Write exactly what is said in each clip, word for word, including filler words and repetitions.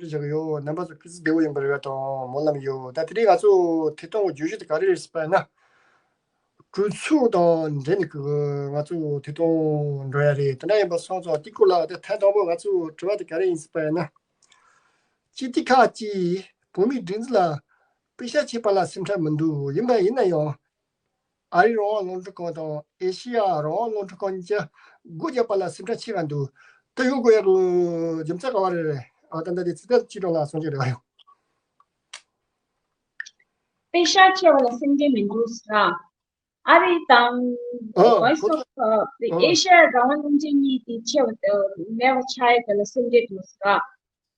བཞག་ཡོད། རྣམ་པ་ཚོ་སྐུ་གཟུགས་བདེ་པོ་ཡིན་པར་རེ་བ་དང་སྨོན་ལམ་ཡོད། ད་དེ་རིང་ང་ཚོ་ཐད་གཏོང་གི་བརྗོད་གཞི་དེ་ག་རེ་རེད་ཟེར་བ་ཡིན་ན། གྲོས་ཚོགས་དང་འབྲེལ་ནས་ཀྱི་ང་ཚོ་ཐད་གཏོང་འགྲོ་ཡ་རེད། དེ་འདྲ་ཡིན་པ་སོང་ཙང་དེ་སྐོར་ལ་ད་ཐེངས་དང་པོ་ང་ཚོ་དྲི་བ་དེ་ག་རེ་ཡིན་ཟེར་བ་ཡིན་ན། སྤྱི་འཐུས་ཁག་ཅིག་བོད་མིའི་སྒྲིག་འཛུགས་ལ་པེ་ཤག་བྱེད་པ་ལ་སེམས་ཁྲལ་མི་འདུག་ཡིན་པ་ཡིན་ན་ཡང་། ཨ་རིའི་རང་དབང་རླུང་འཕྲིན་ཁང་དང་ཨེ་ཤེ་ཡ་རང་དབང་རླུང་འཕྲིན་ཁང་གཉིས་ཀྱིས་སྒོ་བརྒྱབ་པ་ལ་སེམས་ཁྲལ་ཆེ་བ་འདུག་ད་ཡོང་དགོས་ཡག་གི་རྒྱུ་མཚན་ག་བ་རེད། ཨ་ད་ལྟ་དེ་ཚིག་ཐག་གཅིག་གྲོང་ལ་གསུང་རྒྱུ་རེད་བ་ཡོང་། པེ་ཤག་ཆེ་བ་ལ་སེམས་ཁྲལ་མི་འདུག་ཟེར། ཨ་རི་དང་ཨ་Voice of ཨ་Asia རང་དབང་རླུང་འཕྲིན་གཉིས་དེ་ཆེ་བ་མེད་པ་ཆགས་ཡག་གི་ལ་སེམས་ཁྲལ་འདུག་ཟེར།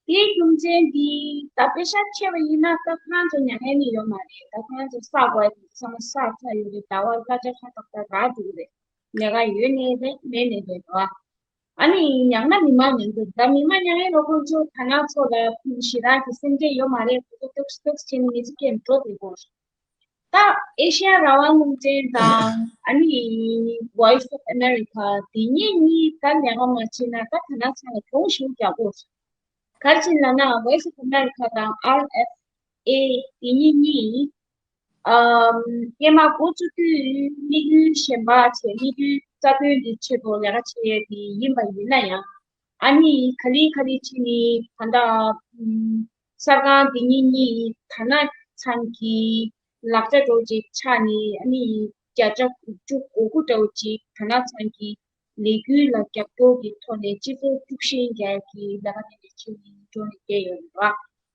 དེའི་རྒྱུ་མཚན་འདི་ད་པེ་ཤག་ཆེ་བ་ཡིན་ན་ད་ཁོ་རང་ཚོ་མྱ་ངན་ནི་ཡོད་མ་རེད། ད་ཁོ་རང་ཚོ་བསགས་དགོས་ཡ་དེ་ཚང་མ་བསགས་ཚར་ཡོད་རེད། ཟླ་བ་གླ་ཆ་ཁ་ཐོག་ད་རག་འགྲོ་གི་རེད། ལས་ཀ་ཡོད་ནའི་རེད་མེད་ནའི་རེད་དོ། ཨ་ནི་ཡང་ན་མི་མང་མི་འདུག་ད་མི་མང་མྱ་ངན་ལོ་ཁོང་ཚོ་ད་ང་ཚོ་ལ་ཞེ་དྲག་གི་སེམས་ཁྲལ་ཡོད་མ་རེད། ཁོ་ཚོ་ཏོག་ཙམ་ཏོག་ཙམ་བྱས་ནས་མི་ཚེ་སྐྱེལ་འགྲོ་བསྡད་དགོས། ད་ཨེ་ཤེ་ཡ་རང་དབང་རླུང་འཕྲིན་དང་ཨ་ནི་Voice of America དེ་གཉིས་གཉིས་ད་ལས་ཀ་མ་བྱས་ན་ད་ད་ནང་ཚང་ལ་གྱོང་ཞིག་རྒྱག་དགོས། ག་རེ་བྱས་ན་ན་Voice of America དང་ཨར་ཨེཕ་ཨེ་དེ་གཉིས་གཉིས་ཨམ་སྐྱེས་མ་འགོ་བཙུགས་དུས་དམིགས་ཡུལ་གཞན་པ་བྱས་དམིགས་ཡུལ་རྩ་དོན་གྱི་ཆེད་དུ་ལས་ཀ་བྱེད་ཡས་དེ་ཡིན་པ་ཡིན་ན་ཡང་། ཨ་ནི་ག་ལེ་ག་ལེ་བྱས་ནས་ད་ལྟ་ཨམ་གསར་ཁང་འདི་གཉིས་གཉིས་ད་ནང་ཚང་གི་ལག་ཆ་འདྲ་བོ་ཅིག་ཆགས་ནས་ཨ་ནི་བརྒྱ་ཆ་དགུ་བཅུ་གོ་དགུ་འདྲ་བོ་ཅིག་ད་ནང་ཚང་གི་ལས་འགུལ་ལ་རྒྱབ་སྐྱོར་གྱི་ཐོག་ནས་སྤྱི་ཚོགས་དཀྲུག་ཤིང་རྒྱག་གི་ལས་ཀ་དེ་འདྲ་བྱས་ནས་འགྲོ་ནས་བསྡད་ཡོད་རེད་བ།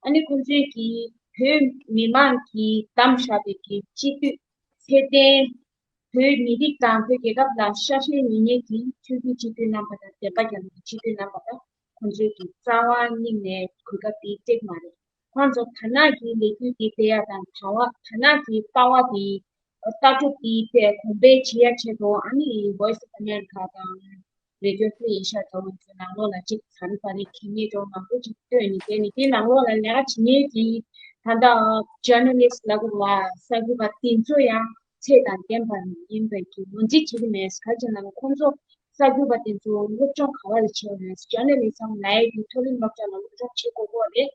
ཨ་ནི་ཁོང་ཚོས་ཀྱིས་བོད་མི་མང་གིས་བདམས་བཞག་པའི་གི་སྤྱི་འཐུས་ཚད་ལྡན། བོད་མི་རིགས་དང་བོད་རྒྱལ་ཁབ་ལ་ཤ་ཞེན་ཡིན་མཁན་གྱི་ཆོས་བརྒྱུད་སྤྱི་འཐུས་རྣམ་པ་དང་བསྟན་པ་རྒྱ་མིའི་སྤྱི་འཐུས་རྣམ་པ་དང་ཁོང་ཚོས་ཀྱི་རྩ་བ་ཉིད་ནས་གོ་སྐབས་དེ་སྤྲད་མ་རེད། ཁོང་ཚོ་ཐ་ན་གྱི་ལས་འགུལ་དེ་སྤེལ་ཡ་དང་ད་བ་ཐ་ན་གྱི་ལྟ་བ་དེ་ལྟ་གྲུབ་དེ་དེ་གོང་འཕེལ་བྱེད་ཡ་ཆེད་དུ་ཨ་ནི་Voice of America དང་Radio Free Asia ལྟ་བུ་ཚོའི་ནང་ལོགས་ལ་གཅིག་ཚན་པ་རེ་གི་ངེས་འགྲོ་མང་པོ་ཅིག་བཏོན་ནས་དེ་ནི་དེ་ནང་ལོགས་ལ་ལས་ཀ་བྱེད་མཁན་གྱི་ད་ལྟ་ཇར་ནལ་ལིསྟ་ལབ་དགོས་པ་གསར་འགོད་པ་དེ་ཚོ་ཡང་ཚད་དང་ལྡན་པ་ཡིན་པའི་གི་ངོས་འཛིན་བྱེད་ཀྱི་མེད། ག་རེ་ཟེར་ན་ཁོང་ཚོ་གསར་འགོད་པ་དེ་ཚོ་སློབ་སྦྱོང་ག་བ་ལ་བྱས་ཡོད་ན་ཇར་ནལ་ལི་ཛམ་ལབ་ཡས་ཀྱི་མཐོ་རིམ་སློབ་གྲྭ་ལ་སློབ་སྦྱོང་བྱེད་དགོས་ཀྱི་ཡོད་རེད།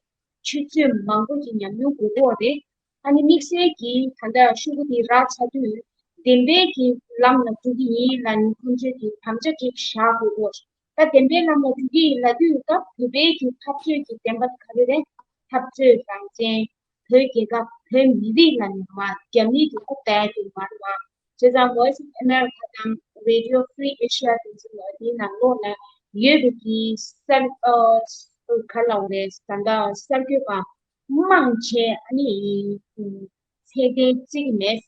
ཆུ་ཚོད་མང་པོ་ཅིག་ཉམས་མྱོང་དགོས་ཀྱི་ཡོད་རེད། ཨ་ནི་དམིགས་བསལ་གྱིས་ད་ལྟ་ཤོག་གུ་དེ་རག་ཚར་དུས་བདེན་པའི་གི་ལམ་ལ་འགྲོ་གི་ཡིན་ལབ་ནས་ཁོང་ཚོས་ཀྱི་དམ་བཅའ་ཅིག་བཞག་དགོས་ཀྱི་ཡོད་རེད། ད་བདེན་པའི་ལམ་ལ་འགྲོ་གི་ཡིན་ལབ་དུས་ད་བོད་པའི་གི་འཐབ་རྩོད་ཀྱི་བདེན་པ་དེ་ག་རེ་རེད། འཐབ་རྩོད་རང་བཙན། བོད་རྒྱལ་ཁབ་བོད་མི་རིགས་ལ་ནི་མ་རྒྱ་མིའི་གི་རྐུབ་བཀྱག་གི་མ་རེད་བ། བྱས་ཙང་Voice of America དང་Radio Free Asia དེ་ཚོ་ལ་དེའི་ནང་ལོགས་ལ་ཡོད་པའི་གི་གསར་ཨ་ག་ལབ་རེད། ད་ལྟ་གསར་འགོད་པ་མང་ཆེ་ཨ་ནི་ཚད་ལྡན་བརྩི་གི་མེད།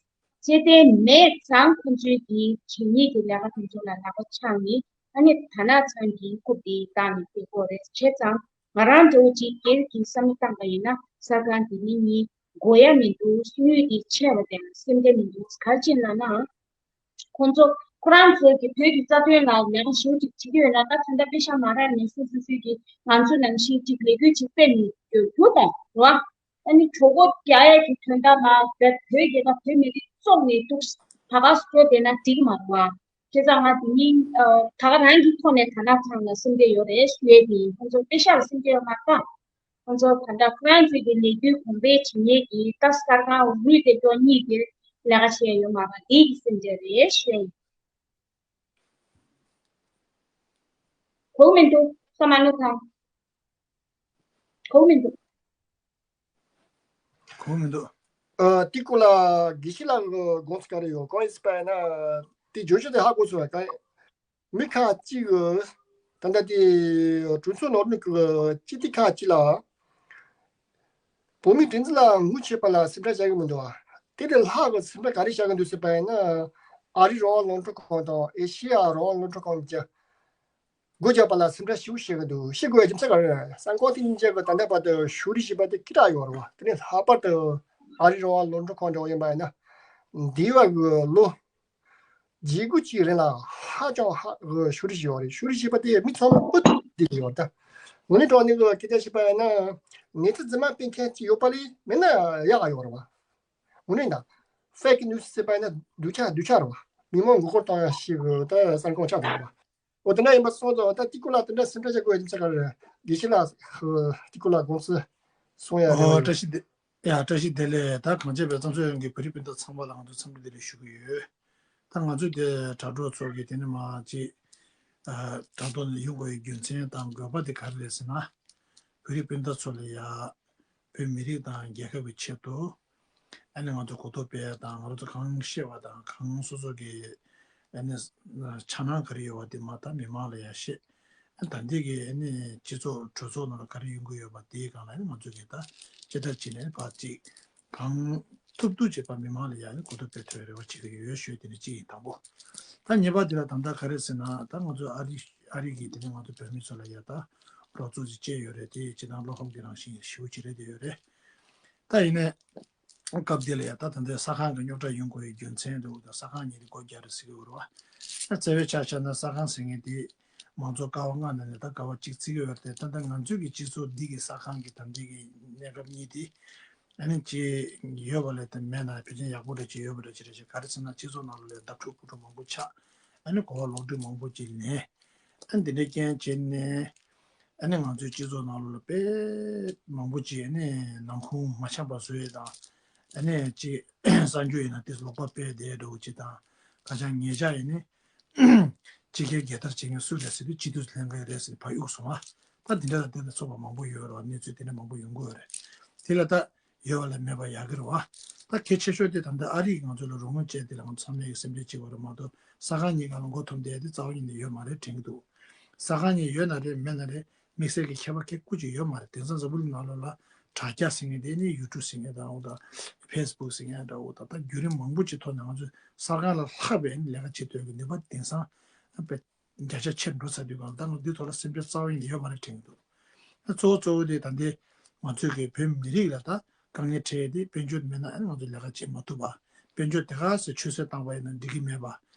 ཚད་ལྡན་མེད་ཙང་ཁོང་ཚོའི་གི་གད་སྙིགས་ཀྱི་ལས་ཀ་དེ་ཚོ་ལ་ལག་པ་འཆང་ནས་ཨ་ནི་ད་ནང་ཚང་གི་རྐུབ་དེ་བཏང་ནས་བསྡད་ཀྱི་ཡོད་རེད། བྱས་ཙང་ང་རང་འདྲ་བོ་ཅིག་སྒེར་གྱི་བསམ་བློ་བཏང་པ་ཡིན་ན་གསར་ཁང་འདི་ནི་གཉིས་དགོས་ཡ་མི་འདུག་སྲོལ་ཡིག་འདི་ཆད་པ་དེ་ལ་སེམས་ཁྲལ་མི་འདུག་ག་རེ་བྱས་ན་ན། ཁོང་ཚོ་ཁོ་རང་ཚོ་གི་བོད་ཀྱི་རྩ་དོན་ལ་ལས་ཀ་ཞེ་པོ་ཅིག་བྱེད་ཀྱི་ཡོད་ན་ད་ད་ལྟ་པེ་ཤག་མ་རག་ནས་སོ་སོ་སོའི་གི་ང་ཚོ་ནང་བཞིན་ཅིག་ལས་འགུལ་ཅིག་སྤེལ་ནས་ཡོད་རྒྱུ་དང་རེད་བ། ཨ་ནི་གྲོད་ཁོག་རྒྱག་ཡས་ཀྱི་དོན་དག་ལ་བོད་བོད་རྒྱལ་ཁབ་བོད་མི་རིགས་བཙོང་ནས་འདུག་ད་ག་སེ་འགྲོ་བསྡད་ན་འགྲིག་གི་མ་རེད་བ། བྱས་ཙང་ང་དེ་ཉིན་ད་ག་རང་གི་ཐོག་ནས་ད་ནང་ཚང་ལ་སེམས་ཁྲལ་ཡོད་རེད་ཞུ་ཡས་དེ་ཡིན། ཁོང་ཚོ་པེ་ཤག་ལ་སེམས་ཁྲལ་ཡོད་མ་རེད་ད། ཁོང་ཚོ་ད་ལྟ་ཁོ་རང་ཚོའི་གི་ལས་འགུལ་གོང་འཕེལ་བྱེད་མཁན་གྱི་ད་གསར་ཁང་རུས་དེ་སྐྱོ་གཉིས་དེ་ལས་ཀ་བྱས་ཡོད་མ་རེད། དེ་གི་སེམས་ཁྲལ་རེད་ཞུ་ཡས་ཡིན། གོ་མི་འདུག་ས་མ་ནུ་ཁང་། གོ་མི་འདུག་གོ་མི་འདུག་ཨ་དེ་སྐོར་ལ་དགེ་བཤེས་ལགས་ཀྱི་དགོངས་ཚུལ་ག་རེ་ཡོད། གང་ཡིན་ཟེར་བ་ཡིན་ན་དེ་བརྗོད་གཞི་དེ་ཧ་གོ་སོང་བ་གང་མི་ཁག་ཅིག་གིས་ད་ལྟ་དེ་གྲོས་ཚོགས་ནང་ལོགས་ཀྱི་སྤྱི་འཐུས་ཁག་ཅིག་ལ་བོད་མིའི་སྒྲིག་འཛུགས་ལ་ངོ་ཤེས་པ་ལ་སེམས་ཁྲལ་བྱ་གི་མི་འདུག་བ། དེ་ལས་ལྷག་གི་སེམས་ཁྲལ་ག་རེ་བྱ་གི་འདུག་ཟེར་བ་ཡིན་ན། ཨ་རི་རང་དབང་རླུང་འཕྲིན་ཁང་དང་ཨེ་ཤེ་ཡ་རང་དབང་རླུང་འཕྲིན་ཁང་གཉིས་ཀྱིས་སྒོ་བརྒྱབ་པ་ལ་སེམས་ཁྲལ་ཞེ་པོ་བྱེད་ཀྱི་འདུག་ཤེས་དགོས་པའི་རྒྱུ་མཚན་ག་རེ་རེད། གསར་ཁང་དེ་གཉིས་ཀྱིས་ད་ལྟ་བར་དུ་ཕྱོགས་རིས་བྱས་པ་དེ་སྐད་གྲགས་ཡོད་རེད་བ། དེ་ནས་ལྷག་པར་དུ་ཨ་རི་རང་དབང་རླུང་འཕྲིན་ཁང་འདྲ་བོ་ཡིན་པ་ཡིན་ན། འདས་པའི་གི་ལོ་བརྒྱད་དགུ་ཅིག་རིང་ལ་ཧ་ཅང་ཧ་གི་ཕྱོགས་རིས་བྱས་པ་རེད། ཕྱོགས་རིས་བྱས་པ་དེ་མི་ཚང་མ་ཨུ་ཐུག་བསྡད་ཡོད་ད། དངོས་གནས་དྲང་གནས་གི་སྐད་ཆ་བཤད་པ་ཡིན་ན་གནས་ཚུལ་རྫུན་མ་སྤེལ་མཁན་ཅིག་ཡོད་པ་ལས་མེད་ན་ཡག་ཡོད་རེད་བ། དངོས་གནས་ད་ཕེག་ནིའུ་སི་ཟེར་བ་ཡིན་ན་སྡུག་ཅག་སྡུག་ཅག་རེད་བ། མི་མང་མགོ་སྐོར་གཏོང་ཡ་ཞིག་གི་ད་གསར་ཁང་ཆགས་འདུག་རེད་བ། འོ་དེ་འདྲ་ཡིན་པ་སོང་ཙང་འོ་ད་ཏི་ཀུ་ལ་དེ་འདྲ་སེམས་ཁྲལ་བྱ་དགོས་ཡ་དེ་ཆ་ག་རེ་རེད། དགེ་བཤེས་ལགས་ཧུ་ཏི་ཀུ་ལ་དགོངས་ཚུལ་གསུང་ཡ་རེ་ཨོ་བཀྲ་ཤིས་བདེ་ཡ་བཀྲ་ཤིས་བདེ་ལེགས། ད་གངས་ཅན་པའི་བཙན་བྱོལ་ཡོངས་ཀྱི་བོད་རིགས་སྤུན་ཟླ་ཚང་མ་ལ་ང་ཚོ་འཚམས་འདྲི་བདེ་ལེགས་ཞུ་གི་ཡོད། ད་ང་ཚོ་དེ་དྲ་གྲོགས་ཚོ་གི་དེ་ནི་མ་ཅིག་དྲ་ཐོག་ནས་ཡོང་དགོས་ཡའི་རྒྱུ་མཚན་དང་དགོས་པ་དེ་ག་རེ་རེད་ཟེར་ན། བོད་རིགས་སྤུན་ཟླ་ཚོ་ལ་ཡ། བོད་མི་རིགས་དང་རྒྱལ་ཁབ་ཀྱི་ཆེད་དུ། ཨ་ནི་ང་ཚོ་གོ་རྟོགས་སྤེལ་ཡ་དང་ང་རང་ཚོ་གང་ཤེས་པ་དང་གང་སོ་སོ་གི་ཨ་ནི་འཆར་སྣང་ག་རེ་ཡོད་པ་དེ་མ་མཐའ་མི་མང་ལ་ཡ་བཤད། ཨ་ད་ལྟའི་གི་ཨ་ནི་སྤྱི་ཚོགས་གྲོས་ཚོགས་ནང་ལ་ག་རེ་ཡོང་གི་ཡོད་པ་དེའི་སྒང་ལ་ཨ་ནི་ང་ཚོ་གི་ད་ཅི་ལྟར་བྱས་ནས་ཕར་ཅིག་གང་ཐུབ་ཐུབ་བྱེད་པ་མི་མང་ལ་ཡ་ཨ་ནི་གོ་རྟོགས་སྤེལ་ཐུབ་པའི་རེ་བ་བྱེད་ཀྱི་ཡོད་ཞུས་དེ་ནི་གཅིག་ཡིན་དང་པོ། ད་གཉིས་པ་དེ་ལ་ད་ལྟ་ག་རེ་ཟེར་ན་ད་ང་ཚོ་ཨ་རི་ཨ་རི་གི་དེ་ནི་ང་ཚོ་བོད་མི་ཚོ་ལ་ཡ་ད་རོགས་ཚོགས་ཅིག་བཅས་ཡོད་རེད། དེ་ཇི་ལྟར་བློ་ཕམ་གྱི་རང་བཞིན་ཞེ་པོ་ཅིག་རེད་དེ་ཡོད་རེད། ད་ཡིན་ནའི། སྐབས་དེ་ལ་ཡ་ད་ད་ལྟའི་ས་ཁང་གི་རྙོག་དྲ་ཡོང་དགོས་ཡའི་རྒྱུ་མཚན་དུ་ད་ས་ཁང་གཉིས་དེ་སྒོ་རྒྱག་རེད་ཟེར་གྱི་ཡོད་རེད་བ། ད་རྩ་བའི་ཆ་བཞག་ན་ས་ཁང་ཟེར་མཁན་དེ་མང་ཚོགས་ཀ་བ་ལྔ་ནང་ནས་ད་ཀ་བ་གཅིག་བརྩི་གི་ཡོད་རེད་དེ། ད་ལྟ་ང་ཚོའི་གི་སྤྱི་ཚོགས་འདི་གི་ས་ཁང་གི་ད་ལྟའི་གི་གནས་སྐབས་གཉིས་དེ་ཨ་ནི་ཅི་ཡོད་པ་ལས་དེ་མེད་ན་ཕལ་ཆེར་ཡག་པོ་འདྲ་ཅིག་ཡོད་པ་འདྲ་ཅིག་རེད་ཅེས། ག་རེ་ཟེར་ན་སྤྱི་ཚོགས་ནང་ལོགས་ལ་བརྡབ་འཁྲུག་ཕུ་འཁྲུག་མང་པོ་ཆགས། ཨ་ནི་གོ་བ་ལོག་སྒྲིལ་མང་པོ་ཅིག་ལེན། ཨ་འདི་འདྲའི་རྐྱེན་བྱས་ནས། ཨ་ནི་ང་ཚོའི་སྤྱི་ཚོགས་ནང་ལོགས་ལ་དཔེ་མང་པོ་ཅིག་ཨ་ནི་ནང་ཁུངས་མ་འཆམ་པ་བཟོ་ཡས་དང་། ཨ་ནི་ཅིག་གསར་འགྱུར་ཡིན་ན་དེ་ལོག་པ་སྤེལ་བསྡད་འགྲོ་གི་ཅིག་དང་། ཁ་བྱང་ཉེ་ཆར་ཡིན་ནི་ཕྱི་རྒྱལ་རྒྱལ་དར་བྱེད་མཁན་སུ་རེད་ཟེར་དུས་སྤྱི་འཐུས་ལྷན་ཁང་རེད་ཟེར་ཕར་གཡུགས་སོང་བ། ད་འདི་འདྲ་དང་དེ་དང་ཚོགས་པ་མང་པོ་ཡོད་རེད་བ། གནས་ཚུལ་དེ་འདྲ་མང་པོ་ཡོང་གི་ཡོད་རེད། དེ་ལ་ད་ཡོད་པ་ལས་མེད་པ་ཡག་གི་རེད་བ། ད་གལ་ཆེ་ཤོས་དེ་ད་ལྟ་ཨ་རི་ཡིས་ང་ཚོ་ལ་རོགས་དངུལ་བྱས་དེ་ལ་ང་ཚོ་ཚང་མས་ཀྱི་སེམས་ཁྲལ་བྱེད་དགོས་རེད་མ་གཏོགས། ས་ཁང་གཉིས་སྒང་ལ་མགོ་འཐོམས་བསྡད་དེ་རྩ་བ་ཉིད་ནས་ཡོད་མ་རེད་དྲན་གྱི་འདུག་ས་ཁང་གཉིས་ཡོད་ན་རེད་མེད་ན་རེད། དམིགས་བསལ་གྱི་ཁྱད་པར་གྱི་སྐུ་ཅིག་ཡོད་མ་རེད། དེང་སང་འཛམ་བུ་གླིང་ནང་ལོགས་ལ་དྲ་རྒྱ་ཟེར་མཁན་དེ་ནི་ཡུ་ཊུབ་ཟེར་མཁན་དང་འོ་ད་ཕེ་སི་བུག་ཟེར་མཁན་འདྲ་བོ་དང་ད་བརྒྱུད་རིམ་མང་པོ་ཅིག་ཐོག་ནས་ང་ཚོས་གསར་ཁང་ལ་ལྷག་པའི་ལས་ཀ་བྱེད་ཐུབ་ཀྱི་ནུས་པ་དེང་སང་དཔེ་བརྒྱ་ཆ་ཆེར་འགྲོ་ཚར་དུས་གང་ལྟར་ང་འདི་ཐོག་ལ་སེམས་ཁྲལ་རྩ་བ་ཉིད་ནས་ཡོད་མ་རེད་དྲན་གྱི་འདུག་ད་གཙོ་བོ་གཙོ་བོ་དེ་ད་ལྟའི་ང་ཚོའི་གི་བོད་མི་རིགས་ལ་ད་དཀའ་ངལ་འཕྲད་དེ་དཔལ་འབྱོར་མེད་ན་ཨ་ནི་ང་ཚོ་ལས་ཀ་བྱེད་མ་ཐུབ་པ། དཔལ་འབྱོར་དེ་ག་ཚོད་ཆུད་ཟོས་བཏང་པ་ཡིན་ན་འགྲིག་གི་མེད་པ།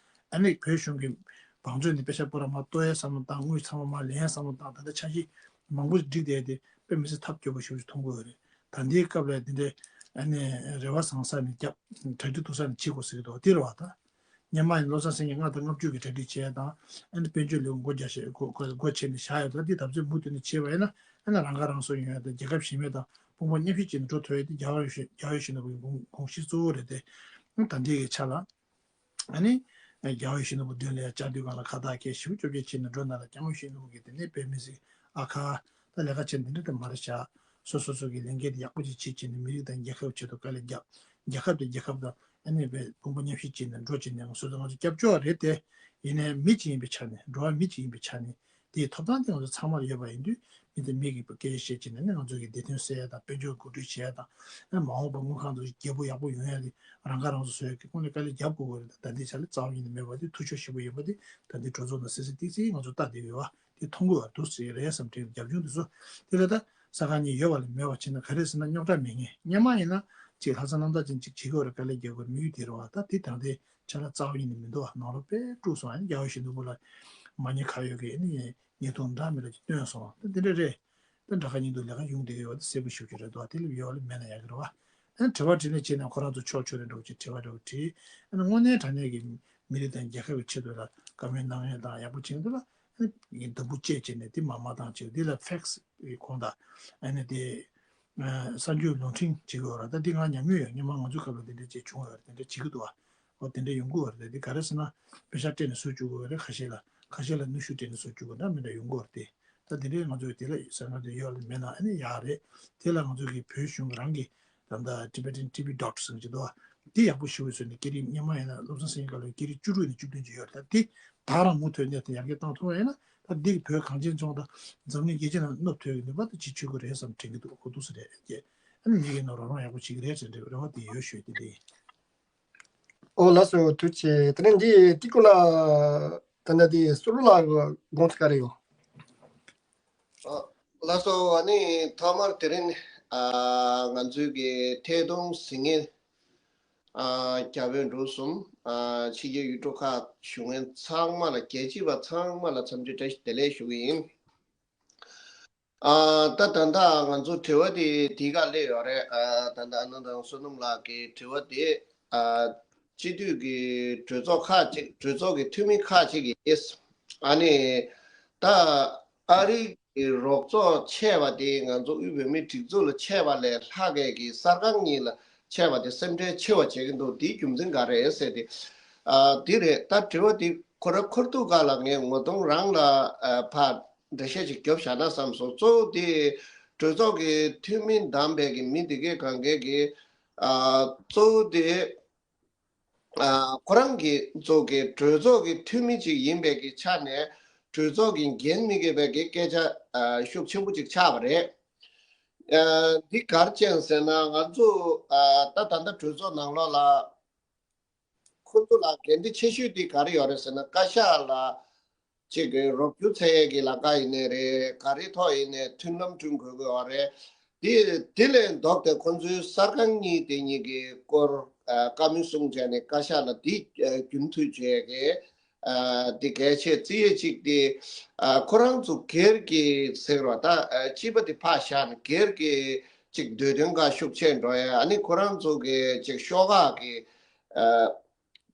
ཨ་ནི་བོད་གཞུང་གི་བང་མཛོད་ནས་པེ་ཤ་པོ་ར་མ་གཏོར་ཡའི་བསམ་བློ་བཏང་། དངུལ་ཚང་མ་མ་ལེན་བསམ་བློ་བཏང་། ད་ལྟ་འཆར་གཞི་མང་པོ་ཞིག་བསྒྲིགས་བསྡད་དེ་དཔེ་མི་སྲིད་ཐབས་སྐྱོ་པོ་ཞིག་མཐོང་གི་ཡོད་རེད། ད་ལྟའི་སྐབས་ལ་འདི་འདྲའི་ཨ་ནི་རེ་བ་བཟང་ས་ནས་རྒྱབ་གྲ་སྒྲིག་ཐུབ་ས་ནས་བྱེད་དགོས་ཟེར་གྱི་འདུག་དེ་རེད་བ་ད། སྔོན་མ་ཡིན་བློ་བཟང་སེང་གེ་ལྔ་དང་ལྔ་བཅུ་གི་གྲ་སྒྲིག་བྱས་དང་། ཨ་ནི་དཔལ་འབྱོར་ལས་ཁུངས་སྒོ་རྒྱག་བྱས་སྒོ་སྒོ་སྒོ་ཕྱེ་ནས་བཞག་ཡོད་ད། འདི་ད་གཟོད་མུ་མཐུད་ནས་བྱས་པ་ཡིན་ན་ཨ་ནི་རང་ཁ་རང་གསོ་ཡོང་ཡ་དང་རྒྱལ་ཁབ་གཞན་མི་དང་དཔུང་པ་མཉམ་གཤིབ་བྱས་ནས་འགྲོ་ཐུབ་ཡ་དེ་རྒྱལ་བ་རིན་པོ་ཆེ་རྒྱལ་བ་ཡིད་བཞིན་ནོར་བུའི་དགོངས་དགོངས་གཞི་གཙོ་བོ་རེད་དེ། ཨ་ད་ལྟའི་གི་ཆ་ལ་ཨ་ནི་རྒྱལ་བ་ཡིད་བཞིན་ནོར་བུ་མདུན་ལ་ཡ་བཅར་དུས་སྒང་ལ་ཁ་བཏགས་ཁྱེར་ཞེ་པོ་སྐྱོ་སྐྱོ་བྱས་ནས་འགྲོ་ན་ལ་རྒྱལ་བ་ཡིད་བཞིན་ནོར་བུ་གི་དེ་ནས་དཔེ་མི་སྲིད་ཨ་ཁ་ད་ལས་ཀ་བྱེད་འདི་འདྲ་དེ་མ་རེད་བྱ། སོ་སོ་སོ་གི་ལས་འགན་དེ་ཡག་པོ་ཅིག་བྱེད་བྱེད་ནས་མི་རིགས་དང་རྒྱལ་ཁབ་ཆེད་དུ་དཀའ་ལས་རྒྱབ། རྒྱལ་ཁབ་དེ་རྒྱལ་ཁབ་དང་ཨ་ནི་དཔེ་དཔུང་པ་མཉམ་གཤིབ་བྱས་ནས་འགྲོ་བྱེད་ནས་སོ་སོ་ང་ཚོ་སྐྱབས་བཅོལ་བ་རེད་དེ། ཡིན་ནའི་མི་གཅིག་ཡིན་པའི་ཆ་ནས་འགྲོ་བ་མི་གཅིག་ཡིན་པའི་ཆ་ནས་དེའི་ཐོབ་ཐང་དེ་ང་ཚོ་ཚང་མར་ཡོད་པ་ཡིན་དུས་མི་དེ་མི་གི་སྐད་ཆ་བཤད་བྱས་ནས་ནི་ང་ཚོ་གི་བདེ་དོན་གསལ་ཡ་དང་དཔལ་འབྱོར་གོ་སྒྲིག་བྱེད་ཡ་དང་ཨ་མ་འོངས་པ་དངུལ་ཁང་དུ་རྒྱལ་པོ་ཡག་པོ་ཡོང་ཡ་གི་རང་ཁ་རང་གསོ་ཡ་གི་ཁོང་ནས་དཀའ་ལས་རྒྱབ་དགོས་གི་རེད། ད་ལྟའི་ཆ་ལ་རྩ་བ་ཉིད་ནས་མེད་པ་དེ་ཐུགས་ཕྱོགས་ཞེ་པོ་ཡིན་པ་དེ་ད་ལྟའི་གྲོས་ཚོགས་ནང་སི་སི་ཏིག་ཙི་ང་ཚོ་ལྟ་བསྡད་ཡོད་བ། དེ་མཐོང་གི་བ་འདུག་ཟེར་རེད་བསམ་དྲན། རྒྱབ་ལྗོངས་དེ་ཚོ་དེ་ལ་ད་ས་ཁང་གཉིས་ཡོད་པ་ལས་མེད་པ་བྱས་ན་ག་རེ་ཟེར་ན་རྙོག་དྲ་མེད་ངེས། སྔོན་མ་ཡིན་ན་ཅིག་ལྷག་བསམ་རྣམ་དག་ཅན་ཅིག་བྱེད་དགོས་རེད། དཀའ་ལས་རྒྱག་དགོས་རེད། དམིགས་ཡུལ་དེ་རེད་བ། ད་དེ་ད་ལྟའི་ཆ་ལ་རྩ་བ་ཉིད་ནས་མི་འདུག་བ། ནང་ལོགས་དཔེ་དཀྲུགས་སོང་། ཨ་ནི་རྒྱལ་བ་ཡིད་བཞིན་ནོར་བུ་ལ་མ་ཉེས་ཁ་གཡོག་གི་ཨ་ནི་ཉེས་རྡུང་འདྲ་མི་འདྲ་ཅིག་བཏོན་སོང་བ། ད་དེ་འདྲ་རེད། ད་འདྲ་ཁ་ཉིན་དུ་ལས་ཀ་ཡོང་བསྡད་ཡོད་པ་དེ་གསལ་པོ་ཞེ་པོ་ཅིག་རེད་འདུག་བ། དེ་ལ་ཡོད་པ་ལས་མེད་ན་ཡག་གི་རེད་བ། ཨ་ནི་དྲི་བ་དྲིས་ལན་བྱས་ནས་ཁོ་རང་ཚོ་ཕྱོགས་ཕྱོགས་ནས་འགྲོ་ཅིག་དྲི་བ་འདྲ་བོ་དྲིས། ཨ་ནི་དངོས་གནས་དྲང་གནས་ཀྱི་མི་རིགས་དང་རྒྱལ་ཁབ་ཀྱི་ཆེད་དུ་ལ་བཀའ་མོལ་གནང་ཡས་དང་ཡག་པོ་བྱེད་འདུག་ལ། ཨ་ནི་འདུམ་འགྲིག་བྱས་བྱས་ནས་དེ་མ་མ་བཏང་བྱས་དེ་ལ་ཕེག་སི་གི་ཁོང་དང་ཨ་ནི་དེ་གསར་འགྱུར་ལུང་འདྲེན་བྱེད་དགོས་ར། ད་འདི་ང་ཉམས་མྱོང་ཡོད། སྔོན་མ་ང་ཚོའི་སྐབས་ལ་འདི་འདྲ་ཅིག་བྱུང་ཡོད་རེད། དེ་འདྲ་བྱེད་ཀྱི་འདུག་བ། འོ་དེ་འདྲ་ཡོང་གི་ཡོད་རེད། འདི་ག་རེ་ཟེར་ན་པེ་ཤག་སྤྲད་ནས་བཟོ་བཅུག་གི་ཡོད་རེད། ཁ་ཤས་ལ་ཁ་ཤས་ལ་གནོན་ཤུགས་སྤྲད་ནས་བཟོ་བཅུག་གི་འདྲ་མི་འདྲ་ཡོང་གི་ཡོད་རེད། དེ་ད་དེ་འདྲའི་ང་ཚོས་དེ་ལ་ཟ་ཁང་དེ་ཡོད་ལ་མེད་ན་ཨ་ནི་ཡག་རེད། དེ་ལ་ང་ཚོ་གི་བོད་གཞུང་རང་གི་ད་ལྟ་Tibetan T B Doctor་ཟེར་གྱི་འདུག་བ། དེ་ཡག་པོ་ཞེ་པོ་བཟོས་ནས་སྐད་རིགས་སྔོན་མ་ཡིན་ན་བློ་བཟང་སེང་གེ་སྐབས་ལ་སྐད་རིགས་བཅུ་དྲུག་ནས་བཅུ་བདུན་ཅིག་ཡོད་རེད། ད་དེ་ད་རང་མུ་མཐུད་གནས་སྟངས་ཡར་རྒྱས་བཏང་ཐུབ་པ་ཡིན་ན་ད་འདི་གི་བོད་གངས་ཅན་ལྗོངས་དང་འཛམ་གླིང་རྒྱལ་སྤྱི་ནང་གནོད་ཐུབ་ཀྱི་ནུས་པ་དེ་ཅིག་ཆགས་ཀྱི་རེད་བསམ་དྲན་གྱི་འདུག་ཁོ་འདུག་ས་རེད། ཨ་ནི་མི་གི་ནང་རོགས་རམ་ཡག་པོ་བྱེད་ཀྱི་རེད་ཟེར་འདྲ་བའི་རེ་བ་དེ་ཡོད་ཞུས་དེ་རེད། ཨོ་ལགས་སོ་ཐུགས་རྗེ་ཆེ། དེ་ནས་འདི་ཏི་ཀུ་ལ་ད་ལྟ་དེ་སུ་ལུ་ལ་དགོངས་ཚུལ་ག་རེ་ཡོད། ཨ་ལགས་སོ། ཨ་ནི་ཐོག་མར་དེ་རིང་ཨ་ང་ཚོའི་གི་ཐད་གཏོང་གཟིགས་མཁན་ཨ་རྒྱ་བོད་འབྲུག་གསུམ་ཨ་ཕྱི་རྒྱལ་ཡུལ་གྲུ་ཁག་བཞུགས་མཁན་ཚང་མ་ལ་རྒྱལ་གཅེས་པ་ཚང་མ་ལ་འཚམས་འདྲི་བཀྲ་ཤིས་བདེ་ལེགས་ཞུ་གི་ཡིན། ཨ་ད་ད་ལྟ་ང་ཚོ་དྲི་བ་དེ་དེའི་སྒང་སླེབས་ཡོད་རེད། ཨ་ད་ལྟ་ཨ་ནེ་དང་བསོད་ནམས་ལགས་ཀྱི་དྲི་བ་དེ་ཨ་སྤྱི་འཐུས་ཀྱི་གྲོས་ཚོགས་ཁག་ཅིག་གྲོས་ཚོགས་ཀྱི་འཐུས་མི་ཁག་ཅིག་གིས་ ཨ་ནི་ད་ཨ་རི་གི་རོགས་ཚོགས་ཆད་པ་དེ་ང་ཚོ་དབུས་བོད་མིའི་སྒྲིག་འཛུགས་ལ་ཆད་པ་ལས་ལྷག་གས་ཀྱི་གསར་ཁང་གཉིས་ལ་ཆད་པ་དེ་སེམས་ཁྲལ་ཆེ་བ་བྱེད་ཀྱི་འདུག་དེའི་རྒྱུ་མཚན་ག་རེ་རེད་ཟེར་ཏེ། ཨ་དེ་རེད། ད་དྲི་བ་དེ་ཁོ་ར་ཁོར་ཐུག་ག་ལ་ངས་ངོ་གདོང་རང་ལ་ཨ་ཕར་འགྲེལ་བཤད་ཅིག་རྒྱོབ་བཞག་ན་བསམ་སོང་། གཙོ་བོ་དེ་གྲོས་ཚོགས་ཀྱི་འཐུས་མི་བདམས་པའི་གི་མི་དེ་གས་གང་གས་ཀྱི་ཨ་གཙོ་བོ་དེ་ཨ་ཁོ་རང་གི་གཙོ་གི་གྲོས་ཚོགས་ཀྱི་འཐུས་མི་ཅིག་ཡིན་པའི་གི་ཆ་ནས་གྲོས་ཚོགས་ཀྱི་འགན་མི་འཁྱེར་བའི་གི་སྐད་ཆ་ཨ་ཤུགས་ཆེན་པོ་ཅིག་ཆགས་པ་རེད། ཨ་འདི་ག་རེ་བྱས་ཟེར་ན་ང་ཚོ་ཨ་ད་ད་ལྟ་གྲོས་ཚོགས་ནང་ལོགས་ལ་ཁོ་ཚོ་ལ་འགན་འཁྲི་ཆེ་ཤོས་དེ་ག་རེ་ཡོད་རེད་ཟེར་ན། བཀའ་ཤག་ལ་ཅིག་གི་རོགས་སྐྱོར་འཚོལ་ཡས་ཀྱི་ལས་ཀ་ཡིན་ནའི་རེད། ག་རེ་ཐོག་ཡིན་ནའི་མཐུན་ལམ་བསྐྲུན་དགོས་ཀྱི་ཡོད་རེད། དེ་དེ་ལས་ལྡོག་སྟེ་ཁོ་ཚོའི་གསར་ཁང་གཉིས་དེ་གཉིས་ཀྱི་སྐོར་ཨ་བཀའ་མོལ་གསུངས་བྱས་ནས་བཀའ་ཤག་ལ་དེ་ཨ་རྒྱུན་མཐུད་བྱས་ཀྱི་ཨ་དེ་གལ་ཆེ་བརྩི་ཡས་གཅིག་དེ་ཨ་ཁོ་རང་ཚོ་སྒེར་གྱི་ཟེར་བ་ད་ཨ་སྤྱི་པ་དེ་ཕར་བཞག་ནས་སྒེར་གྱི་ཅིག་འདོད་དོན་ཁག་ཤུགས་ཆེ་འགྲོ་ཡས། ཨ་ནི་ཁོ་རང་ཚོ་གི་ཅིག་ཤོག་ཁག་གི་ཨ་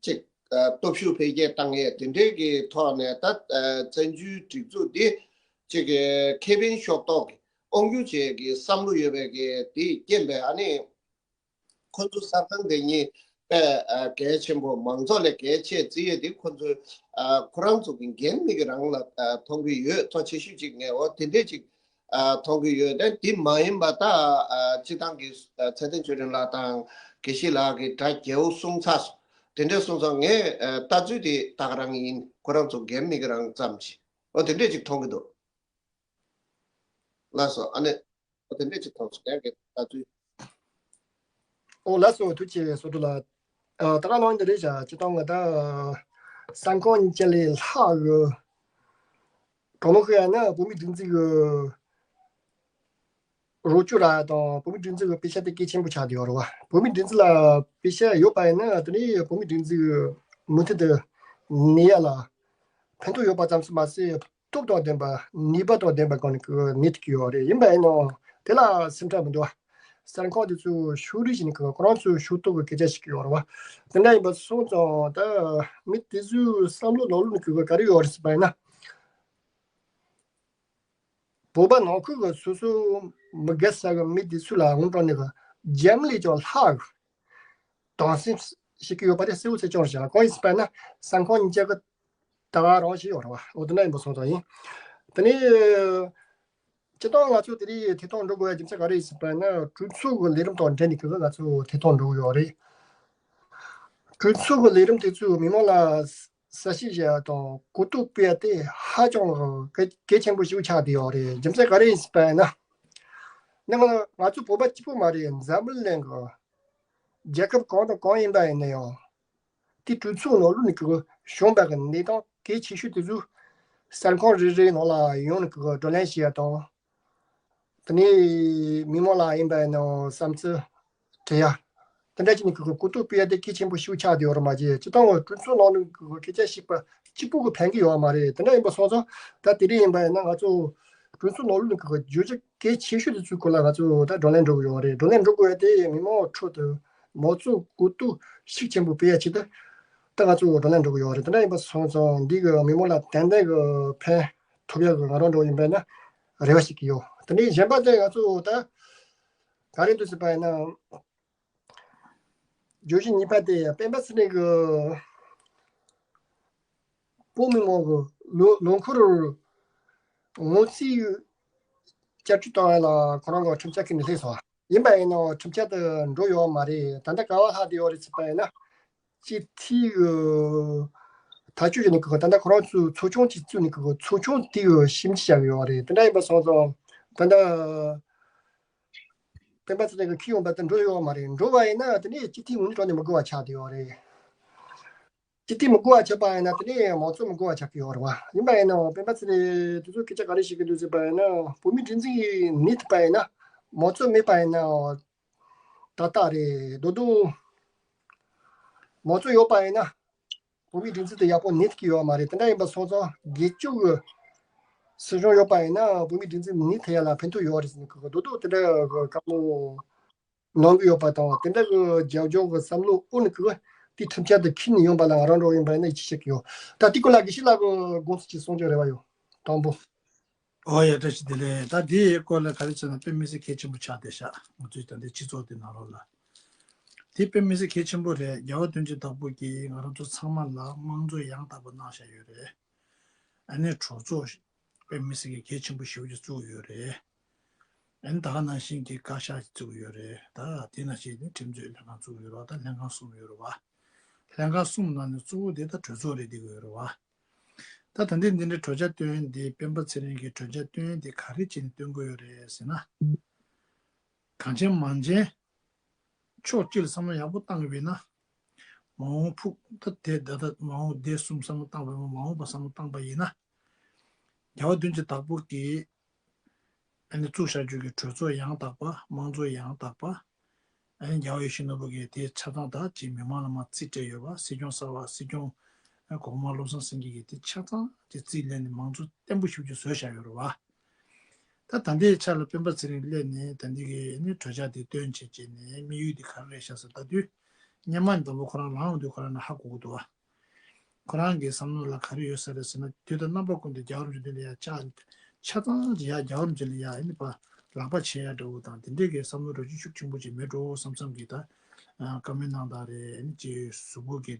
ཅིག་ཨ་སྟོབས་ཤུགས་འཕེལ་རྒྱས་བཏང་ཡས་དེ་འདྲའི་གི་ཐོག་ནས་ད་ཨ་བཙན་བྱོལ་སྒྲིག་འཛུགས་འདི་ཅིག་གི་ཁེ་ཕན་ཤོར་ཐོག་གི་དབང་སྒྱུར་བྱེད་ཀྱི་བསམ་བློ་ཡོད་པའི་གི་དེའི་རྐྱེན་པས། ཨ་ནི་ཁོ་ཚོ་གསར་ཁང་དེ་གཉིས་དཔེ་ཨ་གལ་ཆེན་པོ། མང་ཚོགས་ལས་གལ་ཆེ་བརྩི་ཡས་དེ་ཁོ་ཚོའི་ཨ་ཁོ་རང་ཚོ་གི་འགན་མི་གི་རང་ལ་ཨ་མཐོང་གི་ཡོད། གཙོ་ཆེ་ཤོས་ཅིག་ངས་འོ་དེ་འདྲས་ཅིག་ཨ་མཐོང་གི་ཡོད། དེ་འདི་མ་ཡིན་པ་ད་ཨ་སྤྱི་བཏང་གི་ཨ་ཚེ་བརྟན་ཆོས་སྒྲོན་ལགས་དང་དགེ་བཤེས་ལགས་ཀྱིས་སྒྲ་རྒྱས་པོ་གསུངས་ཚར་སོང་། དེ་འདྲས་གསུངས་ཙང་ངས་ཨ་ལྟ་ཚུལ་དེ་ད་ག་རང་ཡིན། ཁོ་རང་ཚོ་འགན་མི་གི་རང་ཙམ་ཅིག་འོ་དེ་འདྲས་ཅིག་མཐོང་གི་འདུག་ལགས་སོ། ཨ་ནི་འོ་དེ་འདྲས་ཅིག་མཐོང་སོང་། ངས་ལྟ་ཚུལ། ཨོ་ལགས་སོ། ཐུགས་རྗེ་ཆེ་བསོད་སྒྲོན་ལགས། ཨ་ད་ག་ནང་འདི་རེད་བཞག་སྤྱི་བཏང་ང་ད་གསར་ཁང་གཉིས་ཀ་ལས་ལྷག་གི་གྲོགས་མོ་ཁོ་ཡང་ན་བོད་མི་སྒྲིག་འཛུགས་ཀྱི་རོགས་སྐྱོར་ར་དང་བོད་མི་སྒྲིག་འཛུགས་ཀྱི་དཔེ་ཆ་དེ་གལ་ཆེན་པོ་ཆགས་བསྡད་ཡོད་རེད་བ། བོད་མི་སྒྲིག་འཛུགས་ལ་དཔེ་ཆ་ཡོད་པ་ཡིན་ན་དེ་ནས་བོད་མི་སྒྲིག་འཛུགས་མུ་མཐུད་དུ་གནས་ཡ་ལ་ཕན་ཐོགས་ཡོད་པ་ཙམ་ཞིག་མ་ཟད་སྟོབས་དང་ལྡན་པ་ནུས་པ་དང་ལྡན་པ་གང་ནས་གནས་ཐུབ་ཀྱི་ཡོད་རེད། ཡིན་པ་ཡིན་ནའང་དེ་ལ་སེམས་ཁྲལ་མི་འདུག་བ། གསར་ཁང་དེ་ཚོ་ཕྱོགས་རིས་བྱས་ནས་ཁོ་རང་ཚོའི་ཕྱོགས་གཏོགས་ཀྱི་སྐད་ཆ་ཞིག་ཡོད་རེད་བ། དེ་འདྲ་ཡིན་པ་སོང་ཙང་ད་མི་དེ་ཚོའི་བསམ་བློ་ནང་ལོགས་ནས་ག་རེ་ཡོད་རེད་ཟེར་བ་ཡིན་ན། བོད་པ་ནང་ཁུལ་གྱི་སོ་སོ་མི་དགའ་ས་གི་མི་དེ་ཚོ་ལ་དངོས་དྲང་ནས་གི་རྒྱ་མི་ལས་ཀྱང་ལྷག་གི་སྡང་སེམས་ཤིག་གི་ཡོད་པ་དེ་གསལ་པོ་གསལ་རྐྱང་རེད་བཞག་གང་ཡིན་ཟེར་བ་ན་གསར་ཁང་གཉིས་ཀ་གི་ད་ག་རང་ཞིག་ཡོད་རེད་བ། འོ་དེ་འདྲ་ཡིན་པ་སོང་ཙང་ཡིན། དེ་ནས་སྤྱི་བཏང་ང་ཚོ་དེ་རིང་ཐད་གཏོང་འགྲོ་དགོས་ཡ་རྒྱུ་མཚན་ག་རེ་ཡིན་ཟེར་བ་ན་གྲོས་ཚོགས་ཀྱི་ལས་རིམ་དང་འབྲེལ་ནས་གི་ང་ཚོ་ཐད་གཏོང་འགྲོ་གི་ཡོད་རེད། གྲོས་ཚོགས་ཀྱི་ལས་རིམ་དེ་ཚོས་མི་མང་ལ་གསལ་བཤད་བྱེད་ཡ་དང་གོ་རྟོགས་སྤེལ་ཡ་དེ་ཧ་ཅང་གལ་གལ་ཆེན་པོ་ཞིག་ཆགས་བསྡད་ཡོད་རེད། རྒྱུ་མཚན་ག་རེ་ཡིན་ཟེར་བ་ཡིན་ན། ནི་ང་ང་ཚོ་བོད་པ་གཅིག་པུ་མ་རེད། འཛམ་བུ་གླིང་གི་རྒྱལ་ཁབ་གང་དང་གང་ཡིན་པ་ཡིན་ན་ཡང་། དེ་གྲོས་ཚོགས་ནང་ལོགས་ནས་གི་བྱུང་བའི་གནས་སྟངས་གལ་ཆེ་ཤོས་དེ་ཚོ་གསར་ཁང་རེ་རེའི་ནང་ལ་ཡོང་ནས་གི་བགྲོ་གླེང་བྱེད་ཡ་དང་། དེ་ནས་མི་མང་ལ་ཡིན་པ་ཡིན་ནའང་བསམ་ཚུལ་དྲི་ཡ། དེ་འདྲ་བྱས་ནས་གི་གོ་རྟོགས་སྤེལ་ཡ་དེ་གལ་ཆེན་པོ་ཞིག་ཆགས་བསྡད་ཡོད་རེད་མ་གཞི། སྤྱི་བཏང་བ་གྲོས་ཚོགས་ནང་ནས་གི་སྐད་ཆ་བཤད་པ་གཅིག་པུ་གི་ཕན་གི་ཡོད་མ་རེད། དེ་འདྲ་ཡིན་པ་སོང་ཙང་ད་དེ་རིང་ཡིན་པ་ཡིན་ན་ང་ཚོ་གྲོས་ཚོགས་ནང་ལོགས་ནས་གི་བརྗོད་བྱ་གལ་ཆེ་ཤོས་དེ་ཚོའི་སྐོར་ལ་ང་ཚོ་ད་བགྲོ་གླེང་འགྲོ་གི་ཡོད་རེད། བགྲོ་གླེང་འགྲོ་དགོས་ཡ་དེ་མི་མང་ཁྲོད་དུ་མང་གཙོ་གོ་རྟོགས་ཤུགས་ཆེན་པོ་སྤེལ་ཡ་ཆེད་དུ་ད་ང་ཚོ་བགྲོ་གླེང་འགྲོ་གི་ཡོད་རེད། དེ་འདྲ་ཡིན་པ་སོང་ཙང་འདི་གི་མི་མང་ལ་ཏན་ཏན་གི་ཕན་ཐོགས་ཡག་གི་ང་རང་འདྲ་བོ་ཡིན་པས་ན་རེ་བ་ཞིག་གི་ཡོད། དེ་ནས་གཞན་པ་དེ་ང་ཚོ་ད་ག་རེ་འདུག་ཟེར་བ་ཡིན་ན། བརྗོད་གཞི་གཉིས་པ་དེ་སྤེན་པ་ཚེ་རིང་གི་བོད་མི་མང་གི་ལོ་ལོ་འཁོར་ངོ་རྩིས་བསྐྱར་བཅོས་བཏང་ཡ་ལ་ཁོ་རང་གི་ཁྲིམས་འཆར་ཁྱེར་ནས་སླེབས་སོང་། ཡིན་པ་ཡིན་ནའང་ཁྲིམས་འཆར་དེ་འགྲོ་ཡོད་མ་རེད། ད་ལྟ་ག་བ་ལྷག་བསྡད་ཡོད་རེད་ཟེར་བ་ཡིན་ན། སྤྱི་འཐུས་ཀྱི་ཐག་གཅོད་བྱས་ནས་ཀྱི་ད་ལྟ་ཁོ་རང་ཚོའི་ཚོགས་ཆུང་གཅིག་བཙུགས་ནས་ཀྱི་ཚོགས་ཆུང་དེ་གི་ཞིབ་འཇུག་བྱ་གི་ཡོད་རེད། དེ་འདྲ་ཡིན་པ་སོང་ཙང་ད་ལྟ་སྤེན་པ་ཚེ་རིང་གིས་འཁྱེར་ཡོང་པ་དེ་འགྲོ་ཡོད་མ་རེད། འགྲོ་བ་ཡིན་ན་དེ་ནས་སྤྱི་འཐུས་ངོས་ནས་ནས་མི་དགོས་པ་ཆགས་བསྡད་ཡོད་རེད། སྤྱི་འཐུས་མི་དགོས་པ་ཆགས་པ་ཡིན་ན་དེ་ནས་མང་གཙོ་མི་དགོས་པ་ཆགས་ཀྱི་ཡོད་རེད་བ། ཡིན་པ་ཡིན་ནའང་སྤེན་པ་ཚེ་རིང་དེ་ཚོ་སྐད་ཆ་ག་རེ་བཤད་ཀྱི་འདུག་ཟེར་བ་ཡིན་ན་བོད་མིའི་སྒྲིག་འཛུགས་གནས་ཐུབ་པ་ཡིན་ན་མང་གཙོ་མེད་པ་ཡིན་ན་ད་ལྟ་རེད། རྡོག་རྡོག་མང་གཙོ་ཡོད་པ་ཡིན་ན་བོད་མིའི་སྒྲིག་འཛུགས་དེ་ཡག་པོ་གནས་ཐུབ་ཀྱི་ཡོད་མ་རེད། དེ་འདྲ་ཡིན་པ་སོང་ཙང་རྒྱལ་སྤྱི་གི་སྲིད་གཞུང་ཡོད་པ་ཡིན་ན་བོད་མིའི་སྒྲིག་འཛུགས་གནས་ཐུབ་ཡ་ལ་ཕན་ཐོགས་ཡོད་རེད་ཟེར་ནས་གི་རྡོག་རྡོག་དེ་འདྲ་གི་བཀའ་མོལ་གནང་གི་ཡོད་པ་དང་། དེ་འདྲ་གི་རྒྱབ་ལྗོངས་གི་བསམ་བློ་འོ་ནི་གི་ དེ་ཁྲིམས་འཆར་དེ་ཁྱེར་ནས་ཡོང་པ་ལ་ང་རང་འགྲོ་ཡིན་པ་ཡིན་ན་ཡིད་ཆེས་བྱེད་ཀྱི་ཡོད། ད་དེ་སྐོར་ལ་དགེ་བཤེས་ལགས་ཀྱི་དགོངས་ཚུལ་ཅིག་གསུང་རྒྱུ་རེ་བ་ཡོད། དང་པོ། ཨོ་ཡ། བཀྲ་ཤིས་བདེ་ལེགས། ད་དེའི་སྐོར་ལ་ག་རེ་བྱས་ན་དཔེ་མི་སྲིད་གལ་ཆེན་པོ་ཆགས་བསྡད་ཤག་ང་ཚོའི་ད་ལྟའི་སྤྱི་ཚོགས་འདི་ནང་ལོགས་ལ། དེ་དཔེ་མི་སྲིད་གལ་ཆེན་པོ་རེད། རྒྱལ་བ་དོན་གྱི་བདག་པོ་གིས་ང་རང་ཚོ་ཚང་མ་ལ་དམངས་གཙོ་ཡང་དག་པ་གནང་བཞག་ཡོད་རེད། ཨ་ནི་གྲོས་ཚོགས་དཔེ་མི་སྲིད་ཀྱི་གལ་ཆེན་པོ་ཞེ་པོ་ཅིག་བཙུགས་ཡོད་རེད། ཨ་ནི་ད་ག་ནང་བཞིན་གྱི་བཀའ་ཤག་ཅིག་བཙུགས་ཡོད་རེད། ད་དེ་ནང་བཞིན་དེ་ཁྲིམས་རྩོད་ལྷན་ཁང་བཙུགས་ཡོད་རེད་བ། ད་ལྷན་ཁང་གསུམ་ཡོད་རེད་བ། ལྷན་ཁང་གསུམ་ནང་ནས་གཙོ་བོ་དེ་ད་གྲོས་ཚོགས་རེད་བསྡད་ཀྱི་ཡོད་རེད་བ། ད་ད་ལྟའི་འདི་འདྲའི་གྲོས་འཆར་བཏོན་དེ་སྤེན་པ་ཚེ་རིང་གིས་གྲོས་འཆར་བཏོན་དེ་ག་རེ་བྱས་ནས་བཏོན་དགོས་ཡོད་རེད་ཟེར་ན། གང་ཅན་མང་ཅན། ཕྱོགས་གཅིག་ལ་བསམ་བློ་ཡག་པོ་བཏང་གི་ཡོད་ན། མ་འོངས་ཕུགས་ད་དེ་ད་ལྟ་མ་འོངས་དེ་གསུམ་བསམ་བློ་བཏང་བ་མ་འོངས་པ་བསམ་བློ་བཏང་པ་ཡིན་ན། རྒྱལ་བ་དོན་གྱི་བདག་པོ་གིས་ཨ་ནི་བཙུགས་བཞག་རྒྱུ་གི་གྲོས་ཚོགས་ཡང་དག་པ། དམངས་གཙོ་ཡང་དག་པ། ཨ་ནི་རྒྱལ་བ་ཡིད་བཞིན་ནོར་བུ་གིས་དེ་ཆ་ཚང་ད་ཅིག་མི་མང་ལ་མར་རྩིས་སྤྲད་ཡོད་པ། སྲིད་སྐྱོང་གསར་པ་སྲིད་སྐྱོང་གོང་མ་བློ་བཟང་སེང་གེ་གིས་དེ་ཆ་ཚང་ཅིག་རྩིས་ལེན་ནས་མང་གཙོ་བརྟན་པོ་ཞེ་པོ་ཅིག་བཟོས་བཞག་ཡོད་རེད་བ། ད་ད་ལྟའི་ཆ་ལ་སྤེན་པ་ཚེ་རིང་སླེབས་ནས་ད་འདི་གི་ནི་གྲོས་འཆར་དེ་བཏོན་བྱས་བྱས་ནས་དམིགས་ཡུལ་དེ་ག་རེ་རེད་ཤག་ཟེར་ལྟ་དུས། སྔོན་མ་ནས་དང་པོ་ཁོ་རང་ལངས་ཡོང་དུས་ཁོ་རང་ནས་ཧ་གོ་གི་འདུག་བ། ཁོ་རང་གི་བསམ་བློ་ལ་ག་རེ་ཡོད་ས་རེད་ཟེར་ན། དུས་དང་རྣམ་པ་ཀུན་ཏུ་རྒྱལ་བ་རིན་པོ་ཆེ་འདི་ལ་ཡ་ཆ་ཆ་ཚང་ཅིག་ཡ་རྒྱལ་བ་རིན་པོ་ཆེ་ལ་ཡ་ཨ་ནི་ཕར་ལག་པ་འཆང་ཡ་འདྲ་བོ་དང་དེ་འདྲས་ཀྱི་བསམ་བློ་རོ་གཅིག་ཤུགས་ཆེན་པོ་ཅིག་མེད་འགྲོ་བསམ་བསམ་གྱི། ད་བཀའ་མོལ་གནང་སྟངས་རེད། ཨ་ནི་ཅིག་གཟུགས་པོ་གི་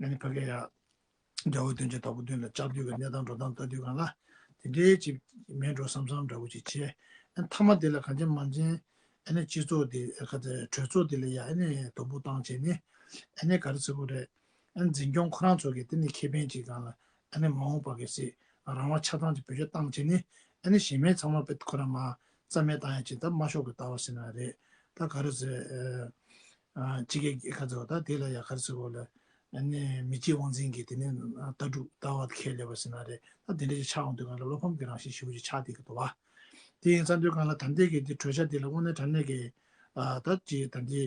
ཨ་ནི་ཕ་གི་ཡ། རྒྱལ་བ་དོན་གྱི་བདག་པོ་མདུན་ལ་བཅར་དུས་ཀྱི་གནས་སྟངས་འགྲོ་སྟངས་ལྟ་དུས་སྒང་ལ་དེ་འདྲའི་ཅིག་མེད་འགྲོ་བསམ་བསམ་འདྲ་བོ་ཅིག་བྱས། ཨ་མཐའ་མ་དེ་ལ་གང་ཅན་མང་ཅན་ཨ་ནི་སྤྱི་ཚོགས་དེ་ག་ཚོད་གྲོས་ཚོགས་དེ་ལ་ཡ་ཨ་ནི་དོ་ཕོག་བཏང་བྱས་ནས་ཨ་ནི་ག་རེ་ཟེར་དགོས་རེད། ཨ་ནི་འཛིན་སྐྱོང་ཁོ་རང་ཚོ་གི་དེ་ནི་ཁེ་ཕན་ཅིག་སྒང་ལ་ཨ་ནི་མ་འོངས་པ་གི་སྲིད་རང་དབང་ཆ་ཚང་ཅིག་བེད་སྤྱོད་བཏང་བྱས་ནས་ཨ་ནི་གཞན་མའི་ཚང་མ་དཔེ་ཁོ་རང་མ་རྩ་མེད་བཏང་ཡ་ཅིག་ད་མ་ཤོག་གི་ལྟ་བ་ཟེར་ན་རེད། ད་ག་རེ་ཟེར། ཨ་ཕྱི་རྒྱལ་གྱི་ཁ་ཚོ་ད་དེ་ལ་ཡ་ག་རེ་ཟེར་དགོས་ལ། ཨ་ནི་མི་གཅིག་དབང་འཛིན་གྱི་དེ་ནི་ལྟ་གྲུབ་ལྟ་བ་ཁས་ལེན་པ་ཟེར་ན་རེད། ད་དེ་འདྲ་ཞིག་ཆགས་འོང་དུས་སྒང་ལ་བློ་ཕམ་གྱི་རང་བཞིན་ཞེ་པོ་ཅིག་ཆགས་བསྡད་ཀྱི་འདུག་བ། དེ་ཡིན་ཙང་དུས་སྒང་ལ་ད་ལྟའི་གི་འདི་གྲོས་འཆར་འདི་ལ་དངོས་གནས་དྲང་གནས་ཀྱི་ཨ་ད་ཅི་ད་འདི་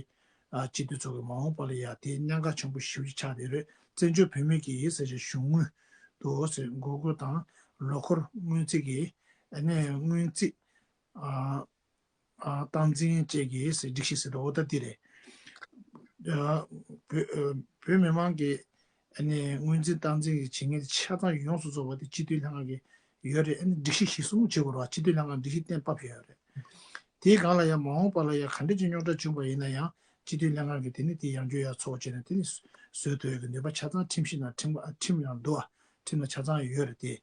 ཨ་སྤྱི་འཐུས་ཚོ་གི་མ་འོངས་པ་ལ་ཡ་དེ་གནད་འགག་ཆེན་པོ་ཞེ་པོ་ཅིག་ཆགས་བསྡད་རེད། བཙན་བྱོལ་བོད་མི་གི་ཟེར་བྱས་གཞུང་དངུལ་དུ་ཟེར་འགོག་རྒོལ་དང་ལོ་འཁོར་སྔོན་རྩིས་ཀྱི་ཨ་ནི་སྔོན་རྩིས་ཨ། ཨ་སྟངས་འཛིན་བཅས་ཀྱི་སྒྲིག་གཞི་ཟེར་དུས་འོ་ད་འདི་རེད། ཨ་བོད་ཨ་བོད་མི་མང་གི་ཨ་ནི་སྔོན་རྩིས་སྟངས་འཛིན་གྱི་བྱེད་མཁན་དེ་ཆ་ཚང་ཡོངས་སུ་རྫོགས་པ་དེ་སྤྱི་འཐུས་ལྷན་ཁང་གི་ཡོད་རེད། ཨ་ནི་སྒྲིག་གཞི་གཞིར་བཟུང་བྱེད་དགོས་རེད་བ། སྤྱི་འཐུས་ལྷན་ཁང་སྒྲིག་གཞི་གཏན་དབབ་ཡོད་རེད། དེའི་སྒང་ལ་ཡང་མ་འོངས་པ་ལ་ཡང་ག་འདྲ་ཅིག་རྙོག་དྲ་བྱུང་བ་ཡིན་ན་ཡང་སྤྱི་འཐུས་ལྷན་ཁང་གིས་དེ་ནི་དེ་ཡང་བསྐྱར་ཡར་ཚོགས་བྱས་ནས་དེ་ནི་བཟོ་ཐུབ་ཡག་གི་ནུས་པ་ཆ་ཚང་ཁྲིམས་གཞི་ནང་ཁྲིམས་ཁྲིམས་ནང་འདུག་བ། ཁྲིམས་ལ་ཆ་ཚང་ཡོད་རེད་དེ།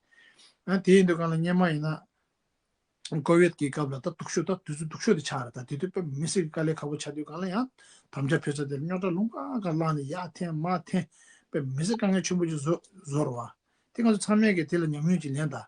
ཨ་དེ་ཡིན་དུས་སྒང་ལ་སྔོན་མ་ཡིན་ན། ཀོ་ཝིཌ་ཀྱི་སྐབས་ལ་ད་སྡུག་ཤོས་ད་དུས་ཚོད་སྡུག་ཤོས་དེ་ཆགས་རེད། ད་དེ་དུས་དཔེ་མི་སྲིད་ཀྱི་དཀའ་ལས་ཁག་པོ་ཆགས་དུས་སྒང་ལ་ཡང་དམ་བཅའ་ཕེབས་ས་དེ་ལ་རྙོག་དྲ་ལུང་པ་ག་བརླགས་ནས་ཡར་འཐེན་མར་འཐེན་དཔེ་མི་སྲིད་དཀའ་ངལ་ཆེན་པོ་ཅིག་བཟོ་བཟོ་རེད་བ། དེ་ང་ཚོ་ཚང་མས་ཀྱི་དེ་ལ་ཉམས་མྱོང་ཅིག་ལེན་ད།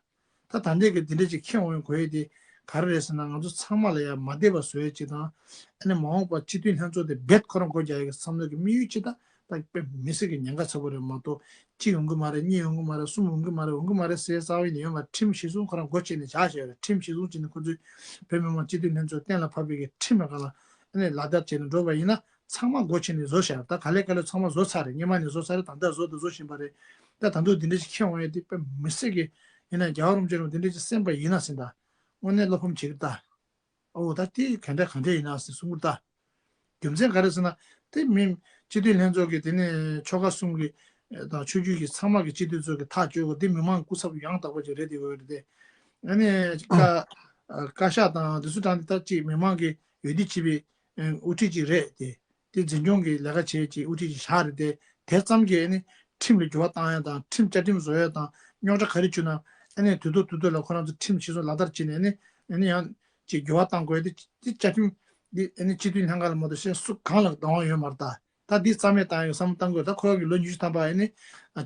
ད་ད་ལྟའི་གི་དེ་འདྲ་ཅིག་ཁྱེད་འོང་དགོས་ཡས་དེ་ག་རེ་རེད་ཟེར་ན། ང་ཚོ་ཚང་མ་ལ་ཡང་མ་བདེ་བ་བཟོ་ཡས་ཅིག་དང་། ཨ་ནི་མ་འོངས་པ་སྤྱི་འཐུས་ལྷན་ཚོགས་དེ་རྦད་ཁོ་རང་སྒོ་རྒྱག་ཡས་ཀྱི་བསམ་བློ་གི་དམིགས་ཡུལ་ཅིག་ད། ད་དཔེ་མི་སྲིད་ཀྱི་ཉེན་ཁ་ཚ་པོ་རེད་མ་གཏོགས། གཅིག་ཡོང་གི་མ་རེད། གཉིས་ཡོང་གི་མ་རེད། གསུམ་ཡོང་གི་མ་རེད། ཡོང་གི་མ་རེད་ཟེར་རྩ་བ་ཡིན་ནས་ཡོད་མ་རེད། ཁྲིམས་གཞིར་བཟུང་ཁོ་རང་སྒོ་ཕྱེ་ནས་བཞག་བཞག་རེད། ཁྲིམས་གཞིར་བཟུང་བྱས་ནས་ཁོ་ཚོས་བོད་མི་མང་སྤྱི་འཐུས་ལྷན་ཚོགས་གཏན་ལ་ཕབ་པའི་གི་ཁྲིམས་ལ་ག་ལ་ཨ་ནི་ལག་བསྟར་བྱས་ནས་འགྲོ་བ་ཡིན་ན་ཚང་མ་སྒོ་ཕྱེ་ནས་བཟོ་བཞག་རེད། ད་ག་ལེ་ག་ལེ་ཚང་མ་བཟོ་ཚར་རེད། སྔོན་མ་ནས་བཟོ་ཚར་རེད། ད་ལྟ་བཟོ་དང་བཟོ་བཞིན་པ་རེད། ད་ད་དུང་འདི་འདྲ་ཞིག་ཁྱེད་འོང་ཡས་དེ་དཔེ་མི་སྲིད་ཀྱི། ཡིན་ན་རྒྱལ་བ་རིན་པོ་ཆེ་རང་འདི་འདྲ་ཞིག་གསན་པ་ཡིན་ན་ཟིན་ད། དངོས་གནས་བློ་ཕམ་བྱེད་ཀྱི་ད། ཨོ་ད་དེ་ག་འདྲ་ག་འདྲ་ཡིན་ན་ཟེར་གསུང་གི་ད། རྒྱུ་མཚན་ག་རེ་ཟེར་ན། དེ་མི་སྤྱི་འཐུས་ལྷན་ཚོགས་ཀྱི་དེ་ནས་ཆོལ་ཁ་གསུམ་གྱི་དང་ཆོས་བརྒྱུད་ཀྱི་ཚང་མ་གི་སྤྱི་འཐུས་ཚོ་གི་ཐག་གཅོད་དགོས། དེ་མི་མང་སྐུ་ཚབ་ཡང་དག་པ་ཅིག་རེད་དེ་དགོས་རེད་དེ། ཨ་ནི་བཀའ་བཀའ་ཤག་དང་དེ་ཚོ་དང་དེ་ལྟར་ཅིག་མི་མང་གི་འོས་བསྡུ་བྱས་པའི་དབུ་ཁྲིད་ཅིག་རེད་དེ། དེ་འཛིན་སྐྱོང་གི་ལས་ཀ་བྱེད་ཅིག་དབུ་ཁྲིད་ཅིག་བཞག་རེད་དེ། དེ་ཙམ་གྱིས་ཨ་ནི་ཁྲིམས་ལ་འགྱུར་བ་བཏང་ཡ་དང་ཁྲིམས་བཅའ་ཁྲིམས་བཟོ་ཡ་དང་རྙོག་དྲ་ག་རེ་བྱུང་ན་ཨ་ནི་དུས་ཐོག་དུས་ཐོག་ལ་ཁོ་རང་ཚོ་ཁྲིམས་གཞིར་བཟུང་ལག་བསྟར་བྱས་ནས་ཨ་ནི་ཨ་ནི་ཡང་ཅིག་འགྱུར་བ་བཏང་དགོས་ཡ་དེ་དེ་བཅའ་ཁྲིམས་འདི་ཨ་ནི་སྤྱི་འཐུས་ལྷན་ཁང་ལ་མ་གཏོགས་གཞན་སུ་གང་ལ་གདམ་དབང་ཡོད་མ་རེད་ད། ད་འདི་རྩ་མེད་བཏང་ཡ་གི་བསམ་བློ་བཏང་དགོས། ད་ཁོ་རང་གི་ལོ་ཉི་ཤུ་ཐམ་པ་ཨ་ནི་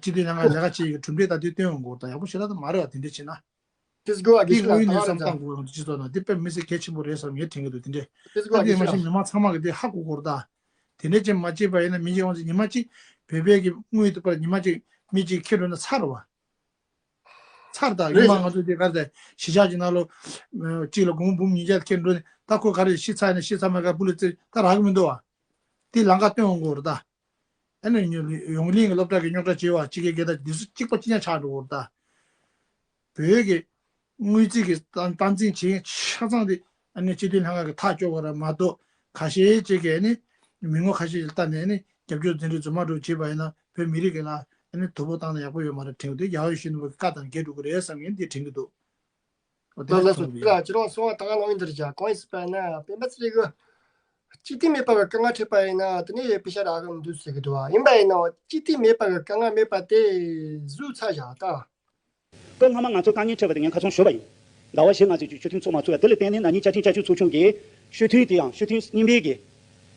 སྤྱི་འཐུས་ལྷན་ཁང་ལས་ཀ་བྱེད་ཡ་གི་གྲུབ་འབྲས་ད་དུང་སྟོན་འོང་དགོས་རེད་ད། ཡག་པོ་ཞེ་དྲག་ད་མ་རེད་བ། དེ་འདྲ་བྱས་ན། ཏིས་གོ་ཨ་གི་འདི་ཤི་ལ་དངོས་ཡོད་གནས་བསམ་བཏང་དགོས་རང་སྤྱི་ཚོགས་ནང་འདི་དཔེ་མི་སྲིད་གལ་ཆེན་པོ་རེད་བསམ་ངས་དྲན་གྱི་འདུག་དེ་འདྲས། ཏིས་གོ་ཨ་ད་འདི་གི་མ་ཤི་གཤམ་ལ་མི་མང་ཚང་མ་གི་འདི་ཧ་གོ་དགོས་རེད་ད། དེ་འདྲས་ཅན་མ་བྱེད་པ་ཡིན་ན་མི་གཅིག་དབང་ཚད་ཉི་མ་གཅིག་བོད་པའི་གི་དངུལ་དུ་པར་ཉི་མ་གཅིག་མི་གཅིག་ཁྱེར་འགྲོ་ན་ཚར་བ། ཚར་ད་རེད། ཉི་མ་ང་ཚོ་འདི་ག་རེ་གཞིས་ཆགས་ཀྱི་ནང་ལོ་གཅིག་ལ་སྒོར་མོ་འབུམ་ཉིས་བརྒྱ་ཁྱེར་འགྲོ་ནས་ད་ཁོ་ག་རེ་ཤི་ཚར་ནས་ཤི་ཚར་མ་ག་པུ་ལི་ཙི་ད་རག་གི་མི་འདུག་བ། དེ་ལམ་ཁ་སྟོན་འོང་གི་རེད་ད། ཨ་ནི་ཡོང་གླིང་གི་སློབ་གྲྭ་གི་རྙོག་དྲ་བྱས་པ་སྤྱི་སྒེར་སྒེར་དང་འདི་ཚོ་གཅིག་པ་གཅིག་རྐྱང་ཆགས་འགྲོ་གི་རེད་ད། བོད་ཀྱི་དངུལ་རྩིས་ཀྱི་སྟངས་སྟངས་འཛིན་བྱེད་མཁན་ཆ་ཚང་དེ་ཨ་ནི་སྤྱི་འཐུས་ལྷན་ཁང་གི་ཐག་གཅོད་པ་རེད་མ་གཏོགས་ཁ་ཤས་ཅིག་གིས་ཨ་ནི་མི་ངོ་ཁ་ཤས་ལ་ལྟ་ནས་ཨ་ནི་ རྒྱབ་སྐྱོར་འཛིན་རེས་རྫུན་མ་འགྲོ་བྱས་པ་ཡིན་ན་བོད་མི་རིགས་ཀྱི་ལ་ཨ་ནི་དོ་ཕོག་བཏང་ན་ཡག་པོ་ཡོད་མ་རེད་དྲན་གྱི་འདུག་རྒྱ་གར་ཡུལ་གཞན་དུ་བོད་ཀྱི་བཀའ་དང་འགལ་འགྲོ་གི་རེད་བསམ་ཡིན་དེ་དྲན་གྱི་འདུག་འོ་དེ་ལ་ལགས་སོ། ཐུགས་རྗེ་ཆེ། ཁྱེད་རང་གསུང་བ་ད་ག་ནང་ཡིན་འདིར་བྱ་གང་ཡིན་ཟེར་པ་ཡིན་ན་བོད་པ་ཚོ་གི་སྤྱི་མཐུན་མེད་པ་གི་དཀའ་ངལ་འཕྲད་པ་ཡིན་ན་དེ་ནས་པེ་ཤ་རག་གི་མི་འདུག་ཟེར་གི་འདུག་བ། ཡིན་པ་ཡིན་ནའང་སྤྱི་མཐུན་མེད་པ་གི་དཀའ་ངལ་མེད་པ་དེ་བཟོས་ཚར་བཞག་ད། སྐབས་སྔ་མ་ང་ཚོ་དཀའ་ངལ་འཕྲད་པ་དེ་ངས་ཁ་སང་ཞུས་པ་ཡིན། ཟླ་བ་བཞི་ལྔ་ཙམ་གྱི་ཆོས་མཐུན་ཚོགས་མ་ཚུགས་ཡ་དེ་ལ་བརྟེན་ནས་ན་ནིང་བཅའ་ཁྲིམས་བསྐྱར་བཅོས་ཚོགས་ཆུང་གིས་ཆོས་མཐུན་དེ་ཡང་ཆོས་མཐུན་རྙིང་པའི་གི་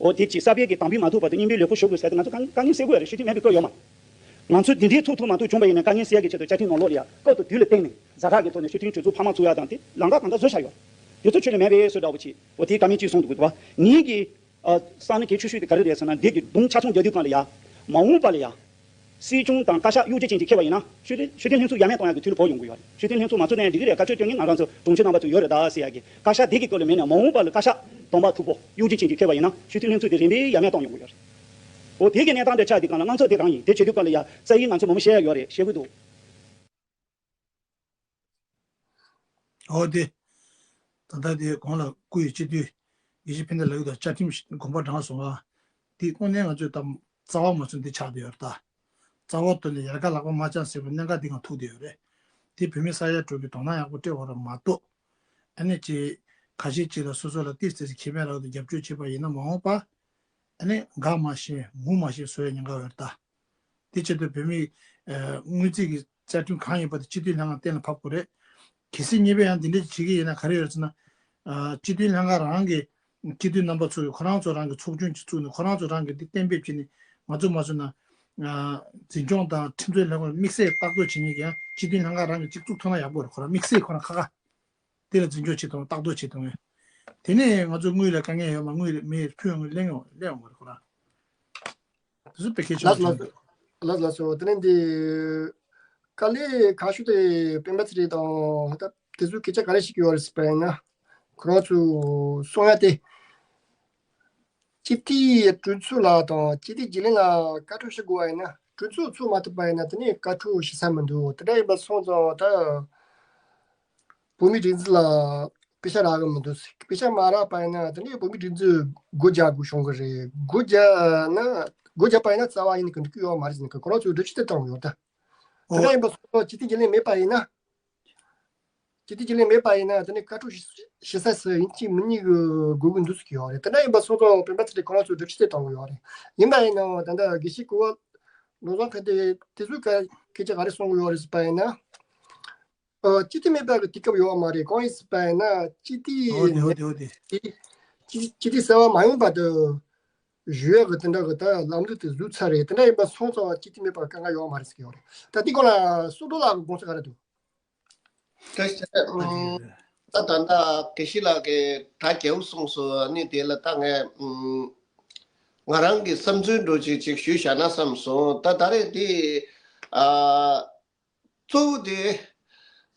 འོ་དེ་ཅིག་གསར་པའི་གི་དམ་འབུལ་མ་ཐུབ་བར་དུ་རྙིང་པའི་ལས་ཁུངས་ཞུགས་དགོས་ཟེར་ཏེ་ང་ཚོ་དཀའ་དཀའ་ངལ་སེལ་དགོས་ཡ་རེད། ཆོས་མཐུན་མེད་པའི་སྐབས་ཡོད་མ་རེད། ང་ཚོ་འདི་འདྲའི་ཚོགས་ཐུབ་མ་ཐུབ་བྱུང་བ་ཡིན་ན་དཀའ་ངལ་སེལ་ཡ་གི་ཆེད་དུ་བཅའ་ཁྲིམས་ནང་ལོགས་ལ་ཡ་སྐབས་དང་དུས་ལ་བརྟེན་ནས་ཛ་དྲག་གི་ཐོག་ནས་ཆོས་མཐུན་གྲོས་ཚོགས་འཕར་མ་ཚུགས་ཡ་དང་དེ་ལམ་ཁ་གང་འདྲ་བཟོས་བཞག་ཡོད། དེ་ཚོ་ཆོས་ལ་མེད་པའི་བཟོ་འདྲ་བོ་ཅིག་འོ་དེའི་བཀའ་མོལ་གཅིག་གསུངས་འདུག་གི་འདུག་བ། ངེད་ཀྱི་ཨ་ས་གནས་གལ་ཆེ་ཤོས་དེ་ག་རེ་རེད་ཟེར་ན་འདི་གི་གདོང་ཆ་ཚང་རྒྱག་དུས་སྒང་ལ་ཡ། མ་འོངས་པ་ལ་ཡ། སྲིད་སྐྱོང་དང་བཀའ་ཤག་གཡོ་སྒྱུ་ཅན་ཅིག་འཁྱེར་བ་ཡིན་ན་ཆོས་དོན་ཆོས་དོན་ལྷན་ཚོགས་ཡར་མར་གཏོང་ཡག་གི་འཐུས་ལ་བབས་ཡོང་གི་ཡོད་རེད། ཆོས་དོན་ལྷན་ཚོགས་མ་ཚུགས་ན་ཡང་འགྲིག་གི་རེད། བཀའ་ཆོས་སྐྱོན་ངེས་ང་རང་ཚོ་གྲོང་ཁྱེར་རྣམ་པ་ཚོ་ཡོད་རེད་ད་ཟེར་ཡག་གི་བཀའ་ཤག་དེ་གི་སྐོར་ལ་མེད་ན་མ་འོངས་པ་ལ་བཀའ་ཤག་སྟོང་པ་ཐུག་པོ་གཡོ་སྒྱུ་ཅན་ཅིག་འཁྱེར་བ་ཡིན་ན་ཆོས་དོན་ལྷན་ཚོགས་དེ་རིམ་པས་ཡར་མར་གཏོང་ཡོང་གི་ཡོད་རེད། འོ་དེ་གི་གནས་སྟངས་དེ་ཆགས་དུས་སྒང་ལ་དངངས་འཚབ་དེ་རང་ཡིན། དེ་བྱེད་དུས་སྒང་ལ་ཡ་རྩ་ཡིག་ང་ཚོ་མང་པོ་བཤད་ཡག་ཡོད་རེད། བཤད་དགོས་འདུག་འོ་དེ། ད་ལྟ་དེ་གོང་ལ་སྐུ་ཡི་སྤྱི་འཐུས་དགེ་བཤེས་ཕན་བདེ་ལགས་ཀྱིས་དང་བཅའ་ཁྲིམས་དགོངས་པ་དྲངས་སོང་ང་། དེ་དངོས་གནས་ང་ཚོས་ད་རྩ་བ་མ་ཚུགས་འདི་ཆགས་བསྡད་ཡོད་རེད་ད། རྩ་བ་བཏོན་ནས་ཡལ་ག་ལག་པ་མ་འཆང་ཟེར་བའི་གནད་འགག་འདི་ང་ཐུག་བསྡད་ཡོད་རེད། དེ་བོད་མི་ས་ཡ་དྲུག་གི་དོ་སྣང་ཡག་པོ་སྤྲད་ཡོད་རེད་མ་གཏོགས། ཨ་ནི་ཅིག་ཁ་ཤས་ཅིག་ལ་སོ་སོ་ལ་ཏིས་ཏིས་ཁེ་ཕན་རག་དུ་རྒྱབ་སྐྱོར་བྱས་པ་ཡིན་ན་མ་འོངས་པ། ཨ་ནི་འགག་མ་ཤེས་ངུ་མ་ཤེས་བཟོ་ཡ་ཉེན་ཁ་ཡོད་རེད་ད། དེ་ཆེད་དུ་བོད་མིའི་ཨ་དངུལ་རྩིས་ཀྱི་བཅའ་ཁྲིམས་གང་ཡིན་པ་དེ་སྤྱི་འཐུས་ལྷན་ཁང་གཏན་ལ་ཕབ་དགོས་རེད། གལ་སྲིད་གཉིས་པ་ཡང་འདི་འདྲ་ཞིག་བྱེད་ཀྱི་ཡིན་ན་ག་རེ་ཡོད་ཟེར་ན། ཨ་སྤྱི་འཐུས་ལྷན་ཁང་རང་གི་སྤྱི་འཐུས་རྣམ་པ་ཚོ་གིས་ཁོ་རང་ཚོ་རང་གི་ཚོགས་ཆུང་ཅིག་བཙུགས་ནས་ཁོ་རང་ཚོ་རང་གི་འདི་གཏན་འབེབས་བྱས་ནས་མ་བཙུགས་མ་བཙུགས་ན། ཨ་འཛིན་སྐྱོང་དང་ཁྲིམས་རྩོད་ལྷན་ཁང་དམིགས་བསལ་ལྟ་རྟོག་བྱེད་མཁན་གྱི་ཡང་སྤྱི་འཐུས་ལྷན་ཁང་རང་གིས་ཅིག་བཙུགས་ཐུབ་ན་ཡག་པོ་རེད། ཁོ་རང་དམིགས་བསལ་ཁོ་རང་ཁ་ཁ། དེ་ལ་འཛིན་སྐྱོང་བྱེད་དང་ལྟ་རྟོག་བྱེད་དང་། དེ་ནས་ང་ཚོ་དངུལ་ལ་དཀའ་ངལ་ཡོད་མ་དངུལ་མེད་ཕུལ་ཡོང་གི་གླེང་ཡོང་གླེང་ཡོང་གི་རེད་ཁོ་རང་། དེ་ཚོ་དཔེ་གལ་ཆེན་པོ་ལགས་ལགས་བྱུང་འདུག་ལགས་ལགས་སོ། དེ་ནས་འདི་དཀའ་ལས་ཁག་ཤོས་དེ་སྤེན་པ་ཚེ་རིང་དང་ད་དེ་ཚོ་སྐད་ཆ་ག་རེ་བཤད་ཀྱི་ཡོད་རེད་ཟེར་བ་ཡིན་ན། ཁོ་རང་ཚོ་གསུང་ཡ་དེ། སྤྱི་འཐུས་གྲོས་ཚོགས་ལ་དང་སྤྱི་འཐུས་རྒྱུན་ལས་ལ་བཀའ་འཁྲོལ་ཞུ་དགོས་པ་ཡིན་ན་གྲོས་ཚོགས་ཚོགས་མ་ཐུབ་པ་ཡིན་ན་དེ་ནས་བཀའ་འཁྲོལ་ཞུ་ས་མི་འདུག་དེ་འདྲ་ཡིན་པ་སོང་ཙང་ད་བོད་མིའི་སྒྲིག་འཛུགས་ལ་པེ་ཤ་རག་གི་མི་འདུག་པེ་ཤ་མ་རག་པ་ཡིན་ན་དེ་ནས་བོད་མིའི་སྒྲིག་འཛུགས་སྒོ་རྒྱག་དགོས་བྱུང་གི་རེད། སྒོ་རྒྱག་ན་སྒོ་རྒྱག་པ་ཡིན་ན་རྩ་བ་ཡིན་ནི་གི་འགྲིག་གི་ཡོད་མ་རེད་ཟེར་ནས་ཁོ་རང་ཚོས་འགྲེལ་བཤད་དེ་བཏང་གི་ཡོད་ད། དེ་འདྲ་ཡིན་པ་སོང་ཙང་སྤྱི་འཐུས་རྒྱུན་ལས་མེད་པ་ཡིན་ན། སྤྱི་འཐུས་རྒྱུན་ལས་མེད་པ་ཡིན་ན་དེ་ནས་བཀའ་འཁྲོལ་ཞུ་ཞུ་ས་སུ་ཡིན་གཅིག་མིན་གཉིས་ཀྱི་དགོས་ཀྱི་འདུག་ཟེར་གྱི་ཡོད་རེད། དེ་འདྲ་ཡིན་པ་སོང་ཙང་སྤེན་པ་ཚེ་རིང་ཁོ་རང་ཚོས་འགྲེལ་བཤད་དེ་གཏོང་གི་ཡོད་རེད། ཡིན་པ་ཡིན་ནའང་ད་ལྟ་དགེ་བཤེས་གོ་བ་ནོར་བཟང་ཕན་བདེ་དེ་ཚོས་སྐད་ཆ་ག་རེ་གསུང་གི་ཡོད་རེད་ཟེར་བ་ཡིན་ན། ཨ་སྤྱི་འཐུས་མེད་པ་གི་དུས་སྐབས་ཡོད་མ་རེད། གང་ཡིན་ཟེར་བ་ཡིན་ན་སྤྱི་འཐུས་འོ་དེ་འོ་དེ་འོ་དེ། སྤྱི་སྤྱི་འཐུས་གསར་པ་མ་ཡོང་བར་དུ་ཞུ་ཡག་གི་དེ་འདྲ་གི་ད་ལམ་ལུགས་དེ་བཟོས་ཚར་རེད། དེ་འདྲ་ཡིན་པ་སོང་ཙང་སྤྱི་འཐུས་མེད་པ་དཀའ་ངལ་ཡོད་མ་རེད་ཟེར་གྱི་ཡོད་རེད། ད་དེ་སྐོར་ལ་བསོད་སྒྲོན་ལགས་ཀྱི་དགོངས་ཚུལ་ག་རེ་འདུག་ད་ད་ད་ད་དགེ་བཤེས་ལགས་ཀྱིས་ད་རྒྱལ་པོ་གསུངས་སོང་ནི་དེ་ལ་ད་ངས་ང་རང་གི་བསམ་ཚུལ་འདྲ་ཅིག་ཅིག་ཞུས་བཞག་ན་བསམ་སོང་། ད་ད་རེས་དེ་ཨ་གཙོ་བོ་དེ་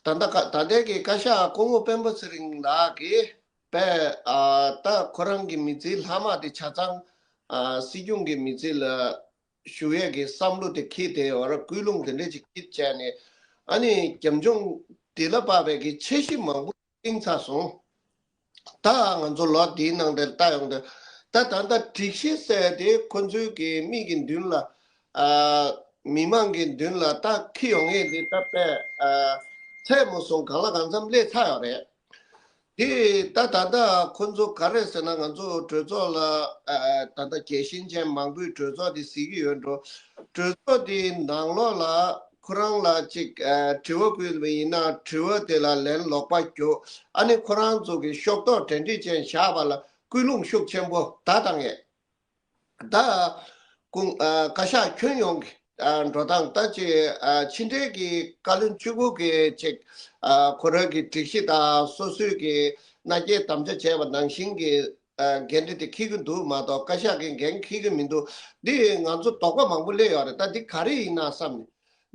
ད་ད་ད་ལྟའི་གི་བཀའ་ཤག་སྐུ་ངོ་སྤེན་པ་ཚེ་རིང་ལགས་ཀྱིས་པས་ཨ་ད་ཁོ་རང་གི་མི་ཚེའི་ལྷག་མ་དེ་ཆ་ཚང་ཨ་སྲིད་སྐྱོང་གི་མི་ཚེ་ལ་ཞུ་ཡས་ཀྱི་བསམ་བློ་དེ་འཁྱེར་བསྡད་ཡོད་རེད། ཀུན་སློང་དེ་འདྲ་ཅིག་འཁྱེར་བྱས་ནས་ཨ་ནི་རྒྱབ་ལྗོངས་དེ་ལ་དཔག་པའི་གི་འཆར་གཞི་མང་པོ་བཏིང་ཚར་སོང་། ད་ང་ཚོ་ལོ་འདིའི་ནང་དེར་ལྟ་ཡོང་དུས་ད་ད་ལྟ་སྒྲིག་གཞི་ཟེར་དེ་ཁོ་ཚོའི་གི་མིག་གི་མདུན་ལ་ཨ་མི་མང་གི་མདུན་ལ་ད་འཁྱེར་ཡོང་ཡས་དེ་ད་དཔེ་ཨ་ཚད་མ་སོང་གང་ལ་གང་འཚམ་སླེབས་ཚར་ཡོད་རེད། དེ་ད་ད་ལྟ་ཁོ་ཚོ་ག་རེ་ཟེར་ན་ང་ཚོ་གྲོས་ཚོགས་ལ་ཨ་ད་ལྟ་རྒྱལ་ཞེན་ཅན་མང་པོས་གྲོས་ཚོགས་དེ་གཟིགས་ཀྱི་ཡོད་འགྲོ། གྲོས་ཚོགས་དེའི་ནང་ལོགས་ལ་ཁོ་རང་ལ་ཅིག་ཨ་དྲི་བ་བཀོད་པ་ཡིན་ན་དྲི་བ་དེ་ལ་ལན་ལོག་པ་རྒྱོབ། ཨ་ནི་ཁོ་རང་ཚོ་གི་ཤོག་ཐོག་གྲ་སྒྲིག་ཅན་བཞག་པ་ལ་སྐུལ་སློང་ཤུགས་ཆེན་པོ་ད་བཏང་ཡས། ད་ཀུང་ཨ་བཀའ་ཤག་ཁྱོན་ཡོངས་ཀྱི་ཨ་འགྲོ་སྟངས་ད་ཅི་ཨ་ཕྱི་འབྲེལ་གྱི་བཀའ་བློན་གཅིག་པུ་གིས་ཅིག་ཨ་ཁོ་རང་གི་སྒྲིག་གཞི་དང་སོ་སོའི་གི་མནའ་སྐྱེལ་དམ་བཅའ་བྱས་པ་ནང་བཞིན་གྱི་ཨ་འགན་འཁྲི་དེ་འཁྱེར་གྱི་འདུག་མ་གཏོགས་བཀའ་ཤག་གི་འགན་འཁྱེར་གྱི་མི་འདུག་འདི་ང་ཚོ་དོགས་པ་མང་པོ་སླེབས་ཡོད་རེད། ད་འདི་ག་རེ་ཡིན་ན་བསམ་ནས་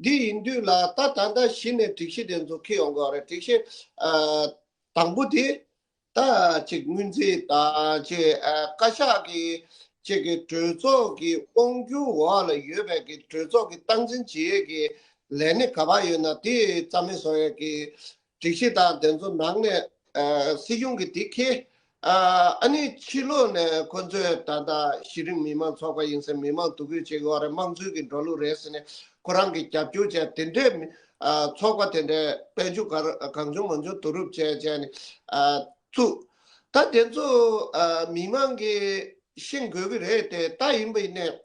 འདི་ཡིན་དུས་ལ་ད་ད་ལྟ་གཞི་ནས་སྒྲིག་གཞི་དེ་ཚོ་འཁྱེར་ཡོང་གི་ཡོད་རེད། སྒྲིག་གཞི་ཨ་དང་པོ་དེ། ད་ཅིག་སྔོན་རྩིས་དང་ཅིག་ཨ་བཀའ་ཤག་གི་ཅིག་གི་གྲོས་ཚོགས་ཀྱི་དབང་སྒྱུར་འོག་ལ་ཡོད་པའི་གི་གྲོས་ཚོགས་ཀྱི་སྟངས་འཛིན་བྱེད་ཡས་ཀྱི་ལས་སྣེ་ག་པར་ཡོད་ན་དེ་རྩ་མེད་བཟོ་ཡས་ཀྱི་སྒྲིག་གཞི་དང་དེ་ཚོ་ནང་ནས་ཨ་སྲིད་གཞུང་གི་དེ་ཁེ་ ཨ་ཨ་ནི་ཕྱི་ལོགས་ནས་ཁོ་ཚོས་ད་ལྟ་གཞི་རིམ་མི་མང་ཚོགས་པ་ཡིན་ཟེར། མི་མང་འདུ་འགོད་བྱེད་ཀྱི་ཡོད་རེད། དམངས་གཙོའི་གི་འགྲོ་ལུགས་རེད་ཟེར་ནས་ཁོ་རང་གི་རྒྱབ་སྐྱོར་བྱས། དེ་འདྲའི་མི་ཨ་ཚོགས་པ་དེ་འདྲའི་དཔལ་འབྱོར་ག་གང་བྱུང་མང་བྱུང་བསྡུ་རུབ་བྱས་བྱས་ནས་ཨ་བཙུགས། ད་དེ་ཚོ་ཨ་མི་མང་གིས་ཤེས་དགོས་ཀྱི་རེད་དེ། ད་ཡིན་པ་ཡིན་ནས།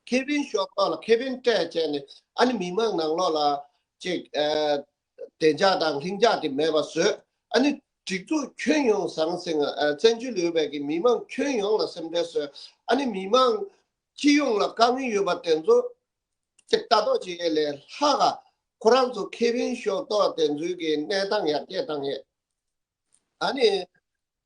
ཁེ་ཕན་ཤོག་ཐོག་ལ་ཁེ་ཕན་སྤྲད་བྱས་ནས། ཨ་ནི་མི་མང་ནང་ལོགས་ལ་ཅིག་ཨ་བདེ་འཇགས་དང་ལྷིང་འཇགས་དེ་མེད་པ་བཟོས། ཨ་ནི་སྒྲིག་འཛུགས་ཁྱོན་ཡོངས་ཟང་ཟིང་ཨ་བཙན་བྱོལ་ཡོད་པའི་གི་མི་མང་ཁྱོན་ཡོངས་ལ་སེམས་ཁྲལ་བཟོས། ཨ་ནི་མི་མང་སྤྱི་ཡོངས་ལ་དཀའ་ངལ་ཡོད་པ་དེ་ཚོ་ཅིག་ལྟ་རྟོག་བྱེད་ཡས་ལས་ལྷག་ག་ཁོ་རང་ཚོ་ཁེ་ཕན་ཤོག་ཐོག་དེ་ཚོའི་གི་གནས་སྟངས་ཡར་རྒྱས་བཏང་ཡས། ཨ་ནི་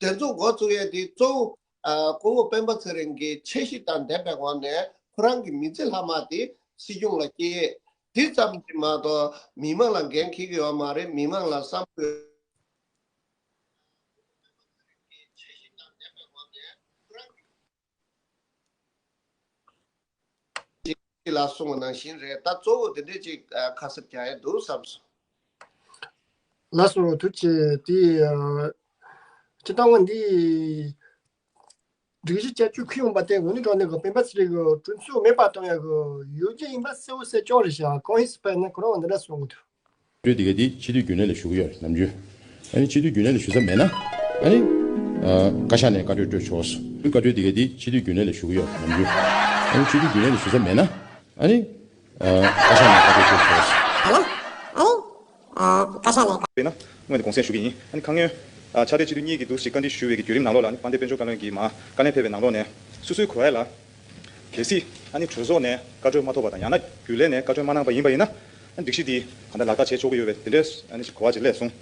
དེ་ཚོ་འགོ་བཙུགས་ཡས་དེ་གཙོ་བོ་ཨ་སྐུ་ངོ་སྤེན་པ་ཚེ་རིང་གི་འཆར་གཞི་དང་ལྡན་པའི་ངོས་ནས་ཁོ་རང་གི་མི་ཚེ་ལྷག་མ་དེ་སྲིད་སྐྱོང་ལ་སྐྱེལ་ཡས་དེ་ཙམ་གྱིས་མ་གཏོགས་མི་མང་ལ་འགན་འཁྱེར་གྱི་ཡོད་མ་རེད། མི་མང་ལ་བསམ་བློ། ལགས་གསུངས་པ་ནང་བཞིན་རེད། ད་གཙོ་བོ་དེ་འདྲས་ཅིག་ཨ་ཁ་གསབ་རྒྱག་ཡ་འདུག་བསམ་སོང་། ལགས་སོ། ཐུགས་རྗེ་ཆེ། དེ་ཨ་སྤྱིར་བཏང་བ་འདི་སྒྲིག་གཞི་བསྐྱར་བཅོས་ཁུར་ཡོང་པ་དེ་དངོས་གནས་དྲང་གནས་ཀྱི་སྤེན་པ་ཚེ་རིང་གི་གྲོས་ཚོགས་མེད་པ་གཏོང་ཡ་གི་ཡོ་བྱད་ཡིན་པ་གསལ་བོ་གསལ་རྐྱང་རེད་ཤག། གང་ཡིན་ཟེར་བ་ཡིན་ན་ཁོ་རང་འདི་འདྲ་གསུང་གི་འདུག། བཀའ་འཁྲོལ་དེ་ག་དེ་སྤྱི་འཐུས་རྒྱུན་ལས་ལ་ཞུ་གི་ཡོད་རེད། ནམ་རྒྱུན་ཨ་ནི་སྤྱི་འཐུས་རྒྱུན་ལས་ལ་ཞུ་ས་མེད་ན་ཨ་ནི་ཨ་བཀའ་ཤག་ནས་བཀའ་འཁྲོལ་སྤྲོད་ཆོག། བཀའ་འཁྲོལ་དེ་ག་དེ་སྤྱི་འཐུས་རྒྱུན་ལས་ལ་ཞུ་གི་ཡོད་རེད། ནམ་རྒྱུན་ཨ་ནི་སྤྱི་འཐུས་རྒྱུན་ལས་ལ་ཞུ་ས་མེད་ན་ཨ་ནི་ཨ་བཀའ་ཤག་ནས་བཀའ་འཁྲོལ་སྤྲོད་ཆོག། ཨ་ལ་ཨ་ནི་ཨ་བཀའ་ཤག་ནས་བཀའ། དཔེར་ན་སྔོན་ནས་དགོངས་སེལ་ཞུ་གི་ཡིན། ཨ་ནི་ཁ་སྔོན་ཨ་ཕྱག་སྦྲེལ་སྤྱི་འཐུས་གཉིས་ཀྱིས་འདུག་སེ་བཀའ་འདྲི་ཞུ་བའི་གི་བརྒྱུད་རིམ་ནང་ལོགས་ལ་ཨ་ནི་དཔལ་ལྡན་དཔལ་འབྱོར་བཀའ་བློན་གྱིས་མར་བཀའ་ལན་ཕེབས་པའི་ནང་ལོགས་ནས་སོ་སོའི་གོ་བ་ལ་གལ་སྲིད་ཨ་ནི་གྲོས་ཚོགས་ནས་བཀའ་འཁྲོལ་མ་ཐོབ་པ་དང་ཡང་ན་རྒྱུན་ལས་ནས་བཀའ་འཁྲོལ་མ་གནང་པ་ཡིན་པ་ཡིན་ན་ཨ་ནི་སྒྲིག་གཞི་འདི་གང་ལྟར་ལག་བསྟར་བྱེད་ཆོག་གི་ཡོད་པའི་དེ་འདྲའི་ཨ་ནི་ཅིག་གོ་བ་ཅིག་སླེབས་སོང་།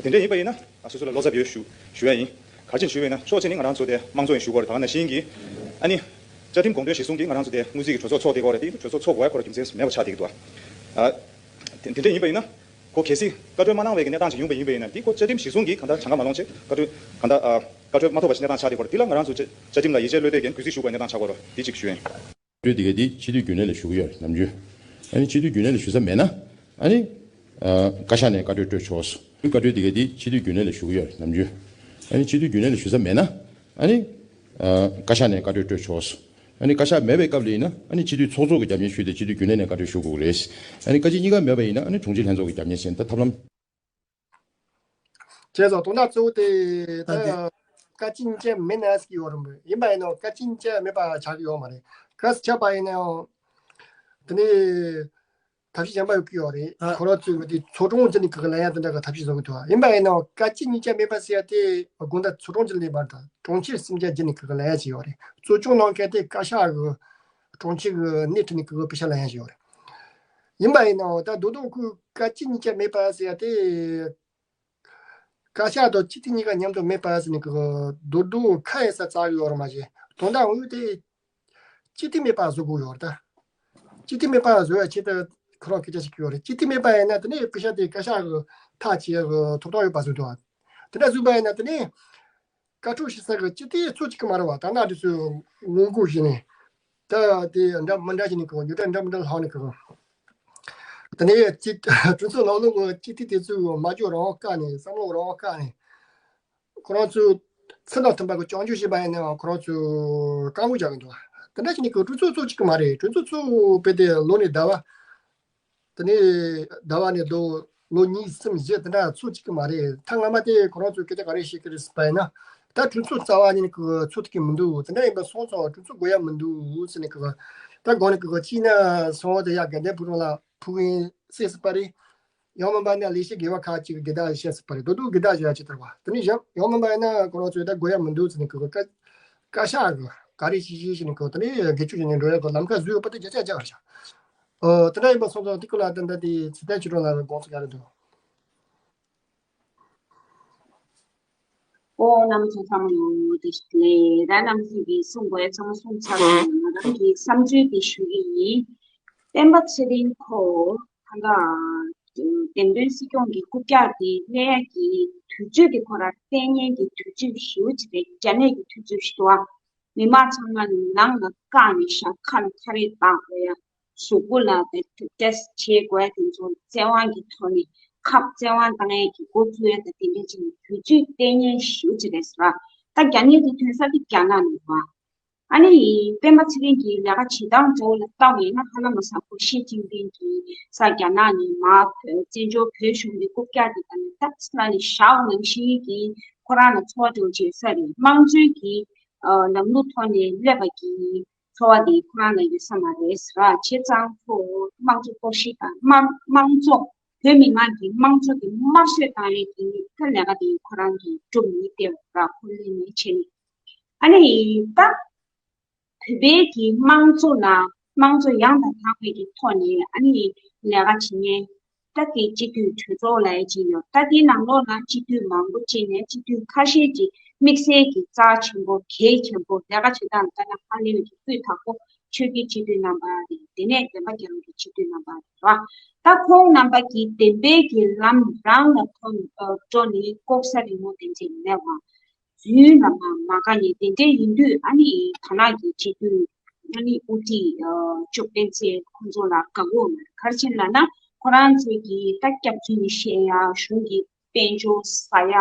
དེ་འདྲ་ཡིན་པ་ཡིན་ན་ཨ་སོ་སོ་ལ་བློ་འཚབ་ཡོད་ཞུ་ཞུ་ཡ་ཡིན། ག་རེ་བྱས་ནས་ཞུ་བ་ཡིན་ན་ཕྱོགས་གཅིག་ནས་ང་རང་ཚོ་དེ་དམངས་གཙོ་ཡིན་ཞུ་དགོས་རེད། ད་ག་ནང་བཞིན་གྱི་ཨ་ནི་བཅའ་ཁྲིམས་དགོངས་དོན་གཞིར་བཟུང་གིས་ང་རང་ཚོ་དེ་དངུལ་རྩིས་ཀྱི་གྲོས་ཚོགས་ཚོགས་བསྡད་ཀྱི་ཡོད་རེད། དེ་གྲོས་ཚོགས་ཚོགས་དགོས་ཡ་ཁོ་ར་རྒྱུ་མཚན་མེད་པ་ཆགས་བསྡད་ཀྱི་འདུག། ཨ་དེ་དེ་འདྲ་ཡིན་པ་ཡིན་ན་ཁོ་གལ་སྲིད་བཀའ་འཁྲོལ་མ་གནང་བའི་གི་གནས་སྟངས་ཅིག་ཡོང་པ་ཡིན་པ་ཡིན་ན་འདི་ཁོ་བཅའ་ཁྲིམས་གཞིར་བཟུང་གིས་གང་ལྟར་གྲངས་ཀ་མ་ལོངས་བྱས་བཀའ་འཁྲོལ་གང་ལྟར་ཨ་བཀའ་འཁྲོལ་མ་ཐོབ་པ་ཞིག་གནས་སྟངས་ཆགས་བསྡད་ཀྱི་ཡོད་རེད། འདི་ལ་ང་རང་ཚོ་བཅའ་བཅའ་ཁྲིམས་ལ་ཡིད་ཆེས་བློས་གཏད་མཁན་གུས་བརྩི་ཞུ་དགོས་ཡ་གནས་སྟངས་ཆགས་ཀྱི་ཡོད་རེད། འདི་གཅིག་ཞུ་ཡ་ཡིན། གྲོས་དེ་ག་དེ་སྤྱི་འཐུས་རྒྱུན་ལས་ལ་ཞུ་གི་ཡོད་རེད། ནམ་རྒྱུན་ཨ་ནི་སྤྱི་འཐུས་རྒྱུན་ལས་ལ་ཞུ་ས་མེད་ན་ཨ་ནི་ཨ་བཀའ་ཤག་ནས་བཀའ་འཁྲོལ་སྤྲོད་ཆོག། བཀའ་འཁྲོལ་དེ་ག་དེ་སྤྱི་འཐུས་རྒྱུན་ལས་ལ་ཞུ་གི་ཡོད་རེད། ནམ་རྒྱུན་ཨ་ནི་སྤྱི་འཐུས་རྒྱུན་ལས་ལ་ཞུ་ས་མེད་ན་ཨ་ནི་ཨ་བཀའ་ཤག་ནས་བཀའ་འཁྲོལ་སྤྲོད་ཆོག། ཨ་ནི་བཀའ་ཤག་མེད་པའི་སྐབས་ལ་ཡིན་ན་ཨ་ནི་སྤྱི་འཐུས་ཚོགས་གཙོ་གི་རྒྱབ་གཉེར་ཞུས་ཏེ་སྤྱི་འཐུས་རྒྱུན་ལས་ནས་བཀའ་འཁྲོལ་ཞུ་དགོས་ཀྱི་རེད། ཨ་ནི་བཀའ་སྤྱི་གཉིས་ཀ་མེད་པ་ཡིན་ན་ཨ་ནི་དྲུང་ཆེ་ལྷན་ཚོགས་ཀྱི་རྒྱབ་གཉེར་བྱས་ནས་ད་ཐབས་ལམ། བྱས་ཙང་དོན་དག་གཙོ་བོ་དེ་ད་ད་དེ་བཀའ་སྤྱི་གཉིས་ཀ་མེད་ན་ཟེར་གྱི་ཡོད་རེད་མོད། ཡིན་པ་ཡིན་ནའང་བཀའ་སྤྱི་གཉིས་ཀ་མེད་པ་ཆགས་ཀྱི་ཡོད་མ་རེད། གལ་སྲིད་ཆགས་པ་ཡིན་ནའང་དེ་ནས་ཐབས་ཤེས་གཞན་པ་ཡོད་ཀྱི་ཡོད་རེད། ཨ། ཁོ་རང་ཚོས་དེ་ཚོགས་དྲུང་ཟེར་ནས་གི་ལབ་ཡ་དེ་འདྲ་གི་ཐབས་ཤེས་བཟོ་གི་འདུག། ཡིན་པ་ཡིན་ནའང་བཀའ་སྤྱི་གཉིས་ཀ་མེད་པ་ཟེར་ཡ་དེ་དགོངས་དག་ཚོགས་དྲུང་ཟེར་ནས་མ་རེད། ད་དྲུང་ཆེ་སེམས་ཅན་ཟེར་ནས་གི་ལབ་ཡ་ཅིག་ཡོད་རེད། གཙོ་སྐྱོང་གནང་མཁན་དེ་བཀའ་ཤག་གི་དྲུང་ཆེ་གི་སྣེ་ཁྲིད་ནས་གི་དཔེ་ཆ་ལེན་ཡ་ཞིག་ཡོད་རེད། ཡིན་པ་ཡིན་ནའང་ད་རྡོག་རྡོག་ཁོས་བཀའ་སྤྱི་གཉིས་ཀ་མེད་པ་ཟེར་ཡ་དེ། བཀའ་ཤག་དང་སྤྱི་འཐུས་གཉིས་ཀ་མཉམ་དུ་མེད་པ་ཟེར་ནས་གི་རྡོག་རྡོག་ཁ་ཡ་ས་རྩ་གི་ཡོད་རེད་མ་གཞི། དོན་དག་དངོས་དེ་སྤྱི་འཐུས་མེད་པ་བཟོ་དགོས་ཡོད་རེད་ད། སྤྱི་འཐུས་མེད་པ་བཟོ་ཡ་ཆེད་དུ་ཁོ་རང་སྐད་ཆ་ཞིག་གི་ཡོད་རེད། སྤྱི་འཐུས་མེད་པ་ཡིན་ན་དེ་ནས་དཔེ་ཆ་དེ་བཀའ་ཤག་གི་ཐག་བཅད་གི་ཐོབ་ཐང་ཡོད་པ་བཟོ་འདུག། དེ་འདྲ་བཟོས་པ་ཡིན་ན་དེ་ནས། བཀའ་འཁྲོལ་ཞུ་ས་གི་སྤྱི་འཐུས་ཚོ་གཅིག་གི་མ་རེད་བ། ད་ནང་དེ་ཚོས་ངོ་རྒོལ་བྱས་ནས། ད་དེ་འདྲ་མི་འདྲ་བྱས་ནས་གི་རྒྱུ་འབྲས་འདྲ་མི་འདྲ་ལྷག་ནས་གི། དེ་ནས་སྤྱི་གྲོས་ཚོགས་ནང་ལོགས་གི་སྤྱི་འཐུས་དེ་ཚོས་མ་འཇོག་རང་དབང་བཀག་ནས་བསམ་བློ་རང་དབང་བཀག་ནས། ཁོ་རང་ཚོས་ཚུལ་དང་མཐུན་པ་གི་བསྐྱར་བཅོས་བྱས་པ་ཡིན་ནའང་ཁོ་རང་ཚོས་བཀག་འགོག་རྒྱག་གི་འདུག། དེ་འདྲ་བྱས་ནས་གི་གྲོས་ཚོགས་ཚོ་གཅིག་གི་མ་རེད། གྲོས་ཚོགས་ཚོ་དཔེ་དེ་ལོ་ནས་ཟླ་བ། དེ་ནས་ཟླ་བ་ནས་ལོ་ལོ་གཉིས་གསུམ་བཞི་དེ་འདྲ་ཚོ་གཅིག་གི་མ་རེད། ཐེངས་སྔ་མ་དེ་ཁོ་རང་ཚོས་སྐད་ཆ་ག་རེ་བཤད་ཀྱི་རེད་ཟེར་བ་ཡིན་ན། ད་གྲོས་ཚོགས་རྩ་བ་ཉིད་ནས་གི་ཚོགས་ཐུབ་ཀྱི་མི་འདུག། དེ་འདྲ་ཡིན་པ་སོང་ཙང་གྲོས་ཚོགས་དགོས་ཡ་མི་འདུག་ཟེར་ནས་གི། ད་གོང་ནས་གི་གཅིག་ན་སོང་བ་དེ་ཡ་དགའ་ལྡན་ཕུག་རོན་ལ་ཕུག་ཡིན་ཟེར་ཟེར་བ་རེད། ཡང་མིན་པ་ན་ལས་བྱེད་དགེ་བ་ཁག་ཅིག་གི་དགེ་རྒན་བཤད་ཟེར་བ་རེད། རྡོག་རྡོག་དགེ་རྒན་བཤད་ཅི་ལྟར་བ། དེ་ནས་གཞན་ཡང་མིན་པ་ཡིན་ན་ཁོ་རང་ཚོས་ད་དགོས་ཡ་མི་འདུག་ཟེར་ནས་གི་བཀའ་བཀའ་ཤག་གི་ག་རེ་བྱེད་བྱེད་ཟེར་ནས་གི་དེ་ནས་དགེ་བཅུ་ཞིག་ནས་འགྲོ་ཡ་གི་ལམ་ཁ་བཟོས་ཡོད་པ་དེ་བརྒྱ་ཆ་བརྒྱ་ག་རེ་བྱ། ཨོ་དེ་འདྲ་ཡིན་པ་སོང་ཙང་དེ་ཀུན་ལ་ད་ལྟ་དེ་ཚེ་བརྟན་ཆོས་སྒྲོན་ལགས་ཀྱི་དགོངས་ཚུལ་ག་རེ་འདུག། ཨོ་རྣམ་ཚོ་ཚང་མ་ལོ་བདེ་ལེགས། ད་རྣམ་ཚོ་གིས་གསུང་དགོས་ཡ་ཚང་མ་གསུངས་ཚར་སོང་། ང་རང་གི་བསམ་ཚུལ་དེ་ཞུ་གི་ཡིན། སྤེན་པ་ཚེ་རིང་ཁོ་ད་ལྟ་བདེན་དོན་སྲིད་སྐྱོང་གི་རྐུབ་བཀྱག་དེ་སླེབས་ཡ་གི་དུས་ཚོད་དེ་ཁོ་རང་ལྟས་ངན་གྱི་དུས་ཚོད་ཞེ་པོ་ཅིག་རེད། རྒྱ་ནད་ཀྱི་དུས་ཚོད་ཞིག་འདུག་ཨ། མི་མང་ཚང་མ་ནང་ལ་བཀག་ནས་བཞག་ཁ་ལ་ཁ་རས་བཏགས་དགོས་ཡ། གཟུགས་པོ་ལ་ཏེ་ཊེ་སི་ཊི་བྱེད་དགོས་ཡ་དེ་ཚོ་བཙན་དབང་གི་ཐོག་ནས་ཁབ་བཙན་དབང་བཏང་ཡས་ཀྱི་འགོ་བཙུགས་ཡ་དང་དེ་འདྲ་བྱས་ནས་དུས་ཚོད་ལྟས་ངན་ཞེ་པོ་ཅིག་རེད་ཟེར་བ། ད་རྒྱ་ནག་གི་ཐོན་ས་དེ་རྒྱ་ནག་ནས་རེད་བ། ཨ་ནི་སྤེན་པ་ཚེ་རིང་གིས་ལས་ཀ་བྱེད་སྟངས་འདྲ་བོ་ལ་ལྟ་བ་ཡིན་ན། ཧ་ལམ་ས་ཁོ་ཞི་ཅིན་ཕིང་གིས་ས་རྒྱ་ནག་ནས་མར་བཙན་བྱོལ་བོད་གཞུང་གི་རྐུབ་བཀྱག་དེ་ད་ནི་ཏག་ཏག་ནས་བཞག་ནང་བཞིན་གྱི་ཁོ་རང་ལ་ཚོར་བ་འདྲ་བོ་བྱེད་ས་རེད། དམངས་གཙོའི་གི་ལམ་ལུགས་ཐོག་ནས་སླེབས་པ་གི་ཚོར་བ་དེ་ཁོ་རང་ལ་ཡོད་ས་མ་རེད་ཟེར་བ། བྱས་ཙང་ཁོ་དམངས་གཙོ་གཏོར་བཤིག་དང་དམངས་དམངས་གཙོ་བོད་མི་མང་གི་དམངས་གཙོ་དེ་དམར་གསོད་བཏང་ཡས་ཀྱི་ད་ལས་ཀ་དེ་ཁོ་རང་གིས་སྒྲུབ་མི་སྟེར་བ་ར། ཁོ་ལས་མི་བྱེད་ནས། ཨ་ནི་ད་བོད་པའི་གི་དམངས་གཙོ་ལ་དམངས་གཙོ་ཡང་དང་དག་པའི་གི་ཐོག་ནས་ཨ་ནི་ལས་ཀ་བྱེད་མཁན་ད་དེ་སྤྱི་འཐུས་གྲོས་ཚོགས་ལབ་ཡས་ཅིག་ཡོད། ད་དེའི་ནང་ལོགས་ལ་སྤྱི་འཐུས་མང་པོ་ཅིག་ནས་སྤྱི་འཐུས་ཁ་ཤས་ཀྱིས་དམིགས་བསལ་གྱི་རྩ་ཆེན་པོ་གལ་ཆེན་པོ་ལས་ཀ་བྱེད་སྟངས་ལ་ད་ལྟ་ཧ་ལས་པའི་གི་སྤུས་དག་པོ། ཆོས་བརྒྱུད་སྤྱི་འཐུས་རྣམ་པ་རེད། དེ་ནས་བདེན་པ་རྒྱལ་ལོ་གི་སྤྱི་འཐུས་རྣམ་པ་རེད་བ། ད་ཁོང་རྣམ་པ་གིས་བདེན་པའི་གི་ལམ་རང་ལ་ཐོན་འགྲོ་ནས་ལྐོག་ཟ་རི་མོ་དེ་འདྲས་མེད་པ། རྫུན་ལ་མ་མ་དགའ་ནས་དེ་འདྲས་ཡིན་དུས། ཨ་ནི་ད་ནག་གི་སྤྱི་འཐུས་ཨ་ནི་དབུ་ཁྲིད་ཨ་ཅོ་སྤེན་ཚེ་ཁོང་ཚོ་ལ་དགའ་པོ་མ་རེད། ག་རེ་བྱས་ན་ན་ཁོ་རང་ཚོས་ཀྱིས་ད་སྐྱག་རྫུན་བཤད་ཡ། གཞུང་གི་དཔལ་འབྱོར་ཟ་ཡ།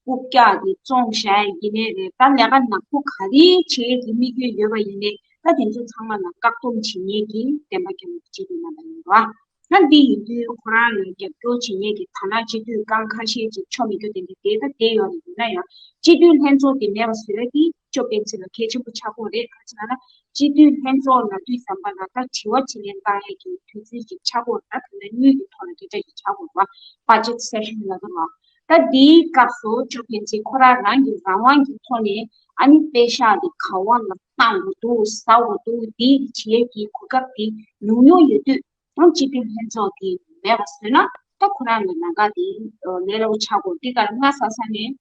རྐུབ་བཀྱག་དེ་བཙོང་བཞག་ཡ་ཡིན་ནའི་རེད། ད་ལས་ཀ་ནག་པོ་ག་རེ་བྱེད་ཀྱི་དམིགས་ཡུལ་ཡོད་པ་ཡིན་ནའི་ད་དེ་ཚོ་ཚང་མ་ལ་བཀག་སྡོམ་བྱེད་མཁན་གྱི་བདེན་པ་རྒྱལ་ལོ་སྤྱི་འཐུས་རྣམ་པ་ཡིན་པ། ད་འདི་ཡིན་དུས་ཁོ་རང་ལ་རྒྱབ་སྐྱོར་བྱེད་མཁན་གྱི་ད་ནག་སྤྱི་འཐུས་རྐང་ཁ་ཤས་ཅིག་ཆོ་མི་རྒྱུ་དེ་འདྲ་དེ་ད་བསྡད་ཡོད་རེད། ཡིན་ན་ཡང་སྤྱི་འཐུས་ལྷན་ཚོགས་དེ་མེད་པ་བཟོ་ཡ་དེ་ཅོ་སྤེན་ཚེ་ལ་གལ་ཆེན་པོ་ཆགས་ཀྱི་རེད། ག་རེ་ཟེར་ན། སྤྱི་འཐུས་ལྷན་ཚོགས་ལ་དུས་བསམ་པ་ལ་ད་དྲི་བ་དྲིས་ལན་བཏང་ཡས་ཀྱི་དུས་ཚོད་ཅིག་ཆགས་ཀྱི་རེད། ད་དེ་ལ་དངུལ་གྱི་ཐོག་ལ་སྐད་ཆ་ཅིག་ཆགས་ཀྱི་རེད་བ། Budget session ལབ་ཀྱི་རེད་བ། ད་འདིའི་སྐབས་སུ་ཅོ་སྤེན་ཚེ་ཁོ་རང་རང་གི་རང་དབང་གི་ཐོག་ནས་ཨ་ནི་པེ་ཤག་དེ་ག་བ་ལ་བཏང་དགོས་འདུག་ཟ་དགོས་འདུག་འདི་བྱེད་ཡས་ཀྱི་གོ་སྐབས་དེ་ཉུང་ཉུང་ཡོད་དུས། ཨང་སྤྱི་འཐུས་ལྷན་ཚོགས་དེ་མེད་པ་བཟོས་ན་ད་ཁོ་རང་ལ་ལམ་ཁ་དེ་ལས་སླ་པོ་ཆགས་དགོས། དེ་གར་སྔ་ས་ས་ནས་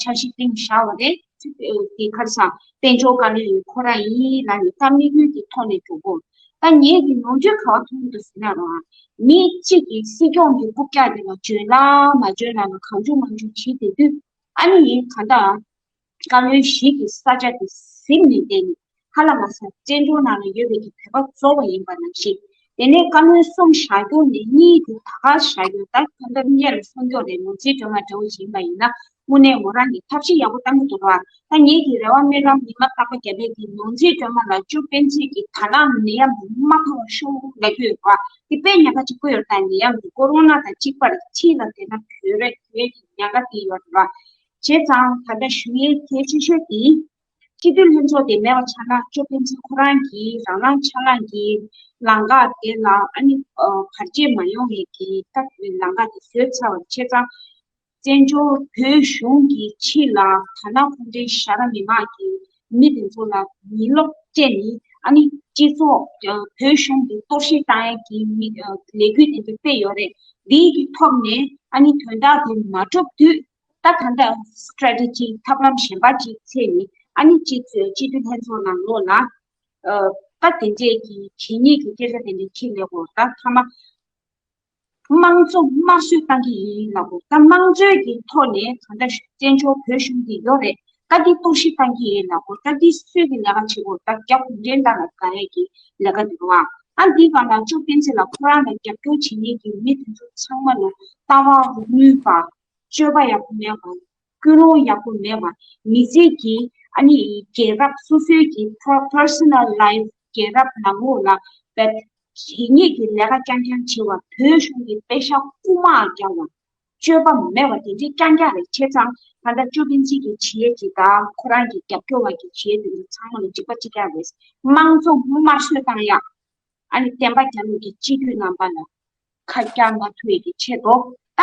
འཆར་གཞི་བཏིང་བཞག་པ་རེད། དེ་གར་ས་དཔལ་འབྱོར་བཀའ་བློན་ཁོ་རང་ཡིན་ལབ་ནས་ད་དམིགས་ཡུལ་གྱི་ཐོག་ནས་འགྲོ་དགོས། ད་ངས་ཀྱི་ནོར་འཁྲུལ་ག་བ་མཐོང་གི་འདུག་ཟེར་ན་རང་མི་གཅིག་གིས་སྲིད་སྐྱོང་གི་རྐུབ་བཀྱག་དེ་ལ་འཇོན་ལ་མ་འཇོན་ལ་ལ་གང་བྱུང་མང་བྱུང་བྱེད་བསྡད་དུས། ཨ་ནི་ཡིན་གང་ལྟར། བཀའ་བློན་ཞིག་གི་ས་ཆ་དེ་ཟིན་ནས་བསྡད་ནས་ཧ་ལམ་ས་བཙན་བྱོལ་ནང་ལ་ཡོད་པའི་གི་བོད་པ་གཙོ་བོ་ཡིན་པ་ནང་བཞིན། དེ་ནས་བཀའ་བློན་གསུམ་བཞག་རྒྱུ་ནས་གཉིས་དེ་ད་ག་བཞག་རྒྱུ། ད་ད་ལྟ་སྔོན་ལ་གསུང་རྒྱུ་རེད། ནོར་འཛིན་སྒྲོལ་མ་འདྲ་བོ་ཞིག་ཡིན་པ་ཡིན་ན་དངོས་གནས་མོ་རང་གིས་ཐབས་ཤེས་ཡག་པོ་བཏང་གི་འདུག་ར། ད་ངེད་ཀྱི་རེ་བ་སྨོན་ལམ་ཉི་མ་རྟག་པ་རྒྱབ་པའི་གི་ནོར་འཛིན་སྒྲོལ་མ་ལ་ཅོ་སྤེན་ཚེ་གི་ད་ལམ་ནད་ཡམས་མ་ཕོག་ཤོག་ལབ་ཀྱི་ཡོད་ར། དེ་དཔེ་ཉག་ག་ཅིག་བཀོད་ཡོད། ད་ནད་ཡམས་དེ་ཀོ་རོ་ན་དང་གཅིག་པར་ཕྱི་ལ་བསྡད་ན་བོད་རེད། བོད་ཀྱི་ཉག་ག་དེ་ཡོད་ར། བྱས་ཙང་ད་ལྟ་ཞུ་ཡས་གལ་ཆེ་ཤོས་དེ། སྤྱི་འཐུས་ལྷན་ཚོགས་དེ་མེད་པ་ཆགས་ན་ཅོ་སྤེན་ཚེ་ཁོ་རང་གིས་རང་རང་ཆ་ལག་གི་ལམ་ཁ་དེ་ལ་ཨ་ནི་བར་ཆད་མ་ཡོང་བའི་གི་ད་ལམ་ཁ་དེ་བཟོས་ཚར་བ་རེད། བྱས་ཙང་བཙན་བྱོལ་བོད་གཞུང་གི་ཕྱི་ལ་ད་ན་ཁོང་ཚོའི་ཤ་ར་མི་མང་གི་མི་དེ་ཚོ་ལ་མི་ལོག་སྤྲད་ནས་ཨ་ནི་སྤྱི་ཚོགས་བོད་གཞུང་གི་གཏོར་བཤིག་བཏང་ཡས་ཀྱི་མི་ལས་འགུལ་དེ་ཚོ་སྤེལ་ཡོད་རེད། འདིའི་གི་ཐོག་ནས་ཨ་ནི་དོན་དག་དེ་མ་གྲུབ་དུས། ད་ད་ལྟ་strategy ཐབས་ལམ་གཞན་པ་ཅིག་འཚོལ་ནས་ཨ་ནི་སྤྱི་ཚོས་སྤྱི་འཐུས་ལྷན་ཚོགས་ནང་ལོགས་ལ་ཨ་ད་དེ་འདྲས་ཀྱི་གད་སྙིགས་ཀྱི་སྐད་ཆ་དེ་འདྲས་ཁྱེར་ལས་གོ། ད་མཐའ་མ་དམངས་གཙོ་དམར་གསོད་བཏང་གི་ཡིན་ལབ་གོ། ད་དམངས་གཙོའི་གི་ཐོག་ནས་ད་ལྟ་བཙན་བྱོལ་བོད་གཞུང་འདི་ཡོད་རེད། ད་འདི་གཏོར་བཤིག་བཏང་གི་ཡིན་ལབ་གོ། ད་འདི་སུས་ཀྱི་ལས་ཀ་བྱེད་གོ། ད་རྒྱ་གུང་ཁྲན་ཏང་ལ་དགའ་ཡས་ཀྱི་ལས་ཀ་འདི་རེད་བ། ཨ་འདི་ག་ལ་ཅོ་སྤེན་ཚེ་ལ་ཁོ་རང་ལ་རྒྱབ་སྐྱོར་བྱེད་མཁན་གྱི་མི་དེ་ཚོ་ཚང་མ་ལ་ལྟ་བ་རུལ་པ། སྤྱོད་པ་ཡག་པོ་མེད་པ། ཀུན་སློང་ཡག་པོ་མེད་པ། མི་ཚེ་གི་ཨ་ནི་རྒྱལ་རབས་སོ་སོའི་གི་པར་པར་སོ་ནལ་ལའིཕ་རྒྱལ་རབས་ནང་ལོགས་ལ་བེད་གད་སྙིགས་ཀྱི་ལས་ཀ་རྐྱང་རྐྱང་བྱེད་པ། བོད་གཞུང་གི་པེ་ཤག་རྐུ་མ་རྒྱག་པ། སྤྱོད་པ་མེད་པ་དེ་འདྲའི་རྐྱང་རྐྱང་རེད། བྱས་ཙང་ད་ལྟ་ཅོ་སྤེན་ཚེ་གི་བྱེད་ཡས་ཀྱི་དང་ཁོ་རང་གི་རྒྱབ་སྐྱོར་བ་གི་བྱེད་ཡས་དེ་ཚོ་ཚང་མ་ལ་འཇིགས་པ་གཅིག་རྐྱང་རེད། དམངས་གཙོ་དམར་གསོད་བཏང་ཡག་ཨ་ནི་བསྟན་པ་རྒྱ་ལོ་གི་སྤྱི་འཐུས་རྣམ་པ་ལ་ཁ་རྒྱག་མ་ཐུབ་ཡས་ཀྱི་ཆེད་དུ། ད་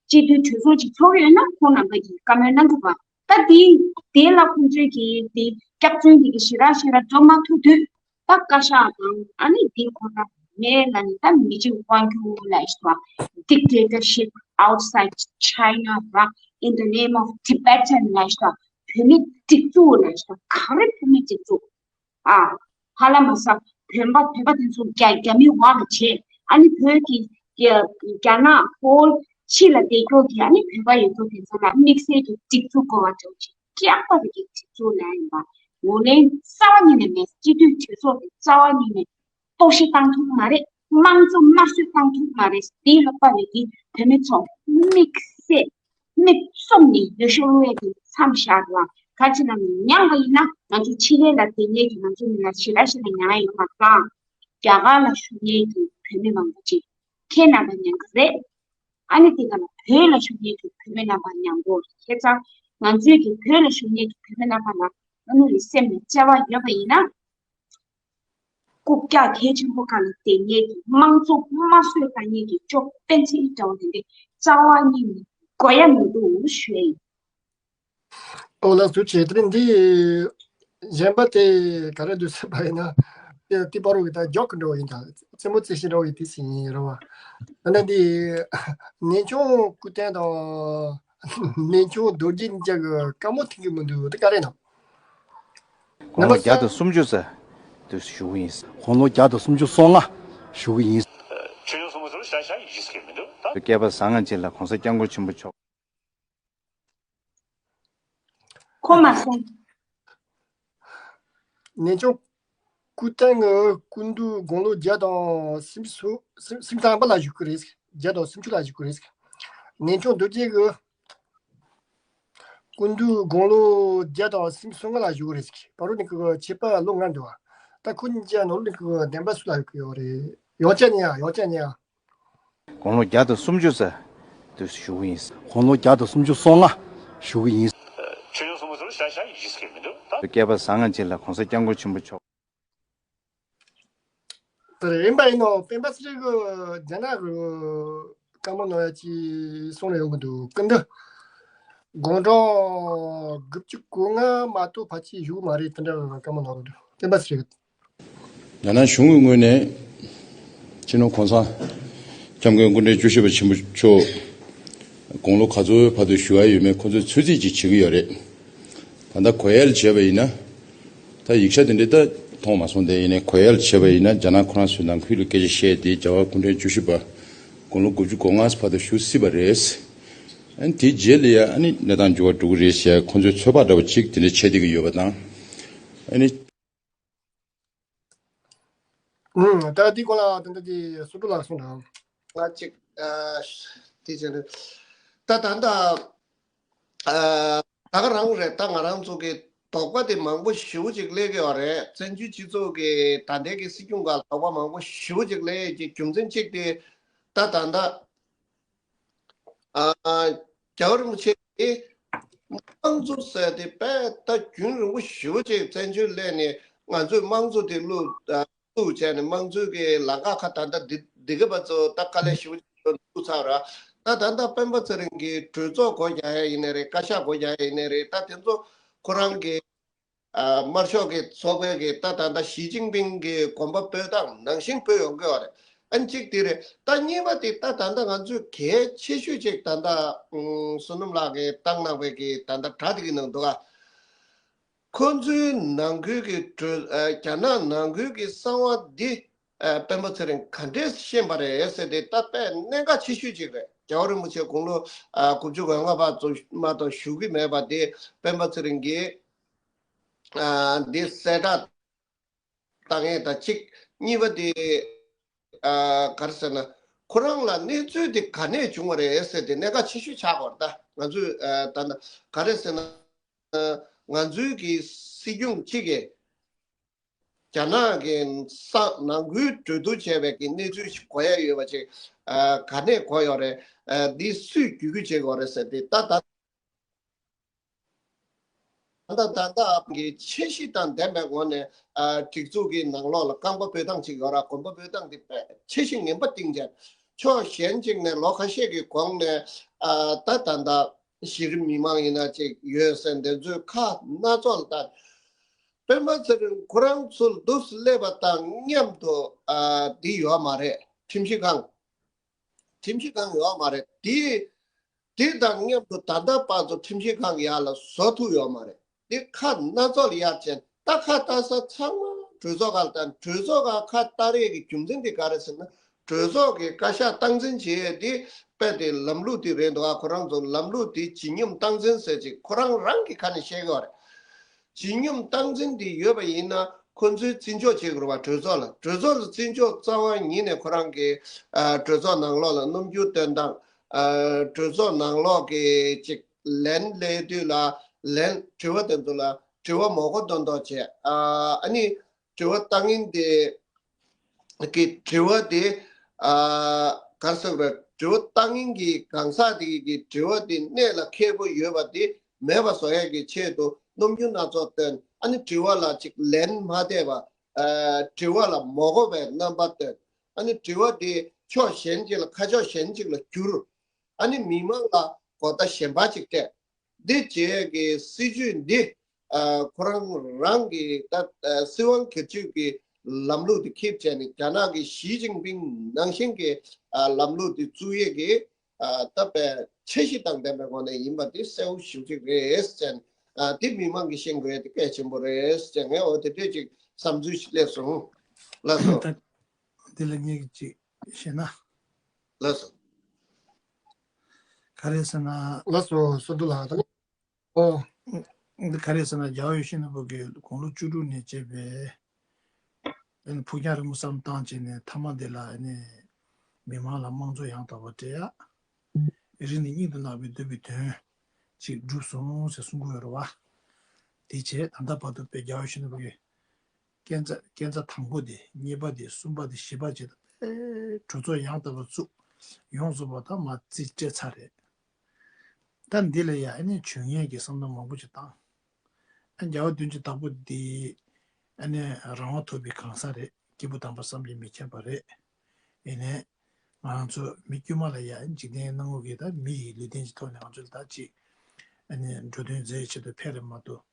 སྤྱི་འཐུས་གྲོས་ཚོགས་ཅིག་ཚོགས་ཡོད་ན་ཁོང་རྣམ་པ་གིས་བཀའ་མོལ་གནང་དགོས་པ། ད་དེ་དེ་ལ་ཁོང་ཚོས་ཀྱིས་དེ་སྐྱག་རྫུན་དེ་གི་ཞེ་དྲག་ཞེ་དྲག་འགྲོ་མ་ཐུབ་དུས། ད་བཀའ་ཤག་དང་ཨ་ནི་དེ་ཁོ་ན་མེད་ལ་ནི་ད་མི་གཅིག་དབང་སྒྱུར་ལ་ཞིག་དང་། Dictatorship outside China ར། In the name of Tibetan ལ་ཞིག་དང་། བོད་མི་སྒྲིག་འཛུགས་ལ་ཞིག་དང་། ག་རེ་བོད་མི་སྒྲིག་འཛུགས། ཨ། ཧ་ལམ་ས་བོད་པ་བོད་པ་དེ་ཚོ་རྒྱ་རྒྱ་མི་དབང་ལ་བྱས། ཨ་ནི་བོད་ཀྱི་རྒྱ་རྒྱ་ནག་ཧོལ་ཕྱི་ལ་བསྡད་རྒྱུ་གི་ཨ་ནི་བོད་པ་ཡོད་རྒྱུ་དེ་ཚོ་ལ་དམིགས་བསལ་གྱི་སྒྲིག་འཛུགས་དགོས་པ་འདྲ་བོ་ཅིག་སྐྱག་པ་རེད། ཀྱི་སྒྲིག་འཛུགས་ལ་ཡིན་པ་ངོས་ལེན་རྩ་བ་ཉིད་ནས་མེད། སྤྱི་འཐུས་གྲོས་ཚོགས་ཀྱི་རྩ་བ་ཉིད་ནས་གཏོར་བཤིག་བཏང་ཐུབ་མ་རེད། དམངས་གཙོ་དམར་གསོད་བཏང་ཐུབ་མ་རེད། དེའི་ལྷག་པ་རེད། ཀྱི་བོད་མི་ཚོ་དམིགས་བསལ་མིག་བཙུམ་ནས་འོས་ཤོག་བླུག་ཡས་ཀྱི་མཚམས་བཞག་ར། ག་ཅི་ན་མི་མྱངས་པ་ཡིན་ན་ང་ཚོ་ཕྱི་རྒྱལ་ལ་བསྡད་མཁན་གྱི་ང་ཚོ་མི་ལ་ཞེ་དྲག་ཞེ་དྲག་མྱངས་ཡ་ཡོད་མ་རེད། རྒྱ་གར་ལ་བཞུགས་མཁན་གྱི་བོད་མི་མང་པོ་ཅིག་ཁྱེད་རྣམ་པ་མྱངས་ཀྱི་རེད། ཨ་ནི་དེ་ག་ལ་བོད་ལ་བཞུགས་མཁན་གྱི་བོད་མི་རྣམ་པ་མྱངས་དགོས་རེད། བྱས་ཙང་ང་ཚོའི་གི་བོད་ལ་བཞུགས་མཁན་གྱི་བོད་མི་རྣམ་པ་ལ་ཨ་ནི་སེམས་ནས་བཅར་བ་ཡོད་པ་ཡིན་ན། རྐུབ་བཀྱག་གལ་ཆེན་པོ་སྒང་ལ་བསྡད་མཁན་གྱི་དམངས་གཙོ་དམར་གསོད་བཏང་མཁན་གྱི་ཅོ་པན་ཚེ་རིང་འདྲ་བོ་དེ་འདྲས་རྩ་བ་ཉིད་ནས་དགོས་ཡ་མི་འདུག་ཞུ་ཡ་ཡིན། ཨོ་ལགས་སོ། བྱས་དེ་འདི་གཞན་པ་དེ་ག་རེ་འདུག་ཟེར་བ་ཡིན་ན། དེ་དེ་པ་རོ་གི་ད་ཇོག་གི་འདྲ་བོ་ཡིན། ད་རྩེད་མོ་རྩེ་བཞིན་འདྲ་བོ་ཡིན་དེ་ཟིན་ཡིན་ར་བ། ད་ནི་འདི་ནན་ཆུང་སྐུ་བསྟན་དང་། ནན་ཆུང་རྡོ་རྗེ་གཉིས་ཀྱི་བཀའ་མོལ་མཐུན་གྱི་མི་འདུག་དེ་ག་རེ་ན། དགུང་ལོ་བརྒྱ་དང་སུམ་ཅུ་ཙམ་དུ་བཞུགས་ཡིན། དགུང་ལོ་བརྒྱ་དང་སུམ་ཅུ་སོ་ལྔ་བཞུགས་ཡིན། ཆོས་སྐྱོང་སྲུང་མ་ཚོར་ཤ་ཤ་ཡིད་ཆེས་མི་འདུག་ད་བསྐལ་པ་བཟང་ང་ཅན་ལ་གོང་ས་སྐྱབས་མགོན་ཆེན་པོ་མཆོག་ཁོ་མ་སོང་། ནན་ཆུང་སྐུ་བསྟན་གྱི་སྐུ་མདུན་དགུང་ལོ་བརྒྱ་དང་སུམ་ཅུ་སོ་སུམ་སུམ་ཐམ་པ་ལ་བཞུགས་ཀྱི་རེད། བརྒྱ་དང་སུམ་ཅུ་ལ་བཞུགས་ཀྱི་རེད། ནན་ཆུང་རྡོ་རྗེ་གི་སྐུ་མདུན་དགུང་ལོ་བརྒྱ་དང་སུམ་ཅུ་སོ་ལྔ་ལ་བཞུགས་རེད། བར་དུ་ནི་ཁོ་ཁྱད་པར་ལོ་ལྔ་འདུག་ད་ཁོ་གཉིས་ཀྱི་ནང་ལོགས་ནས་ཁོ་བདེན་པ་སུ་ལ་ཡོད་ཀྱི་ཡོད་རེད། ཡོ་ཅན་ཡ་ཡོ་ཅན་ཡ། དགུང་ལོ་བརྒྱ་དང་སུམ་ཅུ་ཙམ་དུ་བཞུགས་ཡིན། དགུང་ལོ་བརྒྱ་དང་སུམ་ཅུ་སོ་ལྔ་བཞུགས་ཡིན། ཆོས་སྐྱོང་སྲུང་མ་ཚོར་ཤ་ཤ་ཡིད་ཆེས་མི་འདུག་ད་བསྐལ་པ་བཟང་ང་ཅན་ལ་གོང་ས་སྐྱབས་མགོན་ཆེན་པོ་མཆོག་དེ་རིམ་པ་ཡིན་ནོ། སྤེན་པ་ཚེ་རིང་གི་རྒྱ་ནག་གི་བཀའ་མོལ་གནང་ཡ་ཅིག་གསུང་ལ་ཡོང་གི་འདུག་སྐུ་མདུན་དགུང་གྲངས་དགུ་བཅུ་གོ་ལྔ་མ་གཏོགས་ཕལ་ཆེར་བཞུགས་མ་རེད། དེ་འདྲ་བཀའ་མོལ་གནང་གི་འདུག་སྤེན་པ་ཚེ་རིང་། རྒྱ་ནག་གཞུང་གི་ངོས་ནས་སྤྱི་ནོར་གོང་ས་སྐྱབས་མགོན་སྐུ་ཕྲེང་བཅུ་བཞི་པ་ཆེན་པོ་མཆོག་དགུང་ལོ་ག་ཚོད་བར་དུ་བཞུགས་ཡ་ཡོད་མེད་ཁོ་ཚོས་ཚོད་རྩིས་ཅིག་བྱེད་ཀྱི་ཡོད་རེད། ད་ལྟ་གོ་ཡལ་བྱས་པ་ཡིན་ན། ད་ཡིག་ཆ་དེ་འདྲ་ད་མཐོང་མ་སོང་། དེ་ཡིན་ནའི་གོ་ཡལ་བྱས་པ་ཡིན་ན་རྒྱ་ནག་ཁོ་རང་ཚོའི་ནང་ཁུལ་ལ་སྐད་ཆ་བཤད་དེ་རྒྱལ་བ་སྐུ་ཕྲེང་བཅུ་བཞི་པ་དགུང་ལོ་དགུ་བཅུ་གོ་ལྔ་བར་དུ་བཞུགས་སྲིད་པ་རེད། ཨ་ནི་དེའི་རྗེས་ལ་ཡ་ཨ་ནི་གནས་སྟངས་འགྱུར་བ་འགྲོ་གི་རེད་ཞེས་ཁོ་ཚོའི་ཚོད་དཔག་འདྲ་བོ་ཅིག་དེ་འདྲ་བྱེད་བསྡད་ཀྱི་ཡོད་པ་དང་། ཨ་ནི། ཨུམ། ད་འདི་སྐོར་ལ་ད་ལྟ་དེ་སུ་ཏུ་ལགས་གསུངས་དང་། ང་གཅིག་ཨ། དེ་བྱས་ནས་ད་ད་ལྟ་ཨ། ད་ག་རང་རེད། ད་ང་རང་ཚོ་གི་དོགས་པ་དེ་མང་པོ་ཞེ་པོ་ཅིག་སླེབས་ཀྱི་ཡོད་རེད། བཙན་བྱོལ་སྤྱི་ཚོགས་ཀྱི་ད་ལྟའི་གི་སྲིད་སྐྱོང་སྒང་ལ་དོགས་པ་མང་པོ་ཞེ་པོ་ཅིག་སླེབས་ཀྱི་རྒྱུ་མཚན་གཅིག་དེ་ད་ད་ལྟ། ཨ། རྒྱལ་བ་རིན་པོ་ཆེ་དེ་དམངས་གཙོ་ཟེར་དེ་དཔེ་ད་རྒྱུན་རིང་པོ་ཞེ་པོ་ཅིག་བཙན་བྱོལ་སླེབས་ནས་ང་ཚོས་དམངས་གཙོ་དེ་བླུགས་ཨ། བླུགས་བྱས་ནས་དམངས་གཙོའི་གི་ལམ་ཁ་ཁ་ད་ལྟ་འདི་འདི་ག་བར་དུ་ད་དཀའ་ལས་ཞེ་པོ་ཅིག་བླུགས་ཚར་ར། ད་ད་ལྟ་སྤེན་པ་ཚེ་རིང་གི་གྲོས་ཚོགས་སྒོ་རྒྱག་ཡ་ཡིན་ནའི་རེད། བཀའ་ཤག་སྒོ་རྒྱག་ཡ་ཡིན་ནའི་རེད། ད་དེ་ཚོ་ཁོ་རང་གི་ཨ། དམར་ཤོག་གི་ཚོགས་པའི་གི་ད་ད་ལྟ་ཞི་ཅིན་ཕིང་གི་དགོངས་པ་སྤོ་སྟངས་ནང་བཞིན་སྤོ་ཡོང་གི་ཡོད་རེད། ཨ་ནི་གཅིག་དེ་རེད། ད་གཉིས་པ་དེ་ད་ད་ལྟ་ང་ཚོས་གལ་ཆེ་ཤོས་ཅིག་ད་ལྟ་ཨུམ། བསོད་ནམས་ལགས་ཀྱིས་བཏང་གནང་བའི་གི་ད་ལྟ་དྲ་དེ་གི་ནང་འདུག་ག་ཁོ་ཚོའི་ནང་ཁུལ་གྱི་གྲོས་ཨ། རྒྱ་ནག་ནང་ཁུལ་གྱི་གསང་བ་འདི་ཨ། སྤེན་པ་ཚེ་རིང་ག་འདྲས་ཤེས་པ་རེད་ཟེར་ཏེ་ད་དཔེ་གནད་འགག་ཆེ་ཤོས་ཅིག་རེད། རྒྱལ་བ་རིན་པོ་ཆེ་དགུང་ལོ་ཨ། དགུ་བཅུ་གོ་ལྔ་བར་དུ་མ་གཏོགས་བཞུགས་ཀྱི་མེད་པ་དེ་སྤེན་པ་ཚེ་རིང་གིས་ཨ། འདི་གསལ་བསྒྲགས་བཏང་ཡས་དང་གཅིག་གཉིས་པ་དེ་ཨ། ག་རེ་ཟེར་ན་ཁོ་རང་ལ་གནས་ཚུལ་དེ་ག་ནས་བྱུང་བ་རེད་ཟེར་ཏེ་གནད་འགག་ཆེ་ཤོས་ཆགས་པ་རེད། ད་ང་ཚོས་ཨ། ད་ནི་ག་རེ་ཟེར་ན་ང་ཚོའི་གི་སྲིད་སྐྱོང་གཅིག་གིས་རྒྱ་ནག་གི་ས་ནང་ཁུལ་གྲོས་བསྡུར་བྱས་པའི་གི་གནས་ཚུལ་ཞིག་གོ་ཡ་ཡོད་པ་ཅིག་ཨ། ག་ནས་གོ་ཡོད་རེད། ཨ། འདི་སུས་བརྒྱུད་སྐུལ་བྱེད་དགོས་རེད་ཟེར་ཏེ་ད་ད། ད་ལྟ་ད་ལྟ་གི་འཆར་གཞི་དང་ལྡན་པའི་ངོས་ནས་ཨ། སྒྲིག་འཛུགས་ཀྱི་ནང་ལོགས་ལ་རྐང་པ་སྤོ་སྟངས་ཅིག་ཡོད་ར། གོམ་པ་སྤོ་སྟངས་དེ་དཔེ་འཆར་གཞི་ངན་པ་བཏིང་བྱས་ཕྱོགས་གཞན་ཅིག་ནས་ལོ་ཁ་ཤས་ཀྱི་གོང་ནས་ཨ། ད་ད་ལྟ་གཞི་རིམ་མི་མང་ཡིན་ན་ཅིག་ཡོད་ཟེར་འདི་ཚོའི་ཁ་སྣ་ཚོགས་ལ་ད་སྤེན་པ་ཚེ་རིང་ཁོ་རང་ཚོ་འདུག་སླེབས་པ་དང་མཉམ་དུ་ཨ། འདི་ཡོད་མ་རེད། ཁྲིམས་ཞིབ་ཁང་། ཁྲིམས་ཞིབ་ཁང་ཡོད་མ་རེད། དེ་དེ་དང་མཉམ་དུ་ད་ལྟ་བར་དུ་ཁྲིམས་ཞིབ་ཁང་ཡར་ལ་བཟོ་ཐུབ་ཡོད་མ་རེད། དེ་ཁ་སྣ་ཚོགས་ལ་གཡར་བྱས་ད་ཁ་ལྟ་ས་ཚང་མ་གྲོས་ཚོགས་སྒང་ལ་བཏང་། གྲོས་ཚོགས་སྒང་ཁ་ལྟ་རེས་ཀྱི་རྒྱུ་མཚན་དེ་ག་རེ་ཟེར་ན་གྲོས་ཚོགས་ཀྱི་བཀའ་ཤག་སྟངས་འཛིན་བྱེད་ཡས་དེ་དཔེ་དེ་ལམ་ལུགས་དེ་རེད་འདུག་ཨ། ཁོ་རང་ཚོ་ལམ་ལུགས་དེ་བརྗིད་སྙོམས་སྟངས་འཛིན་ཟེར་ཅིག་ཁོ་རང་རང་གི་ཁ་ནས་བཤད་ཀྱི་ཡོད་རེད། བརྗིད་སྙོམས་སྟངས་འཛིན་འདི་ཡོད་པ་ཡིན་ན་ཁོ་ཚོའི་བརྩི་འཇོག་བྱེད་དགོས་རེད་པ། གྲོས་ཚོགས་ལ། གྲོས་ཚོགས་ལ་བརྩི་འཇོག་རྩ་བ་ཉིད་ནས་ཁོ་རང་གི་ཨ། གྲོས་ཚོགས་ནང་ལོགས་ལ་རྣམ་འགྱུར་སྟོན་སྟངས་ཨ། གྲོས་ཚོགས་ནང་ལོགས་ཀྱི་ཅིག་ལན་སླེབས་དུས་ལ་ ལན་དྲི་བ་དེ་ཚོ་ལ་དྲི་བ་མང་པོ་འདོན་འདོན་བྱས། ཨ་ཨ་ནི་དྲི་བ་བཏང་མཁན་དེ་གི་དྲི་བ་དེ་ཨ་ག་རེ་ཟེར་དགོས་རེད། དྲི་བ་བཏང་མཁན་གྱི་གང་ཟག་དེ་གི་དྲི་བ་དེ་གནད་ལ་འཁེལ་པོ་ཡོད་པ་དེ་མེད་པ་བཟོ་ཡས་ཀྱི་ཆེད་དུ་རྣམ་འགྱུར་སྣ་ཚོགས་སྟོན། ཨ་ནི་དྲི་བ་ལ་ཅིག་ལན་མ་བསྡད་པ། ཨ་དྲི་བ་ལ་མ་གོ་བའི་རྣམ་པ་སྟོན། ཨ་ནི་དྲི་བ་དེ་ཕྱོགས་གཞན་ཅིག་ལ་ཁ་ཕྱོགས་གཞན་ཅིག་ལ་བསྒྱུར། ཨ་ནི་མི་མང་ལ་གོ་བརྡ་གཞན་པ་ཅིག་སྤྲད། འདི་བྱས་ཀྱི་སྲིད་ཇུས་འདི་ཨ་ཁོ་རང་རང་གི་ད་ཨ་སྲིད་དབང་སྒེར་གཅོད་ཀྱི་ལམ་ལུགས་དེ་ཁེབས་བྱས་ནས་རྒྱ་ནག་གི་ཞི་ཅིན་ཕིང་ནང་བཞིན་གྱི་ཨ་ལམ་ལུགས་དེ་བཙུགས་ཡས་ཀྱི་ཨ་ད་དཔེ་འཆར་གཞི་དང་ལྡན་པའི་སྒོ་ནས་ཡིན་པ་དེ་གསལ་བོ་ཞེ་པོ་ཅིག་རེད་ཟེར་ནས། ཨ་དེ་མི་མང་གིས་ཤེས་དགོས་ཡས་དེ་གལ་ཆེན་པོ་རེད་ཟེར་ནས་ངས་འོ་དེ་འདྲས་ཅིག་བསམ་ཚུལ་ཞིག་སླེབས་སོང་། ལགས་སོ། ད་འདི་ལ་ངས་ཅིག་བཤད་ན། ལགས་སོ། ག་རེ་ཟེར་ན། ལགས་སོ། བསོད་སྡུག་ལགས་ད། ཨོ། འདི་ག་རེ་ཟེར་ན་རྒྱལ་བ་ཡིད་བཞིན་ནོར་བུ་གིས་དགུང་ལོ་བཅུ་དྲུག་ནས་བྱས་པའི་ཨ་ནི་ཕུགས་རྒྱང་རིང་པོ་བསམ་བཏང་བྱས་ནས་མཐའ་མ་འདི་ལ་ཨ་ནི་མི་མང་ལ་དམངས་གཙོ་ཡང་དག་པ་སྤྲད་ཡ། རིགས་ནི་སྙིང་དུ་བརྣག་པའི་འདོད་པའི་དོན་ཅིག་འགྲུབ་སོང་ཟེར་གསུང་གི་ཡོད་རེད་བ། དེ་བྱས་ད་ལྟ་བར་དུ་དཔེ་རྒྱལ་བ་ཡིད་བཞིན་ནོར་བུ་གིས་སྐས་འཛེག་སྐས་འཛེག་དང་པོ་དེ་གཉིས་པ་དེ་གསུམ་པ་དེ་བཞི་པ་བྱས་ད་དཔེ་གྲོས་ཚོགས་ཡང་དག་པ་བཙུགས་ཡོངས་སུ་བ་ད་མ་རྩིས་སྤྲད་ཚར་རེད། ད་འདི་ལ་ཡ་ཨ་ནི་བྱུང་ཡས་ཀྱི་བསམ་བློ་མང་པོ་ཅིག་བཏང་། ཨ་རྒྱལ་བ་བདུན་ཅུ་དང་པོ་འདི་ཨ་ནི་རང་དབང་ཐོབ་པའི་གང་ཟག་རེད། སྐྱེས་བུ་དམ་པ་བསམ་གྱིས་མི་ཁྱབ་པ་རེད། ཡིན་ནའི་ང་རང་ཚོ་མི་དཀྱུས་མ་ལ་ཡ་འཇིག་རྟེན་སྣང་ངོ་གི་ད་མི་ཡི་ལུས་རྟེན་གྱི་ཐོག་ནས་ང་ཚོ་ལ་ད་ཅིག་ཨ་ནི་འགྲོ་དོན་མཛད་ཆེད་དུ་ཕེབས་རེད་མ་གཏོགས།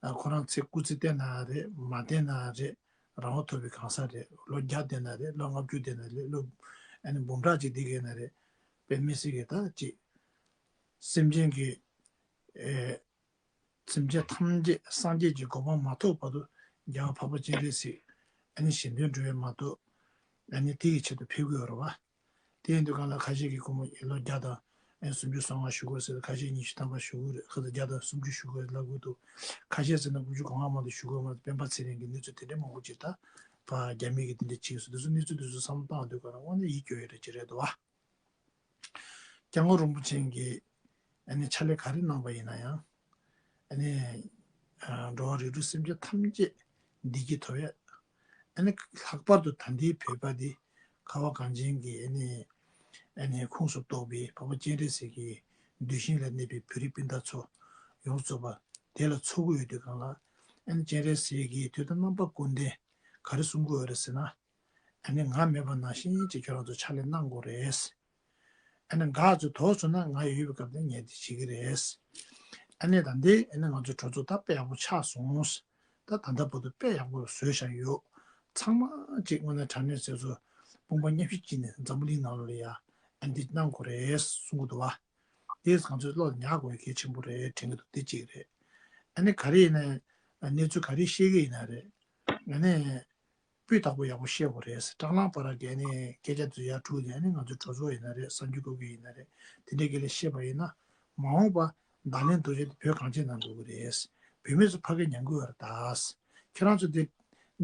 ཨ་ཁོ་རང་ཚེ་སྐུ་ཚེ་བརྟན་ན་རེད་མ་བརྟན་ན་རེད། རང་དབང་ཐོབ་པའི་གང་ཟག་རེད། ལོ་བརྒྱ་བསྡད་ན་རེད། ལོ་ལྔ་བཅུ་བསྡད་ན་རེད། ལོ་ཨ་ནི་འབུམ་ཕྲག་གཅིག་བསྡད་ཀྱི་ཡོད་ན་རེད། དཔེ་མི་སྲིད་ཀྱི་ད་ཅིག་སེམས་ཅན་གྱི་ཨེ་སེམས་ཅན་ཐམས་ཅད་སངས་རྒྱས་ཀྱི་གོ་འཕང་མ་ཐོབ་བར་དུ་རྒྱལ་བ་འཕགས་པ་སྤྱན་རས་གཟིགས་ཨ་ནི་གཞན་དོན་སྒྲུབ་པ་མ་གཏོགས་ཨ་ནི་དེ་ཡི་ཆེད་དུ་ཕེབས་ཀྱི་ཡོད་རེད་བ། དེ་ཡིན་དུས་གང་ལ་ཁ་ཤས་ཀྱིས་སྒོར་མོ་ལོ་བརྒྱ་དང་ཨ་ནི་སུམ་ཅུ་སོ་ལྔ་བཞུགས་དགོས་ཟེར། ཁ་ཤས་ཉི་ཤུ་ཐམ་པ་བཞུགས་ཀྱི་རེད། ཁ་ཤས་བརྒྱ་དང་སུམ་ཅུ་བཞུགས་དགོས་ལབ་ཀྱི་འདུག་ཁ་ཤས་ཟེར་ན་དགུ་བཅུ་གོ་ལྔ་མ་གཏོགས་བཞུགས་དགོས་མ་རེད། སྤེན་པ་ཚེ་རིང་གི་གནས་ཚུལ་དེ་འདྲ་མང་པོ་ཅིག་ད་ཕར་རྒྱ་མི་གིས་དེ་འདྲ་བྱས་སོང་། དེ་ཚོ་གནས་ཚུལ་དེ་ཚོ་བསམ་བློ་བཏང་དུས་ག་རང་དབང་ནས་ཡིད་སྐྱོ་ཡོད་རེད་ཅེས་རེད་འདུག་བ། སྐྱབས་མགོན་རིན་པོ་ཆེ་གིས་ཨ་ནི་ཕྱག་ལས་ག་རེ་གནང་པ་ཡིན་ན་ཡང་ཨ་ནི་ཨ་འགྲོ་བ་རིགས་དྲུག་སེམས་ཅན་ཐམས་ཅད་བདེ་སྐྱིད་ཐོབ་ཡ། ཨ་ནི་ལྷག་པར་དུ་ད་ལྟའི་བོད་པ་འདི་ཁ་བ་གངས་ཅན་གྱི་ཨ་ནི་ཨ་ནི་ཁོངས་སུ་གཏོགས་པའི་འཕགས་པ་སྤྱན་རས་གཟིགས་ཀྱི་གདུལ་ཞིང་ལ་གནས་པའི་བོད་རིགས་སྤུན་ཟླ་ཚོ་ཡོངས་སུ་རྫོགས་པ་དེ་ལ་འཚོ་གི་ཡོད་དུས་གང་ལ་ཨ་ནི་སྤྱན་རས་གཟིགས་ཀྱིས་དུས་དང་རྣམ་པ་ཀུན་ཏུ་ག་རེ་གསུང་གི་ཡོད་རེད་ཟེར་ན། ཨ་ནི་ང་མེད་པ་ནང་བཞིན་ཅིག་ཁྱོད་རང་ཚོ་ཕྱག་ལས་གནང་དགོས་རེད། ཨ་ནི་འགག་ཚོ་དོགས་སོང་ན་ང་ཡོད་པའི་སྐབས་དེ་ངས་འདི་བྱེད་ཀྱི་རེད། ཨ་ནི་ད་འདི་ཨ་ནི་ང་ཚོ་གྲོས་ཚོགས་ད་དཔེ་ཡག་པོ་ཆགས་སོང་། ད་ད་ལྟ་བར་དུ་དཔེ་ཡག་པོ་བཟོས་བཞག་ཡོད། ཚང་མ་ཅིག་དངོས་གནས་དྲང་གནས་ཟེར་ཚོ་དཔུང་པ་མཉམ་གཤིབ་བྱས་ནས་འཛམ་བུ་གླིང་ནང་ལོགས་ལ་ཡ་ཨ་འདི་གནང་དགོས་རེད་གསུང་གི་འདུག་བ། དེ་ང་ཚོའི་བློ་ལ་ཉར་དགོས་ཡ་གལ་ཆེན་པོ་རེད་དྲན་གྱི་འདུག་དེ་གཅིག་རེད། ཨ་ནི་ག་རེ་ཡིན་ན་གནས་ཚུལ་ག་རེ་བཤད་ཀྱི་ཡིན་ན་རེད། ཨ་ནི། སྤུས་དག་པོ་ཡག་པོ་བཤད་དགོས་རེད། སྲང་ལམ་བར་གྱི་ཨ་ནི་སྐད་ཆ་དེ་ཡར་དྲུད་ནས་ཨ་ནི་ང་ཚོའི་གྲོས་ཚོགས་ཡིན་ན་རེད། གསར་འགྱུར་སྐོར་གྱི་ཡིན་ན་རེད། དེ་འདྲའི་སྐད་ལ་བཤད་པ་ཡིན་ན་མ་འོངས་པ་བརྡ་ལན་འདོགས་བྱེད་དེ་བོད་གངས་ཅན་ནང་འགྲོ་གི་རེད། བོད་མི་ཚོ་ཕ་གིར་ཉན་གྱི་ཡོད་རེད་ད། ཁྱེད་རང་ཚོ་དེ་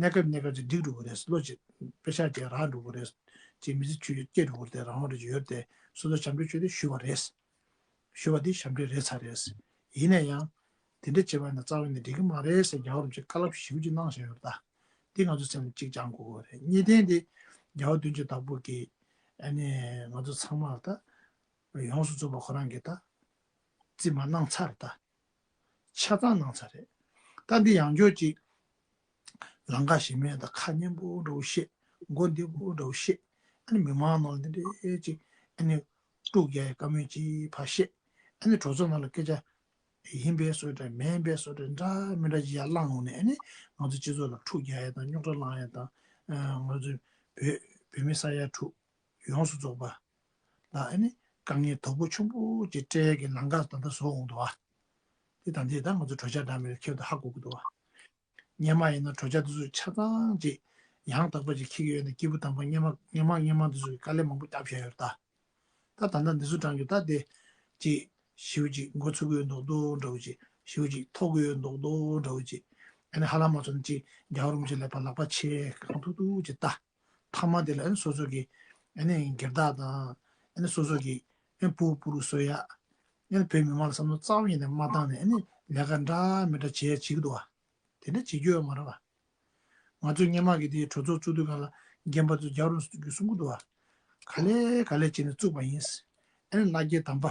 གནས་སྐབས་གནས་སྐབས་ཅིག་འགྲིག་འགྲོ་གི་རེད། བློ་ཅིག་དཔེ་ཤག་ཅིག་རག་འགྲོ་གི་རེད། ཅིག་མི་ཚེ་ཆུ་སྐྱེལ་འགྲོ་གི་རེད་དེ་རང་དབང་རེ་ཅིག་ཡོད་དེ་སོ་སོ་ཞབས་འདྲེན་ཆོས་དེ་ཞུས་པ་རེད། ཞུ་བ་འདི་ཞབས་འདྲེན་རེད་ཚར་རེད། ཡིན་ན་ཡང་། དེ་འདྲ་བྱས་པ་ཡིན་ན་རྩ་བ་ནས་འགྲིག་གི་མ་རེད་ཟེར་རྒྱལ་བ་རིན་པོ་ཆེས་བཀའ་སློབ་ཞེ་པོ་ཅིག་གནང་བཞག་ཡོད་རེད་ད། འདི་ང་ཚོ་སེམས་ལ་གཅིག་བཅངས་དགོས་ཀྱི་རེད། གཉིས་ལྡན་འདི་རྒྱལ་བ་བདུན་ཅུ་དང་པོ་གིས་ཨ་ནི་ང་ཚོ་ཚང་མ་ལ་ད་ཡོངས་སུ་རྫོགས་པ་ཁོ་རང་གིས་ད་རྩིས་མ་གནང་ཚར་རེད་ད། ཆ་ཚང་གནང་ཚར་རེད། ད་འདི་ཡང་བསྐྱར་ཅིག་ལམ་ཁ་ཞན་མིན་དང་ཁ་སྙན་པོ་འདྲ་བོ་བཤད། མགོ་བདེ་པོ་འདྲ་བོ་བཤད། ཨ་ནི་མི་མང་ནང་ལ་འདི་འདྲའི་ཅིག་ཨ་ནི་དཀྲུག་རྒྱག་ཡ་བཀའ་མོལ་ཅིག་ཕར་བཤད། ཨ་ནི་གྲོས་ཚོགས་ནང་ལ་སྐད་ཆ་ཡིན་པའི་བཟོ་འདྲ་མིན་པའི་བཟོ་འདྲ་འདྲ་མི་འདྲ་ཅིག་ཡར་བསླངས་འོང་ནས་ཨ་ནི་ང་ཚོ་སྤྱི་ཚོགས་ལ་འཁྲུག་རྒྱག་ཡ་དང་རྙོག་དྲ་བསླང་ཡ་དང་། ང་ཚོ་བོད་བོད་མི་ས་ཡ་དྲུག་ཡོངས་སུ་རྫོགས་པ་ལ་ཨ་ནི་དཀའ་ངལ་དོད་པོ་ཆེན་པོ་ཅིག་སྤྲད་ཡ་གི་ལམ་ཁ་ད་ལྟ་བཟོ་འོང་འདུག་བ། དེ་ད་འདི་ད་ང་ཚོ་གྲོས་འཆར་འདྲ་མིན་ཁྱེར་དུ་ཧ་གོ་གི་འདུག་བ། སྔོན་མ་ཡིན་ན་གྲོས་འཆར་འདི་ཚོ་ཆ་ཚང་ཅིག་ཡང་དག་པ་ཅིག་འཁྱེར་གྱི་ཡོད་ན་སྐྱེས་བུ་དམ་པ་སྔོན་མ་སྔོན་མ་སྔོན་མ་འདི་ཚོ་གིས་དཀའ་ལས་མང་པོ་བརྒྱབ་བཞག་ཡོད་རེད་ད། ད་ད་ལྟ་འདི་ཚོ་གྲངས་ཀྱི་ད་དེ་ཅིག་ཞེ་པོ་ཅིག་འགོ་ཚུགས་ཀྱི་ཡོད་མདོག་མདོག་འདྲ་བོ་ཅིག་ཞེ་པོ་ཅིག་ཐོགས་ཀྱི་ཡོད་མདོག་མདོག་འདྲ་བོ་ཅིག་ཨ་ནི་ཧ་ལམ་མ་ཚོར་ན་ཅིག་རྒྱལ་བ་རིན་པོ་ཆེ་ལག་པ་ལག་པ་ཆེ་གང་ཐུབ་ཐུབ་ཅིག་ལྟ། མཐའ་མ་དེ་ལ་ཨ་ནི་སོ་སོ་གི་ཨ་ནི་སྒེར་བདག་དང་ཨ་ནི་སོ་སོ་གི་ཨ་ནི་ཕྲུ་གུ་ཕྲུ་གུ་གསོ་ཡ། ཨ་ནི་བོད་མི་མང་ལ་བསམ་བློ་རྩ་བ་ཉིད་ནས་མ་བཏང་ནས་ཨ་ནི་ ལས་ཀ་འདྲ་མི་འདྲ་བྱེད་ཡ་བྱེད་ཀྱི་འདུག་བ། དེ་འདྲ་བྱེད་རྒྱུ་ཡོད་མ་རེད་བ། ང་ཚོས་སྔོན་མ་གི་དེའི་གྲོས་ཚོགས་བཙུགས་དུས་སྒང་ལ་རྒན་པ་ཚོ་རྒྱལ་བ་རིན་པོ་ཆེ་གིས་གསུང་གི་འདུག་བ། ག་ལེ་ག་ལེ་བྱས་ནས་བཙུགས་པ་ཡིན། ཨ་ནི་མནའ་བསྐྱལ་དམ་པ།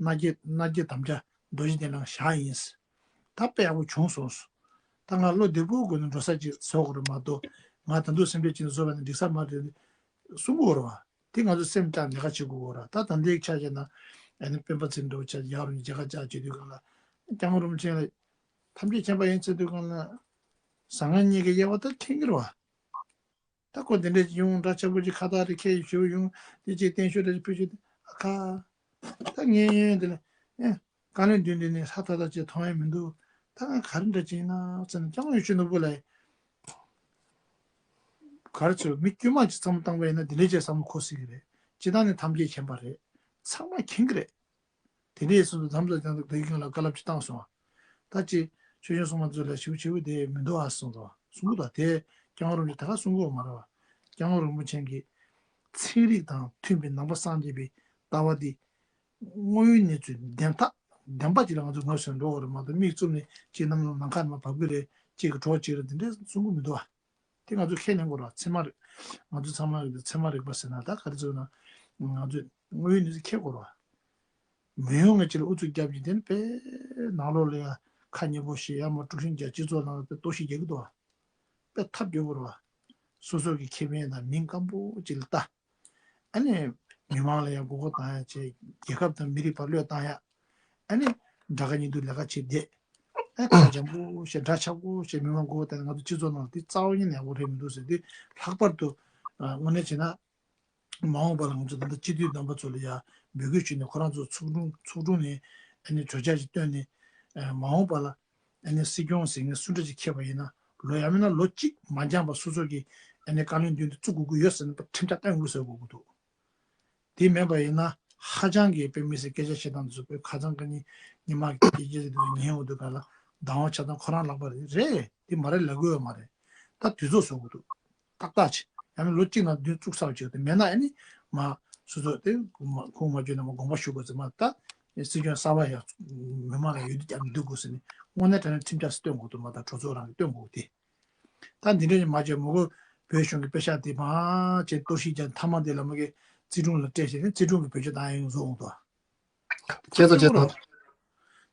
མནའ་བསྐྱལ་མནའ་བསྐྱལ་དམ་བཅའ་རྡོ་རྗེ་གདན་ལ་བཞག་ཡིན། ད་དཔེ་ཡག་པོ་བྱུང་སོང་། ད་ང་བློ་བདེ་པོ་སྒོ་ནས་འགྲོ་ས་ཅིག་བཟོ་དགོས་རེད་མ་གཏོགས། ང་ད་དུང་སེམས་ཁྲལ་བྱས་ནས་བཟོས་པ་ནི་འགྲིག་ས་མ་རེད། གསུང་གི་ཡོད་རེད་བ། དེ་ང་ཚོ་སེམས་བཅངས་ལས་ཀ་བྱེད་དགོས་ཀྱི་ཡོད་རེད། ད་ད་ལྟའི་ཆ་བཞག་ན་ཨ་ནི་སྤེན་པ་ཚེ་རིང་འདྲ་བོ་ཆ་ཡག་རུ་མཇལ་ཁ་བཅར་བྱེད་དུས་སྒང་ལ་སྐྱབས་མགོན་རིན་པོ་ཆེ་ལ་ཐམས་ཅད་མཁྱེན་པ་ཡིན་ཟེར་དུས་སྒང་ལ་ཟང་ངེ་གཉིས་ཀྱི་དབྱེ་བ་ད་མཁྱེན་གྱི་རེད་བ། ད་ཁོ་དེ་འདྲས་ཡོང་འདྲ་ཆགས་པོ་ཅིག་ཁ་བཏགས་རེ་ཁྱེར་ཞེ་པོ་ཡོང་དེ་ཅིག་བརྟན་བཞུགས་རེ་ཕུལ་ཞུ་དེ་ཨ་ཁ། ད་ངས་ཡོན་དེ་ལ་ཨེ་བཀའ་བློན་མདུན་དེ་ནས་ཧ་ཐག་ཐག་ཅིག་མཐོང་ཡ་མི་འདུག་ད་ང་ག་རེ་འདྲ་ཅིག་ཡིན་ན་ཙེ་ན་སྐྱབས་མགོན་ཡིད་བཞིན་ནོར་བུ་ལ་ག་རེ་ཚོད་མི་དཀྱུས་མ་ཅིག་བསམ་བློ་བཏང་པ་ཡིན་ན་དེ་འདྲས་ཅིག་བསམ་བློ་འཁོར་སྲིད་ཀྱི་རེད། སྤྱི་བཏང་ནས་ཐམས་ཅད་མཁྱེན་པ་རེད། ཚང་མ་མཁྱེན་གྱི་རེད། དེ་འདྲའི་སོ་སོ་དམ་ཚིག་ཀྱང་དེ་གིན་ལ་བཀའ་སློབ་ཅིག་བཏང་སོང་། ད་ཅི་ཆོས་སྐྱོང་སྲུང་མ་ཚོ་ལ་ཞིབ་ཞིབ་དེ་མི་འདུག་ཨ་གསུངས་སོང་། གསུང་གི་འདུག་དེ་སྐྱབས་མགོན་རིན་པོ་ཆེ་ད་ག་གསུང་གི་ཡོད་མ་རེད་བ། སྐྱབས་མགོན་རིན་པོ་ཆེ་གིས་ཚན་རིག་དང་མཐུན་པའི་ནང་པ་སངས་རྒྱས་པའི་ལྟ་བ་འདི་དངོས་ཡོད་གནས་ཚུལ་བདེན་མཐའ་བདེན་པ་ཅིག་ལ་ང་ཚོ་ངོས་ཟིན་འགྲོ་དགོས་རེད་མ་གཏོགས་མིག་བཙུམ་ནས་ཅིག་ནམ་ནམ་ཁ་ནས་བབས་ཀྱི་རེད་ཅིག་གི་གྲོགས་ཅིག་རེད་དེ་འདྲའི་གསུང་གི་མི་འདུག་ཨ། དེ་ང་ཚོ་ཁས་ལེན་དགོས་རེད་བ། ཚད་མ་རིག་ང་ཚོ་ཚང་མ་རིག་ཚད་མ་རིག་པ་ཟེར་ན་ད་ག་རེ་ཟེར་ན་ང་ཚོས་དངོས་ཡོད་གནས་ཚུལ་ཁྱེར་དགོས་རེད་བ། མི་ཡོང་ངེས་ཅིག་ལ་ཨུ་ཚུགས་རྒྱབ་ཀྱིན་དེ་ནི་དཔེ་ནང་ལོགས་ལ་ཡ་ཁ་ཉེ་པོ་ཞིག་ཡ་མ་དཀྲུག་ཤིང་རྒྱག་སྤྱི་ཚོགས་ནང་ལ་དཔེ་གཏོར་བཤིག་རྒྱག་གི་འདུག་བ། དཔེ་ཐབས་སྐྱོ་པོ་རེད་བ། སོ་སོ་གི་ཁེ་ཕན་དང་མིང་སྐམ་པོ་ཅིག་ལ་ལྟ། ཨ་ནི་མི་མང་ལ་ཡང་མགོ་སྐོར་བཏང་ཡ་བྱས་རྒྱལ་ཁབ་དང་མི་རིགས་བར་བློས་བཏང་ཡ། ཨ་ནི་དགྲ་དགའ་གཉེན་སྡུག་ལས་ཀ་བྱེད་བསྡད། ཨ་ཁ་འཇམ་པོ་བྱས་འདྲ་ཆགས་པོ་བྱས་མི་མང་མགོ་སྐོར་བཏང་ནས་ང་ཚོ་སྤྱི་ཚོགས་ནང་ལ་དེ་རྩ་བ་ཉིད་ནས་ཡག་པོ་རེད་མི་འདུག་ཟེར་དུས་ལྷག་པར་དུ་དངོས་གནས་བྱས་ན། མ་འོངས་པ་ལ་ང་ཚོ་ད་ལྟ་སྤྱི་འཐུས་རྣམ་པ་ཚོ་ལ་ཡང་འབོད་སྐུལ་ཞུས་ནས་ཁོ་རང་ཚོ་ཚོགས་དྲུང་ཚོགས་དྲུང་ནས་ཨ་ནི་གྲོས་འཆར་ཞིག་བཏོན་ནས་མ་འོངས་པ་ལ་ཨ་ནི་སྲིད་སྐྱོང་ཟེར་མཁན་སུ་འདྲ་ཞིག་འཁྱེར་བ་ཡིན་ན་ལོ་ཡང་མིན་ན་ལོ་གཅིག་མ་འགྱངས་པར་སོ་སོ་གི་ཨ་ནི་བཀའ་བློན་མདུན་དུ་བཙུགས་དགོས་ཀྱི་ཡོད་ཟེར་ནས་ཁྲིམས་འཆར་བཏོན་དགོས་ཟེར་དགོས་ཀྱི་འདུག་དེ་མེད་པ་ཡིན་ན་ཧ་ཅང་གི་དཔེ་མི་སྲིད་སྐད་ཆ་བཤད་སྟངས་དེ་ཚོ་དཔེ་ཁ་ཚང་ཀ་ཉི་ཉི་མ་གི་སྐད་ཆ་དེ་ཚོ་ཉན་འོང་དུས་ག་ལ་བདག་དབང་ཆ་ཚང་ཁོ་རང་ལག་པ་རེད་རེད་དེ་མ་རེད་ལབ་དགོས་ཡོད་མ་རེད། ད་དུས་ཚོད་བཟོ་དགོས་འདུག་ཏག་ཏག་བྱེད་ཡང་ན་ལོ་གཅིག་ནང་མདུན་བཙུགས་ཚར་བྱེད་དེ་མེད་ན་ཨ་ནི་མ་སོ་སོ་དེ་ཁུངས་མ་ཁུངས་མ་བཅོལ་ན་མ་དགོངས་པ་ཞུ་དགོས་ཟེར་མ་ད་སྲིད་སྐྱོང་གསར་པ་ཡང་མི་མང་ལ་ཡོད་དུས་ཀྱང་མི་འདུག་དགོས་ཟེར་ནས་དངོས་གནས་དྲང་གནས་ཁྲིམས་འཆར་སྟོན་དགོས་འདུག་མ་ད་གྲོས་ཚོགས་རང་གིས་སྟོན་དགོས་དེ། ད་འདི་འདྲ་ཞིག་མ་བྱས་མོ་གོ་བོད་གཞུང་གི་པེ་ཤག་དེ་མང་ཆེ་གཏོར་བཤིག་ཀྱང་མཐའ་མ་དེ་ལ་མ་གི་རྩིས་དྲུང་ལ་སྤྲད་བྱས་ནས་རྩིས་དྲུང་གི་བེད་སྤྱོད་བཏང་ཡ་ཡོང་བཟོ་འོང་དོ། ཁྱེད་ཚོ་ཁྱེད་ཚོ།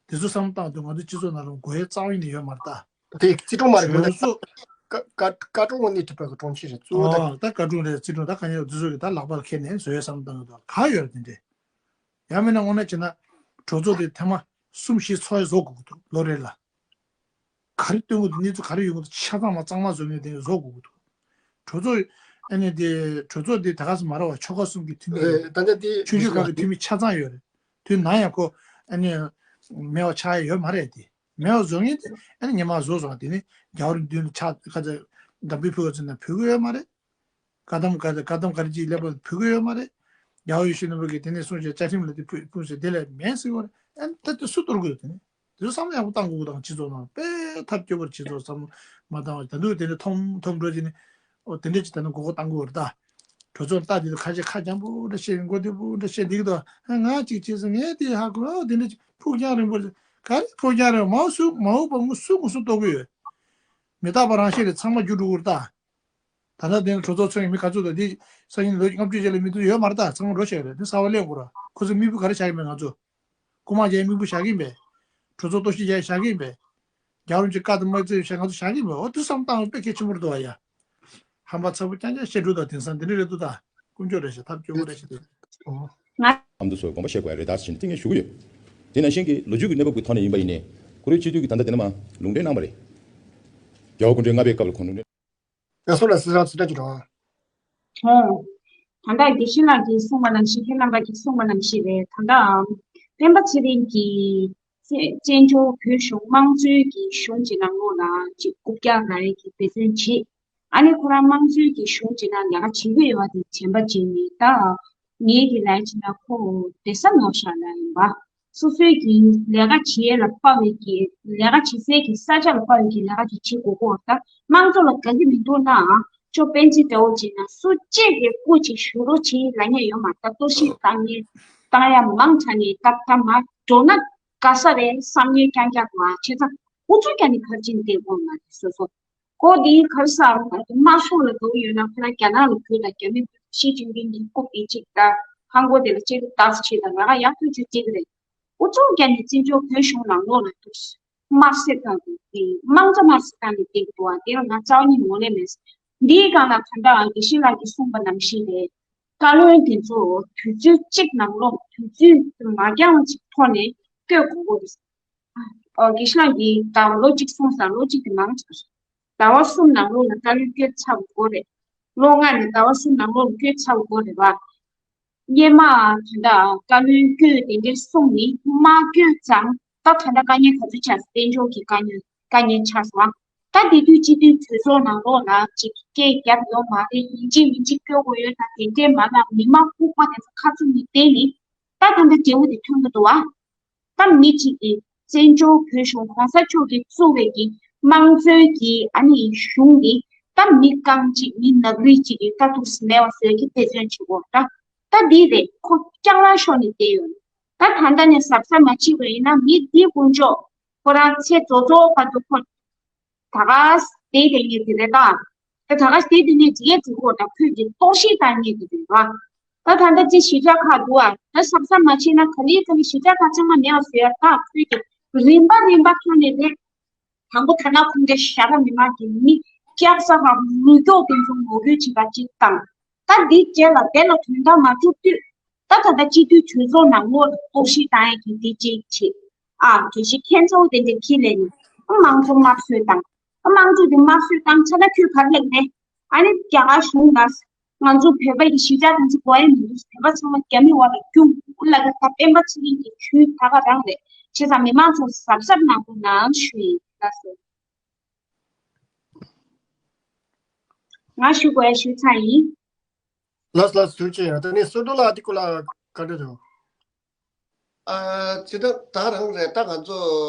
དེ་ཚོ་བསམ་བཏང་དུས་ང་ཚོ་སྤྱི་ཚོགས་ནང་ལ་དགོས་ཡ་རྩ་བ་ཉིད་ནས་ཡོད་མ་རེད་ད། དེ་རྩིས་དྲུང་མ་རེད་དགོས་ན་གྲོས་ཚོགས། ཀ་ཀ་ཀ་ཀྲུང་དངོས་གནས་གྲུབ་པ་གི་དྲུང་ཆེ་རེད་གཙོ་བོ་ད། ཨོ་ད་ཀ་ཀྲུང་རེད་རྩིས་དྲུང་ད་ག་ཉེ་དེ་ཚོ་གི་ད་ལག་པར་འཁྱེར་ནས་བཟོ་ཡ་བསམ་བཏང་གི་འདུག་ག་ཡོད་རེད་དེ་འདྲས། ཡང་མིན་ན་དངོས་གནས་བྱས་ན་གྲོས་ཚོགས་དེ་ཐེངས་མ་གསུམ་བཞི་ཚོགས་ཡ་བཟོ་དགོས་ཀྱི་འདུག་ལོ་རེ་ལ། ག་རེ་སྟོན་དགོས་འདུག་གནས་ཚུལ་ག་རེ་ཡོང་གི་འདུག་ཆ་ཚང་མ་གཙང་མ་བཟོ་མཁན་དེ་བཟོ་དགོས་ཀྱི་འདུག་གྲོས་ཚོགས་ཨ་ནི་དེ་གྲོས་ཚོགས་དེ་ད་ག་སེ་མ་རེད་བ་ཆོལ་ཁ་གསུམ་གྱི་འཐུས་མི་རེད། ད་ལྟ་དེ་ཆོས་བརྒྱུད་ཁག་གི་འཐུས་མི་ཆ་ཚང་ཡོད་རེད། དུས་ནམ་ཡང་ཁོ་ཨ་ནི་མེད་པ་ཆགས་ཡ་ཡོད་མ་རེད་དེ། མེད་པ་བཟོ་མཁན་དེ་ཨ་ནི་ཉི་མ་བཟོ་བཟོ་བ་དེ་ནི་རྒྱལ་བ་རིན་པོ་ཆེ་ཕྱག་ཁ་ཚ་འདམ་བུའི་ཕུ་བ་ཚོ་ན་ཕུལ་གི་ཡོད་མ་རེད། བཀའ་གདམས་བཀའ་བཀའ་གདམས་ག་རེ་ཅིག་ལེགས་པར་ཕུལ་གི་ཡོད་མ་རེད། རྒྱལ་བ་ཡིད་བཞིན་ནོར་བུ་གིས་དེ་ནས་གསུངས་བྱས་བཅའ་ཁྲིམས་ལ་དེ་ཕུལ་ཕུལ་ཟེར་དེ་ལས་མེད་ཟེར་བ་རེད། ཨ་ནི་ད་དེ་སུ་གཏོར་དགོས་དེ་ནི། དེ་ཚོ་བསམ་བློ་ཡག་པོ་བཏང་དགོས་དང་སྤྱི་ཚོགས་ནང་དཔེ་ཐབས་སྐྱོ་པོར་སྤྱི་ཚོགས་བསམ་བློ་མ་བཏང་བ་ད་དུང་དེ་འདྲ་ཐོམ་ཐོམ་འགྲོ་བྱས་ནས་ཨོ་དེ་འདྲ་ཅིག་ད་ནི་མགོ་སྐོར་བཏང་དགོས་རེད་ད། གྲོས་ཚོགས་ལྟ་དེ་ཚོ་ཁ་ཤས་ཁ་འཇམ་པོ་འདྲ་བཤད་མགོ་བདེ་པོ་འདྲ་བཤད་འདི་གི་ད་ང་གཅིག་བྱས་སོང་ངས་དེ་ཧ་གོ་ཨོ་དེ་འདྲ་ཅིག་ཕུགས་རྒྱང་རིང་པོ་ག་རེ་ཕུགས་རྒྱང་རིང་མའོ་སུ་མའོ་པ་ངུ་སུ་ངུ་སུ་གཏོར་གི་ཡོད། མི་རྟག་པ་རང་བཞིན་རེད་ཚང་མ་རྒྱུ་འགྲོ་གི་རེད་ད། ད་ལྟ་དེ་ནི་གྲོས་ཚོགས་ཚོགས་ཡིན་མི་ག་ཚོད་དང་འདི་སང་ཉིན་ལོ་ལྔ་བཅུ་རྗེས་ལ་མི་ཚོ་ཡོད་མ་རེད་ད་ཚང་མ་འགྲོ་ཤེས་རེད་དེ་གསར་པ་སླེབས་དགོས་ར་ཁོ་ཚོ་དམིགས་བུ་ག་རེ་བཞག་གིན་པས་ང་ཚོ། རྐུ་མ་རྒྱག་དམིགས་བུ་བཞག་གིན་པས། གྲོས་ཚོགས་གཏོར་བཤིག་རྒྱག་བཞག་གིན་པས། རྒྱལ་བ་རིན་པོ་ཆེ་བཀའ་དང་དམག་རྩིས་བཞག་ང་ཚོ་བཞག་གིན་པས་འོ་དེ་བསམ་བཏང་བ་དཔེ་གལ་ཆེན་པོ་རེད་འདུག་ཨ་ཡ། ཧམ་པ་ཚ་པོ་རྐྱང་རྐྱང་བཤད་འགྲོ་ད་དེང་སང་འདི་འདྲ་རེད་འདུག་ད། དཀོན་མཆོག་རེད་ཤག་ཐབས་སྐྱོ་བོ་རེད་ཤག་དེ། ང་ཨ་མདོ་ཚོས་དགོངས་པ་བཞེས་དགོས་ཡ་རེད་ད་ཟེར་ནས་ཏིང་ངེ་ཞུ་གི་ཡོད། དེ་ནང་བཞིན་གྱི་ལོ་རྒྱུས་ཀྱི་གནས་བབ་ཀྱི་ཐོག་ནས་ཡིན་པ་ཡིན་ནའི་ཁོ་རའི་སྤྱི་འཐུས་ཀྱི་ད་ལྟ་དེ་ནས་མ་ལུང་འདྲེན་གནང་བ་རེད། རྒྱལ་བ་སྐུ་ཕྲེང་ལྔ་པའི་སྐབས་ལ་ཁོང་ལུང་འདྲེན། ཡང་སོ་ལ་སྲིད་ཐག་ཅིག་འགྲོ་ཨ། ད་ལྟ་དགེ་བཤེས་ལགས་ཀྱིས་གསུངས་པ་ནང་བཞིན་ཁྱེད་རྣམ་པ་གིས་གསུངས་པ་ནང་བཞིན་རེད་ད་ལྟའང་སྤེན་པ་ཚེ་རིང་གིས་བཙན་བཙན་བྱོལ་བོད་གཞུང་དམངས་གཙོའི་གི་གཞུང་ཅིག་ནང་ལོགས་ལ་ཅིག་རྐུབ་བཀྱག་རག་ཡས་ཀྱི་འབད་བརྩོན་བྱེད། ཨ་ནི་ཁོ་རང་དམངས་གཙོའི་གི་གཞུང་ཅིག་ནང་ལས་ཀ་བྱེད་ཀྱི་ཡོད་པ་དེ་དྲན་པ་བརྗེད་ནས་ད་ངེད་ཀྱི་ལས་ཅིག་ན་ཁོ་བསྡད་ས་ནོར་ཤག་ལ་ཡིན་པ། སོ་སོའི་གི་ལས་ཀ་བྱེད་ཡས་ལ་དཔའ་བའི་གི་ལས་ཀ་བྱེད་སའི་གི་ས་ཆ་ལ་དཔའ་བའི་གི་ལས་ཀ་དེ་བྱེད་དགོས་ཀྱི་ཡོད་ད། དམངས་གཙོ་ལ་དགའ་གི་མི་འདུག་ན་ཅོ་སྤེན་ཚེ་འདྲ་བོ་བྱས་ན་སུ་གཅིག་གི་སྐུ་ཅིག་ཞུ་རོགས་བྱེད་ལབ་མཁན་ཡོད་མ་རེད་ད། གཏོར་བཤིག་བཏང་མཁན་བཏང་ཡ་མང་དྲགས་ནས་ད་ད་མ་འགྲོ་ན། དགའ་ས་རེད་བསམ་ཉེ་རྐྱང་རྐྱང་འདུག་ཨ། བྱས་ཙང་ཨུ་ཚུགས་རྒྱག་ནས་ཕར་ཕྱིན་བསྡད་དགོས་མ་རེད་སོ་སོ། ཁོ་འདིའི་ག་རེ་ཟེར་དམར་ཤོག་ལ་དགའ་བོ་ཡོད་ན་ཁོ་རང་རྒྱ་ནག་ལ་བོད་དང་རྒྱ་མི་ཞི་ཅིན་ཕིང་གི་རྐུབ་དེ་གཅིག་དང་ཧང་གོ་དེ་ལ་གཅིག་ཏུ་བཏགས་བྱས་དང་ང་ཡག་ཐུག་ཅིག་བརྩི་གི་རེད། ཨུ་ཚུགས་རྒྱག་ནས་བཙན་བྱོལ་བོད་གཞུང་ནང་ལོགས་ལ་འདུག་དམར་བསད་བཏང་དེ་དེ་དམངས་གཙོ་དམར་བསད་བཏང་ནས་བསྡད་ཀྱི་འདུག་ཨ། དེ་ལ་ང་རྩ་བ་ཉིད་ངོས་ལེན་མེད། འདིའི་སྒང་ལ་ད་ལྟ་དགེ་བཤེས་ལགས་ཀྱིས་གསུངས་པ་ནང་བཞིན་རེད། བཀའ་བློན་དེ་ཚོ་དུས་ཚོད་གཅིག་ནང་ལོགས་དུས་ཚོད་མ་འགྱངས་ཅིག་ཐོག་ནས་བསྐོ་དགོས་ཀྱི་རེད། ཨོ་དགེ་བཤེས་ལགས་ཀྱིས་ཟླ་བ་ལོ་གཅིག་གསུངས་ཙང་ལོ་གཅིག་དེ་མང་ཆགས་སོང་། ཟླ་བ་གསུམ་ནང་ལོགས་ལ་བཀའ་བློན་བསྐོས་ཚར་དགོས་རེད། ལོ་ལྔ་ནས་ཟླ་བ་གསུམ་ནང་ལོགས་ལ་བསྐོས་ཚར་དགོས་རེད་བ། སྔོན་མ་ད་ལྟ་བཀའ་བློན་བསྐོས་དེ་འདྲའི་གསུངས་ནས་མ་བསྐོས་ཙང་ད་ད་ལྟ་དཀའ་ངལ་ག་ཚོད་ཆགས་སོང་། བཙན་བྱོལ་གྱི་དཀའ་ངལ་དཀའ་ངལ་ཆགས་སོང་ཨ། ད་དེ་དུས་སྤྱི་འཐུས་གྲོས་ཚོགས་ནང་ལོགས་ལ་ཅིག་སྐད་རྒྱབ་ཡོད་མ་རེད། ཡིན་གཅིག་མིན་གཅིག་བསྐོ་དགོས་ཡོད་ད་དེ་འདྲའི་མ་ལ་མི་མང་ལྐུགས་པ་དེ་ཚོ་ཁ་ཚུགས་ནས་བསྡད་ནས་ད་ད་ལྟ་འབྲས་བུ་དེ་ཐོན་གྱི་འདུག་ཨ། ད་མི་གཅིག་གིས་བཙན་བྱོལ་བོད་གཞུང་གོང་ས་མཆོག་གིས་བཙུགས་པའི་གི་དམངས་གཙོའི་གི་ཨ་ནི་གཞུང་འདི་ད་མི་རྐང་གཅིག་མི་ནག་རིས་གཅིག་གིས་ད་ཐུགས་སུ་མེད་པ་བཟོས་ཀྱི་དཔེ་མཚོན་བྱེད་དགོས་ད། ད་འདི་རེད། ཁོ་རྐྱང་རང་ཤོར་ནས་བསྡད་ཡོད། ད་ད་ལྟ་ནས་གཟབ་གཟབ་མ་བྱས་པ་ཡིན་ན་མི་འདི་དཀོན་མཆོག་ཁོ་རང་ཚེ་རྫོགས་རྫོགས་བར་དུ་ཁོ་ད་ག་བསྡད་བསྡད་ངེས་དེ་རེད་ད། ད་ད་ག་བསྡད་དེ་ངེས་ཅི་ཡས་ཅི་ཧོ་ད་ཁོས་ཀྱི་གཏོར་བཤིག་བཏང་ངེས་དེ་རེད་བ། ད་ད་ལྟ་ཅི་གཞིས་ཆགས་ཁག་འདུག་ཨ། ད་གཟབ་གཟབ་མ་བྱས་ན་ག་ལེ་ག་ལེ་གཞིས་ཆགས་ཁག་ཚང་མ་མེད་པ་བཟོས་ཡ་ད་ཁོས་ཀྱི་རིམ་པ་རིམ་པ་ཐོན་ནས་རེད། དང་པོ་ཐ་ན་ཁོང་གི་ཤ་ཁྲག་མི་མང་གི་མི་སྐྱག་ས་ཧ་རུ་ཀྱོག་དེ་ཚོ་ངོ་རྒོལ་བྱེད་པ་གཅིག་དང་། ད་འདི་རྗེས་ལ་དེ་ལ་དོན་དག་མ་གྲུབ་དུས། ད་ད་ལྟ་སྤྱི་འཐུས་གྲོས་ཚོགས་ནང་ལོགས་ལ་གཏོར་བཤིག་བཏང་ཡས་ཀྱི་འདི་གཅིག་བྱེད། ཨ་དེ་བཞིན་ཁྱེད་ཚོ་དེ་འདྲ་ཁྱི་ལས་ནི་དམངས་གཙོ་དམར་གསོད་དང་། དམངས་གཙོ་དེ་དམར་གསོད་བཏང་ཚར་ན་ཁྱོད་ག་རེ་ལབ་ནས། ཨ་ནི་རྒྱ་གར་གཞུང་ལ། ང་ཚོ་བོད་པ་ཡི་གཞིས་ཆགས་དེ་ཚོ་དགོས་ཡ་མི་འདུག་བོད་པ་ཚང་མ་རྒྱ་མི་འོག་ལ་རྒྱུགས་ལབ་ཀྱི་ད་སྤེན་པ་ཚེ་རིང་གི་ཇུས་ད་ག་རང་རེད། བྱས་ཙང་མི་མང་ཚོ་གཟབ་གཟབ་གནང་དགོས་ནའང་ཞུ་ཡིན་ལགས་སོ། ང་ཞུ་དགོས་ཡ་ཞུས་ཚར་ཡིན། ལགས་ལགས་ཐུགས་རྗེ་ཆེ། ད་ནི་བསོད་སྒྲོལ་ལགས་འདི་སྐོར་ལ་ག་འདྲ་འདུག་ཨ་ཇི་ལྟར་ད་རང་རེད། ད་ང་ཚོ་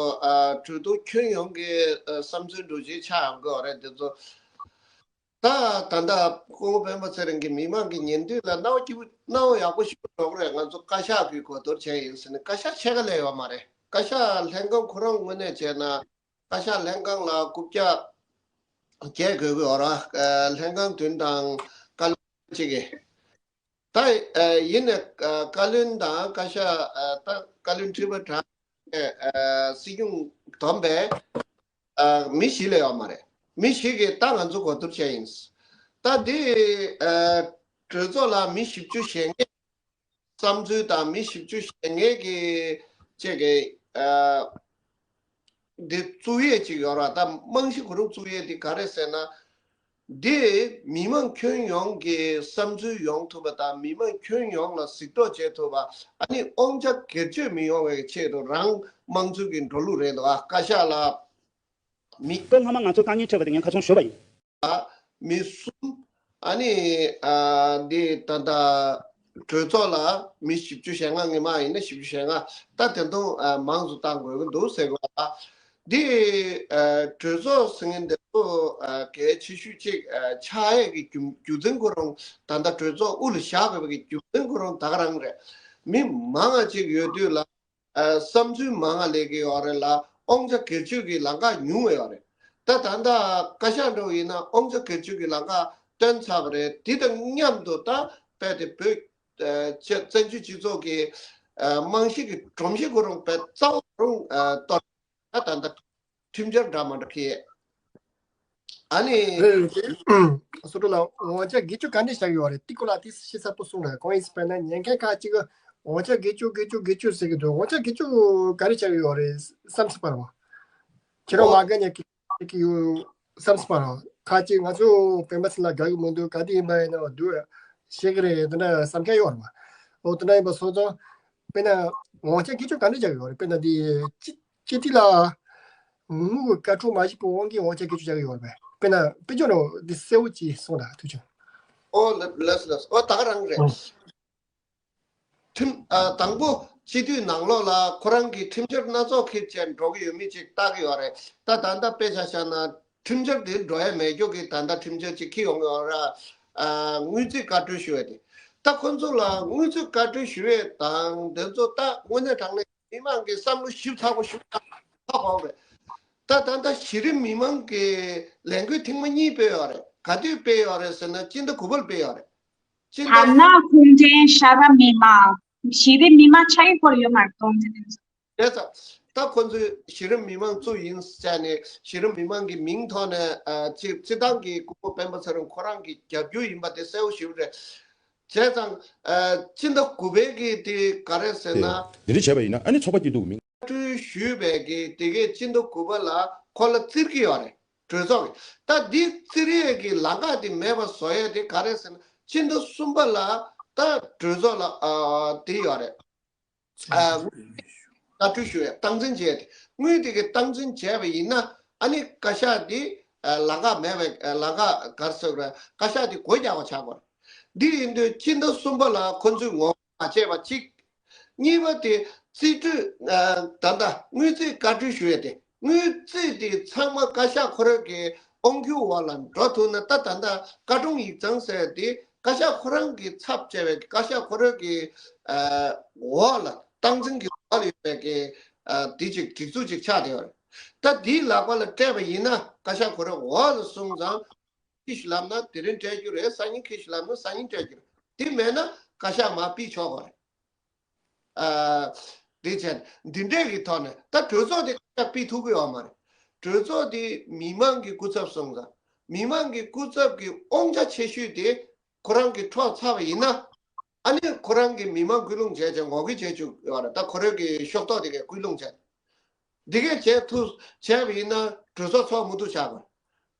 ཨ་གྲོས་ཚོགས་ཁྱོན་ཡོངས་ཀྱི་ཨ་བསམ་ཚུལ་འགྲོ་གཞི་ཆགས་ཡོང་གི་ཡོད་རེད། འདི་ཚོ་ད་ད་ལྟ་སྐུ་ངོ་སྤེན་པ་ཚེ་རིང་གིས་མི་མང་གི་ཉན་དུས་ལ་རྣ་བ་སྐྱིད་པོ་རྣ་བ་ཡག་པོ་ཞིག་འགྲོ་གི་རེད། ང་ཚོ་བཀའ་ཤག་གིས་གོ་བསྡུར་བྱས་ཡིན་ཟེར་ནས་བཀའ་ཤག་ཕྱེད་ཀ་ལས་ཡོད་མ་རེད། བཀའ་ཤག་ལྷན་ཁང་ཁོ་རང་ངོས་ནས་བྱས་ན་བཀའ་ཤག་ལྷན་ཁང་ལ་རྐུབ་བཀྱག་བརྒྱད་དགོས་ཀྱི་ཡོད་ར། ལྷན་ཁང་བདུན་དང་བཀའ་བློན་གཅིག་གིས། ད་ཨ་ཡིན་ནའི་ཨ་བཀའ་བློན་དང་བཀའ་ཤག་ཨ་ད་བཀའ་བློན་ཁྲི་པ་དྲ་ཨ་སྲིད་སྐྱོང་བསྡོམས་པས་ཨ་མི་བཞི་ལས་ཡོད་མ་རེད། མི་བཞི་གིས་ད་ང་ཚོ་གོ་བསྡུར་བྱས་ཡིན། ད་འདི་ཨ་གྲོས་ཚོགས་ལ་མི་བཞི་བཅུ་ཞེ་ལྔའི་བསམ་ཚུལ་དང་མི་བཞི་བཅུ་ཞེ་ལྔའི་གི་ཅེས་ཀྱི་ཨ་འདི་བཙུགས་ཡས་ཅིག་ཡོད་ར། ད་རྨང་གཞི་ཁོ་རང་བཙུགས་ཡས་འདི་ག་རེ་ཟེར་ན། འདི་མི་མང་ཁྱོན་ཡོངས་ཀྱི་བསམ་ཚུལ་ཡོང་ཐུབ་པ་དང་མི་མང་ཁྱོན་ཡོངས་ལ་གཟིགས་རྟོག་བྱེད་ཐུབ་པ། ཨ་ནི་དབང་ཆ་སྒེར་གཅོད་མི་ཡོང་བའི་ཆེད་དུ་རང་དམངས་གཙོ་གི་འགྲོ་ལུགས་རེད་འདུག་ཨ། བཀའ་ཤག་ལ་མི་ལོ་སྔ་མ་ང་ཚོ་དཀའ་ངལ་འཕྲད་པ་དེ་ངས་ཁ་ཚོན་ཞུས་པ་ཡིན། མི་གསུམ། ཨ་ནི་ཨ་འདི་ད་ལྟ་གྲོས་ཚོགས་ལ་མི་བཞི་བཅུ་ཞེ་ལྔ། སྔོན་མ་ཡིན་ན་བཞི་བཅུ་ཞེ་ལྔ། ད་དེ་དུང་ཨ་མང་དུ་གཏང་དགོས་ཀྱི་འདུག་ཟེར་དགོས་པ། འདི་ཨ་གྲོས་ཚོགས་ཟེར་མཁན་འདི་ཚོ་ཨ་གལ་ཆེ་ཤོས་གཅིག་ཨ་ཆགས་ཡས་ཀྱི་རྒྱུ་རྒྱུ་མཚན་ཁོ་རང་ད་ལྟ་གྲོས་ཚོགས་དབུ་ལ་བཞག་དགོས་པའི་གི་རྒྱུ་མཚན་ཁོ་རང་ད་ག་རང་རེད། མི་མང་ང་གཅིག་ཡོད་དུས་ལ། ཨ་བསམ་ཚུལ་མང་ང་སླེབས་ཀྱི་ཡོད་རེད་ལ། དབང་ཆ་སྒེར་གཅོད་ཀྱི་ལམ་ཁ་ཉུང་བ་ཡོད་རེད། ད་ད་ལྟ་བཀའ་ཤག་འདྲ་བོ་ཡིན་ན་དབང་ཆ་སྒེར་གཅོད་ཀྱི་ལམ་ཁ་བཏོན་ཚར་བ་རེད། དེ་དང་མཉམ་དུ་ད་རྦད་དེ་བོད་ཨ་བཙན་བྱོལ་སྤྱི་ཚོགས་ཀྱི་ཨ་རྨང་གཞི་གི་སྒྲོམ་གཞི་ཁོ་རང་རྦད་རྩ་བ་རུ་ཨ་གཏོར། ད་ད་ལྟ་ཁྲིམས་འཆར་འདྲ་མ་འདྲ་ཁེལ། ཨ་ནི། རེད་རེད། སོ་ཏོ་ལ་དབང་ཆ་སྒེར་གཅོད་ག་འདྲས་བཞག་ཡོད་རེད། ཏི་ཀོ་ལ་ཏི་ཤེས་ས་པོ་གསུངས་རེད། ཁོང་ཡིན་པ་ན་ཉེན་ཁ་ཁག་ཅིག་དབང་ཆ་སྒེར་གཅོད་སྒེར་གཅོད་སྒེར་གཅོད་ཟེར་གི་འདུག་དབང་ཆ་སྒེར་གཅོད་ག་རེ་བྱ་གི་ཡོད་རེད་བསམ་སྲིད་པ་རེད། ཁྱེད་རང་མ་དགའ་ཉེ་གི་ཡོད་བསམ་སྲིད་པ་རེད། ཁ་ཅིག་ང་ཚོ་སྤེན་པ་ཚེ་ལ་དགའ་གི་མི་འདུག་ག་དེ་ཡིན་པ་ཡིན་ན་འདུག་ཤེས་གི་རེད། དེ་འདྲ་བསམ་ཁྱད་ཡོད་རེད་པ། འོ་དེ་འདྲ་ཡིན་པ་སོང་ཙང་དཔེར་ན་དབང་ཆ་སྒེར་གཅོད་ག་འདྲ་བྱ་གི་ཡོད་རེད། དཔེར་ན་དེ་སྤྱི་སྤྱི་འཐུས་ལ་དངུལ་གྱི་བཀའ་འཁྲོལ་མ་བྱས་པའི་དབང་གིས་དབང་ཆ་སྒེར་གཅོད་བྱ་གི་ཡོད་རེད་པས། དཔེར་ན་དཔེ་ཆ་ནང་འདི་གསལ་བོ་ཅིག་གསུངས་དང་ཐུགས་རྗེ་ཆེ། ཨོ་ལགས་ལགས་ལགས། ཨོ་ད་ག་རང་རེད། ཨོ། ཁྲིམས་ཨ་དང་པོ་སྤྱི་འཐུས་ནང་ལོགས་ལ་ཁོ་རང་གི་ཁྲིམས་འཆར་སྣ་ཚོགས་འཁྱེར་བྱས་འགྲོ་གི་ཡོད་མེད་ཅིག་བལྟ་གི་ཡོད་རེད། ད་ད་ལྟ་དཔེ་ཆ་བཞག་ན་ཁྲིམས་འཆར་དེ་འགྲོ་ཡ་མེད་རྒྱུ་གི་ད་ལྟ་ཁྲིམས་འཆར་ཅིག་འཁྱེར་ཡོང་གི་ཡོད་རེད། ཨ་དངུལ་རྩིས་བཀའ་འཁྲོལ་ཞུ་ཡ་དེ། ད་ཁོ་ཚོ་ལ་དངུལ་རྩིས་བཀའ་འཁྲོལ་ཞུ་ཡས་དང་དེ་ཚོ་ད་དངོས་གནས་དྲང་གནས་ མི་མང་གི་བསམ་བློ་ཞིབ་ཚགས་པོ་ཞིབ་ཚགས་པོ་ཧ་གོ་རེད། ད་ད་ལྟ་གཞི་རིམ་མི་མང་གི་ལས་འགུལ་ཐེངས་མ་གཉིས་སྤེལ་ཡོད་རེད། ག་དུས་སྤེལ་ཡོད་རེད་ཟེར་ན་སྤྱི་ཟླ་དགུ་པར་སྤེལ་ཡོད་རེད། སྤྱི་ཟླ་ཐ་ན་གུང་ཁྲན་ཤ་སྟག་མི་མང་གཞི་རིམ་མི་མང་ཆགས་ཀྱི་སྐོར་ཡོད་མ་རེད་གཏོང་རྒྱུ་དེ་ཚོ། བྱས་ཙང་ད་ཁོ་ཚོས་གཞི་རིམ་མི་མང་བཙུགས་ཡིན་ཟེར་ནས་གཞི་རིམ་མི་མང་གི་མིང་ཐོག་ནས་ཨ་ཅིག་སྤྱི་བཏང་གི་སྐུ་ངོ་སྤེན་པ་ཚེ་རིང་ཁོ་རང་གི་རྒྱབ་སྐྱོར་ཡིན་པ་དེ་གསལ་པོ་ཞིག་རེད། བྱས་ཙང་ཨ་སྤྱི་ཟླ་དགུ་པའི་གི་དེ་ག་རེ་ཟེར་ན། དེ་འདྲ་བྱས་པ་ཡིན་ན་ཨ་ནི་ཚོགས་པ་སྐྱིད་སྡུག་མིང་བཀའ་འཁྲོལ་ཞུས་པའི་གི་དེ་གའི་སྤྱི་ཟླ་དགུ་པ་ལ་ཁོ་ལ་བཙིར་གི་ཡོད་རེད། གྲོས་ཚོགས་ཀྱི་ད་འདི་བཙིར་ཡས་ཀྱི་ལམ་ཁ་དེ་མེད་པ་བཟོ་ཡས་དེ་ག་རེ་ཟེར་ན་སྤྱི་ཟླ་གསུམ་པ་ལ་ད་གྲོས་ཚོགས་ལ་ཨ་དེ་ཡོད་རེད། ཨ་བཀའ་འཁྲོལ་ཞུ་ཡས་སྟངས་འཛིན་བྱས་ཏེ་དངུལ་དེ་གའི་སྟངས་འཛིན་བྱས་པ་ཡིན་ན་ཨ་ནི་བཀའ་ཤག་དེ་ཨ་ལམ་ཁ་མེད་པའི་ཨ་ལམ་ཁ་ག་རེ་ཟེར་དགོས་རེད། བཀའ་ཤག་དེ་སྒོ་རྒྱག་པ་ཆགས་པ་རེད། འདི་ཡིན་དུས་སྤྱི་ཟླ་གསུམ་པ་ལ་ཁོ་ཚོས་ངོ་རྒོལ་མ་བྱས་པ་གཅིག་གཉིས་པ་དེ་རྩིས་སྤྲོད་ཨ་ད་ལྟ་དངུལ་རྩིས་བཀའ་འཁྲོལ་ཞུ་ཡས་དེ་དངུལ་རྩིས་དེ་ཚང་མ་བཀའ་ཤག་ཁོ་རང་གི་དབང་སྒྱུར་འོག་ལ་འགྲོ་ཐུབ་ན་ད་ད་ལྟ་བཀའ་དྲུང་ཡིག་ཚང་ཟེར་དེ་བཀའ་ཤག་ཁོ་རང་གི་ཚབ་བྱས་པའི་བཀའ་ཤག་ཁོ་རང་གི་ཨ་འོག་ལ་སྟངས་འཛིན་གྱི་འོག་ལ་ཡོད་པའི་གི་ཨ་དེ་ཅིག་སྒྲིག་འཛུགས་ཅིག་ཆགས་བསྡད་ཡོད་རེད། ད་དེའི་ལག་པ་ལ་སྤྲད་པ་ཡིན་ན་བཀའ་ཤག་ཁོ་རང་འོག་ལ་སོང་ཙང་ཁྱི་ཞིག་ལབ་ན་དེ་རིང་སྤྲད་རྒྱུ་རེད། སང་ཉིན་ཁྱི་ཞིག་ལབ་ན་སང་ཉིན་སྤྲད་རྒྱུ་རེད། དེ་མེད་ན་བཀའ་ཤག་མར་ཕུད་ཆོག་གི་རེད། ཨ་དེ་བྱས་འདི་འདྲས་ཀྱི་ཐོག་ནས་ད་གྲོས་ཚོགས་དེ་བཀའ་ཤག་ཕུད་ཐུབ་ཀྱི་ཡོད་མ་རེད། གྲོས་ཚོགས་དེ་མི་མང་གི་སྐུ་ཚབ་སོང་ཙང་མི་མང་གི་སྐུ་ཚབ་ཀྱི་དབང་ཆ་ཆེ་ཤོས་དེ་ཁོ་རང་གི་འཕྲོག་ཚར་བ་ཡིན་ན་ཨ་ནི་ཁོ་རང་གི་མི་མང་སྐུལ་སློང་བྱས་བྱས་ངོ་རྒོལ་བྱེད་བཅུག་ཡོད་རེད། ད་ཁོ་རང་གི་ཤོག་ཐོག་དེ་གས་སྐུལ་སློང་བྱས། འདི་གས་བྱས་ཐུབ་བྱས་པ་ཡིན་ན་གྲོས་ཚོགས་ཚོགས་མི་ཐུབ་ཆགས་པ།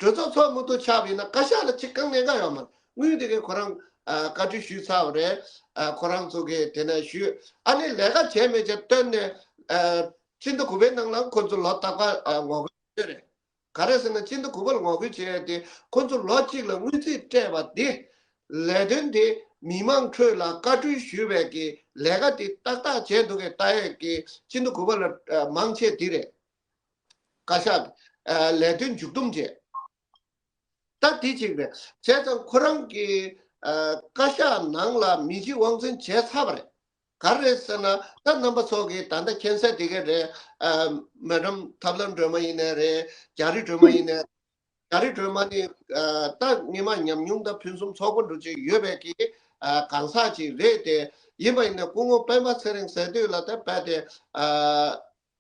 གྲོས་ཚོགས་ཚོགས་མི་ཐུབ་ཆགས་པ་ཡིན་ན་བཀའ་ཤག་ལ་ཅི་གང་གནད་འགག་ཡོད་མ་རེད། དངུལ་འདི་གས་ཁོ་རང་ཨ་བཀའ་འཁྲོལ་ཞུས་ཚར་བ་རེད། ཨ་ཁོ་རང་ཚོ་གས་དེ་ནས་ཞུས་ཨ་ནི་ལས་ཀ་བྱས་མེད་ཅེས་བཏོན་ནས་ཨ་སྤྱི་ཟླ་དགུ་པའི་ནང་ལ་ཁོ་ཚོ་ལོ་རྟག་པར་ཨ་ངོ་རྒོལ་བྱས་རེད། ག་རེ་ཟེར་ན་སྤྱི་ཟླ་དགུ་པར་ངོ་རྒོལ་བྱས་ཏེ་ཁོ་ཚོ་ལོ་གཅིག་ལ་དངུལ་རྩིས་སྤྲད་པ་དེ་ལས་དོན་དེ་མི་མང་ཁྲོད་ལ་བཀའ་འཁྲོལ་ཞུས་པའི་གི་ལས་ཀ་དེ་ཏག་ཏག་བྱས་འདུག་གས་ལྟ་ཡས་ཀྱི་སྤྱི་ཟླ་དགུ་པ་ལ་ཨ་མང་ཆེ་དེ་རེད། བཀའ་ཤག་ཨ་ལས་དོན་མཇུག་སྡོམ་བྱས། ད་དེ་གཅིག་རེད། བྱས་ཙང་ཁོ་རང་གི་ཨ་བཀའ་ཤག་ནང་ལ་མི་གཅིག་དབང་འཛིན་བྱས་ཚར་བ་རེད། ག་རེ་རེད་ཟེར་ན་ད་རྣམ་པ་ཚོ་གིས་ད་ལྟ་མཁྱེན་གསལ་དེ་ག་རེད། ཨ་མེ་ཌམ་ཐབས་ལམ་སྒྲོལ་མ་ཡིན་ནའི་རེད། རྒྱ་རི་སྒྲོལ་མ་ཡིན་ནའི་རེད། རྒྱ་རི་སྒྲོལ་མ་ནི་ཨ་ད་སྔོན་མ་ཉམས་མྱོང་དང་ཕུན་སུམ་ཚོགས་པོ་འདྲ་ཅིག་ཡོད་པའི་གི་ཨ་གང་ཟག་ཅིག་རེད་དེ། ཡིན་པ་ཡིན་ནའི་སྐུ་ངོ་སྤེན་པ་ཚེ་རིང་ཟེར་དུས་ལ་ད་རྦད་དེ་ཨ་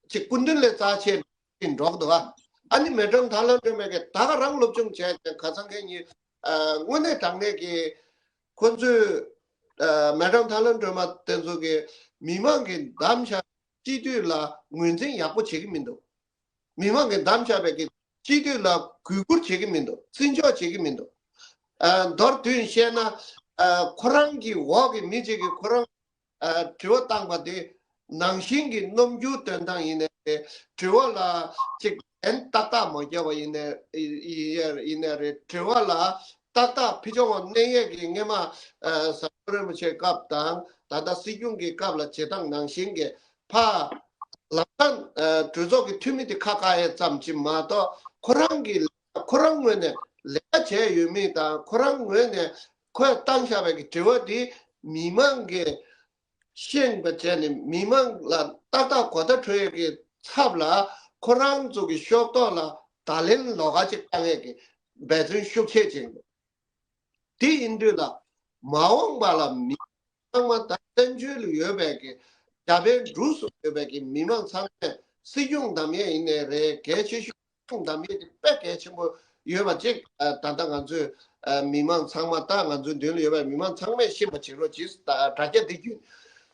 ཅིག་སྐུ་མདུན་ལས་རྩ་ཆེ་ཅིག་འགྲོ་གི་འདུག་ཨ། ཨ་ནི་མེ་ཌམ་ཐབས་ལམ་སྒྲོལ་མ་གིས་ད་ག་རང་སློབ་སྦྱོང་བྱས་ཀྱང་ཁ་སང་ཁ་ཉིན་ཨ་དངོས་གནས་དྲང་གནས་ཀྱི་ཁོ་ཚོས་ཨ་མེ་ཌམ་ཐབས་ལམ་སྒྲོལ་མ་དེ་ཚོ་གི་མི་མང་གི་བདམས་བཞག་སྤྱི་འཐུས་ལ་ངོས་འཛིན་ཡག་པོ་བྱེད་ཀྱི་མི་འདུག་མི་མང་གིས་བདམས་བཞག་པའི་གི་སྤྱི་འཐུས་ལ་གུས་བཀུར་བྱེད་ཀྱི་མི་འདུག་བརྩི་འཇོག་བྱེད་ཀྱི་མི་འདུག་ཨ་མདོར་བསྡུས་བཤད་ན་ཨ་ཁོ་རང་གི་འོག་གི་མི་གཅིག་གིས་ཁོ་རང་ཨ་དྲི་བ་བཏང་པ་དེ་ནང་བཞིན་གྱི་རྣམ་འགྱུར་སྟོན་སྟངས་ཡིན་ནའི་རེད། དྲི་བ་ལ་ཅིག་ལན་ཏག་ཏག་མ་བརྒྱབ་པ་ཡིན་ནའི་ཡིན་ནའི་རེད། དྲི་བ་ལ་ཏག་ཏག་ཕི་ཆོ་ཝང་གནས་ཡས་ཀྱི་སྔས་མ་ཨ་ཟམ་གདོང་རིན་པོ་ཆེའི་སྐབས་དང་ད་ལྟ་སྲིད་སྐྱོང་གི་སྐབས་ལ་བྱེད་སྟངས་ནང་བཞིན་གྱི་ཕ་ལམ་སང་ཨ་གྲོས་ཚོགས་ཀྱི་འཐུས་མི་དེ་ཁ་བཀག་ཡས་ཙམ་གྱིས་མ་གཏོགས་ཁོ་རང་གི་ཁོ་རང་ངོས་ནས་ལས་ཀ་བྱས་ཡོད་མེད་དང་ཁོ་རང་ངོས་ནས་ཁོས་བཏང་བཞག་པའི་གི་དྲི་བ་འདི་མི་མང་གིས་ཤེས་པ་བྱས་ནས་མི་མང་ལ་ཏག་ཏག་གོ་བརྡ་འཕྲོད་ཡས་ཀྱི་ཚབ་ལ་ཁོ་རང་ཚོ་གི་ཤོག་ཐོག་ལ་བརྡ་ལན་ལོགས་ཀ་ཅིག་བཏང་ཡས་ཀྱི་འབད་བརྩོན་ཤུགས་ཆེ་བྱེད་དགོས། དེ་ཡིན་དུས་ལ་མ་འོངས་པ་ལ་མི་ཚང་མ་ད་བཙན་བྱོལ་ལ་ཡོད་པའི་གི་རྒྱ་བལ་འབྲུག་གསུམ་ཡོད་པའི་གི་མི་མང་ཚང་མས་སྲིད་སྐྱོང་བདམས་ཡས་ཡིན་ནའི་རེད། གལ་ཆེ་ཤོས་སྲིད་སྐྱོང་བདམས་ཡས་དེ་དཔེ་གལ་ཆེན་པོ་ཡོད་པ་གཅིག་ཨ་ད་ལྟ་ང་ཚོས་ཨ་མི་མང་ཚང་མ་ད་ང་ཚོའི་མདུན་ལ་ཡོད་པའི་མི་མང་ཚང་མས་ཤེས་པ་བྱེད་རོགས་གྱིས། ད་དྲ་རྒྱ་འདི་བརྒྱུད།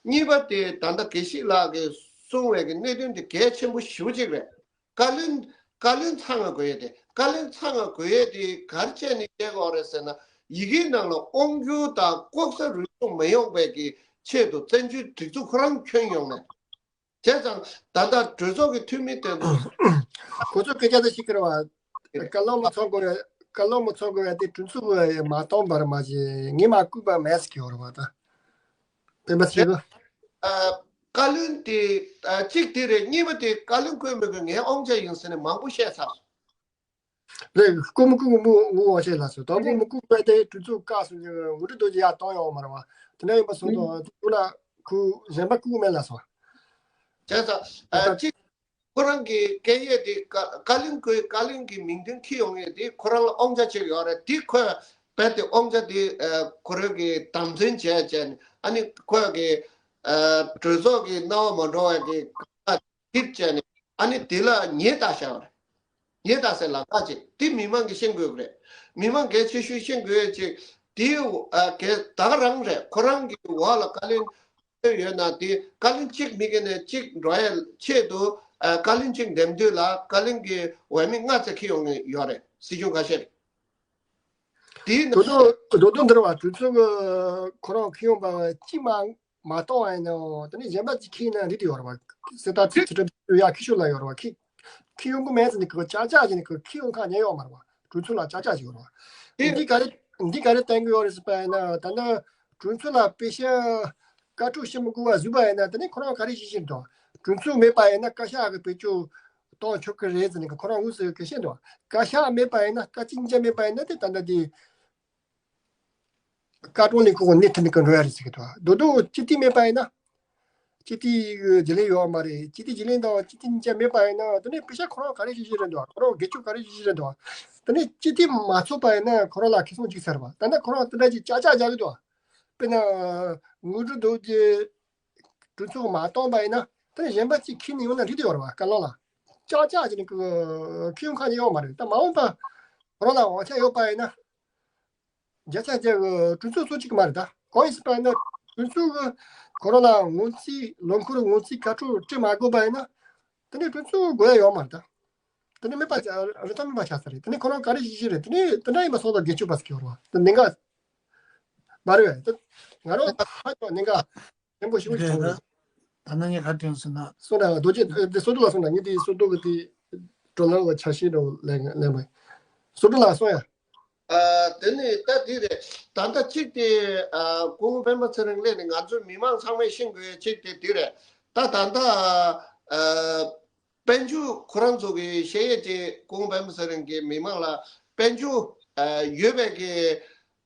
གཉིས་པ་དེ་ད་ལྟ་དགེ་བཤེས་ལགས་ཀྱིས་གསུངས་པའི་གི་གནད་དོན་དེ་གལ་ཆེན་པོ་ཞེ་པོ་ཅིག་རེད། བཀའ་བློན་བཀའ་བློན་ཚང་མ་དགོས་ཡས་དེ་བཀའ་བློན་ཚང་མ་དགོས་ཡས་དེ་ག་རེ་བྱས་ནས་བྱེད་དགོས་རེད་ཟེར་ན་ཡི་གེའི་ནང་ལ་དབང་སྒྱུར་དང་ལྐོག་ཟ་རུལ་སུངས་མི་ཡོང་བའི་གི་ཆེད་དུ་བཙན་བྱོལ་སྒྲིག་འཛུགས་ཁོ་རང་ཁྱོན་ཡོངས་ནས་བྱས་ཙང་ད་ལྟ་གྲོས་ཚོགས་ཀྱི་འཐུས་མི་དེ་ཚོ་ཁོ་ཚོ་སྐད་ཆ་དེ་ཤེས་ཀྱི་རེད་བ། བཀའ་བློན་མ་ཚོགས་དགོས་རེད། བཀའ་བློན་མ་ཚོགས་དགོས་རེད་དེ་གྲོས་ཚོགས་མ་གཏོང་བར་མ་བྱས་ངས་མ་བསྐུལ་བ་མེད་ཟེར་གྱི་ཡོད་རེད་བ་ད། སྤེན་པ་ཚེ་རིང་། ཨ། བཀའ་བློན་དེ་ཨ་གཅིག་དེ་རེད། གཉིས་པ་དེ་བཀའ་བློན་བསྐོས་མི་དགོས་ངའི་དབང་ཆ་ཡིན་ཟེར་ནས་མང་པོ་བཤད་ཚར་སོང་། རེད། བསྐོ་མི་བསྐོ་ངོ་མོ་ངོ་བ་བཤད་ལ་སོང་། དང་པོ་མི་བསྐོ་བས་དེ་གྲོས་ཚོགས་བཀག་སོང་། འུ་ཏྲ་རྡོ་རྗེ་ཡར་གཏོང་ཡོང་མ་རེད་བ། དེ་ནས་ཡིན་པ་སོང་དང་དེ་ཁོ་ལ་ཁོ་གཞན་པ་བསྐོ་མེད་ལ་སོང་། བྱས་ཙང་ཨ་གཅིག་ཁོ་རང་གི་སྐད་ཡིག་དེ་ཀ་ཀ་ལིང་ཁོའི་ཀ་ལིང་གི་མིང་དོན་འཁྱེར་ཡོང་ཡས་དེ་ཁོ་རང་ལ་དབང་ཆ་ཅིག་ཡོད་རེད། དེ་ཁོས་རྦད་དེ་དབང་ཆ་དེ་ཨ་ཁོ་རང་གི་དམ་འཛིན་བྱས་བྱས་ནས་ཨ་ནི་ཁོས་གི་ཨ་གྲོས་ཚོགས་ཀྱི་རྣ་བ་མ་འགྲོ་བའི་གི་ཁ་ཁྱེར་བྱས་ནས་ཨ་ནི་དེ་ལ་ཉེས་བཏགས་བཞག་པ་རེད། ཉེས་བཏགས་ཟེར་ལ་ཁ་ཅིག་དེ་མི་མང་གིས་ཤེས་དགོས་ཀྱི་རེད། མི་མང་གལ་ཆེ་ཤོས་ཤེས་དགོས་ཡས་ཅིག་དེ་ཨ་གལ་ད་ག་རང་རེད། ཁོ་རང་གི་འོག་ལ་བཀའ་བློན་ཡོད་ན་དེ་བཀའ་བློན་གཅིག་མི་དགོས་ནས་གཅིག་འགྲོ་ཡས་ཆེད་དུ་ཨ་བཀའ་བློན་གཅིག་འདེམས་དུས་ལ་བཀའ་བློན་གྱི་འོས་མི་ལྔ་ཙམ་འཁྱེར་ཡོང་གི་ཡོད་རེད། སྲིད་གཞུང་ཁ་ཤས་རེད། དེའི་ནང་དོ་དོ་དོ་དོ་འདིར་བ་གྲོས་ཚོགས་ཀྱི་ཁོ་རང་འཁྱེར་ཡོང་པ་གཅིག་མ་མ་གཏོང་བ་ཡིན་ནའང་དེ་ནས་གཞན་པ་གཅིག་འཁྱེར་ན་འགྲིག་དུ་ཡོད་རེད་བ། སེ་ད་ཚིག་ཚིག་ཁྲ་ཡ་ཁི་ཤོར་ལ་ཡོད་རེད་བ། ཁི་ཁི་ཡོང་གི་མེད་ཟེར་ནས་ཁི་ཅག་ཅག་བྱས་ནས་ཁི་ཁི་ཡོང་ཁག་ཉན་ཡོད་མ་རེད་བ། གྲོས་ཚོགས་ལ་ཅག་ཅག་བྱས་ཡོད་རེད་བ། འདི་ག་རེ་འདི་ག་རེ་བསྟན་གི་ཡོད་རེད་ཟེར་པ་ཡིན་ན། ད་ནི་གྲོས་ཚོགས་ལ་པེ་ཤ་བཀའ་འཁྲོལ་བྱེད་མི་དགོས་པ་བཟོས་པ་ཡིན་ན་དེ་ནས་ཁོ་རང་ག་རེ་བྱེད་བཞིན་འདུག་གྲོས་ཚོགས་མེད་པ་ཡིན་ན་བཀའ་ཤག་གི་བེད་སྤྱོད་གཏོང་ཆོག་གི་རེད་ཟེར་ནས་ཁོ་རང་དངོས་སུ་སྐད་བཤད་འདུག་བཀའ་ཤག་མེད་པ་ཡིན་ན་བཀའ་སྤྱི་གཉིས་ཆ་མེད་པ་ཡིན་ན་དེ་ད་ལྟ་དེ། བཀའ་དྲུང་ནས་ཁོ་གོ་གནས་ཐུབ་ནས་ཀྱི་འགྲོ་ཡ་རེད་ཟེར་གི་འདུག་དོ་དོ་སྤྱི་འཐུས་མེད་པ་ཡིན་ན། སྤྱི་འཐུས་རྒྱུན་ལས་ཡོད་མ་རེད། སྤྱི་འཐུས་རྒྱུན་ལས་དང་སྤྱི་འཐུས་གཉིས་ཆ་མེད་པ་ཡིན་ན་དེ་ནས་པེ་ཤ་ཁོ་རང་ག་རེ་བྱེད་བཞིན་རེད་འདུག་ཁོ་རང་སྒེར་གཅོད་ག་རེ་བྱེད་བཞིན་རེད་འདུག་དེ་ནས་སྤྱི་འཐུས་མ་ཚོགས་པ་ཡིན་ན་ཁོ་རང་ལ་ཁེ་བཟང་གཅིག་ཟེར་བ། ད་ནི་ཁོ་རང་དེ་འདྲ་ཅིག་ཅག་ཅག་རྒྱག་གི་འདུག་དཔེར་ན། དངོས་གྲུབ་རྡོ་རྗེ་གྲོས་ཚོགས་མ་བཏང་པ་ཡིན་ན་དེ་ནས་གཞན་པ་གཅིག་ཁྱེར་ནས་ཡོང་ན་འགྲིག་དུ་ཡོད་རེད་བ། བཀའ་བློན་ལ་ཅག་ཅག་བྱས་ནས་ཁྱེར་ཡོང་ཁག་ཉེ་ཡོད་མ་རེད། ད་མ་འོངས་པ་ཁོ་རང་ལ་དབང་ཆ་ཡོད་པ་ཡིན་ན། བརྒྱ་ཆ་བརྒྱ་གི་གྲོས་ཚོགས་ཚོགས་ཀྱི་མ་རེད། ད་གང་ཡིན་ཟེར་པ་ཡིན་ན་གྲོས་ཚོགས་ཀྱི་ཁོ་རང་ལ་ངོ་ཚིག་ལོ་འཁོར་ངོ་ཚིག་བཀའ་འཁྲོལ་སྤྲད་མ་དགོས་པ་ཡིན་ན་དེ་ནས་གྲོས་ཚོགས་དགོས་ཡ་ཡོད་མ་རེད། ད་དེ་ནས་མེད་པ་ཆགས་རིན་ཐང་མེད་པ་ཆགས་ས་རེད། དེ་ནས་ཁོ་རང་ག་རེ་བྱེད་ཀྱི་རེད། དེ་ནས་དེ་འདྲ་ཡིན་པ་སོང་ཙང་སྒེར་གཅོད་པ་ཟེར་གྱི་ཡོད་རེད་བ། དེ་གནད་འགག་མ་རེད་བས། དེ་ང་རང་ཧ་ཅང་གནད་འགག་ཆེན་པོ་ཞིག་རེད། ད་ད་ནང་ངས་ག་དྲན་སོང་ན། སོང་ན་རྡོ་རྗེ་དེ་སོ་ཏོ་ལ་སོང་ན་ངས་དེ་སོ་ཏོ་གི་དེ་བགྲོ་གླེང་ལ་ཆ་ཤས་འདྲ་བོ་ལེན་ལེན་པ་ཡིན། སོ་ཏོ་ལ་སོང་ཡ། ཨ། དེ་ནི་ད་འདི་རེད། ད་ལྟ་གཅིག་དེ་ཨ་སྐུ་ངོ་སྤེན་པ་ཚེ་རིང་སླེབས་ནས་ང་ཚོ་མི་མང་ཚང་མས་ཤེས་དགོས་ཡ་གཅིག་དེ་འདི་རེད། ད་ད་ལྟ་ཨ་དཔལ་འབྱོར་ཁོ་རང་ཚོ་གི་བཤད་ཡས་ཅིག་སྐུ་ངོ་སྤེན་པ་ཚེ་རིང་གིས་མི་མང་ལ་དཔལ་འབྱོར་ཨ་ཡོད་པའི་གི་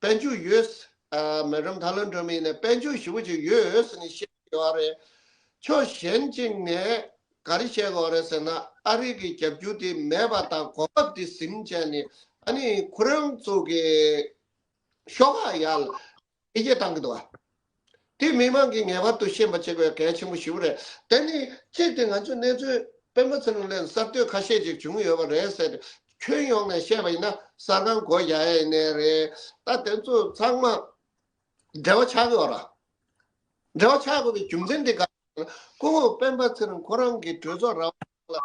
དཔལ་འབྱོར་ཡོད། ཨ་མེ་ཌམ་ཐར་ལམ་སྒྲོལ་མ་ཡིན་ན་དཔལ་འབྱོར་ཞེ་པོ་ཅིག་ཡོད་ཟེར་ནས་བཤད་ཡོད་རེད། ཕྱོགས་གཞན་གཅིག་ནས་ག་རེ་བཤད་དགོས་རེད་ཟེར་ན། ཨ་རི་གི་རྒྱབ་སྐྱོར་དེ་མེད་པ་དང་གོ་སྐབས་དེ་ཟིན་བྱས་ནས་ཨ་ནི་ཁོ་རང་ཚོ་གི་ཤོག་ཁག་ཡར་ལ་འཕེལ་རྒྱས་བཏང་གི་འདུག་བ། དེ་མི་མང་གིས་ངེས་པར་དུ་ཤེས་པ་བྱེད་དགོས་གལ་ཆེན་པོ་ཞེ་པོ་རེད། དེ་ནི་གཅིག་དེ་ང་ཚོས་གནས་ཚུལ་སྤེན་པ་ཚེ་རིང་ལ་གསར་གཏོད་ཁ་ཤས་ཅིག་བྱུང་ཡོད་པ་རེད་ཟེར་ཏེ། ཁྱོན་ཡོངས་ནས་བཤད་པ་ཡིན་ན་གསར་ཁང་སྒོ་རྒྱག་ཡ་ཡིན་ནའི་རེད། ད་དེ་ཚོ་ཚང་མ་འབྲེལ་བ་ཆགས་ཀྱི་ཡོད་ར། འབྲེལ་བ་ཆགས་དགོས་པའི་རྒྱུ་མཚན་དེ་ག་རེ་ཟེར་ན། སྐུ་ངོ་སྤེན་པ་ཚེ་རིང་ཁོ་རང་གིས་གྲོས་ཚོགས་རང་དབང་ལ་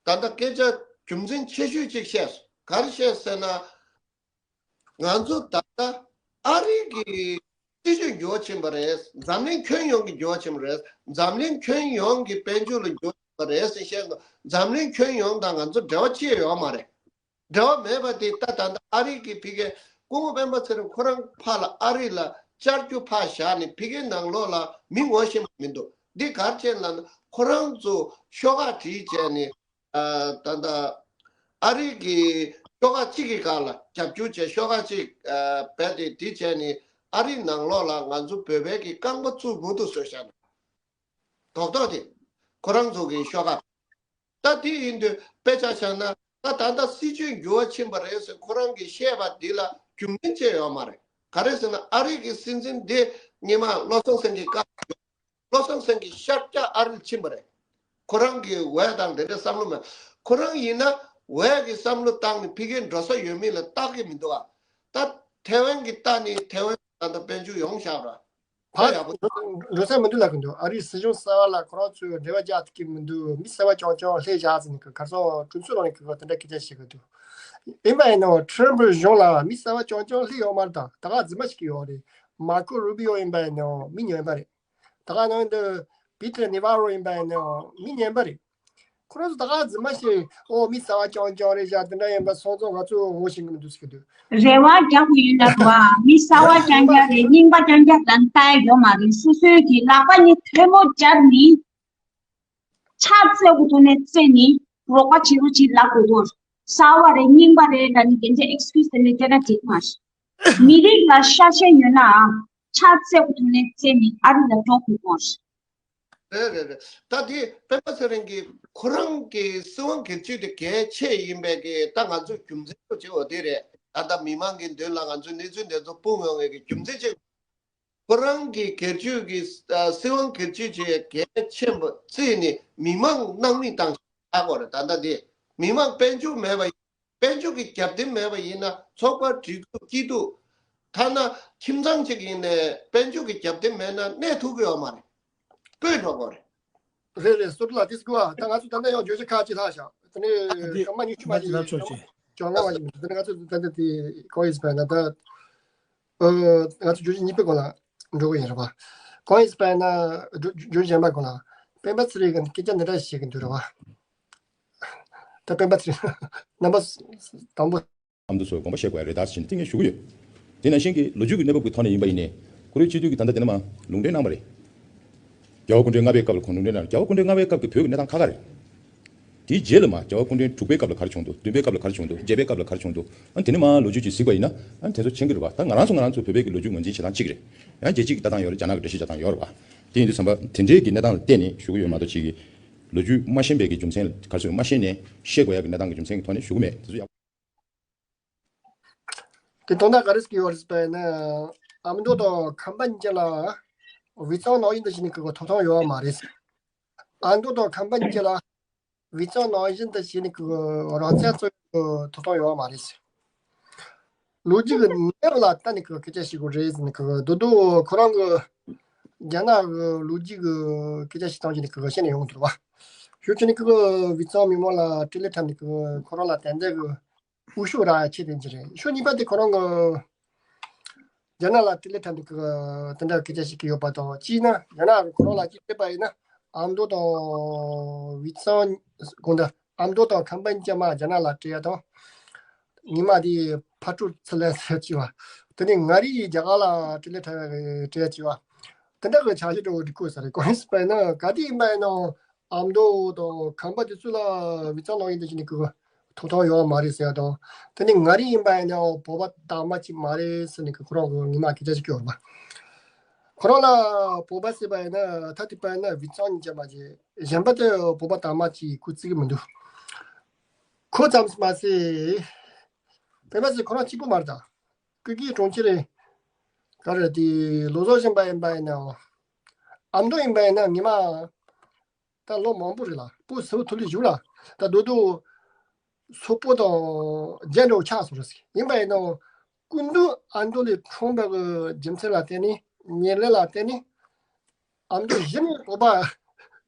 ད་ལྟ་སྐད་ཆ་རྒྱུ་མཚན་ཆེ་ཤོས་གཅིག་བཤད་སོང་། ག་རེ་བཤད་ཟེར་ན། ང་ཚོ་ད་ལྟ་ཨ་རི་གི་སྲིད་ཇུས་འགྱུར་བ་ཕྱིན་པ་རེད། འཛམ་གླིང་ཁྱོན་ཡོངས་ཀྱི་འགྱུར་བ་ཕྱིན་པ་རེད། འཛམ་གླིང་ཁྱོན་ཡོངས་ཀྱི་དཔལ་འབྱོར་ལ་འགྱུར་བ་ཕྱིན་པ་རེད་ཟེར་བཤད་སོང་། འཛམ་གླིང་ཁྱོན་ཡོངས་དང་ང་ཚོ་འབྲེལ་བ་ཅི་ཡང་ཡོད་མ་རེད། འབྲེལ་བ་མེད་པ་དེ་ད་ད་ལྟ་ཨ་རི་གི་ཕ་གིར་སྐུ་ངོ་སྤེན་པ་ཚེ་རིང་ཁོ་རང་ཕར་ལ་ཨ་རི་ལ་བཅར་རྒྱུ་ཕར་བཞག་ནས་ཕ་གིའི་ནང་ལོགས་ལ་མི་ངོ་ཤེས་པ་མི་འདུག་འདི་ག་རེ་བྱས་ལབ་ན་ཁོ་རང་ཚོ་ཤོག་ཁག་བྲིས་བྱས་ནས། ཨ་ད་ལྟ་ཨ་རི་གི་ཤོག་ཁག་གཅིག་གི་སྒང་ལ་རྒྱབ་སྐྱོར་བྱས། ཤོག་ཁག་གཅིག་ཨ་རྦད་དེ་འདི་བྱས་ནས་ཨ་རི་ནང་ལོགས་ལ་ང་ཚོ་བོད་པའི་གི་རྐང་པ་བཙུགས་མི་འདུག་ཟེར་བཞག་ན། རྡོག་རྡོག་དེ་ཁོ་རང་ཚོ་གི་ཤོག་ཁག་ད་དེ་ཡིན་དུས་དཔེ་ཆ་བཞག་ན་ད་ད་ལྟ་སྲིད་ཇུས་འགྱུར་བ་ཕྱིན་པ་རེད་ཟེར་ཁོ་རང་གིས་བཤད་པ་འདི་ལ་རྒྱུ་མཚན་ཅི་ཡང་ཡོད་མ་རེད། ག་རེ་ཟེར་ན་ཨ་རི་གི་སྲིད་འཛིན་འདི་སྔོན་མ་བློ་བཟང་སེང་གེ་སྐབས། བློ་བཟང་སེང་གེ་ཤར་རྒྱག་ཨ་རིར་ཕྱིན་པ་རེད། ཁོ་རང་གི་འོས་དང་དེ་འདྲའི་བསམ་བློ་མེད། ཁོ་རང་ཡིན་ན་འོས་ཀྱི་བསམ་བློ་བཏང་ནས་ཕ་གིར་འགྲོ་ས་ཡོད་མེད་ལ་བལྟ་གི་མི་འདུག་ཨ། ད་ཐེ་ཝན་གྱི་ལྟ་ནས་ཐེ་ཝན་ད་ལྟ་དཔལ་འབྱོར་ཡོང་བཞག་ར། ད་ཕར་ཡག་པོ་འགྲོ་ས་མི་འདུག་ལབ་གི་འདུག་ཨ་རིའི་སྲིད་གཞུང་གསར་བ་ལ་ཁོ་རང་ཚོས་འབྲེལ་བ་རྒྱག་ཐུབ་ཀྱི་མི་འདུག་མི་གསར་བ་རྐྱང་རྐྱང་སླེབས་བཞག་ཟེར་ནས་ག་རེ་ཟེར། གྲོས་ཚོགས་ནང་ནས་ག་རེ་དེ་འདྲ་སྐད་ཆ་བཤད་གི་འདུག་ཡིན་པ་ཡིན་ནའང་ཁྲམ་ཕུ་གཞུང་ལ་མི་གསར་བ་རྐྱང་རྐྱང་སླེབས་ཡོད་མ་རེད། ད་ད་ག་རྫུན་མ་བཤད་ཀྱི་ཡོད་རེད། མར་ཁོ་རུ་བི་ཨོ་ཡིན་པ་ཡིན་ནའང་མི་ངན་པ་རེད། ད་ག་ནང་དུ་པི་ཏར་ནེ་ཝ་རོ་ཡིན་པ་ཡིན་ནའང་མི་ངན་པ་རེད། ཁོ་རང་ཚོ་ད་ག་རྫུན་མ་བཤད། ཨོ་མི་གསར་བ་རྐྱང་རྐྱང་རེད་བཞག་དེ་འདྲ་ཡིན་པ་སོང་ཙང་ང་ཚོ་ངོ་ཤེས་ཀྱི་མི་འདུག་ཟེར་གྱི་འདུག་རེ་བ་རྒྱག་གི་ཡོད་ན་རེད་བ། མི་གསར་བ་རྐྱང་རྐྱང་རེད། རྙིང་པ་རྐྱང་རྐྱང་དང་ལྟ་ཡ་ཡོད་མ་རེད། སོ་སོའི་གི་ལག་པ་གཉིས་ཐལ་མོ་སྦྱར་ནས་ཕྱག་བཙལ་དགོས་ཐོག་ནས་བཙལ་ནས་རོགས་པ་བྱེད་རོགས་བྱེད་ལབ་དགོས་ཐོག་གསར་བ་རེད་རྙིང་པ་རེད་ལབ་ནས་དེ་འདྲའི་ཨེག་སི་ཀིའུ་སི་དེ་འདྲ་སྐྱེལ་ན་འགྲིག་མ་རེད། མི་རིགས་ལ་ཤ་ཞེན་ཡོད་ནའང་ཕྱག་བཙལ་དགོས་ཐོག་ནས་བཙལ་ནས་ཨ་རི་ལ་འགྲོ་དགོས་ཐོག་རེད། རེད་རེད་རེད། ད་དེ་སྤེན་པ་ཚེ་རིང་གིས་ཁོ་རང་གི་སྲིད་དབང་སྒེར་གཅོད་དེ་གལ་ཆེ་ཡིན་པའི་གི་ད་ང་ཚོས་རྒྱུ་མཚན་ཐོག་བྱེད་འོ་དེ་རེད། ད་ལྟ་མི་མང་གི་མདུན་ལ་ང་ཚོས་གནས་ཚུལ་འདི་ཚོ་སྤུངས་ཡོང་བའི་གི་རྒྱུ་མཚན་ཅིག་ཁོ་རང་གི་སྒེར་གཅོད་ཀྱི་ཨ་སྲིད་དབང་སྒེར་གཅོད་ཅེས་གལ་ཆེན་པོ་བརྩིས་ནས་མི་མང་སྣང་མེད་བཏང་ཆགས་པ་རེད། ད་ལྟ་འདི་མི་མང་དཔལ་འབྱོར་མེད་པ་ཡིན། དཔལ་འབྱོར་གྱི་རྒྱབ་རྟེན་མེད་པ་ཡིན་ན་ཚོགས་པ་སྒྲིག་འཛུགས་སྐྱིད་སྡུག་ཐ་ན་ཁྱིམ་ཚང་གཅིག་ཡིན་ནའི་དཔལ་འབྱོར་གྱི་རྒྱབ་རྟེན་མེད་ན་གནས་ཐུབ་ཀྱི་ཡོད་མ་རེད། སྤོས་འགྲོ་དགོས་རེད། རེད་རེད། སོ་ལ་དིས་གོ་ཨ་ད་ང་ཚོ་ད་ལྟ་ཡང་བརྗོད་གཞི་ཁག་ཅིག་ལྷག་ཤག་དེ་ནས་སྐར་མ་ཉི་ཤུ་མ་ཅིག་ལ་ཆོག་ཅིག་ཅོག་ལྔ་མ་ཅིག་དེ་ནས་ང་ཚོ་ད་ལྟ་དེ་གོ་ཡིས་པ་ན་ད། ཨ། ང་ཚོ་བརྗོད་གཞི་གཉིས་པའི་སྐོར་ལ་འགྲོ་གི་ཡིན་རེད་པ། གང་ཡིན་ཟེར་བ་ཡིན་ན་བརྗོད་བརྗོད་གཞི་གཞན་པ་སྐོར་ལ་སྤེན་པ་ཚེ་རིང་གིས་སྐད་ཆ་འདི་འདྲ་བཤད་ཀྱི་འདུག་རེད་པ། ད་སྤེན་པ་ཚེ་རིང་རྣམ་པ་དང་པོ། ཨ་མདོ་ཚོས་དགོངས་པ་བཞེས་དགོས་ཡ་རེད་ད་ཟེར་ནས་ཏིང་ངེ་ཞུ་གི་ཡོད། དེ་ནང་བཞིན་གྱི་ལོ་རྒྱུས་ཀྱི་གནས་བབ་ཀྱི་ཐོག་ནས་ཡིན་པ་ཡིན་ནའི་ཁོ་རང་སྤྱི་འཐུས་ཀྱི་ད་ལྟ་དེ་ནས་མ་ལུང་འདྲེན་གནང་བ་རེད། རྒྱལ་བ་སྐུ་ཕྲེང་ལྔ་པའི་སྐབས་ལ་ཁོང་ལུང་འདྲེན་གནང་། རྒྱལ་བ་སྐུ་ཕྲེང་ལྔ་པའི་སྐབས་ཀྱི་བོད་ཀྱི་གནས་སྟངས་ཁ་ཁ་རེད། དེའི་རྗེས་ལ་མ་རྒྱལ་བ་སྐུ་ཕྲེང་དྲུག་པའི་སྐབས་ལ་ག་རེ་བྱུང་འདུག་བདུན་པའི་སྐབས་ལ་ག་རེ་བྱུང་འདུག་བརྒྱད་པའི་སྐབས་ལ་ག་རེ་བྱུང་འདུག་ཨ་དེ་ཚོ་མཁྱེན་གྱི་རེད་པ། ད་ང་རང་ཚོ་ང་རང་ཚོ་བོད་པའི་གི་ལོ་རྒྱུས་ངོས་འཛིན་བྱེད་སྟངས་གཅིག་རེད། ཡང་རྒྱལ་སྤྱི་གི་ལྟ་སྟངས་ཡོད་རེད། རྒྱ་ནག་གི་འགྲེལ་བཤད་རྒྱག་སྟངས་ཡོད་རེད་པ། དེ་ཡིན་དུས་ཙམ་པ་དེ་འདྲའི་གི་གནས་སྟངས་ལ་བལྟས་ནས་ཞུ་གི་ཡོད་མ་གཏོགས་ཅིག་གི་ལོ་རྒྱུས་མ་ཤེས་པའི་གི་རྒྱུ་མཚན་ག་རེ་ཟེར་མ་ཤེས་ནས་བཤད་དགོས་ཡ་གི་གནས་སྟངས་གི་རྒྱུ་མཚན་གི་ཐོག་ནས་ཞུ་གི་མེད། དེ་ཚོ་ཡག་དེ་དོན་དག་ག་རེ་ཟེར་གྱི་ཡོད་རེད་ཟེར་བ་ཡིན་ན། ཨ་མདོ་དང་ཁམས་པ་གཉིས་ལ་དབུས་གཙང་ནང་བཞིན་དུ་བྱས་ནས་ཀྱི་ཐོབ་ཐང་ཡོད་མ་རེད། ཨ་མདོ་དང་ཁམས་པ་གཉིས་ལ་དབུས་གཙང་ནང་བཞིན་དུ་བྱས་ནས་ཀྱི་རང་བཙན་རྩོད་ཀྱི་ཐོབ་ཐང་ཡོད་མ་རེད། ལོ་རྒྱུས་ཀྱི་གནས་བབ་ལ་ལྟ་ནས་ཀྱི་སྐད་ཆ་བཤད་དགོས་རེད་ཟེར་ནས་ཀྱི་དོ་དོ་ཁོ་རང་གི་རྒྱ་ནག་གི་ལོ་རྒྱུས་ཀྱི་སྐད་ཆ་བཤད་སྟངས་བྱས་ནས་ཀྱི་བཤད་ནས་ཡོང་གི་འདུག་བ། ཞུ་ཆེ་ནས་ཀྱི་དབུས་གཙང་མི་མང་ལ་སྤྲེལ་ལད་འཁྲབ་ནས་ཀྱི་ཁོ་རང་ལ་ཏན་ཏན་གྱི་འུ་ཤོག་རག་ཆེད་དེ་འཇི་རེད། ཤོག་གཉིས་པ་དེ་ཁོ་རང་གི་རྒྱ་ནག་ལ་སྤྲེལ་ལད་འཁྲབ་ནས་ཀྱི་དེ་འདྲ་སྐད་ཆ་བཤད་ཀྱི་ཡོད་པ་དང་། གཅིག་ན་རྒྱ་ནག་གི་ཁོ་རང་ལ་གཅིག་བལྟས་པ་ཡིན་ན་ཨ་མདོ་དང་དབུས་གཙང་དགོངས་དག་ཨ་མདོ་དང་ཁམས་པ་གཉིས་ཀ་མ་རྒྱ་ནག་ལ་སྤྲད་ཡ་དང་། ཉི་མ་དེ་ཕར་སྤྲོད་ཚུར་ལེན་ཟེར་གྱི་བ། དེ་ནས་ང་རིགས་རྒྱ་གར་ལ་སྤྲེལ་ལད་འཁྲབ་ཡ་སྤྲད་ཡ་གྱི་བ། དེ་འདྲ་གི་བྱ་གཞི་འགྲོ་འགྲིག་གོ་ས་རེད། གང་ཡིན་ཟེར་བ་ཡིན་ན་ག་དུས་ཡིན་པ་ཡིན་ནའང་ཨ་མདོ་དང་ཁམས་པ་དེ་ཚོ་ལ་དབུས་གཙང་ནང་བཞིན་དུ་བྱས་ནས་ཀྱི་ཐོབ་ཐང་ཡོད་མ་རེད་ཟེར་ཡ་དང་། དེ་ནས་ང་རིགས་ཡིན་པ་ཡིན་ནའང་བོད་པ་དག་མ་ཅིག་མ་རེད་ཟེར་ནས་ཀྱི་ཁོ་རང་གི་ཉི་མ་སྐད་ཆ་ཞིག་སྐྱོར་བ། ཁོ་རང་ལ་བོད་པ་ཟེར་བ་ཡིན་ན་ད་དེ་བ་ཡིན་ན་དབུས་གཙང་གཉིས་ཀ་མ་བྱས། གཞན་པ་དེ་བོད་པ་དག་མ་ཅིག་ཁོ་བརྩི་གི་མི་འདུག་ཁོ་ཙམ་མ་ཟད། སྤེན་པ་ཚེ་ཁོ་རང་གཅིག་པུ་མ་རེད་ད། སྐུ་སྒེར་གྲོང་ཁྱེར་རེད། ག་རེ་དེ་ལོ་ཙཱ་བཞིན་པ་ཡིན་པ་ཡིན་ནའང་། ཨ་མདོ་ཡིན་པ་ཡིན་ན་ཉི་མ་ད་ལོ་མང་པོ་རེད་ལ། སྤོ་སེའུ་ཐུ་ལི་བཞུགས་ལ། ད་རྡོ་རྡོ་སོག་པོ་དང་རྒྱན་འདྲ་བོ་ཆགས་སོང་རེད་ཟེར། ཡིན་པ་ཡིན་ནའང་སྐུ་མདུན་ཨ་མདོ་ལ་འཁྲུངས་པ་གི་རྒྱུ་མཚན་ལ་བརྟེན་ནས་ཉེར་ལེན་ལ་བརྟེན་ནས། ཨ་མདོ་གཞི་ནས་བོད་པ་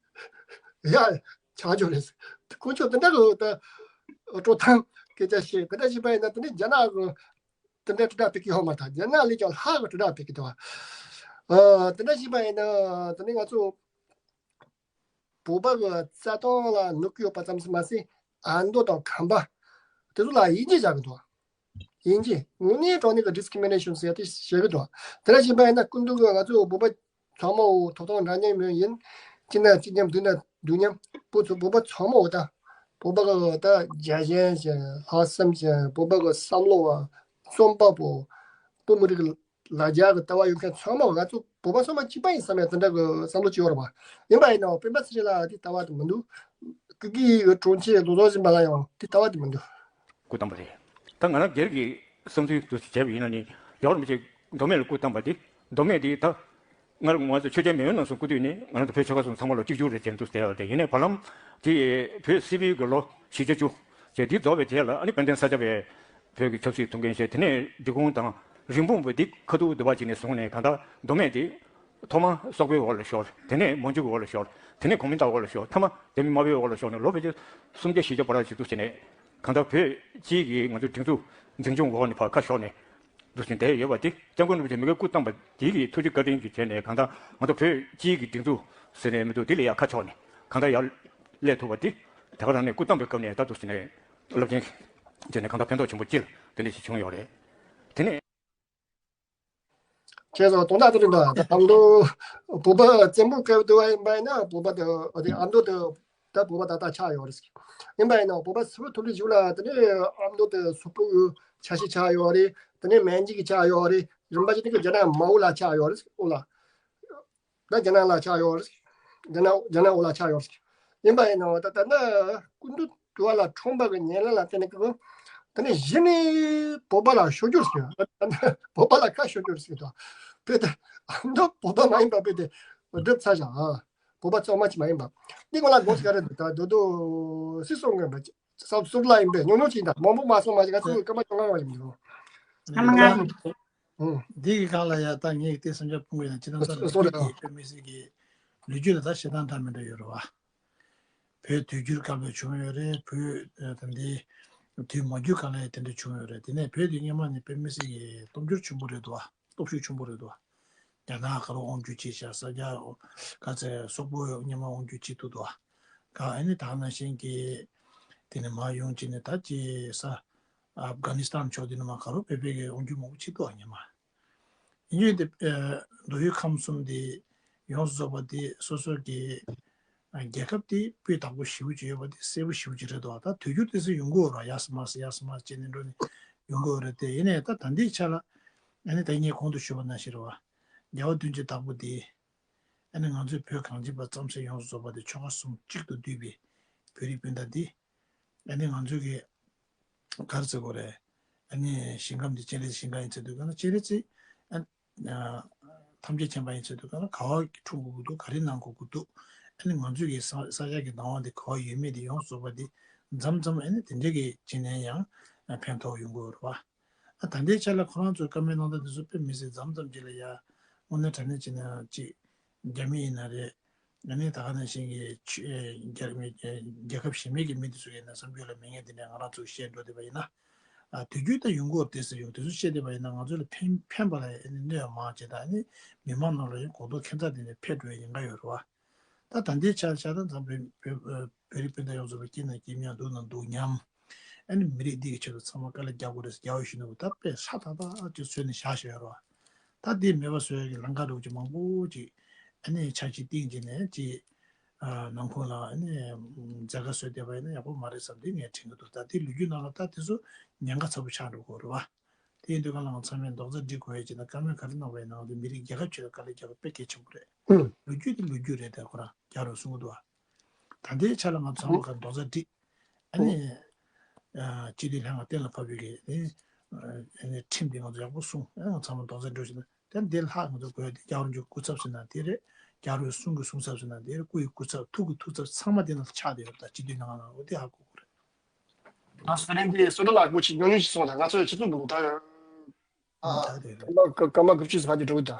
ཡ་ཆགས་ཆོག་རེད། དཀོན་མཆོག་དེ་འདྲ་གི་ད་སྤྲོ་ཐང་སྐད་ཆ་བཤད་དེ་འདྲ་བྱས་པ་ཡིན་ན་དེ་འདྲ་རྒྱ་ནག་གི་དེ་འདྲ་དྲིལ་བསྒྲགས་ཕེབས་ཀྱི་ཡོད་མ་རེད། རྒྱ་ནག་ལས་ཀྱང་ལྷག་གི་དྲིལ་བསྒྲགས་ཕེབས་ཀྱི་འདུག་ཨ་དེ་འདྲ་བྱས་པ་ཡིན་ན་དེ་ནི་ང་ཚོ་བོད་པ་གི་རྩ་དོན་ལ་གནོད་ཀྱི་ཡོད་པ་ཙམ་ཞིག་མ་ཟད། ཨ་མདོ་དང་ཁམས་པ་དེ་ཚོ་ལ་དབྱེ་འབྱེད་བྱ་གི་འདུག་ཡིན་གྱི་དངོས་གནས་དྲང་གནས་ཀྱི་ཌིས་ཀི་རི་མི་ནེ་ཤན་ཟེར་ཡ་དེ་བྱེད་ཀྱི་འདུག་དེ་འདྲ་བྱས་པ་ཡིན་ན་སྐུ་མདུན་གྱིས་ང་ཚོ་བོད་པ་ཚང་མ་འོ་ཐོབ་ཐང་འདྲ་མཉམ་ཡོད་ཡིན། གཅིག་ན་གཅིག་མཉམ་དུ་ན་དུ་མཉམ། བོད་ཚོ་བོད་པ་ཚང་མ་འོ་ད་བོད་པ་གི་ད་རྒྱལ་ཞེན་ཅན་ལྷག་བསམ་ཅན་བོད་པ་གི་བསམ་བློ་བ་རྩོམ་པ་པོ་བོད་མི་རིགས་ལ་རྒྱ་གི་ལྟ་བ་ཡོད་མཁན་ཚང་མ་ང་ཚོ་བོད་པ་ཚང་མ་གཅིག་པ་ཡིན་བསམ་ཡ་དེ་འདྲ་གི་བསམ་བློ་ཅིག་ཡོད་རེད་པ། ཡིན་པ་ཡིན་ནའང་སྤེན་པ་ཚེ་རིང་ལ་དེ་ལྟ་བ་དེ་མི་འདུག་སྐུ་སྒེར་གྱི་གྲོང་ཁྱེར་ལོ་ཙཱ་བཞིན་པ་ལ་ཡང་དེ་ལྟ་བ་དེ་མི་འདུག་སྐུ་བལྟམས་པ་རེད། ད་ང་རང་སྒེར་གྱི་བསམ་ཚུལ་དུ་བྱས་པ་ཡིན་ན་ནི་ཡོད་མི་ཆེ། མདོ་སྨད་ལ་སྐུ་བལྟམས་པ་དེ་མདོ་སྨད་དེ་ད་ང་ང་ཚོ་ཆོས་རྒྱལ་མེས་དབོན་རྣམ་གསུམ་སྐུ་དུས་ནས་ང་རང་ཚོ་བོད་ཆོལ་ཁ་གསུམ་ཚང་མ་ལོ་གཅིག་གྱུར་རེད་ཅེས་འདུག་ཟེར་བ་དེ་ཡིན་ནའི་བར་ལམ་དེ་བོད་སིལ་བུའི་གི་ལོ་བཞི་བཅུ་བཅུ་ཞེ་དེ་རྫོགས་པའི་རྗེས་ལ་ཨ་ནི་དཔལ་ལྡན་ས་སྐྱ་པའི་བོད་ཀྱི་ཆབ་སྲིད་ཐུགས་འགན་བཞེས། དེ་ནས་འབྲི་གུང་དང་རིན་སྤུངས་པ་འདི་ཁ་ཐུག་འདི་བ་ཅིག་ནས་བཟུང་ནས་གང་ལྟར་མདོ་སྨད་འདི་ཐོག་མ་སོག་པོའི་འོག་ལ་ཤོར། དེ་ནས་མན་ཇུ་གི་འོག་ལ་ཤོར། དེ་ནས་གོ་མིན་ཏང་འོག་ལ་ཤོར། མཐའ་མ་བོད་མི་དམར་པོའི་འོག་ལ་ཤོར་ནས་ལོ་བརྒྱད་ཅུ་སུམ་བརྒྱ་བཞི་བརྒྱ་བར་ཅིག་ཏུ་བྱས་ནས་གང་ལྟར་བོད་སྤྱིའི་གི་ང་ཚོའི་སྒྲིག་འཛུགས་འཛིན་སྐྱོང་འོག་ནས་ཕར་ཁ་ཤོར་ནས་འདུག་ཟིན་བསྡད་ཡོད་པ་འདི་སྐྱབས་མགོན་རིན་པོ་ཆེ་མི་རྒན་སྐུ་བལྟམས་པ་འདི་གི་ཐུགས་རྗེ་བཀའ་དྲིན་གྱི་བྱས་ནས་གང་ལྟར་ང་ཚོ་བོད་སྤྱིའི་གི་སྒྲིག་འཛུགས་ཟེར་ནས་མི་འདུག་འདི་ལ་ཡར་ཁ་ཕྱོགས་ནས་གང་ལྟར་ཡར་སླེབས་ཐུབ་པ་འདི་དེ་ག་རང་ནས་སྐུ་བལྟམས་པའི་སྐབས་ནས་ད་འདུག་ཟིན་ནས་རླབས་ཆེན་བྱས་ནས་གང་ལྟར་ཕན་ཐོགས་ཆེན་པོ་ཅིག་དེ་འདྲ་ཞིག་བྱུང་ཡོད་རེད། དེ་ནས། ཁྱེད་ཚོ་དོན་དག་དེ་རེད་འདུག་ད་ཨ་མདོ་བོད་པ་བཙན་པོ་སྐབས་དུ་བ་ཡིན་པ་ཡིན་ན་བོད་པ་དེ་ཨ་མདོ་དེ་ད་བོད་པ་ད་ལྟ་ཆགས་ཡོད་རེད། ཡིན་པ་ཡིན་ན་བོད་པ་སིལ་བུ་ཐུ་ལི་བཞུགས་ལ་དེ་ནས་ཨ་མདོ་དེ་སོག་པོའི་ཆ་ཤས་ཆགས་ཡོད་རེད། དེ་ནས་མན་ཇུ་གི་ཆགས་ཡོད་རེད། རིམ་པ་བཞིན་དུ་རྒྱ་ནག་མའོ་ལ་ཆགས་ཡོད་རེད། འོ་ལ་ད་རྒྱ་ནག་ལ་ཆགས་ཡོད་རེད། རྒྱ་ནག་རྒྱ་ནག་འོག་ལ་ཆགས་ཡོད་ཟེར། ཡིན་པ་ཡིན་ནའང་ད་ད་ནི་སྐུ་མདུན་དུ་བ་ལ་ཁྲོམ་པ་གི་ཉེ་ལམ་ལ་བརྟེན་ནས་ཀི་ད་ནི་གཞི་ནས་བོད་པ་ལ་ཤོར་རྒྱུ་ཟེར། བོད་པ་ལ་ཁ་ཤོར་རྒྱུ་ཟེར་དོ། བོད་དེ་ཨ་མདོ་བོད་པ་མ་ཡིན་པ་བོད་དེ་སྒྲུབ་ཚར་བཞག་ཨ། བོད་པ་གཙང་མ་ཅིག་མ་ཡིན་པ། འདི་ང་ལ་དགོངས་ཀྱི་རེད་འདུག་ད་དོ་དོ་སྲིད་སྐྱོང་གི་སབ་སུབ་ལ་ཡིན་པས་ཉུང་ཉུང་ཅིག་ཡིན་ད་མང་པོ་མ་སོང་མ་ཅིག་ང་ཚོ་སྐར་མ་བཅོ་ལྔ་ཡིན་འདུག་ཨ་མ་ང་། ཨུ། འདི་གི་སྒང་ལ་ཡ་ད་ངས་དེ་སེམས་ཅན་ཕུང་བའི་ནང་ཅི་ད་ས་སོ་རེད་ཨ། བོད་མི་སེར་གྱི་ལོ་རྒྱུས་ལ་ད་བཤད་སྟངས་འདྲ་མི་འདྲ་ཡོད་རེད་བ། བོད་དུས་འགྱུར་སྐབས་ལ་བྱུང་ཡོད་རེད། བོད་ད་འདི་དུས་མ་འགྱུར་སྒང་ལ་ཡ་དེ་འདྲ་བྱུང་ཡོད་རེད། དེ་ནས་བོད་དུ་སྔོན་མ་ནས་བོད་མི་སེར་གྱི་སྟོབས་འབྱོར་ཆེན་པོ་རེད་འདུག་བ། སྟོབས་ཤུགས་ཆེན་པོ་རེད་འདུག་བ། རྒྱ་ནག་ག་རུ་དབང་སྒྱུར་བྱས་ཤག་ས་རྒྱ་ག་ཚད་སོག་པོ་སྔོན་མ་དབང་སྒྱུར་བྱེད་ཐུབ་འདུག་བ། ག་ཨ་ནི་ད་ནང་བཞིན་གྱི་དེ་ནས་མར་ཡོང་བྱས་ནས་ད་ཅི་ས་ཨབ་གྷ་ནི་སི་ཐན་ཕྱོགས་དེ་ནས་མར་ག་རུ་བོད་པའི་གི་དབང་སྒྱུར་མང་པོ་བྱེད་འདུག་བ་སྔོན་མ། ཡིན་ཡོད་དེ། མདོ་དབུས་ཁམས་གསུམ་དེ་ཡོངས་སུ་རྫོགས་པ་དེ་སོ་སོ་གི་རྒྱལ་ཁབ་དེ་སྤུས་དག་པོ་ཞེ་པོ་ཅིག་ཡོད་པ་དེ་གསལ་པོ་ཞེ་པོ་ཅིག་རེད་འདུག་ད་དུས་འགྱུར་དེ་ཚོ་ཡོང་གི་ཡོད་རེད། ཡར་སོང་མར་སོང་ཡར་སོང་མར་སོང་བྱས་ནས་འགྲོ་ནས་ཡོང་གི་ཡོད་རེད་དེ། ཡིན་ནའི་ད་ད་ལྟའི་ཆ་ལ་ཨ་ནི་ད་ངས་གོང་དུ་ཞུས་པ་ནང་བཞིན་རེད་བ། རྒྱལ་བ་དོན་གྱི་བདག་པོ་དེ་ཨ་ནི་ང་ཚོའི་བོད་གངས་ཅན་པ་རྩམ་ཟན་ཡོངས་སུ་རྫོགས་པ་དེ་ཆོལ་ཁ་གསུམ་གཅིག་ཏུ་བསྡུས་པའི་བོད་རིགས་སྤུན་ཟླ་དེ་ཨ་ནི་ང་ཚོ་གི་ག་རེ་ཟེར་དགོས་རེད། ཨ་ནི་ཞིང་ཁམས་འདི་སྤྱན་རས་གཟིགས་ཞིང་ཁམས་ཡིན་ཚེ་འདུག་ག་ན་སྤྱན་རས་གཟིགས་ཨ་ཐམས་ཅད་མཁྱེན་པ་ཡིན་ཚེ་འདུག་ག་ན་ག་བ་འཁྲུངས་དགོས་ཀྱི་འདུག་ག་རེ་གནང་དགོས་ཀྱི་འདུག་ཨ་ནི་ང་ཚོས་ཀྱི་ས་ས་ཆ་གི་བདག་དབང་དེ་ག་བ་ཡོད་མེད་དེ་ཡོངས་སུ་རྫོགས་པ་དེ་མཚམས་མཚམས་ཨ་ནི་དེ་འདྲ་གི་བྱས་ནས་ཡང་ཕན་ཐོགས་ཡོང་གི་ཡོད་རེད་བ། ཨ་ད་ལྟའི་ཆ་ལ་ཁོ་རང་ཚོའི་བཀའ་མོལ་གནང་སྟངས་དེ་ཚོ་དཔེ་མི་སྲིད་མཚམས་མཚམས་ཅིག་ལ་ཡ་དངོས་གནས་དྲང་གནས་བྱས་ན་ཅིག་རྒྱ་མི་ཡིན་ན་རེད། ཨ་ནི་ད་ག་ནང་བཞིན་གྱི་ཆོས་རྒྱ་མི་རྒྱལ་ཁབ་གཞན་མི་གི་མི་དེ་ཚོ་ཡིན་ན་བསམ་རྒྱུ་ལ་མི་ངན་དེ་འདྲ་ང་རང་ཚོས་བཤད་འགྲོ་བསྡད་པ་ཡིན་ན། ཨ་དུས་རྒྱུན་ད་ཡོང་གི་ཡོད་རེད་དེ་ཟེར་ཡོང་དེ་ཚོ་བཤད་བསྡད་པ་ཡིན་ན་ང་ཚོ་ལ་ཕན་ཕན་པ་ལ་ཨ་ནི་གནོད་ཡ་མང་བྱས་ད་ཨ་ནི་མི་མང་ནང་ལ་ཡང་གོ་རྟོགས་ཁྱད་མཚར་དེ་འདྲ་འཕེལ་འགྲོ་ཡ་ཉེན་ཁ་ཡོད་རེད་བ། ད་ད་ལྟའི་ཆར་ཆ་ད་ད་བོད་བོད་བོད་རིགས་སྤུན་ཟླ་ཡོངས་རྫོགས་པ་སྐྱིད་ན་སྐྱིད་མཉམ་སྡུག་ན་སྡུག་མཉམ། ཨ་ནི་མི་རིགས་འདི་གི་ཆེད་དུ་ཚང་མ་དཀའ་ལས་རྒྱག་དགོས་རེད་ཟེར་རྒྱལ་བ་ཡིད་བཞིན་ནོར་བུ་ད་དཔེ་ཧྲ་ཐག་ཐག་ཅིག་བཟོས་ནས་བཞག་བཞག་ཡོད་རེད་བ། ད་འདི་མེད་པ་བཟོ་ཡ་གི་ལམ་ཁ་འདྲ་བོ་ཅིག་མང་པོ་ཅིག་ཨ་ནི་འཆར་གཞི་བཏིང་བྱས་ནས་ཅིག་ཨ་ནང་ཁུལ་ལ་ཨ་ནི་མཛད་དཀའ་བཟོས་བསྡད་པ་ཡིན་ན་ཡག་པོ་མ་རེད་བསམ་འདི་ངས་དྲན་གྱི་འདུག་ད་འདི་ལོ་རྒྱུས་ནང་ལ་ད་དེ་ཚོ་ཉེན་ཁ་ཚ་པོ་ཆགས་འགྲོ་གི་རེད་བ། དེ་ཡིན་དུས་གང་ལ་ང་ཚང་མས་རྡོག་རྩ་སྒྲིལ་དགོས་ཡ་ཅིག་དང་བཀའ་མོལ་ག་རེ་གནང་བ་ཡིན་ནའང་དེ་མི་རིགས་རྒྱལ་ཁབ་ཆེད་དུ་དཀའ་ལས་རྒྱག་པ་དཔེ་གལ་ཆེན་པོ་རེད། ལོ་རྒྱུས་དེ་ལོ་རྒྱུས་རེད་དེ་ཁོ་རང་རྒྱལ་བ་རིན་པོ་ཆེས་གསུང་གི་འདུག་བ། ད་ལྟའི་ཆ་ལ་ང་ཚང་མ་ག་རྡོག་རྩ་སྒྲིལ། ཨ་ནི། སྤྱི་འཐུས་ལྷན་ཁང་གཏན་ལ་ཕབ་པའི་གི་ཨ་ནི་ཁྲིམས་དེ་ང་ཚོ་ཡག་པོ་སྲུང་ཨ་ནི་ང་ཚང་མ་རྡོག་རྩ་སྒྲིལ་ཞིག་ན་དེ་འདི་ལྷག་ང་ཚོ་དགོས་དེ་རྒྱལ་བ་རིན་པོ་ཆེའི་སྐུ་ཚབ་ཟེར་ན་དེ་རེད། རྒྱལ་བ་རིན་པོ་ཆེའི་གསུང་གི་གསུང་ཚབ་ཟེར་ན་དེ་རེད། སྐུ་ཡི་སྐུ་ཚབ་ཐུགས་ཀྱི་ཐུགས་ཚབ་ཚང་མ་དེ་ནང་ལ་ཆགས་བསྡད་ཡོད་པ་དང་སྤྱི་འཐུས་ལྷན་ཁང་ནང་ལ་འོ་དེ་ཧ་གོ་དགོས་རེད། ང་ཚོ་ད་རིང་འདི་བསོད་ནམས་ལགས་སྐུ་མཁྱེན་ཉུང་ཉུང་ཞིག་གསུངས་དང་ང་ཚོ་ཡང་ཆུ་ཚོད་དགུ་ད། ཨ། ད་དེ་རེད། སྐར་མ་སྐར་མ་དགུ་བཅུ་ཙམ་ཕར་ཅིག་འགྲོ་གི་ད།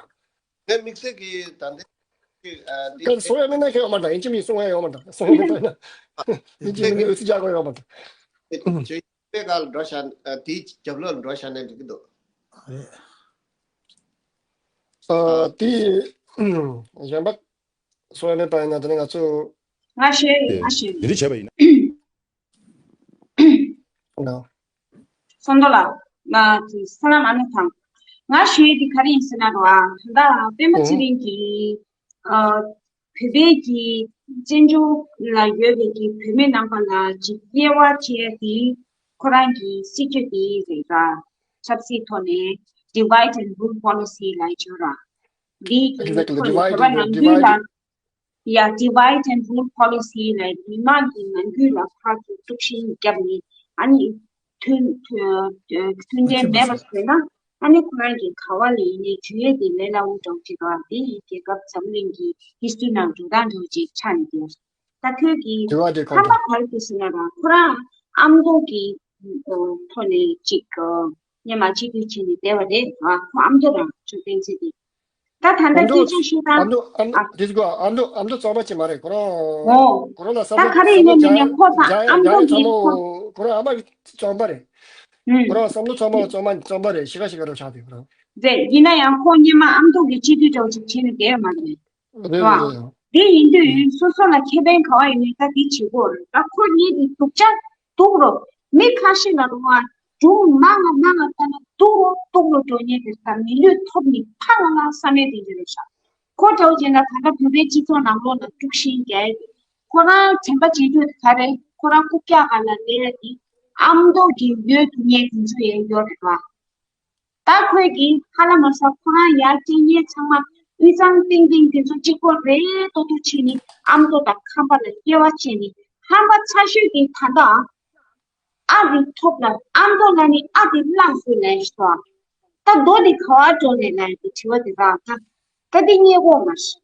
ངས་དམིགས་བསལ་གྱི་ད་ལྟའི་ཨ་དེ་སྐར་གསུང་ཡ་མེད་ན་ཁྱོན་ཡོད་མ་རེད། ཡིན་གཅིག་མིན་གསུང་ཡ་ཡོད་མ་རེད། གསུང་ཡ་མེད་ན་ཡིན་གཅིག་མིན་ནི་འུ་ཚོ་རྒྱག་དགོས་ཡོད་མ་རེད། ཅོ་ཡི་པའི་སྐབས་ལ་འགྲོ་བཞག་ཨ་དེའི་རྒྱབ་ལོགས་ལ་འགྲོ་བཞག་ན་འགྲིག་གི་འདུག་རེད། ཨ་དེ་གཞན་པ་གསུང་ཡ་མེད་པ་ཡིན་ན་དེ་ནི་ང་ཚོ། ང་ཞུ་ཡ་ཡིན། ང་ཞུ་ཡ་ཡིན། དེ་འདྲ་བྱས་པ་ཡིན་ན། ལགས། བསོད་ནམས་ལགས། ང་ཚོའི་ས་ལམ་ཨ་ནུ་དང་། ང་ཞུ་ཡས་འདི་ག་རེ་ཡིན་ཟེར་ན་རོ་ཨ། ད་ལྟ་པད་མ་ཚེ་རིང་གིས་ཨ་བོད་པའི་གི་བཙན་བྱོལ་ལ་ཡོད་པའི་གི་བོད་མི་རྣམ་པ་ལ་ཅིག་དབྱེ་བ་ཕྱེ་ཡ་དེ་ཁོ་རང་གི་སྲིད་ཇུས་དེ་རེད་ད། ཆབ་སྲིད་ཐོག་ནས་divide and rule policy་ལབ་ཡས་ཅིག་ཡོད་ར། འདི་གི་Exactly. ཐོག་ནས་Divide བོད་པ་and ནང་ཁུལ་divide. ལ། ཡ་divide and rule policy་ལ་མི་མང་གི་ནང་ཁུལ་ལ་ཕར་ཚུར་དཀྲུག་ཤིང་བརྒྱབ་ནས་ཨ་ནི་མཐུན་མཐུན་མཐུན་རྐྱེན་མེད་པ་བཟོས་ན་ཨ་ནི་ཁོ་རང་གི་ག་བ་ལ་ཡིན་ནའི་འཇུ་ཡས་དེ་ལས་སླ་བོ་འདྲ་བོ་ཅིག་འདུག་ཨ། དེ་ཡི་རྒྱལ་ཁབ་འཛམ་གླིང་གི་ཧིས་ཊོ་རི་ནང་འགྲོ་སྟངས་འདྲ་བོ་ཅིག་ཆགས་ནས་བསྡད། ད་ཁྱོད་ཀྱི་དྲི་བ་དེ་ཁ་ཁོང་པ་ག་རེ་འདུག་ཟེར་ན་ར་ཁོ་རང་ཨ་མདོ་གི་ཐོག་ནས་ཅིག་སྔོན་མ་སྤྱི་འཐུས་བྱས་ནས་བསྡད་པ་རེད་ཨ། ཁོ་ཨ་མདོ་རང་ཆོས་བསྟན་འཛིན་དེ། ད་ད་ལྟ་ཨ་མདོ་སྐད་ཆ་བཤད་ཨ་སྟངས་མདོ་ཨ་མདོ་ཨ་དེ་ཟེར་གོ་ཨ་མདོ་ཨ་མདོ་གཙང་མ་ཅིག་མ་རེད། ཁོ་རང་ཨོ། ཁོ་རང་ལ་ད་བསམ་བློ་ག་རེ་ཡིན་ན་མིན་ན་ཁོ་ད་ཨ་མདོ་གི་ཁོ་ཁོ་རང་ཨ་མ་གི་གཙང་པ་རེད། ཨུམ། ཁོ་རང་བསམ་བློ་ཚང་མ་གཙང་མ་གཙང་པ་རེད། ཤི་ཁ་ཤི་ཁ་རོ་ཆགས་དེ་ཁོ་རང་། རེད། ཡིན་ན་ཡང་ཁོ་སྔོན་མ་ཨ་མདོ་གི་སྤྱི་འཐུས་འདྲ་བོ་ཅིག་བྱས་ནས་བསྡད་ཡོད་མ་རེད། རེད་རེད་རེད། དེ་ཡིན་དུས་སོ་སོ་ལ་ཁེ་ཕན་ག་བ་ཡོད་མེད་ད་དེ་བྱེད་དགོས་རེད། ད་ཁོ་གཉིས་དེ་སྡུག་ཅག་སྡུག་རོ། མི་ཁ་ཤས་ལ་རུང་བ་སྒྲུང་མང་ང་མང་ང་ལྟ་ན་སྡུག་རོ་སྡུག་རོ་འགྲོ་ཉེན་དེ་ད་མི་ལུས་ཐོབ་ནི་ཕ་ང་ལ་བསམ་ཡས་དེ་འདྲ་རེད་ཤག་ཁོ་འདྲ་བོ་བྱས་ན་ད་ལྟ་བོད་པའི་སྤྱི་ཚོགས་ནང་ལོགས་ལ་དཀྲུག་ཤིང་རྒྱག་ཡས་དེ་ཁོ་རང་དྲན་པ་བརྗེད་རྒྱུ་དེ་ག་རེད། ཁོ་རང་རྐུབ་བཀྱག་སྒང་ལ་སླེབས་ཡས་དེ་ཨ་མདོ་གི་ཡོད་དུ་ཉེན་དེ་ཚོ་ཡས་ཡོད་རེད་བ། ད་ཁོས་ཀྱིས་ཧ་ལ་མ་ས་ཁོ་རང་ཡར་སྐྱེ་ཉེན་ཚང་མ། དབུས་གཙང་སྟེང་སྟེང་དེ་ཚོ་གཅིག་པོ་རེད་ཏོག་ཏོག་བྱས་ནས་ཨ་མདོ་དང་ཁམས་པ་ལ་སྐྱེ་བ་བྱས་ནས་ཧམ་པ་ཚ་ཤོས་དེ་ད་ལྟ་ཨ་རི་ཐོབ་ལ་ཨ་མདོ་ལ་ནི་ཨ་དེ་བླངས་སོང་ལན་ཞིག་དང་། ད་རྡོ་དེ་ག་བ་འགྲོ་ནས་ལན་དེ་དྲི་བ་དེ་རག་ད། ད་དེ་རྙེད་གོ་མ་ཤི།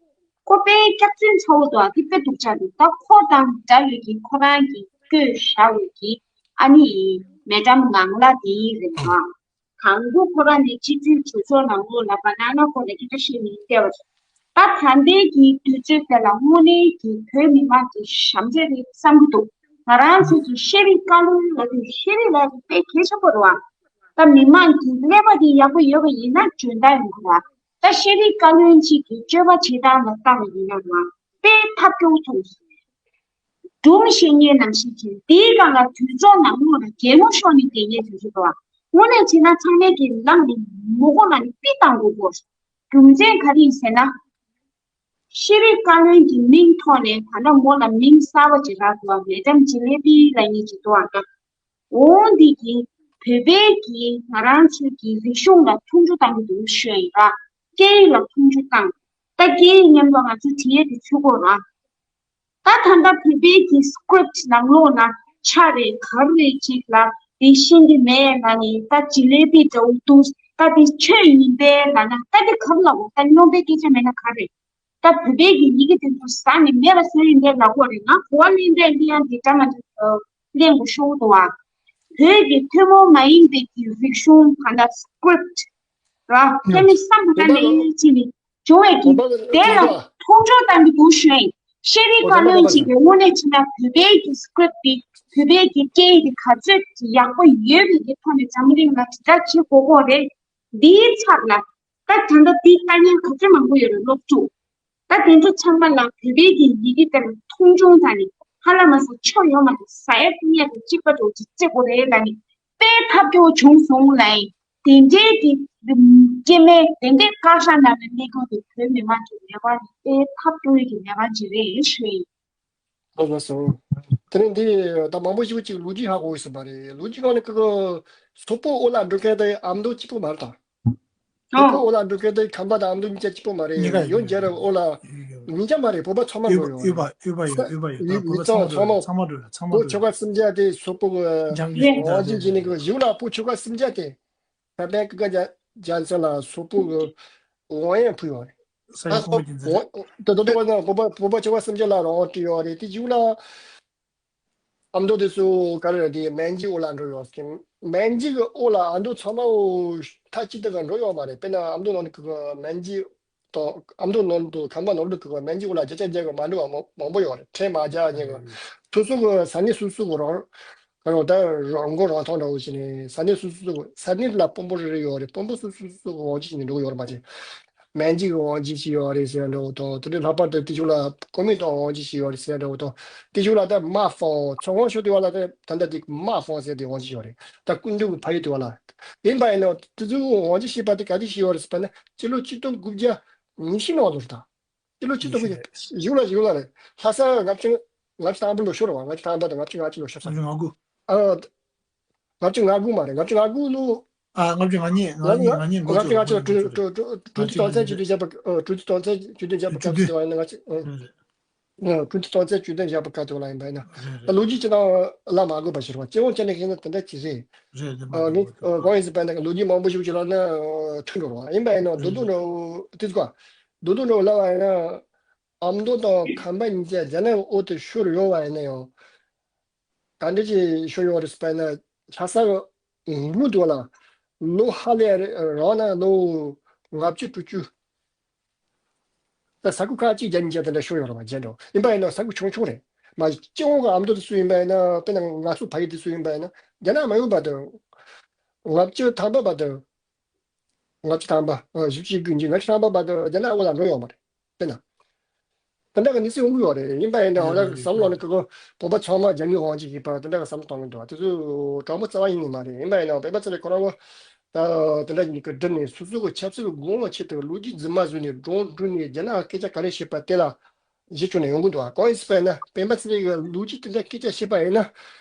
ཁོ་དཔེ་སྐྱག་རྫུན་ཚ་བོ་འདུག་ཨ་དེ་དཔེ་སྡུག་ཅག་འདུག་ད་ཁོ་དང་འདྲ་བའི་གི་ཁོ་རང་གི་བསྐོས་བཞག་པའི་གི་ཨ་ནི་མེ་ཌམ་ངང་ལ་དེ་རེད་ཨ། གང་པོ་ཁོ་རང་ནས་སྤྱི་འཐུས་གྲོས་ཚོགས་ནང་ལོགས་ལ་བ་ན་ན་ཁོ་ལ་སྐད་ཆ་བཤད་མི་སྟེར་བ་རེད། ད་ད་ལྟའི་གི་དུས་ཚོད་དེ་ལ་དངོས་གནས་ཀྱི་བོད་མི་མང་གི་ཞབས་འདྲེན་རེད་བསམ་གྱི་འདུག་ང་རང་ཚོ་གི་ཤེས་རིག་བཀའ་བློན་ལ་དེ་ཤེས་རིག་ལ་དེ་དཔེ་གལ་ཆེན་པོ་རེད་བ། ད་མི་མང་གི་ཀླད་པ་དེ་ཡག་པོ་ཡོད་པ་ཡིན་ན་འཇོན་ཐང་ཡོང་གི་རེད་བ། ད་ཤེས་རིག་བཀའ་བློན་གཅིག་གི་སྤྱོད་པ་བྱེད་སྟངས་ལ་བལྟ་བ་ཡིན་ན་རེད་བ། དཔེ་ཐབས་སྐྱོ་བོ་མཐོང་སོང་། སྒྲུང་བཤད་མཁན་ནང་བཞིན་གྱིས་དེའི་སྒང་ལ་དུས་ཚོགས་ནང་ལོགས་ལ་གད་མོ་ཤོར་ནས་བསྡད་མཁན་དེ་ཚོ་འདུག་བ། དངོས་གནས་བྱས་ན་ཚང་མས་ཀྱི་ལངས་ནས་མོ་གོ་ལ་ནི་པི་བཏང་དགོས་གོ། རྒྱུ་མཚན་ག་རེ་ཡིན་ཟེར་ན། ཤེས་རིག་བཀའ་བློན་གྱི་མིང་ཐོག་ནས་ད་ལྟ་མོ་ལ་མིང་གསར་པ་ཅིག་རག་འདུག་བ། མེ་ཌམ་ཇི་ལེ་པི་ལབ་མཁན་ཅིག་འདུག་བ་ད། འོ་འདི་གིས་བོད་པའི་གི་ང་རང་ཚོའི་གི་རིག་གཞུང་ལ་མཐོང་ཆུང་བཏང་གི་འདུག་ཞུ་ཡ་ཡིན་ར། སྐད་ཡིག་ལ་མཐོང་ཆུང་བཏང་། ད་སྐད་ཡིག་མཉམ་དུ་ང་ཚོ་བྲིས་ཡས་དེ་ཚུད་དགོས་ར། ད་ད་ལྟ་བོད་པའི་གི་སི་ཀྲིབ་ནང་ལོགས་ན་ཆ་རེ་གར་རེ་ཅིག་ལ་དེ་ཤེས་ཀྱི་མེད་ལ་ནི་ད་ཇི་ལེ་པི་འདྲ་བོ་འདུག་ད་དེ་ཆོས་ཡིན་པས་ལ་ན་ད་དེ་གར་ལ་འོ་ད་རྙོག་པའི་སྐད་ཆ་མེད་ན་ག་རེ། ད་བོད་པའི་གི་ཡི་གེ་དེ་ཚོ་ཟ་ནས་མེད་པ་བཟོས་ཡིན་པའི་ལ་གོ་རེད། ང་གོ་བ་ལེན་པའི་ལེན་ཡང་དེ་འདྲ་མ་འདྲ་ལེན་དགོས་ཤོག་འདུག་བ། བོད་ཀྱི་ཐུན་མོང་མ་ཡིན་པའི་གི་རིག་གཞུང་ག་འདྲ་སི་ཀྲིབ་ར་ཕ་མི་སམ་ག་ལེ་ཅི་ནི་བྱུང་བའི་གི་དེ་ལ་མཐོང་ཆུང་བཏང་གི་འདུག་ཞུ་ཡིན། ཤེས་རིག་བཀའ་བློན་གཅིག་གི་དངོས་གནས་ཕྱིན་ན་བོད་པའི་གི་སི་ཀྲིབ་དེ་བོད་པའི་གི་སྐད་ཡིག་དེ་ག་ཚོད་ཡག་པོ་ཡོད་པའི་གི་ཐོག་ནས་འཛམ་གླིང་ལ་དྲིལ་བསྒྲགས་བྱེད་དགོས་གོ་རེད། འདིའི་ཚབ་ལ། ད་ད་ལྟ་འདི་ལྟ་མཁན་ག་ཚོད་མང་པོ་ཡོད་རེད་སློབ་ཕྲུག་ད་དེ་ཚོ་ཚང་མ་ལ་བོད་པའི་གི་ཡི་གེ་དེ་ལ་མཐོང་ཆུང་དང་ནི་ཧ་ལམ་མ་ཟད་ཆོ་ཡོང་མ་རེད། ཟ་ཡ་བཏུང་ཡ་དང་གཅིག་པ་འགྲོ་ཅིག་རྩེ་དགོས་རེད་ལ་ནི་དཔེ་ཐབས་སྐྱོ་བོ་བྱུང་སོང་ལ་ཡིན། དེ་འདྲའི་གི་སྐྱེ་དམན་དེ་འདྲའི་བཀའ་ཤག་ནང་ལ་གནས་སྐབས་ཀྱི་བོད་མི་མང་གི་ལས་ཀ་ནི་དཔེ་ཐབས་སྐྱོ་བའི་གི་ལས་ཀ་ཅིག་རེད་ཞུ་ཡིན། ལགས་སོ། དེ་ནས་འདི་ད་མང་པོ་ཞིག་ཅིག་ལོ་རྒྱུས་ཧ་གོ་ཡོད་ས་མ་རེད། ལོ་རྒྱུས་སྒང་ནས་ཁོ་གི་སོག་པོ་ཨོ་ལ་འགྲོ་མཁན་དེ་ཨ་མདོ་གཅིག་པོ་མ་རེད་ད། སོག་པོ་ཨོ་ལ་འགྲོ་མཁན་དེ་ཁམས་པ་དང་ཨ་མདོ་གཉིས་ཀ་གཅིག་པོ་མ་རེད། གཉིས་ཀ་ཡོད་ཡོད་རེད། ཨོ་ལ་གཉིས་ཀ་མ་རེད། བོད་པ་ཚང་མ་འགྲོ་ཡོད་རེད། ཡོད་པ་ཡོད་པ་ཡོད་པ་ཡོད་པ་ཡོད་ད། བོད་པ་ཚང་མ་འགྲོ་ཡོད། ཚང་མ་འགྲོ་ཡོད། བོད་ཆོལ་ཁ་སུམ་བརྒྱ་དེ་སོག་པོ་གི་དབང་ཆ་བྱིན་ནས་གི་གཞུག་ལ་བོད་ཆོལ་ཁ་སུམ་བརྒྱ་དེ། ད་ཕན་ཀི་ཀ་རྒྱ་རྒྱལ་མཚན་ལ་སོག་པོ་གི་དབང་ཡང་ཕུལ་ཡོད་རེད། ས་ཡི་ཁོང་གི་འཛིན། ད་དོ་དོ་བ་ན་བོད་པ་བོད་པ་ཆོལ་ཁ་སུམ་བརྒྱ་ལ་རང་དབང་སྤྲད་ཡོད་རེད། དེ་གཞུག་ལ་ཨ་མདོ་དེ་ཚོ་ག་རེ་རེད། དེ་མན་ཇི་ཨོ་ལ་འགྲོ་ཡོད་ཟེར། མན་ཇི་གི་ཨོ་ལ་ཨ་མདོ་ཚང་མ་འོ་མཐའ་གཅིག་ཏུ་ག་འགྲོ་ཡོད་མ་རེད། དཔེར་ན་ཨ་མདོ་ནང་ནས་གི་མན་ཇི་དང་ཨ་མདོ་ནང་དུ་ཁམས་པ་ནང་དུ་གི་མན་ཇི་ཨོ་ལ་བརྒྱ་ཆ་བརྒྱ་གི་མ་འགྲོ་བ་མང་མང་པོ་ཡོད་རེད། ཁྲལ་མ་རྒྱག་མཁན་གི་སོ་སོ་གི་ས་གནས་སོ་སོ་གི་རང་། ཁ་རོག་ད་རང་མགོ་རང་ཐོན་འདྲ་བོ་བྱས་ནས་ས་གནས་སོ་སོ་སོ་ས་གནས་ལ་དཔོན་པོ་རེ་རེ་ཡོད་རེད། དཔོན་པོ་སོ་སོ་སོ་སོ་དབང་ཆ་བྱས་ནས་འགྲོ་གི་ཡོད་རེད་མ་གཏོགས། མན་ཇི་གི་དབང་ཆ་ཞིག་ཡོད་རེད་ཟེར་འདྲ་བོ་དང་། དེ་འདྲའི་ལྷག་པར་དུ་དེ་ཕྱོགས་ལ་ཀོ་མིན་ཏང་དབང་ཆ་ཞིག་ཡོད་རེད་ཟེར་འདྲ་བོ་དང་། དེ་ཕྱོགས་ལ་ད་མ་ཧྥང་ཚོང་ཁང་ཕྱོགས་དེ་བ་ལ་ད་ད་ལྟ་དེ་མ་ཧྥང་ཟེར་དེ་དབང་ཆ་ཡོད་རེད། ད་སྐུ་མདུན་གྱི་ཕ་ཡུལ་དེ་བ་ལ་ཡིན་པ་ཡིན་ན། དེ་ཚོའི་དབང་ཆ་ཞེས་པ་དེ་ག་དུས་ཞིག་ཡོད་རེད་ཟེར་བ་ན་སྤྱི་ལོ་ཆིག་སྟོང་དགུ་བརྒྱ་ཉི་ཤུ་ནང་ལོགས་རེད་ད། ཕྱི་ལོ་ཆིག་སྟོང་དགུ་བརྒྱ་ཞིག་ལ་ཞིག་ལ་རེད། ལྷ་ས་ལྔ་བཅུ་ལྔ་བཅུ་དང་པོ་ལོ་ཤོར་བ། ལྔ་བཅུ་ཐམ་པ་དང་ལྔ་བཅུ་ང་གཅིག་ལོ་ཤོར་ས། ལྔ་བཅུ་ང་དགུ། ཨ། ལྔ་བཅུ་ང་དགུ་མ་རེད། ལྔ་བཅུ་ང་དགུ་ལོ། ཨ། ལྔ་བཅུ་ང་གཉིས་ང་གཉིས་ང་གཉིས་འགོ་ལྔ་བཅུ་ང་གཅིག་ལ་གྲུ་གྲུ་གྲུ་གྲུ་གྲུ་ཆུ་དོན་ཚན་བཅུ་བདུན་བཞག་པ། ཨ། གྲུ་ཆུ་དོན་ཚན་བཅུ་བདུན་བཞག་པ་སྐབས་སུ་བ་ཡིན་ན་ང་གཅིག་ཨ། ཨ། གྲུ་ཆུ་དོན་ཚན་བཅུ་བདུན་བཞག་པ་སྐབས་སུ་བ་ཡིན་པ་ཡིན་ན། ད་ལོ་རྒྱུས་ཅི་དང་ལ་མ་དགོས་པ་ཞིག་རེད་བ། སྤྱི་ཡོངས་ཅན་ནས་ཤེས་ན་དེ་འདྲ་ཅིག་རེད། རེད་རེད། མ་ཨ། ངས་དགོས་པ་ཨ། གང་ཡིན་ཟེར་བ་ཡིན་ན་ལོ་རྒྱུས་མང་པོ་ཞིག་བྱས་ལ་ན་ཨ། མཐུན་འགྲོ་རེད་བ། ཡིན་པ་ཡིན་ན་རེད་རྡོ་རྡོ་རེད། འདྲ་བོ་དེ་ཚོ་ག་རྡོ་རྡོ་འདྲ་བོ་ལབ་པ་ཡིན་ན། ཨ་མདོ་དང་ཁམས་པ་གཉིས་ཀ་རྒྱ་ནག་གི་འོག་ཏུ་ཤོར་ཡོང་བ་ཡིན་ན་ཡང་། ག་འདྲ་ཅིག་ཤོར་ཡོང་རེད་ཟེར་བ་ཡིན་ན། ལྷ་ས་གི་ལུང་དེ་བ་ལ་ལོ་ཧ་ལས་རང་ན་ལོ་ལྔ་བཅུ་དྲུག་ཅུ། ད་ས་ཁུལ་ཁག་ཅིག་རྒྱ་ཉིས་བརྒྱ་དེ་འདྲ་ཤོར་ཡོང་རེད་བ། རྒྱ་འདྲ་བོ་ཡིན་པ་ཡིན་ན་ས་ཁུལ་ཆུང་ཆུང་རེད། མ་གཞི་སྤྱི་ཡོངས་ཀྱི་ཨ་མདོ་དེ་ཚོ་ཡིན་པ་ཡིན་ན། དཔེར་ན་ང་ཚོ་ཕ་ཡུལ་དེ་ཚོ་ཡིན་པ་ཡིན་ན་རྒྱ་ནག་མ་ཡོང་བར་དུ། ལྔ་བཅུ་ཐམ་པ་བར་དུ། ལྔ་བཅུ་ཐམ་པ། ཨ། བཞི་བཅུ་དགུ་བཅུ་ལྔ་བཅུ་ཐམ་པ་བར་དུ་རྒྱ་ནག་འོག་ལ་འགྲོ་ཡོད་མ་རེད། དཔེར་ན། དེ་འདྲ་གི་གནས་ཚུལ་ཡོང་གི་ཡོད་རེད། ཡིན་པ་ཡིན་ན་རེད་འོ་ན་རེད་བསམ་བློ་རེད། ནི་ཁོ་ཁོ་བོད་པ་ཚང་མ་རྒྱ་མིའི་དབང་ཆ་ཞིག་པ་དེ་འདྲ་གི་བསམ་བློ་གཏོང་གི་འདུག་དེ་ཚོ་དྲང་པོ་རྩ་བ་ཉིད་ནས་མ་རེད། ཡིན་པ་ཡིན་ན་བོད་པ་ཚོ་ལས་ཁོ་རང་ཁོ་ད་དེ་འདྲ་ཉིད་ཀྱི་བསྒྲུབས་ནས་སོ་སོ་གི་ཆབ་སྲིད་ཀྱི་དགོངས་པ་ཆེད་དུ་ལོ་རྒྱུས་རྫུན་མ་བཟོས་ནས་སྒྲུང་བསྒྲུགས་ནས་རྒྱ་ནག་སྐད་ཆ་ག་རེ་བཤད་པ་དེ་ལ་གཞི་བཅོལ་ནས་ཡོང་གི་འདུག་གང་ཡིན་ཟེར་བ་ཡིན་ན་བོད་པ་ཚོ་ལས་ལོ་རྒྱུས་དེ་འདྲ་སྐད་ཆ་བཤད་པ་ཡིན་ན།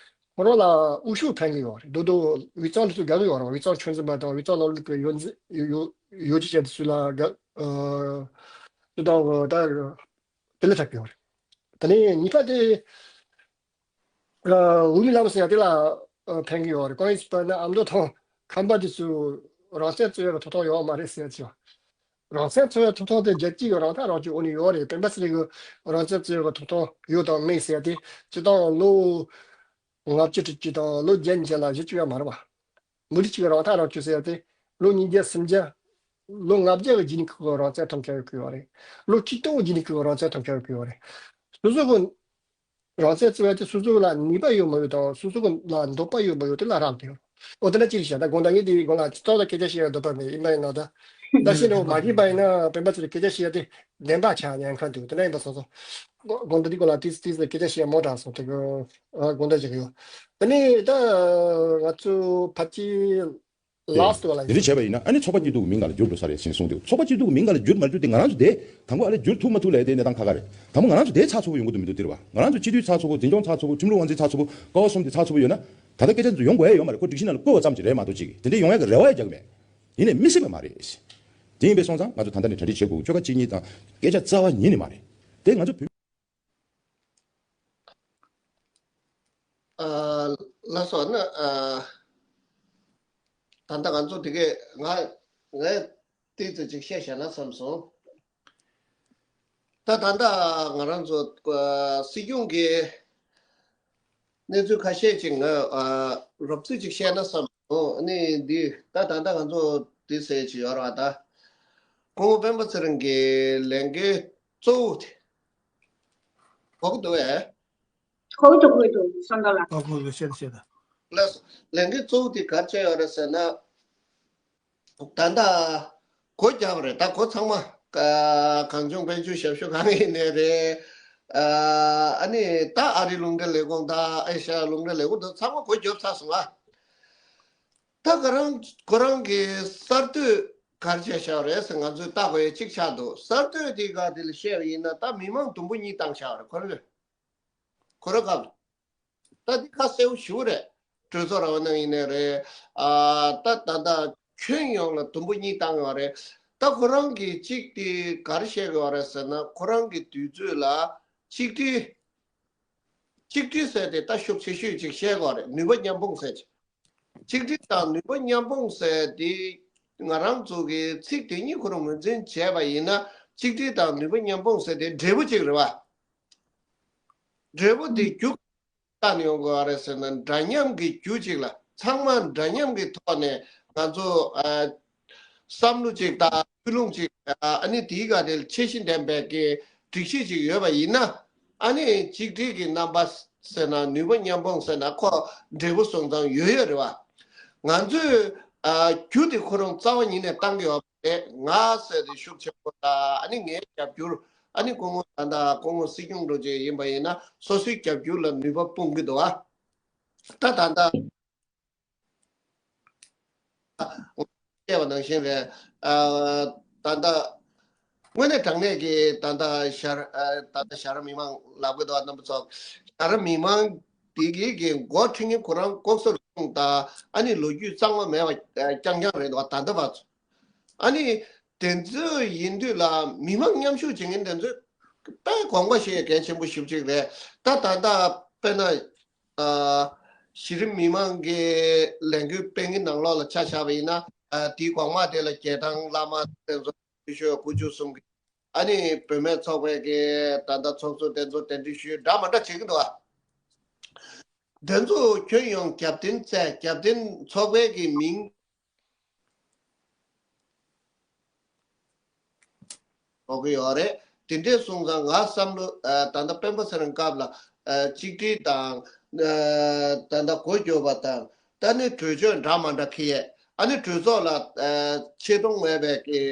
ཁོ་རང་ལ་འུ་ཤུགས་ཕན་གྱི་ཡོད་རེད། རྡོག་རྡོག་དབུས་གཙང་དེ་ཚོ་དགའ་གི་ཡོད་རེད། དབུས་གཙང་ཆོས་འཛིན་པ་དང་དབུས་གཙང་ནང་ལོགས་ཀྱི་ཡོ་འཛི་ཡོ་ཡོ་ཡོ་ཅི་ཅན་དེ་ཚོ་ལ་དགའ་ཨ་ དང་ད་དེ་ལས་ཐག་གི་ཡོད་རེད། ད་ནི་གཉིས་པ་དེ་འུ་མི་ལམ་ཟེར་ཡ་དེ་ལ་ཕན་གི་ཡོད་རེད། ཀོ་ཡིན་སི་པ་ན་ཨ་མདོ་དང་ཁམས་པ་དེ་ཚོ་རང་བཙན་རྩོད་ཡ་གི་ཐོབ་ཐང་ཡོད་མ་རེད་ཟེར་ཡ་ཅིག་རང་བཙན་རྩོད་ཡ་ཐོབ་ཐང་དེ་རྒྱལ་སྤྱི་གི་རང་ཐག་རང་གཅོད་འོག་ནས་ཡོད་རེད། སྤེན་པ་ཚེ་རིང་གི་རང་བཙན་རྩོད་ཡ་གི་ཐོབ་ཐང་ཡོད་དང་མེད་ཟེར་ཡ་དེ་སྤྱི་བཏང་ལོ་ལྔ་བཅུ་དྲུག་ཅུ་དང་ལོ་བརྒྱད་ཅན་ལ་གཞི་བཅུག་ཡ་མ་རེད་པ། མི་རིགས་གཅིག་རང་ཐག་རང་གཅོད་ཟེར་ཡ་དེ་ལོ་ཉིས་བརྒྱ་སུམ་བརྒྱ། ལོ་ལྔ་བརྒྱ་གི་རྗེས་ནས་ཁོ་རང་བཙན་ཐོབ་མཁན་ཡོད་ཀྱི་ཡོད་རེད། ལོ་ཆིག་སྟོང་གི་རྗེས་ནས་ཁོ་རང་བཙན་ཐོབ་མཁན་ཡོད་ཀྱི་ཡོད་རེད། སོ་སོ་གི་རང་བཙན་རྩོད་ཡ་དེ་སོ་སོ་ལ་ནུས་པ་ཡོད་མ་ཡོད་དང་སོ་སོ་གི་ལ་འདོད་པ་ཡོད་མ་ཡོད་དེ་ལ་རག་གི་ཡོད། འོ་དེ་འདྲ་ཅིག་བཤད། ད་དགོངས་དག་ངས་དེའི་སྒང་ལ་ཏོག་ཙམ་སྐད་ཆ་བཤད་ཡ་འདོད་པ་མེད། ཡིན་པ་ཡིན་ན་ད་ད་ཤེས་ནས་མ་བྱས་པ་ཡིན་ན་སྤེན་པ་ཚོས་སྐད་ཆ་བཤད་ཡ་དེ་བདེན་པ་ཆགས་ཉན་མཁན་འདུག་དེ་འདྲ་ཡིན་པ་སོང་ཙང་དགོངས་དག་འདི་སྐོར་ལ་ཏིས་ཏིས་སྐད་ཆ་བཤད་མོ་དྲག་སོང་དེ་གི་དགོངས་དག་བྱེད་ཀྱི་ཡོད། དེ་ནས་ད་ང་ཚོ་ཕལ་ཆེར་ལཱསི་ཊི་བ་ལ་དེ་འདྲ་བྱས་པ་ཡིན་ན་ཨ་ནི་ཚོགས་པ་སྐྱིད་སྡུག་གི་མིང་ག་ལ་བསྒྱུར་འགྲོ་ས་རེད་ཟེར་གསུངས་འདུག་ཚོགས་པ་སྐྱིད་སྡུག་གི་མིང་ག་ལ་བསྒྱུར་མ་བསྒྱུར་དེ་ང་རང་ཚོ་དེ་དང་པོ་ཨ་ལས་བསྒྱུར་ཐུབ་མ་ཐུབ་ལས་དེ་གནས་སྟངས་ཁ་ཁ་རེད། དང་པོ་ང་རང་ཚོ་དེ་ཚགས་ཚུད་པོ་ཡོང་གི་འདུག་མི་འདུག་དེ་རེད་བ། ང་རང་ཚོ་སྤྱི་འཐུས་ཚགས་ཚུད་པོ། འཛིན་སྐྱོང་ཚགས་ཚུད་པོ། ཁྲིམས་ལུགས་དབང་འཛིན་ཚགས་ཚུད་པོ། ཀ་བ་གསུམ་དེ་ཚགས་ཚུད་པོ་ཡོད་ན་ད་ལྟ་སྐད་ཆ་འདི་ཚོ་ཡོང་དགོས་ཡ་ཡོད་མ་རེད། ཁོ་སྒྲིག་གཞི་ནང་ལ་བཀོད་པ་ཙམ་ཅིག་རེད་མ་གཏོགས་ཅིག་དེ་འདྲ་ཡོང་ཡ་གི་རེ་བ་ཡང་རྒྱག་གི་མེད། ཡིན་ནའི་མི་སྲིད་པ་མ་རེད། དེ་ཡིན་པས་སོང་ཙང་ང་ཚོ་ད་ལྟ་ནས་གྲ་སྒྲིག་བྱེད་དགོས། ཆོལ་ཁ་གཅིག་གཉིས་དང་སྐད་ཆ་རྩ་བ་ཉིད་ནས་མ་རེད། དེ་ང་ཚོ་བོད་མི། ཨ། ལགས་སོ་ན། ཨ། ད་ལྟ་ང་ཚོ་དེ་གས་ང་ངས་ཏོག་ཙམ་ཅིག་བཤད་བཞག་ན་བསམ་སོང་། ད་ད་ལྟ་ང་རང་ཚོ་ཨ་སྲིད་སྐྱོང་གི་གནས་ཚུལ་ཁ་ཤས་ཅིག་ང་ཨ་རོབ་ཙམ་ཅིག་བཤད་ན་བསམ་སོང་། ཨ་ནི་འདི་ད་ད་ལྟ་ང་ཚོ་འདི་ཟེར་ཅིག་ཡོད་རེད་བ། ད་སྐུ་ངོ་སྤེན་པ་ཚེ་རིང་གི་ལས་འགན་གཙོ་བོ་དེ། གོ་གི་འདུག་ཨེ། གོ་གི་འདུག་གོ་གི་འདུག་བསམ་འདུག་ལ། ཨ། གོ་གི་འདུག་བཤད་བཤད་ད། ལགས་སོ། ལས་འགན་གཙོ་བོ་དེ་ག་རེ་བྱས་ཡོད་རེད་ཟེར་ན། ད་ལྟ་སྒོ་བརྒྱབ་པ་རེད། ད་སྒོ་ཚང་མ་ཨ་གངས་ལྗོངས་དཔལ་འབྱོར་ཞབས་ཞུ་ཁང་ཡིན་ནའི་རེད། ཨ་ཨ་ནི་ད་ཨ་རིའི་རླུང་འཕྲིན་ལས་ཁུངས་དང་ཨེ་ཤ་ཡ་རླུང་འཕྲིན་ལས་ཁུངས་དང་ཚང་མ་སྒོ་བརྒྱབ་ཚར་སོང་ཨ། ད་ཁོ་རང་ཁོ་རང་གི་གསར་གཏོད་ག་རེ་བྱས་བཞག་རེད་ཟེར་ང་ཚོས་ལྟ་དགོས་ཡ་གཅིག་ཆགས་འདུག་གསར་གཏོད་དེ་ག་དེ་ལ་བཤད་པ་ཡིན་ན་ད་མི་མང་དུམ་བུ་གཉིས་བཏང་བཞག་རེད། ཁོ་རང་ཁོ་རང་སྐབས་ད་འདི་ཁ་གསལ་པོ་ཞེ་པོ་རེད། གྲོས་ཚོགས་རང་དབང་གནང་ཡིན་ནའི་རེད། ཨ་ད་ད་ད་ཁྱོན་ཡོངས་ལ་དུམ་བུ་གཉིས་བཏང་ཡོད་རེད། ད་ཁོ་རང་གི་གཅིག་དེ་ག་རེ་བཤད་དགོས་རེད་ཟེར་ན་ཁོ་རང་གི་དུས་ཚོད་ལ་གཅིག་དེ། གཅིག་སྒྲིལ་ཟེར་དེ་ད་ཤུགས་ཆེ་ཤོས་ཅིག་བཤད་དགོས་རེད། ནུས་པ་མཉམ་སྤུངས་ཟེར་ཅིག་གཅིག་སྒྲིལ་དང་ནུས་པ་མཉམ་སྤུངས་ཟེར་དེ་ང་རང་ཚོ་གི་ཚིག་དེ་གཉིས་ཁོ་རང་ངོས་འཛིན་བྱས་པ་ཡིན་ན་གཅིག་སྒྲིལ་དང་ནུས་པ་མཉམ་སྤུངས་ཟེར་དེ་འབྲས་བུ་གཅིག་རེད་བ། འབྲས་བུ་དེ་རྒྱུ་ག་ནས་ཡོང་དགོས་རེད་ཟེར་ན་འདྲ་མཉམ་གྱི་རྒྱུ་གཅིག་ལ་ཚང་མ་འདྲ་མཉམ་གྱི་ཐོག་ནས་ང་ཚོ་ཨ། བསམ་བློ་གཅིག་དང་ཀུན་སློང་གཅིག་ཨ་ནི་དེའི་སྒང་དེ་ལ་ཁྱད་གཞི་ལྡན་པའི་གི་སྒྲིག་གཞི་གཅིག་ཡོད་པ་ཡིན་ན་ཨ་ནི་གཅིག་སྒྲིལ་གྱི་རྣམ་པ་ཟེར་ན་ནུས་པ་མཉམ་སྤུངས་ཟེར་ན་ཁོ་འབྲས་བུ་སོང་ཙང་ཡོད་ཡོད་རེད་བ། ང་ཚོས་ཨ་རྒྱུ་དེ་ཁོ་རང་རྩ་བ་ཉིད་ནས་བཏང་གི་ཡོད་པ་རེད། ང་ཟེར་དེ་ཤུགས་ཆེན་པོ་དང་ཨ་ནི་ངའི་རྒྱབ་སྐྱོར་ཨ་ནི་སྐུ་ངོ་ད་ལྟ་སྐུ་ངོ་སྲིད་སྐྱོང་འགྲོ་བྱེད་ཡིན་པ་ཡིན་ན་སོ་སོའི་རྒྱབ་སྐྱོར་ལ་ནུས་པ་སྤུངས་ཀྱི་འདུག་ཨ། ད་ད་ལྟ། བཤད་པ་ནང་བཞིན་རེད། ཨ་ད་ལྟ་དངོས་གནས་དྲང་གནས་ཀྱི་ད་ལྟ་ཞར་ཨ་ད་ལྟ་ཞར་མི་མང་ལབ་དགོས་འདུག་རྣམ་པ་ཚོ། ཞར་མི་མང་དེ་གི་གི་འགོ་ཁྲིད་མཁན་ཁོ་རང་ལྐོག་ཟ་རུལ་སུངས་དང་ཨ་ནི་ལོ་རྒྱུས་གཙང་མ་མེད་པ་རྐྱང་རྐྱང་རེད་འདུག་ད་ལྟ་བར་དུ། ཨ་ནི་དེ་ཚོ་ཡིན་དུས་ལ་མི་མང་མཉམ་ཞུགས་བྱེད་མཁན་དེ་ཚོ་དཔེ་དགོངས་པ་བཞེས་གལ་ཆེན་པོ་ཞེ་པོ་ཅིག་རེད། ད་ད་ལྟ་དཔེར་ན། ཨ་གཞི་རིམ་མི་མང་གི་ལས་འགུལ་སྤེལ་མཁན་ནང་ལོགས་ལ་ཆ་བཞག་པ་ཡིན་ན་ཨ་དེའི་གོང་མ་དེ་ལ་རྒྱལ་ཐང་བླ་མ་དེ་ཚོ་ཤོད་དགུ་བཅུ་གསུམ་གྱི་ཨ་ནི་བུད་མེད་ཚོགས་པའི་གི་ད་ལྟ་ཚོགས་གཙོ་དེ་ཚོ་གདན་འདྲེན་ཞུས་འདྲ་མ་འདྲ་བྱེད་ཀྱི་འདུག་ཨ། དེ་ཚོ་ཁྱོན་ཡོངས་རྒྱབ་རྟེན་བཙལ་རྒྱབ་རྟེན་ཚོགས་པའི་གི་མིང་འགྲོ་གི་ཡོད་རེད། དེ་འདྲས་སོང་ཙང་ང་བསམ་བློ་ཨ་ད་ལྟ་སྤེན་པ་ཚེ་རིང་སྐབས་ལ་ཨ་གཅིག་སྒྲིལ་དང་ཨ་ད་ལྟ་སྒོ་རྒྱབ་པ་དང་ད་ནི་གྲོས་ཆོད་འདྲ་མ་འདྲ་འཁྱེར་ཡས་ཨ་ནི་གྲོས་ཚོགས་ལ་ཨ་ཆེ་མཐོང་མེད་པའི་གི་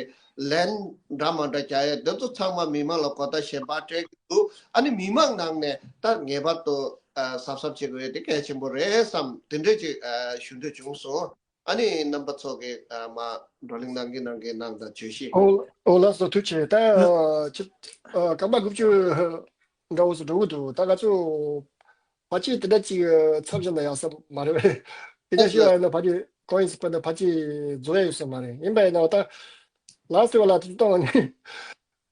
ལན་འདྲ་མ་འདྲ་རྒྱག་ཡས་འདི་ཚོ་ཚང་མ་མི་མང་ལ་གོ་བརྡ་གཞན་པ་སྤྲད་ཀྱི་འདུག་ཨ་ནི་མི་མང་ནང་ནས་ད་ངེས་པར་དུ་ཨ་གཟབ་གཟབ་བྱེད་དགོས་ཡས་དེ་གལ་ཆེན་པོ་རེད་བསམ་དེ་འདྲས་ཅིག་ཨ་ཞུ་འདོད་བྱུང་སོང་། ཨ་ནི་རྣམ་པ་ཚོ་གིས་ཨ་མ་བགྲོ་གླེང་གནང་གིན་གནང་ན་གནང་དང་བརྗོད་གཞི། ཨོ་ཨོ་ལགས་སོ་ཐུགས་རྗེ་ཆེ། ད་ཆུ་ཨ་སྐར་མ་དགུ་བཅུ་འདྲ་བོ་ཞིག་འགྲོ་གི་འདུག་ད་ང་ཚོ་ཕལ་ཆེར་དེ་འདྲ་ཅིག་མཚམས་བཞག་ན་ཡག་ས་མ་རེད་པས། དེ་འདྲ་ཞིག་ཡིན་ན་ཕལ་ཆེར་ཀོ་ཡིན་སི་པ་ན་ཕལ་ཆེར་རྫོགས་ཡ་ཡོད་ས་མ་རེད། ཡིན་པ་ཡིན་ན་ད་ལགས་སོ་ལ་དུས་གཏོང་བ་ནི།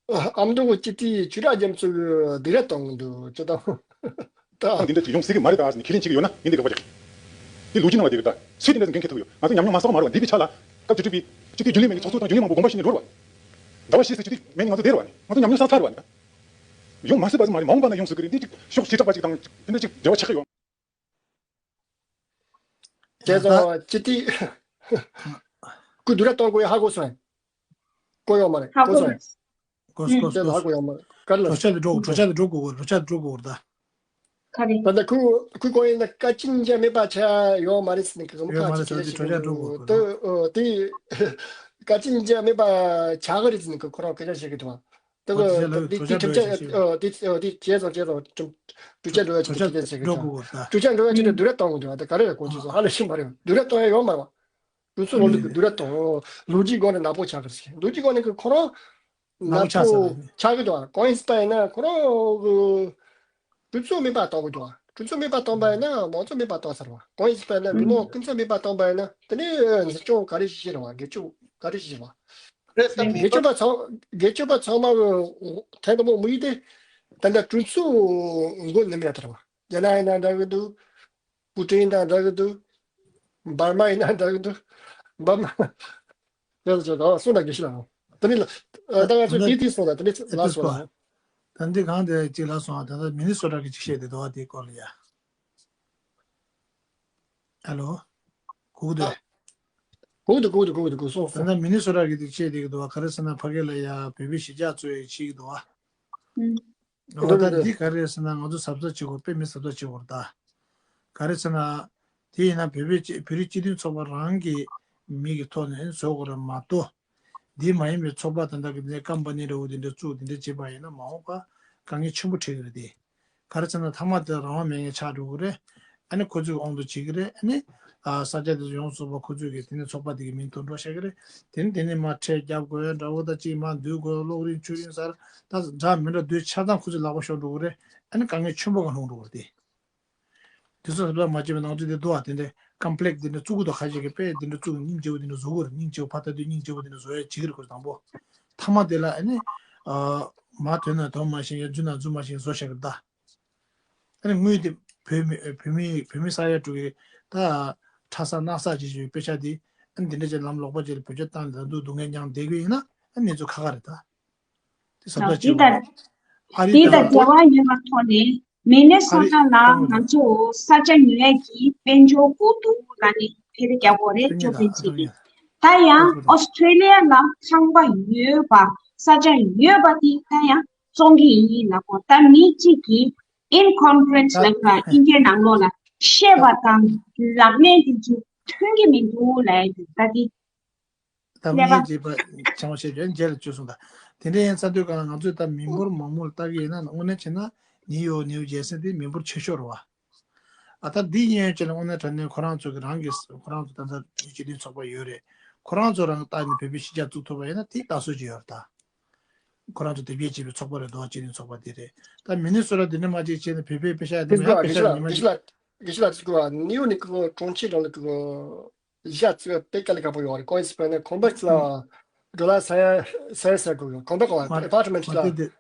ཨ་མདོ་གི་སྤྱི་འཐུས་ཆོས་གྲགས་རྒྱ་མཚོ་གི་སྡིགས་ར་གཏོང་གི་འདུག་ཅི་ལྟ་བུ། ད་འདི་འདྲ་ཅིག་ཡོང་སྲིད་ཀྱི་མ་རེད་ད་ཟེར་ནས་ཁས་ལེན་བྱེད་ཀྱི་ཡོད་ན་ངས་འདི་དགག་པ་རྒྱག་གི། འདི་ལོ་རྒྱུས་ནང་ལ་བསྡད་ཀྱི་ད་སུས་དེ་འདྲ་ཟེར་འགན་འཁྱེར་ཐུབ་ཡོད། ང་ཚོ་ཉམས་མྱོང་མ་བསགས་པ་མ་རེད་བ། འདས་པའི་ཆ་ལ་སྐབས་བཅུ་དྲུག་པའི་སྤྱི་འཐུས་རྒྱུན་ལས་མེད་པའི་ཚོགས་གཙོ་དང་རྒྱུན་ལས་མང་པོ་དགོངས་པ་ཞིག་ནས་འགྲོ་རེད་བ། ཟླ་བ་ཤེས་ཚེ་སྤྱི་འཐུས་མེད་ནས་ང་ཚོ་བསྡད་རེད་བ་ནི། ང་ཚོ་ཉམས་མྱོང་བསགས་ཚར་རེད་བ་ནི་ད། ཡོང་མ་སྲིད་པ་ཟིག་མ་རེད། མ་འོངས་པ་ན་ཡོང་སྲིད་ཀྱི་རེད། འདི་ཅིག་ཤོག་བྱེ་བྲག་པ་ཅིག་དང་འདི་འདྲ་ཅིག་འབྲེལ་བ་ཆགས་ཀྱི་ཡོད། དེ་ཚོ་སྤྱི་འཐུས་ཁོས་སྡིགས་ར་གཏོང་དགོས་ཡ་ཧ་གོ་སོང་། གོ་ཡོད་མ་རེད། ཧ་གོ་གོ་སོང་། མེད། གོ་སོང་གོ་སོང་དེ་ལ་ཧ་གོ་ཡོད་མ་རེད། ག་རེ་ལ་གྲོས་འཆར་དེ་འགྲོ་གྲོས་འཆར་དེ་འགྲོ་དགོས་གོ་གྲོས་འཆར་དེ་འགྲོ་དགོས་གོ་ད། ག་རེ། ད་ལྟ་ཁོས་ཁོས་གོ་ཡིན་ན་བཀའ་དྲིན་ཅན་མེད་པ་ཆགས་ཡོད་མ་རེད་ཟེར་ནས་ཁོས་ཁ་ཡོད་མ་རེད་ཚོད་འདི་གྲོས་འཆར་འགྲོ་དགོས་གོ་ད། དེ་བཀའ་དྲིན་ཅན་མེད་པ་ཆགས་གི་རེད་ཟེར་ནས་ཁོས་ཁོ་རང་སྐད་ཆ་བཤད་གི་འདུག་བ། ད་ཨོ་དེ་ལ་གི་དེ་གྲོས་དེ་འཆར་གྲུབ་འགྲོ་ཆ་ཡ་ཞིག་ཨོ་དེ་ཨོ་དེ་བྱས་སོང་བྱས་སོང་། གྲུབ་གྲུབ་ཆ་འགྲོ་ཡ་ཆུ་ཆུ་ཆུ་ཆུ་ཆུ་འགྲོ་དགོས་གོ་ད། གྲུབ་ཆ་འགྲོ་ཡ་ཆུ་ཆུ་སྡིགས་ར་གཏོང་དགོས་འདུག་ད་ག་རེ་ལ་གོ་ཆུ་སོང་ཧ་ལས་ཤིང་མ་རེད། སྡིགས་ར་གཏོང་ཡ་ཡོད་མ་རེད་བ། དུས་ཚོད་ལོ་ལུག་གི་སྡིགས་ར་གཏོང་། ལོ་རྒྱུས་སྒོ་ནས་ནག་པོ་ཆགས་གི་རེད། ལོ་རྒྱུས་སྒོ་ནས་གི་ཁོ་རང་ནག་པོ་ཆགས་ས་རེད། ཆགས་གི་འདུག་བ། གང་ཡིན་ཟེར་བ་ཡིན་ན་ཁོ་རང་གི་གྲོས་ཚོགས་མེད་པ་གཏོང་གི་འདུག་བ། གྲོས་ཚོགས་མེད་པ་གཏོང་པ་ཡིན་ན་མང་གཙོ་མེད་པ་གཏོང་ཚར་བ། གང་ཡིན་ཟེར་བ་ཡིན་ན་མི་མང་ཀུན་ཚང་མེད་པ་གཏོང་པ་ཡིན་ན་དེ་ནས་འཛིན་སྐྱོང་ག་རེ་བྱེད་ཤེས་རེད་བ། སྒེར་གཅོད་ག་རེ་བྱེད་ཤེས་རེད་བ། རེད་ད་མི་སྒེར་གཅོད་པ་ཚང་སྒེར་གཅོད་པ་ཚང་མ་གི་ཐད་དུ་མོ་མི་ཡིན་ཏེ། ད་ལྟ་གྲོས་ཚོགས་མགོ་ནས་མེད་ཐར་བ། རྒྱ་ནག་ཡིན་ན་འདྲ་གི་འདུག་ཕུ་ཀྲིན་དང་འདྲ་གི་འདུག་འབར་མ་ཡིན་ན་འདྲ་གི་འདུག་འབར་མ། ཡག་ཅག་ག་སོང་ན་དགེ་ཤི་ལ། དེ་ནི་ལ་ད་ང་ཚོ་དེ་དེ་སོང་ད་དེ་ནི་ལ་སོང་ལ། ད་འདི་གང་དེ་གཅིག་ལ་སོང་ད་ད་མི་ནི་སོ་ཊ་གི་གཅིག་བཤད་དེ་དོ་བ་དེའི་སྐོར་ལ་ཡ། ཧེ་ལོ། གུག་དེ། གུག་དེ་གུག་དེ་གུག་དེ་གུག་སོང་ད་སོང་། ད་མི་ནི་སོ་ཊ་གི་དེ་བཤད་དེ་གི་དོ་བ་ག་རེ་ཟེར་ན་ཕ་གི་ལ་ཡ་བོད་པའི་གཞིས་ཆགས་གཙོ་ཡི་ཆིག་གི་དོ་བ། འོ་ད་འདི་ག་རེ་ཟེར་ན་ང་ཚོ་གཟབ་གཟབ་བྱེད་དགོས་དཔེ་མི་གཟབ་གཟབ་བྱེད་དགོས་ད། ག་རེ་ཟེར་ན། དེ་ཡིན་ན་བོད་པའི་སྤྱི་བོད་རིགས་སྤྱི་མཐུན་ཚོགས་པ་རང་གི་མིང་གི་ཐོག་ནས་བཟོ་དགོས་རེད་མ་གཏོགས། འདི་མ་ཡིན་པའི་ཚོགས་པ་དེ་འདྲ་གི་ནས་ཀམ་པ་ནི་འདྲ་བོ་དེ་འདྲ་བཙུགས་དེ་འདྲ་བྱེད་པ་ཡིན་ན་མ་འོངས་པ་དཀའ་ངལ་ཆེན་པོ་འཕྲད་ཀྱི་རེད་དེ། ག་རེ་ཟེར་ན་མཐའ་མ་དེ་རང་དབང་མེད་མཁན་ཆགས་འགྲོ་གི་རེད། ཨ་ནི་ཁོ་ཚོས་དབང་དུ་བྱེད་ཀྱི་རེད། ཨ་ནི་ཨ་ས་ཆ་དེ་ཚོ་ཡོངས་སུ་རྫོགས་པ་ཁོ་ཚོས་ཀྱི་དེ་ནས་ཚོགས་པ་དེ་གི་མིང་ཐོག་འགྲོ་བཞག་གི་རེད། དེ་ནི་དེ་ནས་མར་ཁྲལ་རྒྱབ་དགོས་འདྲ་བོ་ད་ཅིག་མར་འདུལ་དགོས་གློག་རིན་ཆུ་རིན་ཟེར་ད་འདྲ་མི་འདྲ་འདུལ་ཆ་ཚང་ཁོ་ཚོའི་ལག་པ་ཤོར་འགྲོ་གི་རེད། ཨ་ནི་དཀའ་ངལ་ཆེན་པོ་གང་ལྷུང་འགྲོ་གི་རེད་དེ། དེ་ཚོ་ལ་མ་བྱས་པའི་ནང་ཚུད་དེ་འདུག་ཨ་དེ་འདྲ་ཀམ་པ་ལེག་སི་དེ་འདྲ་བཙུགས་གི་འདུག་ཁ་ཤས་ཀྱིས་དཔེ་དེ་འདྲ་བཙུགས་སྙིང་རྗེ་བོ་དེ་འདྲ་བཟོ་གི་རེད། སྙིང་རྗེ་བོ་ཕར་ལྟ་དུས་སྙིང་རྗེ་བོ་དེ་འདྲ་བཟོ་ཡ་བྱེད་ཀྱི་རེད་ཁོ་ཚོ་དང་པོ། མཐའ་མ་དེ་ལ་ཨ་ནི་མ་དོན་ན་དོན་མ་ཤེས་ཡ་རྫུན་ན་རྫུན་མ་ཤེས་བཟོ་བཞག་གི་རེད་ད། ཨ་ནི་དངུལ་དེ་བོད་མི་བོད་མི་བོད་མི་ས་ཡ་དྲུག་གི་ད་ཁྲ་ས་སྣག་ས་བྱེད་བཞིན་པའི་དཔེ་ཆ་དེ་ཨ་ནི་དེ་འདྲ་ཅིག་ལམ་ལོག་པ་ཅིག་ལ་བེད་སྤྱོད་བཏང་ནས་ད་དུང་སྡུག་བསྔལ་མྱངས་བསྡད་ཀྱི་ཡིན་ན་ཨ་ནི་གནས་ཚུལ་ཁག་ཁག་རེད་ད། དེ་བཟོ་ལྟ་དེ་བྱེད་དང་དགོས། ཨ་རི་དེ་དང་དང་འབྲེལ་བ་ཡོད་པའི་ཐོག་ནས་མི་ནི་སོ་ཊ་ལ་ང་ཚོ་ས་ཆ་ཉོ་ཡས་ཀྱི་དཔལ་འབྱོར་དགོས་འདུག་ལབ་ནས་ཕེབས་རྒྱག་དགོས་རེད་ཅོ་ཕིན་ཆི་གིས། ད་ཡང་ཨོ་སི་ཁྲེ་ལི་ཡ་ལ་ཁང་པ་ཡོད་པ་ས་ཆ་ཡོད་པ་དེ་ད་ཡང་བཙོང་གི་ཡིན་ལབ་གོ་ད་མི་གཅིག་གིས་in conference ལབ་ཀྱི་ཨིན་སྐད་ནང་ལོགས་ལ་བཤད་པ་དང་ལག་ལེན་དེ་ཚོ་མཐུན་གྱི་མི་འདུག་ལབ་ཡ་དེ་ད་དེ། ད་ཀླད་པ། ངས་བྱས་པ་བྱང་བ་བཤད་རྒྱུ་རྗེས་ལ་བཅོས་སོང་ད། དེ་འདྲ་ཡིན་ས་དུས་གང་ལ་ང་ཚོས་ད་མི་འབོར་མང་མོ་ལ་ལྟ་གི་ཡིན་ན་དངོས་གནས་བྱས་ན་ནིའུ་ཡོག་ནིའུ་ཇེར་སི་དེ་མི་འབོར་ཆེ་ཤོས་རེད་བ། ཨ་ད་འདི་ཡིན་ཡང་བྱས་ན་དངོས་གནས་དྲང་གནས་ཁོ་རང་ཚོ་གི་རང་གི་ཁོ་རང་ཚོ་ད་ལྟ་སྤྱི་མཐུན་ཚོགས་པ་ཡོད་རེད། ཁོ་རང་ཚོ་རང་གི་ལྟ་ནས་བོད་པའི་གཞིས་ཆགས་བཙུགས་ཐུབ་པ་ཡིན་ན་དེ་ལྟ་སྲོལ་ཅིག་ཡོད་རེད་ད། ཁོ་རང་ཚོ་དེབ་སྐྱེལ་བྱས་པའི་ཚོགས་པ་རེད་འདུག་སྤྱི་མཐུན་ཚོགས་པ་དེ་རེད། ད་མི་ནི་སོ་ཊ་དེ་འདྲ་མ་ཅིག་བྱས་ནས་བོད་པའི་པེ་ཤ་དེ་དགེ་མ་ཡ་པེ་ཤ་ཉི་མ་ཅིག་དགེ་ཤ་ལགས་དགེ་ཤ་ལགས་དགེ་ཤ་ལགས་དགེ་ཤ་ལགས་ནིའུ་ཡོག་ནི་གི་གྲོང་ཁྱེར་རང་ལ་གི་གཞི་བཙུགས་དཔེ་དཀའ་ལས་ཁག་པོ་ཡོད་རེད། ཁོ་ཨིས་པ་ནི་ཁོམ་པེག་སི་ལ་ཌོ་ལར་ས་ཡ་ས་ཡ་ས་ཡ་དགོས་ཡོད། ཁོམ་པེག་སི་ལ་ཨེ་པར་ཊི་མེན་ཊི་ལ་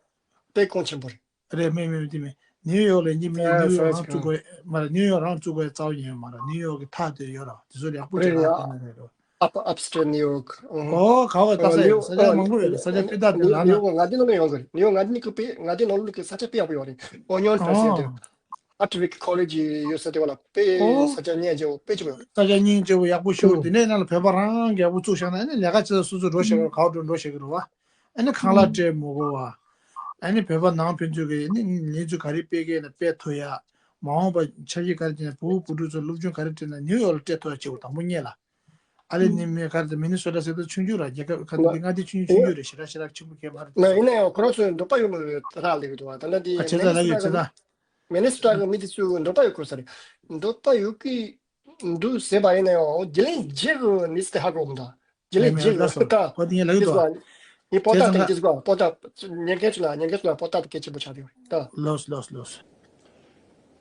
དཔེ་གོང་ཆེན་པོ་རེད། རེད་མེད་མེད་དེ་མེད་ནིའུ་ཡོག་ལ་ཉི་མི་ནིའུ་ཡོག་རང་བཙུགས་དགོས་མ་རེད། ནིའུ་ཡོག་རང་བཙུགས་དགོས་རྩ་བ་ཉིད་ཡོད་མ་རེད། ནིའུ་ཡོག་གི་མཐའ་དེ་ཡོད་ར་དེ་ཚོ་ཡག་པོ་ཅིག་རེད་ལ་ཡ། དེ་ནས་རེད་རོ། Up- upstate New York. ཨོ་ག་བ་ལྟ་ས་ཡོད་ས་ཆ་མང་པོ་ཡོད་རེད། ས་ཆ་སྤུས་དག་དེ་ལ་ན། ནིའུ་ཡོག་ང་དེ་ནང་ལ་ཡོང་གི་རེད། ནིའུ་ཡོག་ང་དེ་ནི་ཀི་དཔེ་ང་དེ་ནང་ལོགས་ཀྱི་ས་ཆ་དཔེ་ཡག་པོ་ཡོད་རེད། ཨོ་ཉོན་ཊ་ཟེར་དེ། ཨ་ཊི་ཝིག་ཁོ་ལེ་ཇི་ཡོད་ས་དེ་བ་ལ་དཔེ་ཨོ་ས་ཆ་སྙིང་རྗེ་བོ་དཔེ་ཅིག་ཡོད་རེད། ས་ཆ་སྙིང་རྗེ་བོ་ཡག་པོ་ཤོར་དེ་ནས་ནང་ལ་བོད་པ་རང་གི་ཡག་པོ་བཙུགས་བཞག་ན་ཨ་ནི་ལས་ཀ་བྱེད་ས་སོ་སོ་འགྲོ་ཤེས་གི་རེད། ག་བ་འགྲོ་འགྲོ་ཤེས་གི་རེད་བ། ཨ་ནི་ཁང་གླ་སྤྲད་མི་དགོས་བ། ཨ་ནི་བོད་པ་ནང་ཕན་ཚུན་གི་ཨ་ནི་ལས་འཛུགས་ག་རེ་སྤེལ་གི་ཡིན་ན་སྤེལ་ཐུབ་ཡ། མ་འོངས་པ་འཆར་གཞི་ག་རེ་བྱས་ན་བུ་བུ་ཕྲུག་ཚོ་སློབ་སྦྱོང་ག་རེ་སྤྲད་ན་ནིའུ་ཡོག་ལ་སྤྲད་ཐུབ་ཡ་བྱེད་དགོས་དང་པོ་ཉིད་ལ། ཨ་ལེ་ནི་མི་ག་རེ་མི་ནི་སོ་ཊ་ཟེར་ད་ཆུང་ཆུང་ར་རྒྱལ་ཁབ་ཁ་ཐུག་གི་མངའ་སྡེ་ཆུང་ཆུང་ཆུང་ཆུང་རེད། ཞེ་དྲག་ཞེ་དྲག་ཆེན་པོ་གས་མ་རེད་དེ་ན་སོ། ཡིན་ན་ཡང་ཁོ་རང་ཚོས་འདོད་པ་ཡོད་མ་རེད་རག་ལས་གི་འདུག་བ། ད་ལྟ་འདི་ཨ་བྱས་ཙང་ལབ་ཡོད་བྱས་ཙང་། མི་ནི་སོ་ཊ་གི་མི་དེ་ཚོས་འདོད་པ་ཡོད་དགོས་ས་རེད། འདོད་པ་ཡོད་ཀི་འདུག་ཟེར་བ་ཡིན་ན་ཡང་རྒྱུན་ལས་བརྗེ་གི་གནས་ཚུལ་དེ་ཧ་གོ་མི་འདུག་རྒྱུན་ལས་རྗེས་ལ་སོ་ད་ཁོ་དེ་ངས་ལབ་ཡོད་དོ། ཁྱེད་ཚོ་ངས་པོ་ཏ་དེ་ཁྱེད་ཚོ་པོ་ཏ་ཉན་མཁན་ཚོ་ལ་ཉན་མཁན་ཚོ་ལ་པོ་ཏ་དེ་གལ་ཆེན་པོ་ཆགས་ཡོད་ད། ལོས་ལོས་ལོས།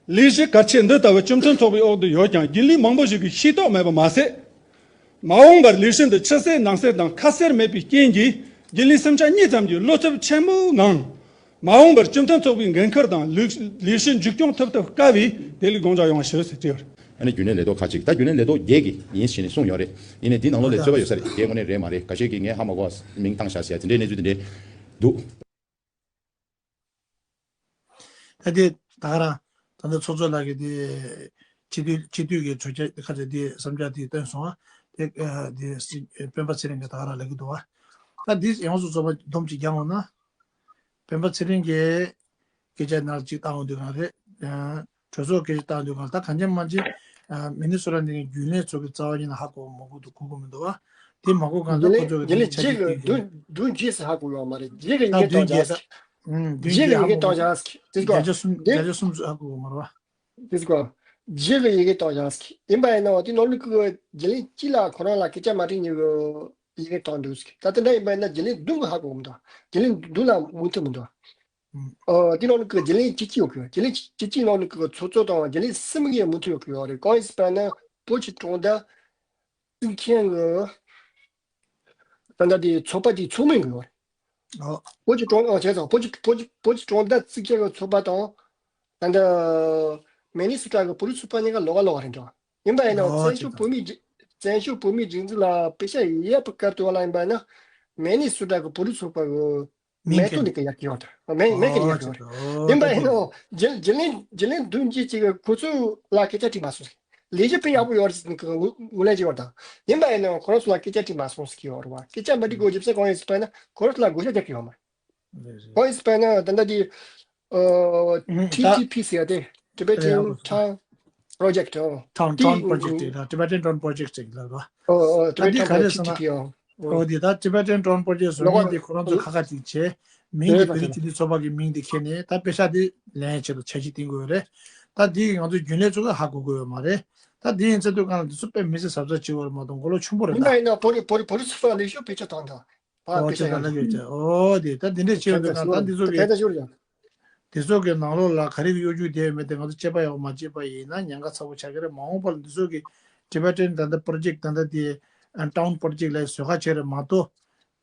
ལས་གཞི་གལ་ཆེ་འདི་ལྟ་བུ་སྤྱི་མཐུན་ཚོགས་པའི་འོག་ཏུ་ཡོད་ཀྱང་རྒྱུན་ལས་མང་པོ་ཞིག་གིས་ཤེས་རྟོགས་མེད་པ་མ་ཟད། མ་འོངས་པར་ལས་གཞི་འདི་ཕྱི་གསལ་ནང་གསལ་དང་ཁ་གསལ་མེད་པའི་རྐྱེན་གྱིས། རྒྱུན་ལས་སུམ་ཆ་གཉིས་ཙམ་གྱིས་བློ་འཚབ་ཆེན་པོའི་ངང་། མ་འོངས་པར་སྤྱི་མཐུན་ཚོགས་པའི་འགན་ཁུར་དང་ལས་ལས་གཞི་མཇུག་སྐྱོང་ཐུབ་ཐབས་དཀའ་བས་དེ་ལས་དགོངས་འཇགས་ཡོང་བ་ཞུ་ཟེར་བྲིས་ཡོད། ཨ་ནི་རྒྱུན་ལས་ལས་ཐོག་ཁག་ཅིག་ད་རྒྱུན་ལས་ལས་ཐོག་བརྒྱད་ཀྱི་ཡིན་ཞེས་ནས་གསུངས་ཡོད་རེད། ཡིན་ནའི་འདི་ནང་ལོགས་ལ་རྩོད་པ་ཡོད་ས་རེད། དེ་དངོས་གནས་རེད་མ་རེད། འགའ་ཤས་ཀྱིས་ངས་ཧ་མ་གོ་བ་མིང་བཏང་བཞག་ཟེར་ཡ་དེ་འདྲའི་གནས་ཚུལ་དེ་འདྲས་འདུག་ད་དེ་ད་ག་རང་ད་ལྟ་ཚོགས་གཙོ་ལགས་ཀྱིས་དེ་སྤྱི་འཐུས་སྤྱི་འཐུས་ཀྱི་གྲོས་ཆོད་ཁ་ཚ་དེ་བསམ་འཆར་དེ་བཏོན་སོང་ཨ། དེ་ཨ་དེ་སྤེན་པ་ཚེ་རིང་གིས་ད་ག་རང་ལབ་ཀྱི་འདུག་ཨ། ད་དེ་ཡོངས་སུ་རྫོགས་པ་སྡོམ་གཅིག་རྒྱག་འོང་ན། སྤེན་པ་ཚེ་རིང་གིས་སྐད་ཆ་ནང་གཅིག་བཏང་འོང་དུས་གང་རེད། ཨ་གྲོས་ཚོགས་སྐད་ཆ་བཏང་དུས་གང་ད་གང་ཅི་མ་ཅི་ཨ་མི་ནི་སོ་ཊ་ནས་རྒྱུན་ལས་ཚོ་གི་རྩ་བ་ཉིད་ནས་ཧ་གོ་མ་གོ་འདུག་གོ་གི་མི་འདུག་ཨ། དེ་མ་གོ་གང་ད་རྒྱུན་ལས་ཁོ་ཚོ་གི་རྒྱུན་ལས་ཆ་རྒྱུས་རྒྱུས་ཀྱི་བདུན་བདུན་རྗེས་སུ་ཧ་གོ་ཡོད་མ་རེད། རྗེས་ཀྱི་ཡི་ཨ་གེ་བདུན་རྗེས་སུ་ཧ་གོ་ཡོད་མ་རེད། རྗེས་ཀྱི་ཡི་གེ་གཏོང་བྱ་ཟེར་གི་དེ་གོ་བརྒྱ་ཆ་གསུམ་བརྒྱ་ཆ་གསུམ་ཙམ་ཧ་གོ་གི་མ་རེད་བ། དེ་གོ་རྗེས་ཀྱི་ཡི་གེ་གཏོང་བྱ་ཟེར་གི་ཡིན་པ་ཡིན་ནའང་དེ་ནོར་ལུག་གི་རྒྱུན་ལས་གཅིག་ལ་ཁོ་རང་ལ་སྐད་ཆ་མ་དྲིས་ཉིན་གི་ཡི་གེ་གཏོང་འདུག་ཟེར་གི་ད་དེ་འདྲ་ཡིན་པ་ཡིན་ན་རྒྱུན་ལས་བདུན་གི་ཧ་གོ་མི་འདུག་རྒྱུན་ལས་བདུན་ལ་མུ་མཐུད་མི་འདུག་ཨ་དེ་ནང་ལ་གི་རྒྱུན་ལས་བཅུ་གཅིག་ཡོད་གི་རྒྱུན་ལས་བཅུ་གཅིག་ནང་ལ་གི་ཚོགས་གཙོ་དང་རྒྱུན་ལས་གསུམ་གི་མུ་མཐུད་ཡོད་གི་ཡོད་རེད། གང་ཡིན་ཟེར་ན་བོད་ཀྱི་གྲོང་རྡལ་བཙུགས་མཁན་གི་ད་ལྟ་དེ་ཚོགས་པ་དེ་ཚོགས་མི་གི་ཡོད་རེད། ཨོ། བོད་ཀྱི་གྲོང་ཨ་བྱས་ཙང་བོད་ཀྱི་བོད་ཀྱི་བོད་ཀྱི་གྲོང་རྡལ་བཙུགས་མཁན་གི་ཚོགས་པ་དང་ད་ལྟ་མི་ནི་སོ་ཊ་གི་བོད་རིགས་ཚོགས་པ་གཉིས་ཀ་ལོགས་ཀ་ལོགས་ཀ་རེད་འདྲ། ཡིན་པ་ཡིན་ནའང་ཨོ་བཙན་བྱོལ་བོད་མིའི་སྒྲིག་བཙན་བྱོལ་བོད་མིའི་སྒྲིག་འཛུགས་ལ་དཔེ་ཆ་ཡོད་པའི་སྐབས་དུས་ལ་ཡིན་པ་ཡིན་ན་མི་ནི་སོ་ཊ་གི་བོད་རིགས་ཚོགས་པ་གི་མིང་མེ་ཏོག་འདི་གི་ཡག་གི་ཡོད་དེ། མེ་མེ་གི་ཡག་གི་ཡོད་དེ། ཡིན་པ་ཡིན་ནའང་རྒྱུན་རྒྱུན་ལས་རྒྱུན་ལས་བདུན་གྱིས་ཅིག་ཁོ་ཚོ་ལ་སྐད་ཆ་དྲིས་མ་སོང་། ལས་གཞི་དཔེ་ཡག་པོ་ཡོད་རེད་ཟེར་ནས་ངོས་ལེན་བྱས་ཡོད་དང་། ཡིན་པ་ཡིན་ནའང་ཁོ་རང་ཚོ་ལ་སྐད་ཆ་དྲིས་མ་སོང་ཟེར་གི་ཡོད་རེད་བ། སྐད་ཆ་མ་དྲིས་གོ་རྒྱུ་མཚན་གང་ཡིན་ཟེར་བ་ཡིན་ན་ཁོ་རང་ཚོ་ལ་བགོ་བཤའ་རྒྱག་གི་ཡོད་མ་རེད། གང་ཡིན་ཟེར་བ་ཡིན་ན་ད་ལྟ་དེ་ཨ་ཊི་ཊི་པི་ཟེར་ཡ་དེ་Tibetan Town Project ཨོ། Town Town Project དེ་ད་Tibetan Town Project ཅིག་ལ་རོ། ཨོ་ཨོ་ད་འདི་Tibetan ག་Town རེད་ཟེར་ན་ཊི་ཊི་པི་ཨོ། ཨོ་འདི་ད་Tibetan Town Project བཟོ་མཁན་འདི་ཁོ་རང་ཚོ་ཁ་ཁ་ཅིག་བྱས། མིང་འདི་བོད་རིགས་སྤྱི་མཐུན་ཚོགས་པ་གི་མིང་འདི་ཁྱེར་ནས་ད་དཔེ་ཆ་འདི་ལེན་ཆེད་དུ་འཆར་གཞི་བཏིང་དགོས་རེད། ད་འདི་ང་ཚོ་རྒྱུན་ལས་ཚོ་ག་ཧ་གོ་དགོས་ཡོད་མ་རེད། ད་འདི་ཡིན་ཚེ་དུས་གང་ལ་འདི་ཚོ་དཔེ་མི་སྲིད་གཟབ་གཟབ་བྱེད་དགོས་རེད་མ་གཏོགས་མགོ་ལོག་ཆེན་པོ་རེད་ད། ཡིན་པ་ཡིན་ན་བོད་རིགས་བོད་རིགས་བོད་རིགས་ཚོགས་པ་ལས་ཤོག་བེད་སྤྱོད་བཏང་དང་། ཕར་ཨོ་དཔེ་ཆ་ཅེ་ད་ཡང་ལ་ཡོད་ཅེ་ཨོ་དེ་ད་འདི་འདྲས་བྱས་ཡོང་དུས་ན་ད་འདི་ཚོ་གི་དེ་ཚོ་གི་ནང་ལོགས་ལ་ག་རེ་གི་གཡོ་སྒྱུ་དེ་མེད་དེ་ང་ཚོ་དཔྱད་པ་ཡག་པོ་མ་བྱས་པ་ཡིན་ན་ཉེན་ཁ་ཚ་པོ་ཆགས་ཀྱི་རེད། མ་འོངས་པ་ལ་འདི་ཚོ་གི་Tibetan ད་ལྟ་Project ད་ལྟ་དེ་Town Project ལ་བཟོ་ཁ་བྱས་རེད་མ་གཏོགས་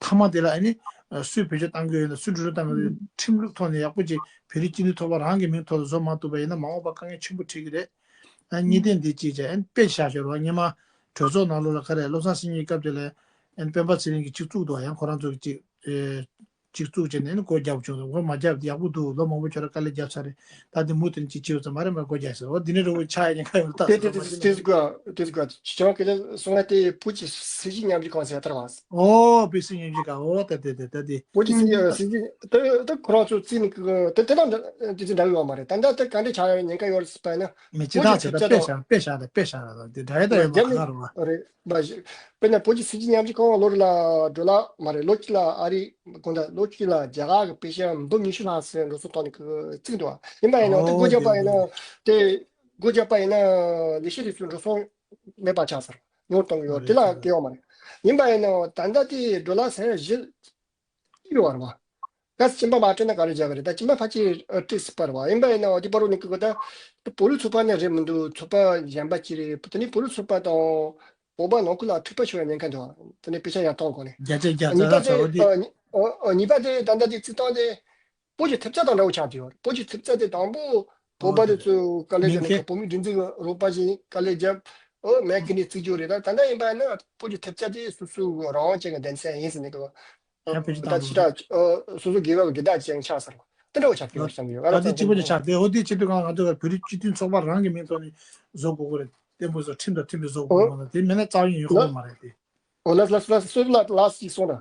མཐའ་མ་དེ་ལ་ཨ་ནི་སུས་བེད་སྤྱོད་བཏང་གི་ཡོད་ན་སུས་འགྲོ་གྲོན་བཏང་གི་ཡོད་ན་ཁྲིམས་ལུགས་ཐོག་ནས་ཡག་པོ་ཅིག་བོད་རིགས་སྤྱི་མཐུན་ཚོགས་པ་རང་གི་མིང་ཐོག་ཏུ་བཟོ་མ་ཐུབ་པ་ཡིན་ན་མ་འོངས་པ་དཀའ་ངལ་ཆེན་པོ་འཕྲད་ཀྱི་རེད། ཨ་གཉིས་ལྡན་འདི་གཅིག་བྱས་ཨ་ནི་དཔེ་བཞག་ཞོར་བ་སྔོན་མ་གྲོས་ཚོགས་ནང་ལོགས་ལ་ག་རེ་བློ་བཟང་སེང་གེའི་སྐབས་དེ་ལ་ཨ་ནི་སྤེན་པ་ཚེ་རིང་གིས་གཅིག་བཙུགས་འདུག་ཡང་ཁོ་རང་ཚོ་གིས་གཅིག་ཨེ་གཅིག་བཙུགས་བྱས་ནས་ཨ་ནི་སྒོ་བརྒྱབ་བྱུང་། སྒོ་མ་བརྒྱབ་དེ་ཡག་པོ་འདུག་ལོ་མང་པོ་ཁྱོད་རང་དཀའ་ལས་བརྒྱབ་ཚར་རེད། ད་དེ་མུ་མཐུད་ནས་གཅིག་བྱས་ཡོད་ཙམ་མ་རེད་མ་སྒོ་བརྒྱབ་ཟེར་བ་འདི་ནས་རོ་ཆགས་ཡ་ཉེན་ཁ་ཡོད་ད་དེ་ཟེར་དེ་བ་མ་དེ་ཤེས། དེ་དགོས་དེ་དགོས་ཁྱོད་རང་སྐད་ཆ་གསུང་བ་དེ་བོད་ཀྱི་སྲིད་ཇུས་ཉམས་ཞིབ་ཁང་ཟེར་ཡ་ལྟར་བ། ཨོ་བི་སི་ཉིན་གཅིག་ག་ཨོ་ད་དེ་དེ་ད་དེ། བོད་ཀྱི་སྲིད་ཇུས་སྲིད་ཇུས་དེ་དེ་ཁོ་རང་ཚོ་རྩིས་ནས་ཀྱི་དེ་དེ་དང་དེ་ཚོ་འདྲ་བའི་ཡོད་མ་རེད། ད་ལྟ་དེ་ག་འདྲ་ཆགས་ཡོད་ཉེན་ཁ་ཡོད་རེད་ཟེར་བ་ཡིན་ན། མི་སྤྱི་བོད་ཀྱི་བཏང་ཆེ་ཐེབས་ད་རྩ་དཔེ་དང་བཤད་དཔེ་བཤད་ར་དང་དེ་འདྲ་ཡོད་ད་ཡོད་མ་རྒྱབ་ནས་གང་རུང་བ། རེད་བ་ཞིག་དཔེར་ན་བོད་ཀྱི་སྲིད་ཇུས་ཉམས་ཞིབ་ཁང་ལོ་རེ་ལ་ཌོ་ལར་མ་རེད་ལོ་གཅིག་ལ་ཨ་རི་དགོང་དག་ལོ་གཅིག་ལ་རྒྱ་གར་གྱི་པེ་ཤ་འབུམ་ཉི་ཤུ་ལྷག་ཟེར་འགྲོ་སོང་གཏོང་ནས་ཀྱི་རྩིས་འདུག་བ། ཡིན་པ་ཡིན་ན་དེ་སྒོ་བརྒྱབ་པ་ཡིན་ན་དེ་སྒོ་བརྒྱབ་པ་ཡིན་ན་ལས་བྱེད་དེ་ཚོ་འགྲོ་སོང་མེད་པ་ཆགས་ཚར། ཉོ་གཏོང་གི་ཡོད་དེ་ལ་སྐྱེ་བ་མ་རེད། ཡིན་པ་ཡིན་ནའང་ད་ལྟ་དེ་ཌོ་ལར་ཟེར་བཞི་གཅིག་རེད་བ་རེད་བ། གལ་སྲིད་གཅིན་པ་མ་སྤྲད་ན་ག་རེ་བྱ་གི་རེད། ད་གཅིན་པ་ཕལ་ཆེར་སྤྲད་སྲིད་པ་རེད་བ། ཡིན་པ་ཡིན་ནའང་དེ་བར་དུ་ནི་ཀི་གོ་ད་བོད་རིགས་ཚོགས་པ་ནི་རེད་མི་འདུག་ཚོགས་པ་གཞན་པ་ཅིག་རེད། དེ་ནི་བོད་རིགས་ཚོགས་པ་དང་བོད་པ་ནང་ཁུལ་ལ་འཐུས་པ་ཤོར་བའི་ཉེན་ཁ་འདུག་དེ་ནི་དཔེ་ཆ་ཡར་གཏོང་དགོས་ནི། བརྒྱ་ཆ་བརྒྱ་གཉིས་པ་རྩ་ཚ་བ་དེ་དེ། ཨ་ཨ་གཉིས་པ་དེ་ད་ལྟ་དེ་རྩིས་སྟངས་དེ། བོད་ཀྱི་ཐེབས་རྩ་དང་འདྲ་བོ་ཆགས་བསྡད་ཡོད་རེད། བོད་ཀྱི་ཐེབས་རྩ་དེ་དང་པོ་བོད་པ་དེ་ཚོས་དཀའ་ལས་བརྒྱབ་ནས་བོད་མིའི་སྒྲིག་འཛུགས་ཀྱི་རོགས་པ་བྱས་དཀའ་ལས་བརྒྱབ། ཨོ་མེད་ཀི་ནས་བརྩི་རྒྱུ་རེད། ད་ད་ལྟ་ཡིན་པ་ཡིན་ན་བོད་ཀྱི་ཐེབས་རྩ་དེ་སོ་སོའི་རང་དབང་ཅན་གྱི་གདན་ས་ཡིན་ཟེར་ནས་ཀི་ཡང་བེད་སྤྱོད་ད་བཏང་ཅི་འགྲོ་ད་སོ་སོ་དགེ་བའི་དགེ་རྟགས་ཅན་ཆགས་ཟེར་བ་དེ་འདྲ་བོ་ཆགས་ཀྱི་ཡོད་བསམ་གྱི་ཡོད། ང་ད་རང་དེ་གཅིག་པ་ཅིག་ཆགས་བསྡད། ཨོ་དེ་བྱེད་དུས་གང་ང་ཚོ་བོད་རིགས་སྤྱི་མཐུན་ཚོགས་པ་རང་གི་མིང་ཐོག་ནས་བཟོ་དགོས་ཀྱི་རེད། བརྟན་པོ་བཟོ་ཁྲིམས་དང་མཐུན་པའི་བཟོ་དགོས་ཀྱི་རེད། དེ་མེད་ན་རྩ་བ་ཡིན་ཡོང་གི་མ་རེད་དེ། ཨོ་ལགས་ལགས་ལགས་སོ་ལགས་ལགས་ཅིག་གསུངས་ན།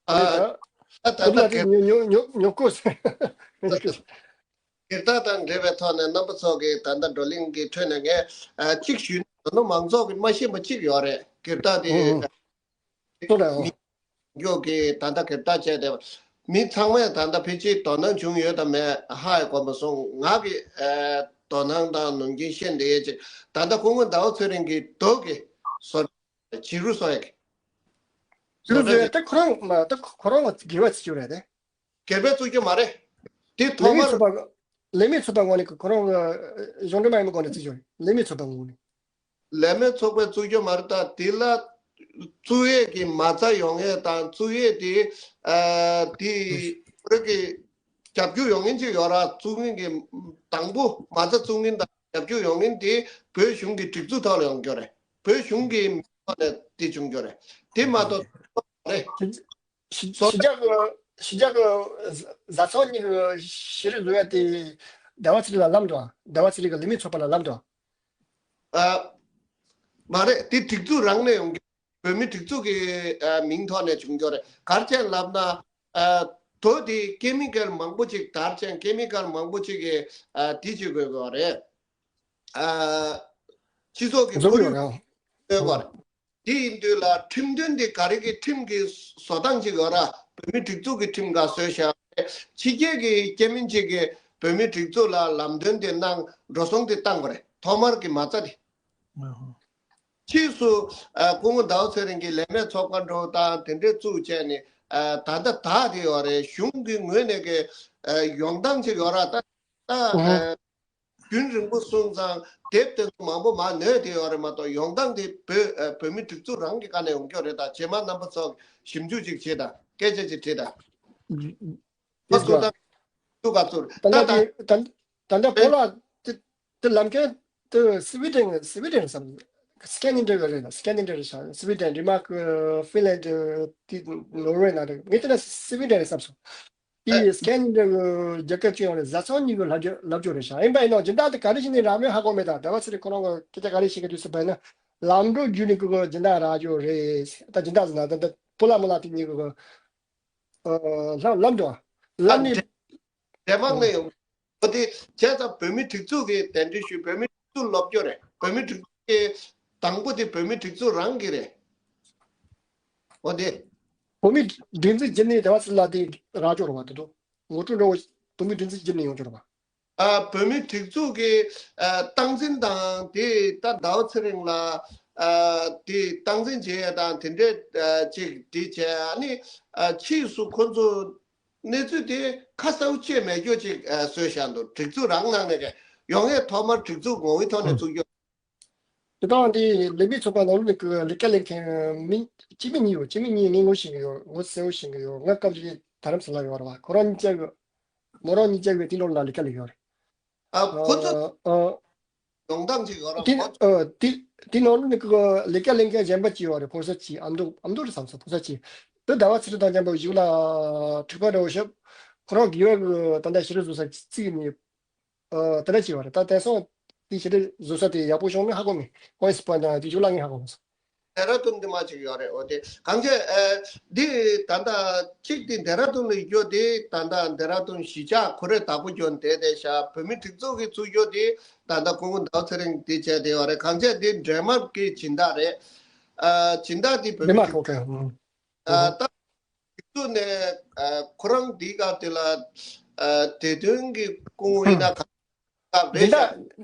ཨ་ད་ད་ད་ད་ད་ཉོ་ཉོ་ཉོ་ཉོ་གོ་ཟེར། སྒེར་བདག་དང་འབྲེལ་བའི་ཐོག་ནས་རྣམ་པ་ཚོ་གིས་ད་ལྟ་བགྲོ་གླེང་གི་ཁྲོད་ནས་ངས་ཨ་གཅིག་ཞུས་ན་ད་ནི་མང་ཚོགས་ཀྱིས་མ་ཤེས་པ་གཅིག་ཡོད་རེད། སྒེར་བདག་དེ་ཨོ་ཨོ་ཨོ་ལགས་ཨོ། མི་འཇོག་གི་ད་ལྟ་སྒེར་བདག་བྱས་ཏེ་མི་ཚང་མས་ད་ལྟ་ཕལ་ཆེར་དོ་སྣང་བྱུང་ཡོད་དམ་མེད་ཧ་ཡང་གོ་མ་སོང་། ང་གི་ཨ་དོ་སྣང་དང་ནམ་རྒྱུན་ཤེས་བསྡད་ཡས་ཅིག་ད་ལྟ་སྐུ་ངོ་ཟླ་བ་ཚེ་རིང་གི་རྡོ་གི་བཟོ་བྱེད་རུ་སོང་ཡག་བྱེད་རུ་སོང་ཡག་ད་ཁོ་རང་མ་ད་ཁོ་རང་ལ་དགེ་བ་བྱེད་རྒྱུ་རེད་དེ། སྒེར་བས་བཙུགས་རྒྱུ་མ་རེད། དེ་ལས་ཐོག་མི་མར་ཚོགས་པ་ལས་མི་ཚོགས་པ་ངོས་ནས་ཁོ་རང་གཞུང་འབྲེལ་མ་ཡིན་པའི་སྒོ་ནས་བཙུགས་རྒྱུ་རེད། ལས་མི་ཚོགས་པ་ངོས་ནས། ལས་མི་ཚོགས་པས་བཙུགས་རྒྱུ་མ་རེད། ད་དེ་ལ་ བཙུགས་ཡས་ཀྱི་མ་རྩ་ཡོང་ཡས་དང་བཙུགས་ཡས་དེ་ཨ་དེ་བོད་ཀྱི་རྒྱབ་སྐྱོར་ཡོང་མཁན་ཅིག་ཡོད་ར། བཙུགས་མཁན་གྱི་དང་པོ་མ་རྩ་བཙུགས་མཁན་དང་རྒྱབ་སྐྱོར་ཡོང་མཁན་དེ་བོད་གཞུང་གི་སྒྲིག་འཛུགས་ཐོག་ལ་ཡོང་རྒྱུ་རེད། བོད་གཞུང་གི་མི་ཐོག་ནས་དེ་བྱུང་རྒྱུ་རེད། དེ་མ་གཏོགས་རེད། ཞི་ཞི་འཇགས་ཀྱི་ཞི་འཇགས་ཀྱི་བཟའ་ཚང་གཉིས་ཀྱི་ཤེས་རིག་བཟོ་ཡ་དེ་ཟླ་བ་ཚེ་རིང་ལ་ལབ་འདུག་ཟླ་བ་ཚེ་རིང་གི་ལས་མི་ཚོགས་པ་ལ་ལབ་འདུག་ཨ། མ་རེད། དེ་སྒྲིག་འཛུགས་རང་ནས་ཡོང་གི། བོད་མི་སྒྲིག་འཛུགས་ཀྱི་ཨ་མིང་ཐོག་ནས་བྱུང་རྒྱུ་རེད། ག་རེ་བྱས་ལབ་ན། ཨ། དོ་དེ་ཀེ་མི་ཀལ་མང་པོ་ཅིག་དར་ཅན་ཀེ་མི་ཀལ་མང་པོ་ཅིག་གི་ཨ་དེ་བྱེད་དགོས་ཀྱི་རེད། ཨ། སྤྱི་ཚོགས་ཀྱི་བཟོ་ཁོར་གི་ཡུག་ཡོད་རེད། སྤྲོད་དགོས་རེད། དེ་ཡིན་དུས་ལ་ཁྲིམས་དོན་དེ་ག་རེ་གི་ཁྲིམས་ཀྱི་བཟོ་སྟངས་ཅིག་ཡོད་ར། བོད་མི་སྒྲིག་འཛུགས་ཀྱི་ཁྲིམས་འགའ་བཟོས་བཞག་རེད། ཕྱི་རྒྱལ་གྱི་སྐྱེ་དམན་ཅིག་གིས་བོད་མི་སྒྲིག་འཛུགས་ལ་ལམ་སྟོན་དེ་གནང་འགྲོ་སོང་དེ་བཏང་དགོས་རེད། ཐོག་མར་གྱི་མ་རྩ་དེ། ཕྱིས་སུ་ཨ་སྐུ་ངོ་ཟླ་བ་ཚེ་རིང་གིས་ལས་མེད་ཚོགས་པ་འགྲོ་དང་དེ་འདྲས་བཙུགས་བྱས་ནས་ཨ་ད་ལྟ་དག་དེ་ཡོད་རེད། གཞུང་གི་ངོས་ནས་ཀྱི་ཨ་ཡོང་སྟངས་ཅིག་ཡོད་ར། ད་ད་ཨ་རྒྱུན་རིང་པོ་སོང་ཙང་དེབ་དེ་ཚོ་མང་པོ་མར་ཉོས་དེ་ཡོད་རེད་མ་གཏོགས་ཡོང་སྟངས་དེ་བོད་ཨ་བོད་མི་སྒྲིག་འཛུགས་རང་གི་སྒང་ནས་ཡོང་རྒྱུ་རེད། ད་རྗེས་མ་རྣམ་པ་ཚོ་ཞིབ་འཇུག་ཅིག་བྱེད་དང་སྐད་ཆ་ཅིག་དྲིས་དང་། ཨ་ཚུགས་དང་ཚུགས་ག་ཚུགས་ད་ད་ལྟ་ད་དེ་ད་ད་ལྟ་བོད་ལ་དེ་དེ་ལམ་ཁན་དེ་སི་ཝི་ཌེན་སི་ཝི་ཌེན་བསམ། སྐན་ནི་འདྲ་གི་རེད། སྐན་ནི་འདྲ་རེད་ཤག་སི་ཝི་ཌེན་རི་མ་ཀི་ཧྥིན་ལན་ཌི་དེ་ནོར་ཝེ་ན་རེད། ངས་དེ་ན་སི་ཝི་ཌེན་རེད་བསམ་སོང་། དེ་སྐད་ནི་འདྲ་གི་རྒྱལ་ཁབ་ཅིག་ཡོང་རེད། བཟའ་ཚང་གཉིས་ཀྱི་ལབ་རྒྱུ་ལབ་རྒྱུ་རེད་ཤག་ཡིན་པ་ཡིན་ནོ་སྦྱིན་བདག་དེ་ག་རེ་བྱས་ནས་རག་མེད་ཧ་གོ་མེད། ད་ཟླ་བ་ཚེ་རིང་ཁོ་རང་གི་སྐད་ཆ་ག་རེ་བཤད་གི་འདུག་ཟེར་བ་ཡིན་ན་ལམ་འགྲོ་བརྒྱུད་ནས་ཀྱི་སྦྱིན་བདག་རག་རྒྱུ་རེད། ད་སྦྱིན་བདག་ཟེར་ན་ད་ད་སྤོ་ལགས་མོ་ལགས་དེ་གཉིས་ཀྱི་ལམ་ལམ་འགྲོ་ལམ་ནས་འདྲེ་མང་ནས་ཡོང་། འོ་དེ་བྱས་ཙང་བོད་མི་སྒྲིག་འཛུགས་ཀྱི་གདན་འདྲེན་ཞུས། བོད་མི་སྒྲིག་འཛུགས་ལོབས་སྐྱོ་རེད། བོད་མི་སྒྲིག་འཛུགས་ཀྱི་དང་པོ་དེ་བོད་མི་སྒྲིག་འཛུགས་རང་གི་རེད། འོ་དེ། བོད་མི་སྒྲིག་འཛུགས་བརྒྱུད་ནས་དེ་བ་སི་ལ་དེ་རག་ཅོག་རེད་བ། དེ་ཚོ་ངོ་སྤྲོད་འདྲ་བོ་བོད་མི་སྒྲིག་འཛུགས་བརྒྱུད་ནས་ཡོང་ཅོག་རེད་བ། ཨ་བོད་མི་སྒྲིག་འཛུགས་ཀྱི་ཨ་སྟངས་འཛིན་དང་དེ་ད་ཟླ་བ་ཚེ་རིང་ལ་ཨ་དེ་སྟངས་འཛིན་བྱེད་ཡ་དང་དེ་འདྲས་ཨ་ཅིག་དེ་བྱས། ཨ་ནི་ཨ་ཕྱིས་སུ་ཁོ་ཚོ་གནས་ཚུལ་དེ་ཁ་གསལ་པོ་བཅད་མེད་རྒྱུ་ཅིག་ཨ་བཟོས་བཞག་འདུག་སྒྲིག་འཛུགས་རང་ནང་ནས་ཀྱི་ཡོང་ཡས་ཐོག་མར་སྒྲིག་འཛུགས་ངོ་བོའི་ཐོག་ནས་བཙུགས་རྒྱུ། དེ་དང་དེ་ལས་མི་ཚོགས་པ་ནང་ལོགས་ནས་ཀྱི་ལས་ཀ་ལས་མཁན་མི་སྤྱི་མི་གཉིས་ཡོད། སྤྱི་མི་གཉིས་ངས་ངོ་ཤེས་ཀྱི་ཡོད། ངོ་གསལ་པོ་ཤེས་ཀྱི་ཡོད། ང་སྐབས་དེ་རྡ་རམ་ས་ལ་ཡོད་རེད་བ། ཁོ་རང་གཉིས་ཀ་གི་མོ་རང་གཉིས་ཀ་གི་དེ་ནང་ལ་ལས་ཀ་ལས་ཡོད་རེད། ཨ་ཁོ་ཚོ་ཨ་ཨ་ཡོང་སྟངས་ཅིག་ཡོད་ར། དེ་ཁོ་ཨ་དེ་དེ་ནང་ལོགས་ནས་ཀྱི་ལས་ཀ་ལས་མཁན་གཞན་པ་ཅིག་ཡོད་རེད། ཕོ་གསར་ཅིག་ཨ་མདོ་ཨ་མདོ་རེད་བསམ་སོང་། ཕོ་གསར་ཅིག་དེ་ཟླ་བ་ཚེ་རིང་དང་མཉམ་པོ་གཞུག་ལ་འཁྲུག་པ་འདྲ་བོ་བྱས། ཁོ་རང་དགེ་བའི་གི་ད་ལྟ་ཤེས་རིག་བཟོ་ས་བརྩིས་ནས། ཨ་དེ་འདྲ་བྱས་པ་རེད། ད་དེང་སང་དེ་ཞེ་དྲག་བཟོ་ས་དེ་ཡག་པོ་བྱུང་མེད་ཧ་གོ་མེད། ཁོང་ཨེ་སི་པ་ན་དེ་ཞུ་ལ་ངས་ཧ་གོ་མ་སོང་། ལྡེ་ར་ལྡུན་དེ་མ་ཅིག་ཡོད་རེད། འོ་དེ་གང་བྱས་ཨ་འདི་ད་ལྟ་གཅིག་དེ་ལྡེ་ར་ལྡུན་ལ་ཡོད་དེ། ད་ལྟ་ལྡེ་ར་ལྡུན་གཞིས་ཆགས་ཁོ་རེ་བདག་པོ་གྱོན་བསྡད་བསྡད་ཤག་བོད་མི་སྒྲིག་འཛུགས་ཀྱི་བཙུགས་ཡོད་དེ། ད་ལྟ་སྐུ་ངོ་ཟླ་བ་ཚེ་རིང་དེ་བྱས་དེ་ཡོད་རེད། གང་བྱས་དེ་འདྲེ་དམག་གི་སྦྱིན་བདག་རེད། ཨ་སྦྱིན་བདག་དེ་བོད་མི་སྒྲིག་འཛུགས་ཨ་ད་སྒྲིག་འཛུགས་ནས་ཨ་ཁོ་རང་འདི་ག་དེ་ལ་ཨ་དེ་དོན་གྱི་སྐུ་ངོ་ཡིན་ན་ག་ག་རེད་འདི་འདྲ་ཤག་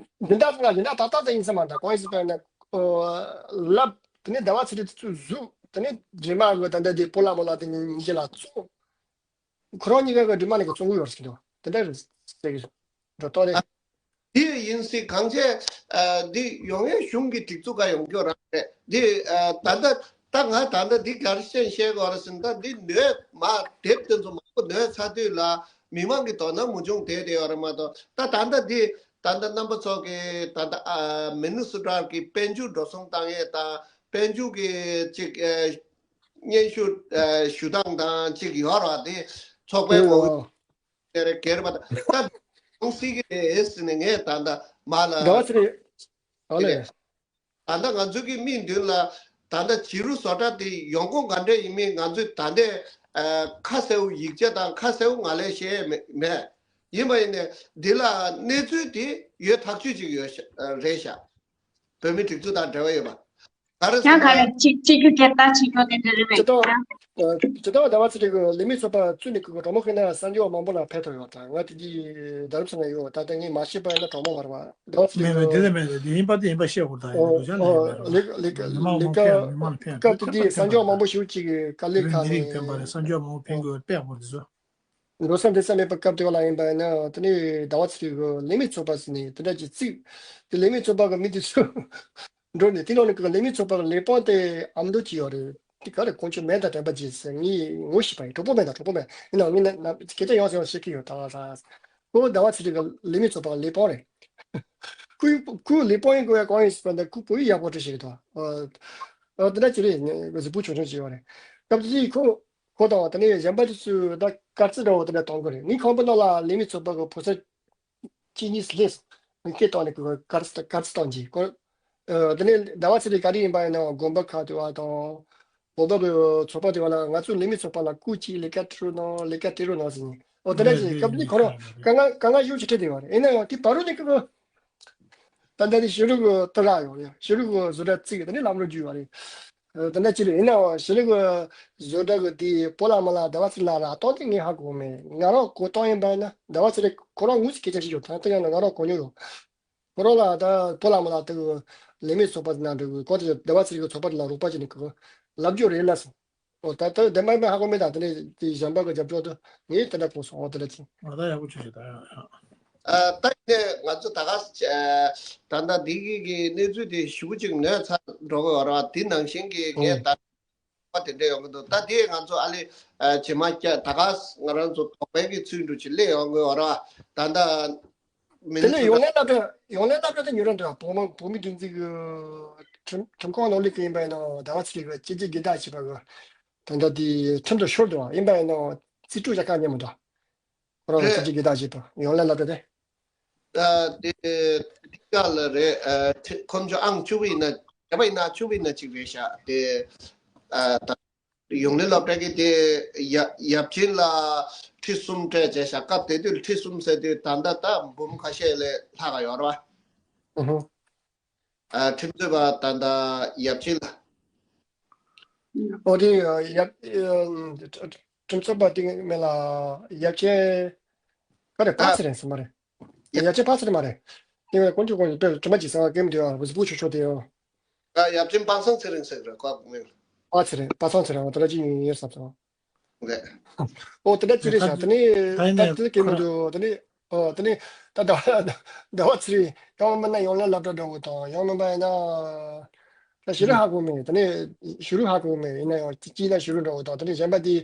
འདི་འདྲ་ལ་འདི་འདྲ་ཏག་ཏག་ཙམ་ཡིན་ས་མ་འདྲ། གང་ཡིན་ཟེར་བ་ན་ལབ་དེ་ནས་ཟླ་བ་ཚེ་རིང་ཚུར་བཟུང་། དེ་ནས་འདྲེ་དམག་གི་ད་ལྟ་དེ་སྤོ་ལགས་མོ་ལགས་དེ་གཉིས་ཀྱི་ལ་བཙོང་། ཁོ་རང་གཉིས་ཀ་གི་འདྲེ་དམག་ནས་གི་བཙོང་གི་ཡོད་ཟེར་གི་འདུག་དེ་འདྲ་རེད་ཟེར་གི་འགྲོ་ཏོ་རེད། དེ་ཡིན་སྲིད་གང་བྱས་ཨ་འདི་ཡོང་ཡས་གཞུང་གི་སྒྲིག་འཛུགས་ག་ཡོང་རྒྱུ་རང་རེད། འདི་ཨ་ད་ལྟ་ད་ང་ད་ལྟ་འདི་ག་རེ་བཤད་བཤད་དགོས་རེད་ཟེར་ན། ད་འདི་ནོས་མ་དེབ་དེ་ཚོ་མང་པོ་ནོས་ཚར་དུས་ལ་མི་མང་གི་དོ་སྣང་མི་འབྱུང་བསྡད་བསྡད་ཡོད་རེད་མ་གཏོགས། ད་ད་ལྟ་འདི་ད་ལྟ་རྣམ་པ་ཚོ་གི་ད་ལྟ་ཨ་མི་ནི་སོ་ཊ་གི་དཔལ་འབྱོར་འགྲོ་སོང་བཏང་ཡས་དང་དཔལ་འབྱོར་གི་ཅིག་ཨ་སྙན་ཞུ་ཨ་ཞུ་སྟངས་དང་ཅིག་ཡོད་རེད་བ། དེ་ཚོགས་པའི་ངོ་བོ་དེ་རེད་སྒེར་པ་དང་ད་གང་སྲིད་ཀྱི་རེད་ཟེར་ནས་ངས་ད་ལྟ་མ་ལ་ཟླ་བ་ཚེ་རིང་། ཨ་ལས། ད་ལྟ་ང་ཚོའི་གི་མིག་མདུན་ལ་ད་ལྟ་བྱི་རུ་བཟོ་གྲྭ་དེ་ཡོང་ཁུངས་ག་འདྲས་ཡིན་མིན་ང་ཚོས་ད་ལྟའི་ཨ་ཁ་གསལ་པོ་ཡིག་ཆ་དང་ཁ་གསལ་པོ་ང་ལ་བཤད་ཡས་མེད་མེད། ཡིན་པ་ཡིན་ནའི་འདི་ལ་གནས་ཚུལ་དེ་ཡོད་ཐག་ཆོད་ཅིག་ཡོད་ཤག་ཨ་རེད་ཤག་བོད་མི་སྒྲིག་འཛུགས་དང་འབྲེལ་བ་ཡོད་པ། ག་རེ་ཟེར་ཡང་ག་ན། རེ་གཅིག་གཅིག་གི་སྐད་བརྡ་གཅིག་གྱོན་ནས་འདི་རེད་པས། ཇི་ལྟར་ཨ་ཇི་ལྟར་ཟླ་བ་ཚེ་རིང་གི་ལས་མི་ཚོགས་པ་བཙུགས་ནས་ཁོ་གི་གྲོགས་མོ་ཁེ་ན་གསར་འགྱུར་བ་མང་པོ་ལ་ཕེབས་ཐུབ་ཡོད་ད། ང་དེ་དུས་རྡ་རམ་ས་ལ་ཡོད། ད་ལྟ་ངས་མ་ཤེས་པ་ཡིན་ན་གྲོགས་མོ་བར་བ་ཟླ་བ་ཚེ་རིང་མེད་མེད་གི་དེ་ལས་མེད་དེ་ཡིན་པ་དེ་ཡིན་པ་བཤད་དགོས། ད་ཡིན་ཨོ་དུ་ཅང་ལས་ཡོད་ཨོ་མེད་ར། ལས་ལས་མི་མང་མང་ལས་ཀ་ཕེབས། མི་མང་ཕེབས། སྐབས་དེ་དུས་གསར་འགྱུར་བ་མང་པོ་ཞེ་པོ་ཅིག་གི་དཀའ་ལས་བོད་ཁག་མི་རིགས་ནས་ཕན་པ་རེད། གསར་འགྱུར་བ་མང་པོ་ཕན་དགོས་པས་དགོས་དེ་ཚོ། འགྲོ་ས་འདི་ས་མེད་པ་སྐབས་དེ་བ་ལ་ཡིན་པ་ཡིན་ན་དེ་ནས་ཟླ་བ་ཚེ་རིང་གི་ལས་མི་ཚོགས་པ་ཟེར་ནས་དེ་འདྲ་ཅིག་བཙུགས། དེ་ལས་མི་ཚོགས་པ་གི་མི་དེ་ཚོ་ འགྲོ་ནས་དེ་ནང་ནས་ཀྱི་ལས་མི་ཚོགས་པ་གི་ལས་དཔོན་དེ་ཨ་མདོ་གཅིག་ཡོད་རེད། དེ་ག་རེ་ཁོང་ཚོ་མེ་དང་དྲན་པ་རྗེས་ཟེར། ངས་ངོ་ཤེས་པ་ཡིན། གྲོགས་པོ་མེ་དང་གྲོགས་པོ་མེ་ཡིན་ནའང་ངས་ན་ན་སྐད་ཆ་ཡང་སེ་ཡང་བཤད་ཀྱི་ཡོད། ད་ད་ཁོ་ཟླ་བ་ཚེ་རིང་གི་ལས་མི་ཚོགས་པ་གི་ལས་དཔོན་རེད། ཁོས་ཁོས་ལས་དཔོན་ཡིན་དགོས་ཡ་གང་ཡིན་ཟེར་བ་འདི་ཁོ་བོད་ཡིག་ཡག་པོ་འབྲི་ཤེས་ཀྱི་འདུག་ཨ་ཨ་དེ་འདྲ་ཅིག་རེད། ངས་གཟིགས་པོ་ཆུང་ཆུང་ཅིག་ཡོད་རེད། སྐབས་དེ་ཁོ་ཁོ་དང་དེ་ནས་གཞན་པ་དེ་ཚོས་ད་དཀར་རྩི་འདྲ་བོ་དེ་འདྲ་གཏོང་གི་རེད། ངའི་ཁང་པ་ནང་ལ་ལས་མི་ཚོགས་པ་གི་ཕོ་གསར་གཅིག་གཉིས་སླེབས་སོང་། ངས་སྐད་བཏང་ནས་ཁོ་དཀར་རྩི་དཀར་རྩི་བཏང་རྗེས་ཁོ། ཨ་དེ་ནས་ཟླ་བ་ཚེ་རིང་ག་རེ་ཡིན་པ་ཡིན་ན་དགོན་པ་ཁག་དེ་བ་དང་། བོད་པ་གི་ཚོགས་པ་དེ་བ་ལ་ང་ཚོའི་ལས་མི་ཚོགས་པ་ལ་སྐུ་གཅིག་ལས་ཀ་སྤྲད་རོགས་གནང་། ལས་ཀ་སྤྲད་རོགས་གནང་ཟེར་ནས། ཨོ་དེ་འདྲ་ཞིག་སྐབས་དེ་ཁོ་རང་དཀའ་ངལ་དཀའ་ངལ་ཤུགས་ཆེ་འཕྲད་བསྡད་པ་རེད། ཡིན་ན་ཡང་དེ་བར་དུ་ནས་ཁོ་ད་ལྟ་ནས་ཕྱི་རོལ་གི་ཏི་ར་ཡོང་ཡ། ཕྱི་རོལ་གི་བཟོ་གྲྭ་བརྩིགས་དེ་ནས་ལམ་རོ་བརྒྱུད་པ་རེད། ཨ་དེ་འདྲ་ཅིག་རེད། ཡིན་ན་ཡང་ཕྱི་རོལ་གི་བཟོ་གྲྭ་གི་དེ་བོད་ལ་མི་ལ་ཟླ་བ་ཚེ་རིང་ལ་རག་སྟངས་དེ་ངས་ཧ་གོ་མེད། ང་རང་གོ་སྟངས་ཡིན་པ་ཡིན་ན་ཟླ་བ་ཚེ་རིང་ཁོ་རང་དངོས་སུ་སྐད་ཆ་བཤད་ཡོད། ད་ལྟ་ཡང་ན་ང་རང་གོ་མྱོང་ཡོད། ཁོ་རང་ལ་ད་བོད་ལ་མི་ལ་དེ་གི་ལས་མི་ཚོགས་པ་ནང་འགྲོ་གི་གོ་དེ་ཟླ་བ་ཚེ་རིང་གི་ཚོགས་པ་དེ་ལ་རོགས་པ་བྱས་ནས་གི་ལབ་རྒྱུ་རེད་ལ་སོང་། ཨོ་ད་ལྟ་བདེན་པ་ཡིན་པ་ཧ་གོ་མེད། ད་དེ་ནས་དེ་གཞན་པ་གི་རྒྱབ་སྐྱོར་དུ་ངས་དེ་འདྲ་གོ་སོང་། ཨོ་དེ་འདྲ་ཅིག་ཨ་ད་ཡག་པོ་བྱོས་བྱོས་ད་ཡ་ཡ། ཨ་ད་ཡིན་ནས་ང་ཚོ་ད་ག་ཨ་ད་ལྟ་འདི་གི་གི་གནས་ཚུལ་དེ་ཞེ་པོ་ཅིག་ནོར་ཚར་འགྲོ་གི་ཡོད་རེད་བ། དེ་ནང་བཞིན་གི་ངས་ད་པ་དེ་འདྲ་ཡོང་གི་འདུག་ད་དེ་ང་ཚོ་ཨ་ལེ་ཨ་རྗེས་མ་ཀྱ་ད་ག་ང་རང་ཚོ་དོགས་པའི་གི་ཚུལ་འདྲ་ཅིག་སླེབས་ཡོང་གི་ཡོད་རེད་བ། ད་ལྟ་མི་དེ་ནས་ཡོང་ལེ་སློབ་གྲྭ་ཡོང་ལེ་སློབ་གྲྭ་དེ་ཉོ་ར་འདྲ་བོད་མི་བོད་མིའི་སྒྲིག་འཛུགས་ཀྱི་ཁྲིམས་ཁྲིམས་ཁང་ནང་ལས་ཀྱི་ཡིན་པ་ཡིན་ནོ། ཟླ་བ་ཚེ་རིང་གི་སྤྱི་སྤྱོད་སྒེར་བདག་བྱས་པ་གི་ད་ལྟ་དེ་ཁྲིམས་དང་ཤོར་འདུག་བ། ཡིན་པ་ཡིན་ནོ་རྩིས་སྤྲོད་བྱ་ཁག་ཉན་མི་འདུག་ཁོ་རང་ལ་སྤྱི་སྤྱོད་སྒེར་བདག་བྱས་པ་ཡོང་ལེ་སློབ་གྲྭ་དེ། ཨ་དེ་དེ་ག་ལ་རེད། ཨ་ཁྲི་ཁོམ་ཆོ་ཨང་བཅུ་པ་ཡིན་ན་བརྒྱད་པ་ཡིན་ན་བཅུ་པ་ཡིན་ན་གཅིག་རེད་ཤག་དེ་ཨ་ད་ཡོང་ལེ་སློབ་གྲྭ་གི་དེ་ཡ་ཡབ་ཆེན་ལ་ཁྲི་གསུམ་སྤྲད་བྱས་ཤག་སྐབས་དེ་དུས་ཁྲི་གསུམ་ཟེར་དུས་ད་ལྟ་ད་འབུམ་ཁ་ཤས་ལས་ལྷག་ག་ཡོད་རེད་བ། ཨ་ཁྲིམས་རྩོད་པ་ད་ལྟ་ཡབ་ཆེན་ལ། ཨོ་དེ་ཡབ་ཁྲིམས་རྩོད་པ་དེ་མེད་ལ་ཡབ་ཆེན་ག་རེ་པ་ཚེ་རིང་ཟེར་མ་རེད། ཡབ་ཆེན་པ་ཚེ་རིང་མ་རེད། དེ་བས་དཀོན་མཆོག་དཀོན་མཆོག་དཔེ་དྲི་མ་ཅིག་ཟེར་བ་ཀེམ་དེ་ཡང་གཟུགས་པོ་ཆུ་ཆུ་དེ་ཡང་། ཨ་ཡབ་ཆེན་པ་ཚང་ཚེ་རིང་ཟེར་གི་རེད་ཁོ་མིང་། པ་ཚེ་རིང་པ་ཚང་ཚེ་རིང་འོ་དེ་འདྲ་ཅིག་ཡིན་ཡོད་བསམ་སོང་། རེད། ཨོ་དེ་འདྲ་ཅིག་རེད་ཤག་དེ་ནས་ད་ད་དེ་ཀེམ་དུ་དེ་ནས་ཨོ་དེ་ནས་ད་ད་ཟླ་བ་ཚེ་རིང་ཡང་མིན་ན་ཡང་ལ་སློབ་གྲྭ་འགྲོ་དགོས་དང་ཡང་མིན་པ་ཡིན་ན། ད་ཤི་རུ་ཧ་གོ་མེད། དེ་ནས་ཤི་རུ་ཧ་གོ་མེད། ཡིན་ན་ཡང་གཅིག་ན་ཤི་རུ་འདྲ་བོ་དང་དེ་ནས་གཞན་པ་དེ་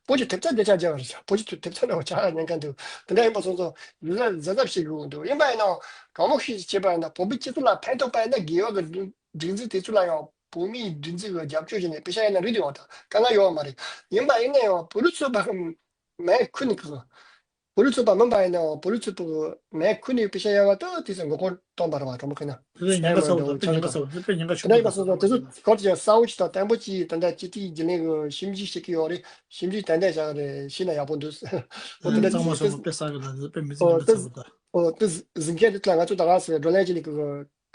བོད་ཀྱི་ཐེབས་རྩ་བདེ་ཆགས་རྒྱག་པ་རེད། བོད་ཀྱི་ཐེབས་རྩ་འདྲ་བོ་ཆགས་ཉན་མཁན་འདུག་དེ་འདྲ་ཡིན་པ་སོང་ཙང་ཡུལ་ལ་གཟབ་གཟབ་བྱེད་དགོས་འདུག་ཡིན་པ་ཡིན་ནའང་གང་མང་ཤེས་བྱེད་པ་ཡིན་ན་བོད་པའི་སྤྱི་ཚོགས་ལ་ཕན་ཐོགས་པ་ཡིན་ན་དགེ་བ་གི་སྒྲིག་འཛུགས་དེ་ཚོ་ལ་ཡང་བོད་མིའི་སྒྲིག་འཛུགས་ཀྱི་རྒྱབ་སྐྱོར་བྱས་ནས་པེ་ཤ་ཡིན་ན་རིགས་དེ་ཡོང་དང་དཀའ་ངལ་ཡོད་མ་རེད། ཡིན་པ་ཡིན་ན་ཡང་བོད་ལུགས་ཚོགས་པ་མེད་ཁུལ་ནས་གི་བོད་རིགས་ཚོགས་པ་མིན་པ་ཡིན་ནའང་བོད་རིགས་ཚོགས་པ་མེད་ཁུལ་ནས་པེ་ཤ་ཡ་བ་ཏོ་དེ་ཚོ་མགོ་སྐོར་གཏོང་པ་རེད་བ། གྲོགས་མོ་ཁོས་ན། དེ་ཚོ་ཉེན་ཁ་ཚ་བོ་དང་དཔེ་ཉེན་ཁ་ཚ་བོ་དཔེ་ཉེན་ཁ་ཆེན་པོ་དང་། དེ་ཚོ་སྐོར་གྱི་གསལ་བོ་ཞིག་དང་བརྟན་པོ་ཅིག་ད་ལྟ་སྤྱི་འཐུས་རྒྱུན་ལས་ཀྱི་ཞིབ་འཇུག་བྱེད་ཀྱི་ཡོད་རེད། ཞིབ་འཇུག་ཏན་ཏན་བྱ་གི་རེད། ཤེས་ན་ཡག་པོ་འདུག་ཨོ་དེ་འདྲ་གཙང་མ་ཚོགས་པ་དཔེ་གསལ་གི་ན་དཔེ་མི་ཚེ་ཉེན་ཁ་ཚ་བོ་དང་། ཨོ་དེ་གཟིགས་མཁན་དེ་ལ་ང་ཚོ་ད་ག་ཟེ་བགྲོ་གླེང་བྱས་ནས་ཀྱི་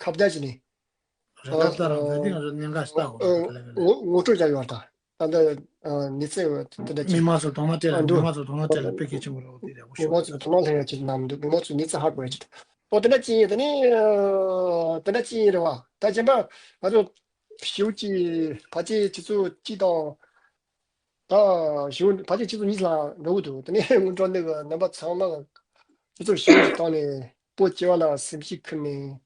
ཁ་བརྡ་བྱས་ནས། རེད་ད་ལྟ་རང་ཚོ་འདི་ང་ཚོ་ཉེན་ཁ་ཞིག་ལྟ་དགོས་རེད་ལ་ལ་ལ། ངོ་ངོ་སྤྲོད་བྱ་ཡོད་ད། ད་ལྟ་ནི་ཚེ་འོ་དེ་འདྲ་མི་ཅིག་མང་ཚོ་དོ་སྣང་སྤྲད་ལ་འདུག་མི་མང་ཚོ་དོ་སྣང་སྤྲད་ལ་དཔེ་གལ་ཆེན་པོ་རེད། འོ་དེ་རེད་འོ་མི་ཤོད་མང་ཚོ་དོ་སྣང་སླེབས་ཡ་ཅིག་ནམ་འདུག་མི་མང་ཚོ་ནི་ཚེ་ཧ་གོ་ཡ་ཅིག་འོ་དེ་འདྲ་ཅིག་ཡིན། དེ་ནི་དེ་འདྲ་ཅིག་ཡིན་རེད་བ། ད་གཞན་པ་ང་ཚོ་ཞེའུ་ཅིག་ཕལ་ཆེར་ཆུ་ཚོད་གཅིག་དང་། ད་ཞུ་ཕལ་ཆེར་ཆུ་ཚོད་གཉིས་ལ་འགྲོ་གི་འདུག་དེ་ནས་སྔོན་འགྲོ་འདི་གི་རྣམ་པ་ཚང་མ་ཆུ་ཚོད་བཞི་བཞི་བཏང་ནས་བོད་སྤྱི་པ་ལ་སེམས་ཤུགས་ཁུར་ནས་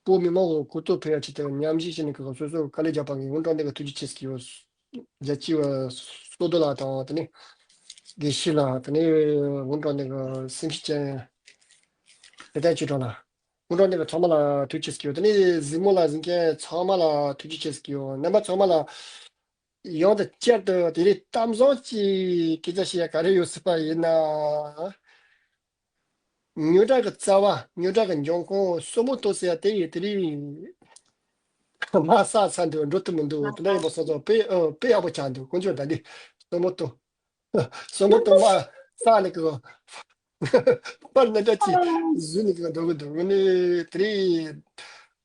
བོད་མི་མང་གི་གོ་རྟོགས་འཕེལ་ཡ་ཆེད་དུ་ཉམས་ཞིབ་བྱས་ནས་གི་སོ་སོ་དཀའ་ལས་བརྒྱབ་པ་གི་སྔོན་འགྲོ་འདི་གི་ཐུགས་རྗེ་ཆེ་ཟེར་གི་ཡོད། རྒྱལ་སྤྱི་བ་སོ་ཏོ་ལ་དང་དེ་ནས་དགེ་བཤེས་ལ་དེ་ནས་སྔོན་འགྲོ་འདི་གི་སེམས་ཤུགས་ཅན་རེ་ལྡན་ཆོས་གྲགས་ལ་སྔོན་འགྲོ་འདི་གི་ཚང་མ་ལ་ཐུགས་རྗེ་ཆེ་ཟེར་གི་ཡོད། དེ་ནས་གཟིགས་མོ་ལ་གཟིགས་མཁན་ཚང་མ་ལ་ཐུགས་རྗེ་ཆེ་ཟེར་གི་ཡོད། རྣམ་པ་ཚང་མ་ལ། ཡང་དང་བསྐྱར་དུ་དེ་རིང་གཏམ་བཟང་ཅིག་སྐད་ཆ་བཤད་ཡ་ག་རེ་ཡོད་སྲིད་པ་ཡིན་ན། རྙོག་དྲ་གི་རྩ་བ་རྙོག་དྲ་གི་འབྱུང་ཁུངས་སྲུ་མོ་ལྟོ་ཟེར་ཡ་དེ་ཡིན། དེ་རིང་མ་བསགས་ཚར་འདུག་འགྲོ་ཐུབ་མི་འདུག་དེ་འདྲ་ཡིན་པ་སོང་ཙང་དཔེ་ཨ་དཔེ་ཡག་པོ་ཆགས་འདུག་དཀོན་མཆོག་ད་འདི་སྲུ་མོ་ལྟོ། སྲུ་མོ་ལྟོ་མ་བསགས་ནས་གི་པར་སྣ་ཁྲ་ཅིག་བཟོས་ནས་གི་འགྲོ་གི་འདུག་དངོས་གནས་དེ་རིང་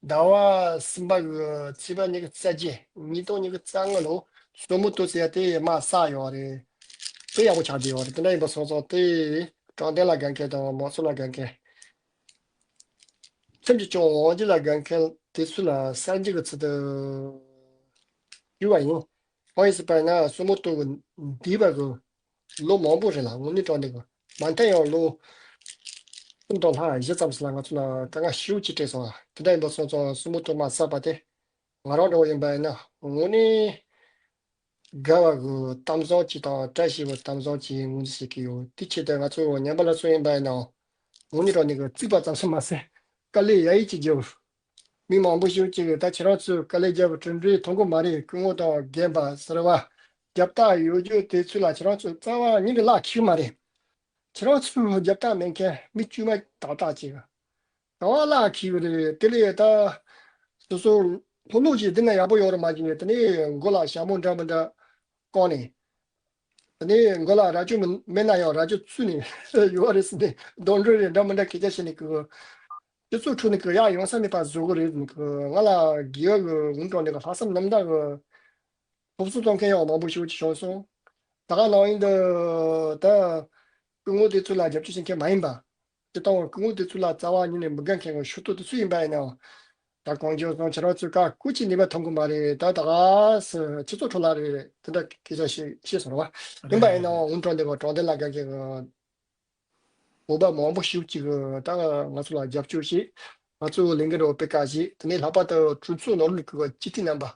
ཟླ་བ་གསུམ་པ་གི་ཚེས་པ་ཉི་ཤུ་རྩ་བརྒྱད་ཉིས་སྟོང་ཉི་ཤུ་རྩ་ལྔ་ལོ་སྲུ་མོ་ལྟོ་ཟེར་ཡ་དེ་མ་བསགས་ཡོད་རེད། དཔེ་ཡག་པོ་ཆགས་བསྡད་ཡོད་རེད། དེ་འདྲ་ཡིན་པ་སོང་ཙང་དེ་དྲང་བདེན་ལ་དགའ་མཁན་དང་མང་གཙོ་ལ་དགའ་མཁན། ཁྲིམས་ཀྱི་སྐྱོང་དབང་སྒྱུར་ལ་དགའ་མཁན་དེ་ཚོ་ལ་གསར་འགྱུར་གྱི་ཚུལ་དུ་ཞུས་པ་ཡིན། གང་ཡིན་ཟེར་བ་ཡིན་ན་སྲུ་མོ་ལྟོ་གི་འདས་པ་གི་ལོ་མང་པོ་རིང་ལ་དངོས་གནས་དྲང་གནས་གི་མ་མཐའ་ཡང་ལོ་ སུམ་སྟོང་ལྷག་བཞི་ཙམ་ཞིག་ལ་ང་ཚོ་ལ་དཀའ་ངལ་ཞེ་པོ་ཅིག་འཕྲད་སོང་བ། དེ་འདྲ་ཡིན་པ་སོང་ཙང་སྲུ་མོ་དུ་མ་བསགས་པ་དེ་ང་རང་འདྲ་བོ་ཡིན་པ་ཡིན་ན་དངོས་གནས་དགའ་བ་གི་གཏམ་བཟང་ཅིག་དང་བཀྲ་ཤིས་པའི་གཏམ་བཟང་ཅིག་ངོས་འཛིན་བྱེད་ཀྱི་ཡོད། དེ་ཆེད་དུ་ང་ཚོ་ཉམས་པ་སླར་གསོ་ཡིན་པ་ཡིན་ནའང་དངོས་གནས་དྲང་གནས་ཀྱི་རྩིག་པ་ཙམ་ཞིག་མ་ཟད་དཀའ་ལས་ཡ་ཡིད་ཀྱིས་བརྒྱབ། མི་མང་པོ་ཞིག་ཅིག་ད་ཁྱེད་རང་ཚོས་དཀའ་ལས་བརྒྱབ་པའི་གྲུབ་འབྲས་མཐོང་གི་མ་རེད། སྐུ་ངོ་དང་རྒན་པ་ཟུར་པ་རྒྱབ་རྟགས་ཡོད་རྒྱུ་དེ་ཚོ་ལ་ཁྱེད་རང་ཚོས་རྩ་བ་ཉིད་ནས་གླགས་འཁེལ་གི་མ་རེད། ཁྱེད་རང་ཚོའི་རྒྱབ་རྟགས་མེད་མཁན་མི་དཀྱུས་མ་ཏག་ཏག་ཅིག་ག་བ་གླགས་འཁེལ་གི་རེད། དེ་ལས་ད་སོ་སོ་ལྷོད་ལྷོད་ཅིག་འདི་ན་ཡག་པོ་ཡོད་རེད་མ་བྱུང་ནས་དེ་ནས་མགོ་ལ་ཞྭ་མོ་འདྲ་མི་འདྲ་བསྐོན་ནས། དེ་ནས་མགོ་ལ་རྭ་ཅོ་མི་མེད་ན་ཡང་རྭ་ཅོ་བཙུགས་ནས་ཡོད་རེད་ཟེར་ནས་གདོན་འདྲེ་རེད་འདྲ་མི་འདྲ་སྐད་ཆ་བཤད་ནས་གི་སྤྱི་ཚོགས་ཁྲོད་ནས་གི་ཡག་ཡོང་ས་མེད་པ་བཟོ་གི་རེད་ཟེར་ནས་གི་ང་ལ་དགེ་བ་གི་ངུ་གྲོགས་འདི་གི་ལྷག་བསམ་རྣམ་དག་གི་སློབ་གསོ་གཏོང་མཁན་ཡང་མང་པོ་ཞིག་ཅིག་བྱུང་སོང་། ད་ག་ནང་བཞིན་དུ་ད་སྐུ་ངོ་དེ་ཚོ་ལ་རྒྱབ་སྐྱོར་བྱེད་མཁན་མ་ཡིན་པ། སྤྱིར་བཏང་སྐུ་ངོ་དེ་ཚོ་ལ་རྩ་བ་ཉིད་ནས་མི་དགའ་མཁན་གྱི་ཤོད་ཏོ་དེ་ཚོ་ཡིན་པ་ཡིན་ནའང་། ད་གང་བྱུང་སོང་ཁྱེད་རང་ཚོས་བཀའ་བཀོད་ཀྱི་ནུས་པ་ཐོན་གི་མ་རེད། ད་ད་ག་སེ་སྤྱི་ཚོགས་ཁྲོད་ལ་རེད་དེ་འདྲ་སྐད་ཆ་བཤད་བཤད་སོང་ར་བ། ཡིན་པ་ཡིན་ནའང་འུན་ཀྲང་འདི་ག་དྲང་བདེན་ལ་དགའ་མཁན་གྱི་བོད་པ་མང་པོ་ཞིག་ཅིག་ད་ང་ཚོ་ལ་རྒྱབ་སྐྱོར་བྱེད། ང་ཚོ་ལས་འགན་རོགས་སྤེལ་བཀའ་བྱེད། དེ་ནས་ལྷག་པར་དུ་གྲོས་ཚོགས་ནང་ལོགས་ཀྱི་སྤྱི་འཐུས་རྣམ་པ།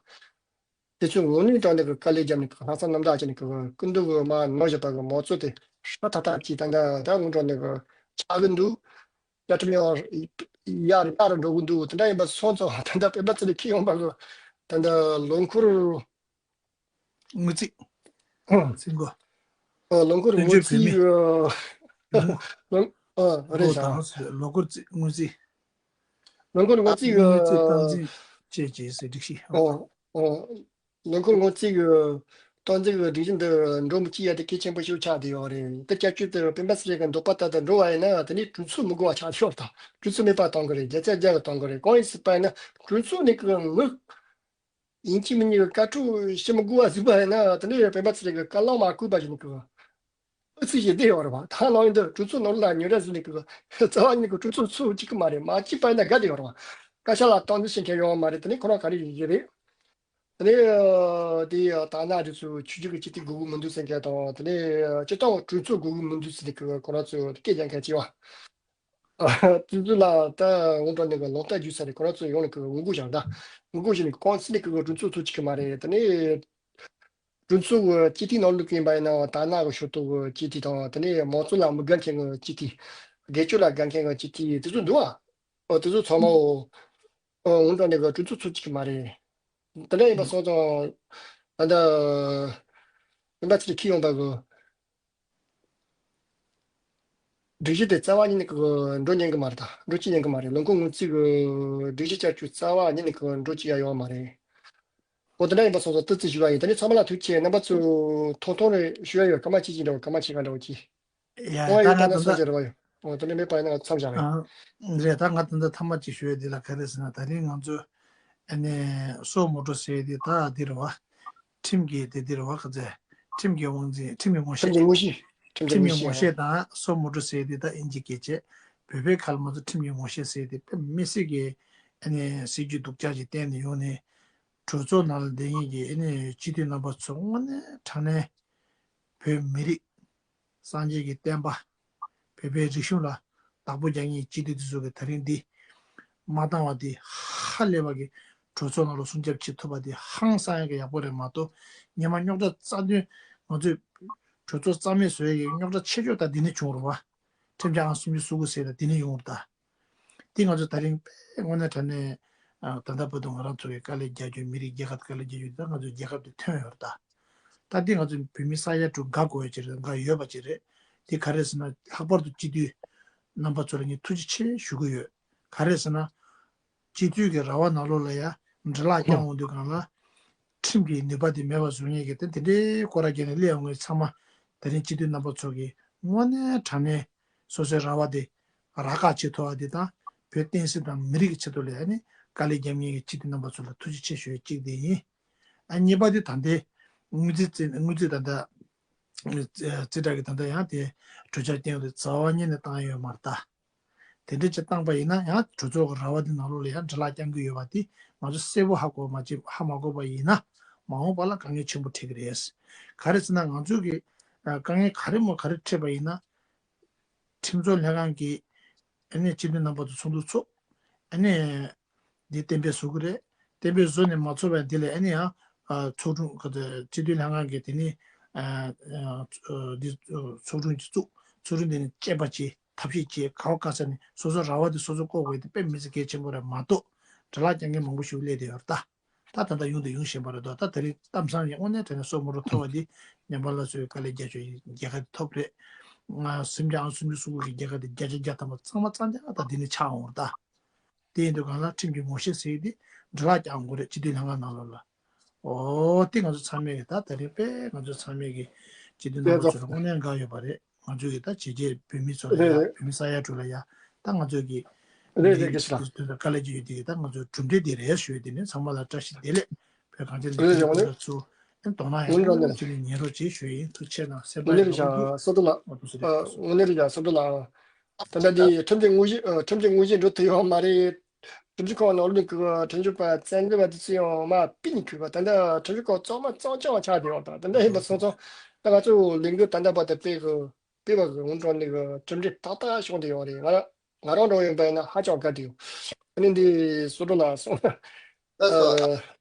དེ་ཚོས་དངོས་གནས་དྲང་གནས་ཀྱི་དཀའ་ལས་བརྒྱབ་ནས་ལྷག་བསམ་རྣམ་དག་བྱས་ནས་ཀྱི་སྐུ་མདུན་གྱི་མ་ནང་བཞིན་པ་གི་མང་གཙོ་དེ་ཧྲ་ཐག་ཐག་གིས་ད་ལྟ་ད་དངོས་དྲང་གནས་ཀྱི་ཆགས་ཀྱི་འདུག་བཅའ་ཁྲིམས་ཡང་ཡར་ཡར་འགྲོ་གི་འདུག་དེ་འདྲ་ཡིན་པ་སོང་ཙང་ད་ལྟ་སྤེན་པ་ཚེ་རིང་འཁྱེར་ཡོང་པ་གི་ད་ལྟ་ལོ་འཁོར་དངུལ་རྩིས། ཨང་། ཚིག་མགོ། ཨ། ལོ་འཁོར་དངུལ་རྩིས་ཨ། ལོ་ཨ་རེད་ཤག་ལོ་འཁོར་རྩིས་དངུལ་རྩིས། ལོ་འཁོར་དངུལ་རྩིས་ཨ། དངུལ་རྩིས་སྟངས་འཛིན་བཅས་བྱས་ཟེར་སྒྲིག་གཞི། ཨོ། ཨོ། ལོ་འཁོར་དངུལ་རྩིས་ཀྱི་སྟངས་འཛིན་གྱི་སྒྲིག་གཞི་འདི་འགྲོ་མི་གཅིག་ཡ་དེ་གལ་ཆེན་པོ་ཞིག་ཆགས་བསྡད་ཡོད་རེད། དེ་བསྐྱར་བཅོས་དེ་སྤེན་པ་ཚེ་རིང་གི་འདོད་པ་ལྟར་དུ་འགྲོ་བ་ཡིན་ན་དེ་ནས་གྲོས་ཚོགས་མི་དགོས་པ་ཆགས་ཤོར་དང་གྲོས་ཚོགས་མེད་པ་གཏོང་གི་རེད། བརྒྱ་ཆ་བརྒྱ་ལ་གཏོང་གི་རེད། གང་ཡིན་ཟེར་བ་ཡིན་ན་གྲོས་ཚོགས་ནས་ཀྱི་མི་ཡིན་གཅིག་མིན་གཉིས་ཀྱི་བཀའ་འཁྲོལ་བྱེད་མི་དགོས་པ་ཟིག་པ་ཡིན་ན་དེ་ནས་སྤེན་པ་ཚེ་རིང་གི་བཀའ་བློ་མ་གུས་པ་ཞིག་ནས་ཀྱི་ཨུ་ཚུགས་བྱས་བསྡད་ཡོད་རེད་བ། ད་ནང་བཞིན་དུ་གྲོས་ཚོགས་ནང་ལ་ཉོ་ར་ཟིན་ནས་ཀྱི་རྩ་བ་ཉིད་ཀྱི་གྲོས་ཚོགས་ཚུགས་བཅུག་གི་མ་རེད། མ་བཅུག་པ་ཡིན་ན་དགའ་བསྡད་ཡོད་རེད་བ། བཀའ་ཤག་ལ་སྟངས་འཛིན་བྱེད་མཁན་ཡོད་མ་རེད། དེ་ནས་ཁོ་རང་ག་རེ་བྱེད་ཀྱི་རེད། དེ་ནས་དེ་ད་ན་དེ་ཚོ་ཆོས་བརྒྱུད་ཀྱི་སྤྱི་འཐུས་དགོས་ཀྱི་མི་འདུག་ཟེར་མཁན་དང་དེ་ནས་སྤྱིར་བཏང་གྲོས་ཚོགས་དགོས་ཀྱི་མི་འདུག་ཟེར་ནས་ཀྱི་ཁོ་རང་ཚོས་སྐད་རྒྱག་མཁན་བྱས་བ། དེ་ཚོ་ལ་ད་འོང་པ་ནས་ཀྱི་ལོག་ལྟ་རྒྱུ་ས་རེད། ཁོ་རང་ཚོ་ཡོང་ནས་ཀྱི་ངོ་རྒོལ་བྱ་ད་ངོ་རྒོལ་བྱས་ནས་ཀྱི་ཀོང་སི་ནས་ཀྱི་གྲོས་ཚོགས་ཚོགས་བཅུག་གི་མ་རེད། དེ་ནས་གྲོས་ཚོགས་ཀྱི་སྤྱི་འཐུས་ནང་ལོགས་ཀྱི་ཡིན་པ་ཡིན་ན་ད་ན་གི་ཤོར་ཏོ་གི་སྤྱི་འཐུས་དང་དེ་ནས་མང་གཙོ་ལ་མི་དགའ་མཁན་གྱི་སྤྱི་འཐུས། སྒེར་གཅོད་ལ་དགའ་མཁན་གྱི་སྤྱི་འཐུས་དེ་ཚོ་འདུག་ཨ། ཨོ་དེ་ཚོ་ཚང་མ་ཨོ། ཨོ་འོང་ད་ནས་གི་གྲོས་ཚོགས་ཚོགས་ཀྱི་མ་རེད། དེ་འདྲ་ཡིན་པ་སོང་ཙང་ད་ལྟ་སྤེན་པ་ཚེ་རིང་འཁྱེར་ཡོང་པ་གི་སྒྲིག་གཞི་དེ་རྩ་བ་ཉིད་ནས་གི་འགྲོ་ཉན་གི་མ་རེད། ད་འགྲོ་ཅི་ཉན་གི་མ་རེད། ལོ་འཁོར་དངུལ་རྩིས་གི་སྒྲིག་གཞི་བསྐྱར་བཅོས་རྩ་བ་ཉིད་ནས་གི་འགྲོ་ཅི་ཡ་ཡོད་མ་རེད། འོ་དེ་འདྲ་ཡིན་པ་སོང་ཙང་ཏི་ཙི་ཞུ་བ་ཡིན། ད་ནི་ཚང་མ་ལ་ཐུགས་རྗེ་ཆེ། རྣམ་པ་ཚོ་ཐུང་ཐུང་རེ་ཞུ་ཡ་ཡོད། སྐར་མ་གཅིག་གཅིག་འདྲ་བོ་སྐར་མ་ཕྱེད་ཀ་འདྲ་བོ་གཅིག་ཡ་ཨོ་ཡ་ད་ཡིན་ད་ང་ན་ད་སོང་ལྟ་ཟེར་བ་ཡོད། ཨོ་དེ་ནི་མེད་པ་ཡིན་ན་མཚམས་བཞག་རེད། ཨང་། རེད། ད་ང་ད་ལྟ་ཐ་མ་གཅིག་ཞུ་ཡ་འདི་ལ་ག་རེ་ཟེར་ན་ད་རིང་ང་ཚོ་ཨ་ནི་སོ་མོ་ཊ་ཟེར་ཡ་འདི་ད་འདི་རེད་བ། ཁྲིམས་ཀྱི་དེ་འདི་རེད་བ། ག་ཚད་ཁྲིམས་ཀྱི་དབང་འཛིན་ཁྲིམས་ཀྱི་ངོ་ཤེས། ཁྲིམས་ཀྱི་ངོ་ཤེས། ཁྲིམས་ཀྱི་ངོ་ཤེས་དང་སོ་མོ་ཊ་ཟེར་ཡ་འདི་ད་ཨིན་ཇི་སྐད་བྱས། བོད་པའི་ཁ་ལ་ང་ཚོ་ཁྲིམས་ཀྱི་ངོ་ཤེས་ཟེར་ཡ་འདི་དཔེ་མི་སྲིད་ཀྱི་ཨ་ནི་སྲིད་ཇུས་སྡུག་ཅག་ཅིག་བསྟན་ནས་ཡོང་ནས་གྲོས་ཚོགས་ནང་ལ་བསྡད་མཁན་གྱི་ཨ་ནི་སྤྱི་འཐུས་རྣམ་པ་ཚོ་དངོས་གནས་དྲང་གནས་བོད་མི་རིགས། སངས་རྒྱས་ཀྱི་བསྟན་པ། བོད་པའི་རིག་གཞུང་ལ་བདག་པོ་རྒྱག་མཁན་གྱི་སྤྱི་འཐུས་དེ་ཚོ་གི་ད་རིང་འདི་མ་བཏང་བ་འདི་ཧ་ལས་པ་གི་གྲོས་ཚོགས་ནང་ལ་སྲུང་སྐྱོབ་བྱེད་ཐུབ་པ་འདི་ཧང་སང་ཡག་གི་ཡག་པོ་རེད་མ་གཏོགས་ཉི་མ་རྙོག་དྲ་རྩ་དོན་ང་ཚོས་གྲོས་ཚོགས་རྩ་མེད་བཟོ་ཡག་གི་རྙོག་དྲ་ཆེ་ཤོས་ད་འདི་ནས་བྱུང་རུང་བ། ཁྲིམས་འཆར་ཨང་སུམ་ཅུ་སོ་དགུ་ཟེར་ད་འདི་ནས་ཡོང་རུང་ད། འདི་ང་ཚོ་ད་རིང་དངོས་གནས་དྲང་གནས་ཨ་ད་ལྟ་བར་དུ་ང་རང་ཚོ་གི་དཀའ་ལས་རྒྱག་རྒྱུ་མི་རིགས་རྒྱལ་ཁབ་དཀའ་ལས་རྒྱག་རྒྱུ་འདི་ད་ང་ཚོའི་རྒྱལ་ཁབ་འདི་ཐོན་ཡོད་རེད་ད། ད་འདི་ང་ཚོ་བོད་མི་ས་ཡ་དྲུག་དགའ་དགོས་ཡ་ཅིག་རེད། དགའ་ཡོད་པ་ཅིག་རེད། འདི་ག་རེ་ཟེར་ན་ལྷག་པར་དུ་སྤྱི་འཐུས་རྣམ་པ་ཚོ་ལ་ངས་ཐུགས་རྗེ་ཆེ་ཞུ་གི་ཡོད། ག་རེ་ཟེར་ན། སྤྱི་འཐུས་ཀྱི་ར་བ་ནང་ལོགས་ལ་ཡ་འདྲི་ལག་རྐྱང་འོང་དུས་སྒང་ལ་ཁྲིམས་ཀྱི་ནུས་པ་དེ་མེད་པ་བཟོ་མཁན་གྱི་དེ་དེ་འདྲའི་སྐོར་ར་རྒྱག་ནས་སླེབས་ཡོང་མཁན་ཚང་མ་དེ་རིང་སྤྱི་འཐུས་རྣམ་པ་ཚོ་གིས་དངོས་གནས་དྲང་གནས་སོ་སོའི་ར་བ་དེ་ར་ཁག་བྱེད་ཐུབ་པ་དེ་དང་བོད་བསྟན་སྲིད་དང་མི་རིགས་ཀྱི་ཆེད་དུ་ལ་ཡ་ནི་དཀའ་ལས་རྒྱབ་མཁན་གྱི་སྤྱི་འཐུས་རྣམ་པ་ཚོ་ལ་ཐུགས་རྗེ་ཆེ་ཞུ་ཡ་གཅིག་དེ་ཡིན། ཨ་གཉིས་པ་དེ་ད་ལྟའི་དངུལ་རྩིས་རྩིས་དངུལ་རྩིས་ད་ལྟ་རྩིས་ཁྲ་གི་ད་ལྟ་ཡང་དེ་གྲོས་འཆར་བཏོན་ཡོད་དེ་རྩ་བ་ཉིད་ནས་བཏང་ཡོད་མ་རེད་ད། དེ་འདྲ་ཅིག་བཏང་པ་ཡིན་ན་ཡང་གྲོས་ཚོགས་ཀྱི་ར་བ་འདི་ནང་ལོགས་ལ་ཡང་འདྲི་ལག་རྐྱང་གི་ཡོད་པ་འདི་ང་ཚོ་གསལ་པོ་ཧ་གོ་མ་ཅིག་ཧ་མ་གོ་བ་ཡིན་ན་མ་འོངས་པ་ལ་དཀའ་ངལ་ཆེན་པོ་འཕྲད་ཀྱི་རེད། ག་རེ་ཟེར་ན་ང་ཚོ་གི་ཨ་དཀའ་ངལ་ག་རེ་མོ་ག་རེ་འཕྲད་པ་ཡིན་ན་ཁྲིམས་བཟོ་ལྷན་ཁང་གི་ ཨ་ནི་སྤྱི་འཐུས་རྣམ་པ་ཚོ་ཚོགས་འདུ་ཚོགས། ཨ་ནི་འདི་གཏན་འབེབས་བཟོ་གི་རེད། གཏན་འབེབས་བཟོ་ནས་མ་ཚོགས་པའི་འདི་ལས་ཨ་ནི་ཡང་ཨ་ཚོགས་དྲུང་ག་དེ་སྤྱི་འཐུས་ལྷན་ཁང་གིས་དེ་ནི་ཨ་ཨ་འདི་ཚོགས་དྲུང་གི་བཙུགས། ཚོགས་དྲུང་དེ་ནི་དཔྱད་པ་བྱེད། ཐབས་ཤེས་བྱེད། ག་བ་ག་ས་ནས་སོ་སོ་ར་བ་དེ་སོ་སོ་བཀོག་དགོས་དེ་དཔེ་མི་སྲིད་གལ་ཆེན་པོ་རེད་མ་གཏོགས། འདྲ་ལག་རྐྱང་རྐྱང་མང་པོ་ཞིག་སླེབས་བསྡད་ཡོད་རེད་ད། ད་ད་ལྟ་ཡོང་དང་ཡོང་བཞིན་པ་རེད་དོ། ད་ད་རེས་གཏམ་བཟང་ཡིན། དངོས་གནས་དྲང་གནས་སྲོག་མ་རུ་ཐོབ་པ་འདི་ཉམས་པ་སླར་གསོའི་དཀའ་ལས་རྒྱ་ཆེ་རྒྱལ་ཁ་འདི་ཐོབ་རེད། ང་སེམས་ཅན་ཨང་སུམ་ཅུ་སོ་དགུ་གི་རྒྱལ་ཁ་འདི་བརྒྱ་ཆ་བརྒྱ་ཐམ་པ་གཙང་མ་གཙང་རྐྱང་ད་འདི་ནས་ཆགས་འོང་རེད་ད། དེ་ཡིན་དུས་གང་ལ་ཁྲིམས་ཀྱི་ངོ་ཤེས་ཟེར་ཡས་འདི་འདྲ་ལག་རྐྱང་དགོས་རེད། སྤྱི་འཐུས་ལྷན་ཁང་ནང་ལོགས་ལ། ཨོ་དེ་ང་ཚོ་ཚང་མས་ཀྱི་ད་ད་རེས་དཔེ་ང་ཚོ་ཚང་མས་ཀྱི་སྤྱི་འཐུས་རྣམ་པ་ཚོ་ལ་དངོས་གནས་དགའ་ཡོད་པ་རེད། ང་ཚོ་གི་ད་བྱས་རྗེས་བོད་མི་ཚོ་ལ་ཡ་བོད་མི་ས་ཡ་དྲུག་ལ་ཡ་ད་ང་ཚོ་གི་རེད་རེད་རེད་རེད་ཤི་ལ། དེ་དེ་དཀའ་ལས་ཅིག་ཡོད་དེ་གི་ད་ང་ཚོ་གྲུབ་འབྲས་དེ་རེད་ཞུ་ཡས་དེ་ནི་ཚང་མ་ལ་བཀྲ་ཤིས་བདེ་ལེགས། བོད་གངས་ཅན་ལ་རེད་རེད་རེད། ཚོ་ཨེ་དོ་སྣང་ཡང་ངོ་ནས་ཚུལ་ལ་ཉན་རོགས་བྱེད་ཞུ་ཡིན། ཐུགས་ཆེ་གནང་། སེམས་ངོ་ནས་པ་ཡག་པོ་རེད་ཤག་བསོད་སྒྲོན་ལགས། ཨོ་ཐུགས་སུ་རེད། ཨ་ཐུགས་སུ་ངོ་ནས་རེད་ཤག་བསོད་སྒྲོན་ལགས། ད་ལྟ་འདི་ཁྲིམས་ཀྱི་དངོས་གཞི་ཨ་ཁྲིམས་ཀྱི་དངོས་གཞི་འགྲོ་ཐུབ་ཡོད་མ་རེད། ཁྲིམས་ཞིབ་ཁང་ནང་ལོགས་ཀྱི་ཁྲིམས་ཞིབ་པ་བཙན་འཛུལ་བ་དེ་ཚོ་ཡང་མ་ཕུད་ནས་ཁུར་བ། ད་ལྟ་ཁྲིམས་ཞིབ་ཁང་གཙང་མ་གཙང་རྐྱང་ཆགས་བསྡད་ཡོད། ད་ད་ལྟ་ཡིན་པ་སོང་ཙང་ད་ང་ཚོ་ལས་འགུལ་ད་ལྟ་བར་དུ་སྤེལ་གི་སྤེལ་བ་གི་ངོ་སྤྲོད་ནི་གི་གྲུབ་འབྲས་ཏག་ཏག་བྱུང་བསྡད་ཡོད་རེད། ང་ང་རང་འདྲ་ཡིན་པ་ཡིན་ན་ཧ་ཅང་དགའ་བསྡད་ཡོད། ཨ་ནི་འདི་བསོད་སྒྲོན་ལགས་སོང་།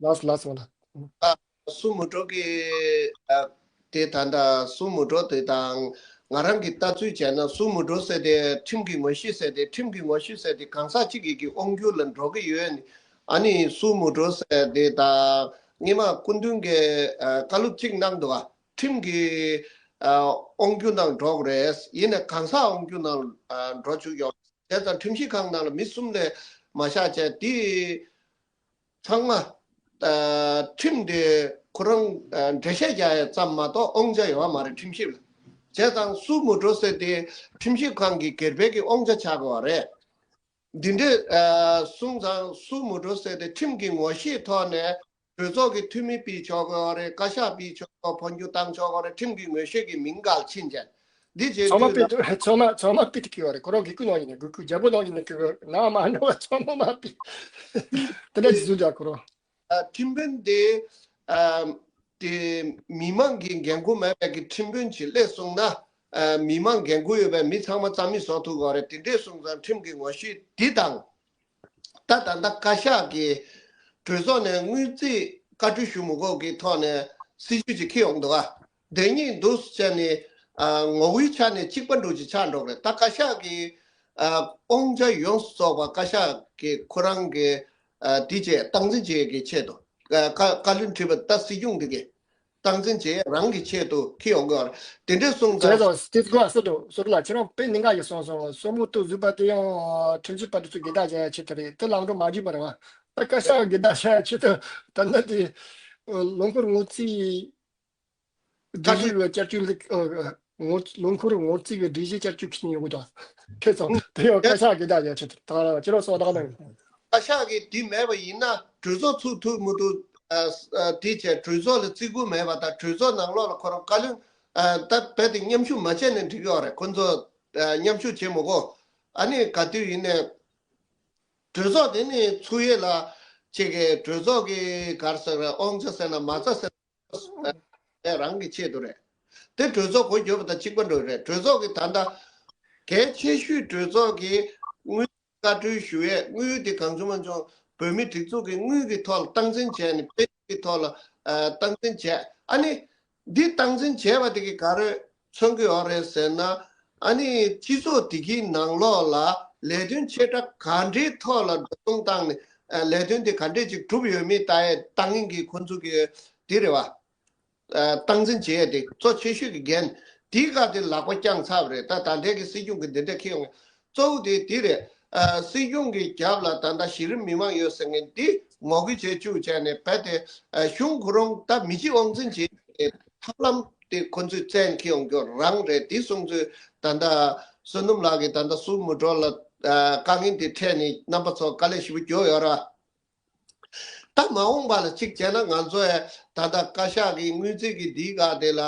ལགས་སོ། ལགས་སོ་ལགས་སོ་ལགས། སུ་མུ་ཏྲོ་གི་ཨ་དེ་ད་ལྟ་སུ་མུ་ཏྲོ་དེ་དང་ང་རང་གི་ལྟ་ཚུལ་བྱས་ན་སུ་མུ་ཏྲོ་ཟེར་དེ་ཁྲིམས་ཀྱི་ངོ་ཤེས་ཟེར་དེ་ཁྲིམས་ཀྱི་ངོ་ཤེས་ཟེར་དེ་གང་ཟག་གཅིག་གི་གི་དབང་སྒྱུར་ལ་འགྲོ་གི་ཡོད་ནི། ཨ་ནི་སུ་མུ་ཏྲོ་ཟེར་དེ་དང་སྔོན་མ་སྐུ་མདུན་གྱི་ཨ་བཀའ་སློབ་གཅིག་གནང་འདུག་ཨ། ཁྲིམས་ཀྱི་ཨ་དབང་སྒྱུར་ནང་འགྲོ་དགོས་རེད། ཡིན་ནའི་གང་ཟག་དབང་སྒྱུར་ནང་ཨ་འགྲོ་བཅུག་ཡོད། བྱས་ཙང་ཁྲིམས་ཞིབ་ཁང་ནང་ལ་མི་གསུམ་ལས་མ་བཞག་བྱས་དེ། ཚང་མ། ཨ་ཁྲིམས་དེ་ཁོ་རང་ཨ་འགྲེལ་བཤད་རྒྱག་ཡ་ཙམ་མ་གཏོགས་དབང་ཆ་ཡོད་མ་རེད་ཁྲིམས་ཞིབ་ལ། བྱས་ཙང་སུ་མུ་ཏྲོ་ཟེར་དེ་ཁྲིམས་ཞིབ་ཁང་གི་སྒེར་པའི་གི་དབང་ཆ་ཆགས་དགོས་པ་རེད། འདི་འདྲས་ཨ་གསུངས་ཙང་སུ་མུ་ཏྲོ་ཟེར་དེ་ཁྲིམས་ཀྱི་ངོ་ཤེས་ཐོག་ནས་གྲོས་ཚོགས་ཀྱི་འཐུས་མི་ཕུད་ཆོག་གི་རེད། བཀའ་ཤག་ཕུད་ཆོག་གི། འཕོ་འགྱུར་བཏང་ཆོག་གི་རེད། ཁྲིམས་ཀྱི་ངོ་ཤེས་ཀྱི་མིང་འགའ་ཕྱིན་བྱས་འདི་བྱེད་ཚང་མ་དུས་ཕུད་ད། ཚང་མ་ཚང་མ་ཕུད་དུ་བསྐྱོད་པ་རེད། ཁོ་རང་གི་སྐུ་ནང་ཡིན་ནས་གུ་གུ་རྒྱལ་པོ་ནང་ཡིན་ནས་གུ་གུ་ནང་མ་འགྲོ་བ་ཚང་མ་མ་ཕུད། དེ་འདྲ་ཅིག་བཟོས་འདུག་ཁོ་རང་། ཨ་ཁྲིམས་དཔོན་དེ་ཨ་དེ་མི་མང་གི་འགན་ཁུར་མེད་པའི་གི་ཁྲིམས་དཔོན་ཅིག་སླེབས་སོང་ན། ཨ་མི་མང་འགན་ཁུར་ཡོད་པའི་མི་ཚང་མ་རྩ་མེད་བཟོ་ཐུབ་དགོས་རེད། དེ་འདྲས་སོང་ཙང་ཁྲིམས་ཀྱི་ངོ་ཤེས་འདི་དང་། ད་ད་ལྟ་བཀའ་ཤག་གིས་གྲོས་ཚོགས་ནས་སྔོན་རྩིས་བཀའ་འཁྲོལ་ཞུ་མི་དགོས་ཀྱི་ཐོག་ནས་སྲིད་ཇུས་ཅིག་འཁྱེར་ཡོང་འདུག་ཨ། དེ་གཉིས་འདུག་བྱས་ནས་ཨ་ངོ་བོའི་ཆ་ནས་གཅིག་པ་འདྲ་ཅིག་ཆགས་འགྲོ་གི་རེད། ད་བཀའ་ཤག་གིས་ཨ་དབང་ཆ་ཡོངས་སུ་རྫོགས་པ་བཀའ་ཤག་གིས་ཁོ་རང་གི་ཨ་དེ་བྱས་སྟངས་འཛིན་བྱེད་ཀྱི་ཆེད་དུ། ཨ་བཀའ་བཀའ་བློན་ཁྲི་པ་ད་སྲིད་སྐྱོང་འདི་གས་སྟངས་འཛིན་བྱེད་རང་གི་ཆེད་དུ་འཁྱེར་ཡོང་གི་ཡོད་རེད། དེ་འདྲས་སོང་ཙང་། བྱས་ཙང་སྲིད་སྐྱོང་སྲིད་དུ་སྲིད་ལ་ཁྱེད་རང་དཔེ་གནད་འགག་ཡིན་སོང་སོང་སོ་མོ་ཏུ་བཟོས་པ་དེ་ཡང་ཁྲིམས་ཞིབ་པ་དེ་ཚོ་འགལ་ཟླ་བྱ་ཡ་ཆེད་དུ་རེད། དེ་ལམ་འགྲོ་མ་བརྒྱུད་པ་རེད་བ། ད་བཀའ་ཤག་འགལ་ཟླ་བྱ་ཡ་ཆེད་དུ་ད་ནི་དེ་ལོ་འཁོར་ངོ་རྩིས། སྒྲིག་གཞི་ལ་བསྐྱར་བཅོས་ལ་ཨ་ངོ་ལོ་འཁོར་ངོ་རྩིས་ཀྱི་སྒྲིག་གཞི་བསྐྱར་བཅོས་ཁྱེར་ཡོང་གི་འདུག་ཁྱེད་ཚོ་དེ་ཡང་བཀའ་ཤག་གི་བདག་ཡ་ཆེད་དུ་ད་ཁྱེད་རང་སོགས་བདག་གནང་། བཀའ་ཤག་གིས་འདི་མེད་པ་ཡིན་ན་གྲོས་ཚོགས་ཚུགས་ཐུབ་མི་ཐུབ་ཨ་ཨ་དེ་བྱས་གྲོས་ཚོགས་ལ་བརྩི་བཀུར་མེད་པ་དང་གྲོས་ཚོགས་ནང་ལོགས་ལ་ཁོ་རང་བཀའ་བློན་ཨ་ད་རྦད་དེ་མཉམ་ཞུགས་མ་བྱས་ནས་འགྲིག་གི་ཡོད་རེད། ཁོ་ཚོ་ཨ་མཉམ་ཞུགས་བྱེད་མི་དགོས། ཨ་ནི་ག་དུས་ཡིན་ནའི་གྲོས་ཚོགས་དེ་ནི་ཚུགས་ཡས་ལ་ཅིག་གི་གྲོས་ཚོགས་ཀྱི་ག་རེ་ཟེར་རེད། དབང་ཆ་ཟེར་ན་མ་རྩ་ཟེར་ན། རང་གི་ཆེད་དུ་རེད། དེ་གྲོས་ཚོགས་གོ་གྱུར་པ་དང་གཅིག་པ་འགྲོ་གི་རེད། གྲོས་ཚོགས་ཀྱི་ད་ལྟ་གལ་ཆེ་ཤོས་གྲོས་ཚོགས་ཀྱི་དངུལ་བཀའ་འཁྲོལ་ཞུ་ཡས་དངུལ་དེ་གང་བྱུང་མ་བྱུང་བོད་མི་སྒྲིག་འཛུགས་ཀྱི་དངུལ་གྱི་ཐོག་ལ་སྟངས་འཛིན་བྱས་ནས་དཔལ་འབྱོར་གྱི་ཐོག་ལ་ཨ་སྟངས་འཛིན་བྱས། ཨ་ནི་འདི་སྟངས་འཛིན་བྱས་པ་དེ་གིས་ག་རེ་མཚོན་གྱི་ཡོད་རེད་ཟེར་ན། ཨ་ནི་སྤྱི་ཚོགས་དེ་གའི་ནང་ལོགས་ལ་ལས་དོན་ཆེ་ཕྲ་ག་འདྲའི་ཐོག་ལ་འགྲོ་སོང་བཏང་ནས་ཨ་ལས་དོན་དེ་ག་འདྲས་ཅིག་གྲུབ་ཡོད་མེད་ལྟ་ཡས་ལྟ་མཁན་གྱི་ཁོ་ཚོ་གི་དེ་རེད་བ། ཨ་སྟངས་འཛིན་བྱེད་ཡས་དེ་གཙོ་ཆེ་ཤོས་ཀྱི་འགན་དེའི་སྐབས་དེ་ལག་པ་བརྐྱངས་ཚར་བ་རེད། ད་ད་ལྟའི་གི་སྲིད་སྐྱོང་གི་འདི་འདྲ་འཁྱེར་ཡོང་། གཙོ་བོ་དེ་དེ་རེད། ཨ་སྲིད་སྐྱོང་གི་རྒྱབ་ལ་ད་ལྟ་གཞི་རིམ་མི་མང་ཡོད་ཟེར་མཁན་འདི་ངོ་རྒོལ་བྱེད་བཅུག་བྱས་ནས་རྦད་དེ་ཨ་གཞུང་ཁོ་རང་ད་མི་སྤྱི་དབང་འཛིན་བྱེད་ཐབས་ལམ་དེ་ཁོ་ཚོས་བཙན་འཁྱེར་ཡོང་རྒྱུ་རང་རེད། དེ་སོང་ཚོས་ད་ལྟ་བསོད་ནམས་ལགས་ཀྱིས་ད་ལྟ་སུ་མུ་ཏྲོ་ལ་ཨ་དཀའ་ངལ་དེ་འཕྲད་ནས་རྣམ་པ་ཚོ་དཀའ་ལས་ཞེ་པོ་བརྒྱབ་ཡོད་ར། ད་མ་འོངས་པ་ལ་གཅིག་བྱས་ན་ང་ཚོ་ཡ་ད་ལྟ་བཀའ་ཤག་གི་སྔོན་རྩིས་ཀྱི་འདིའི་སྒང་དེ་ལ་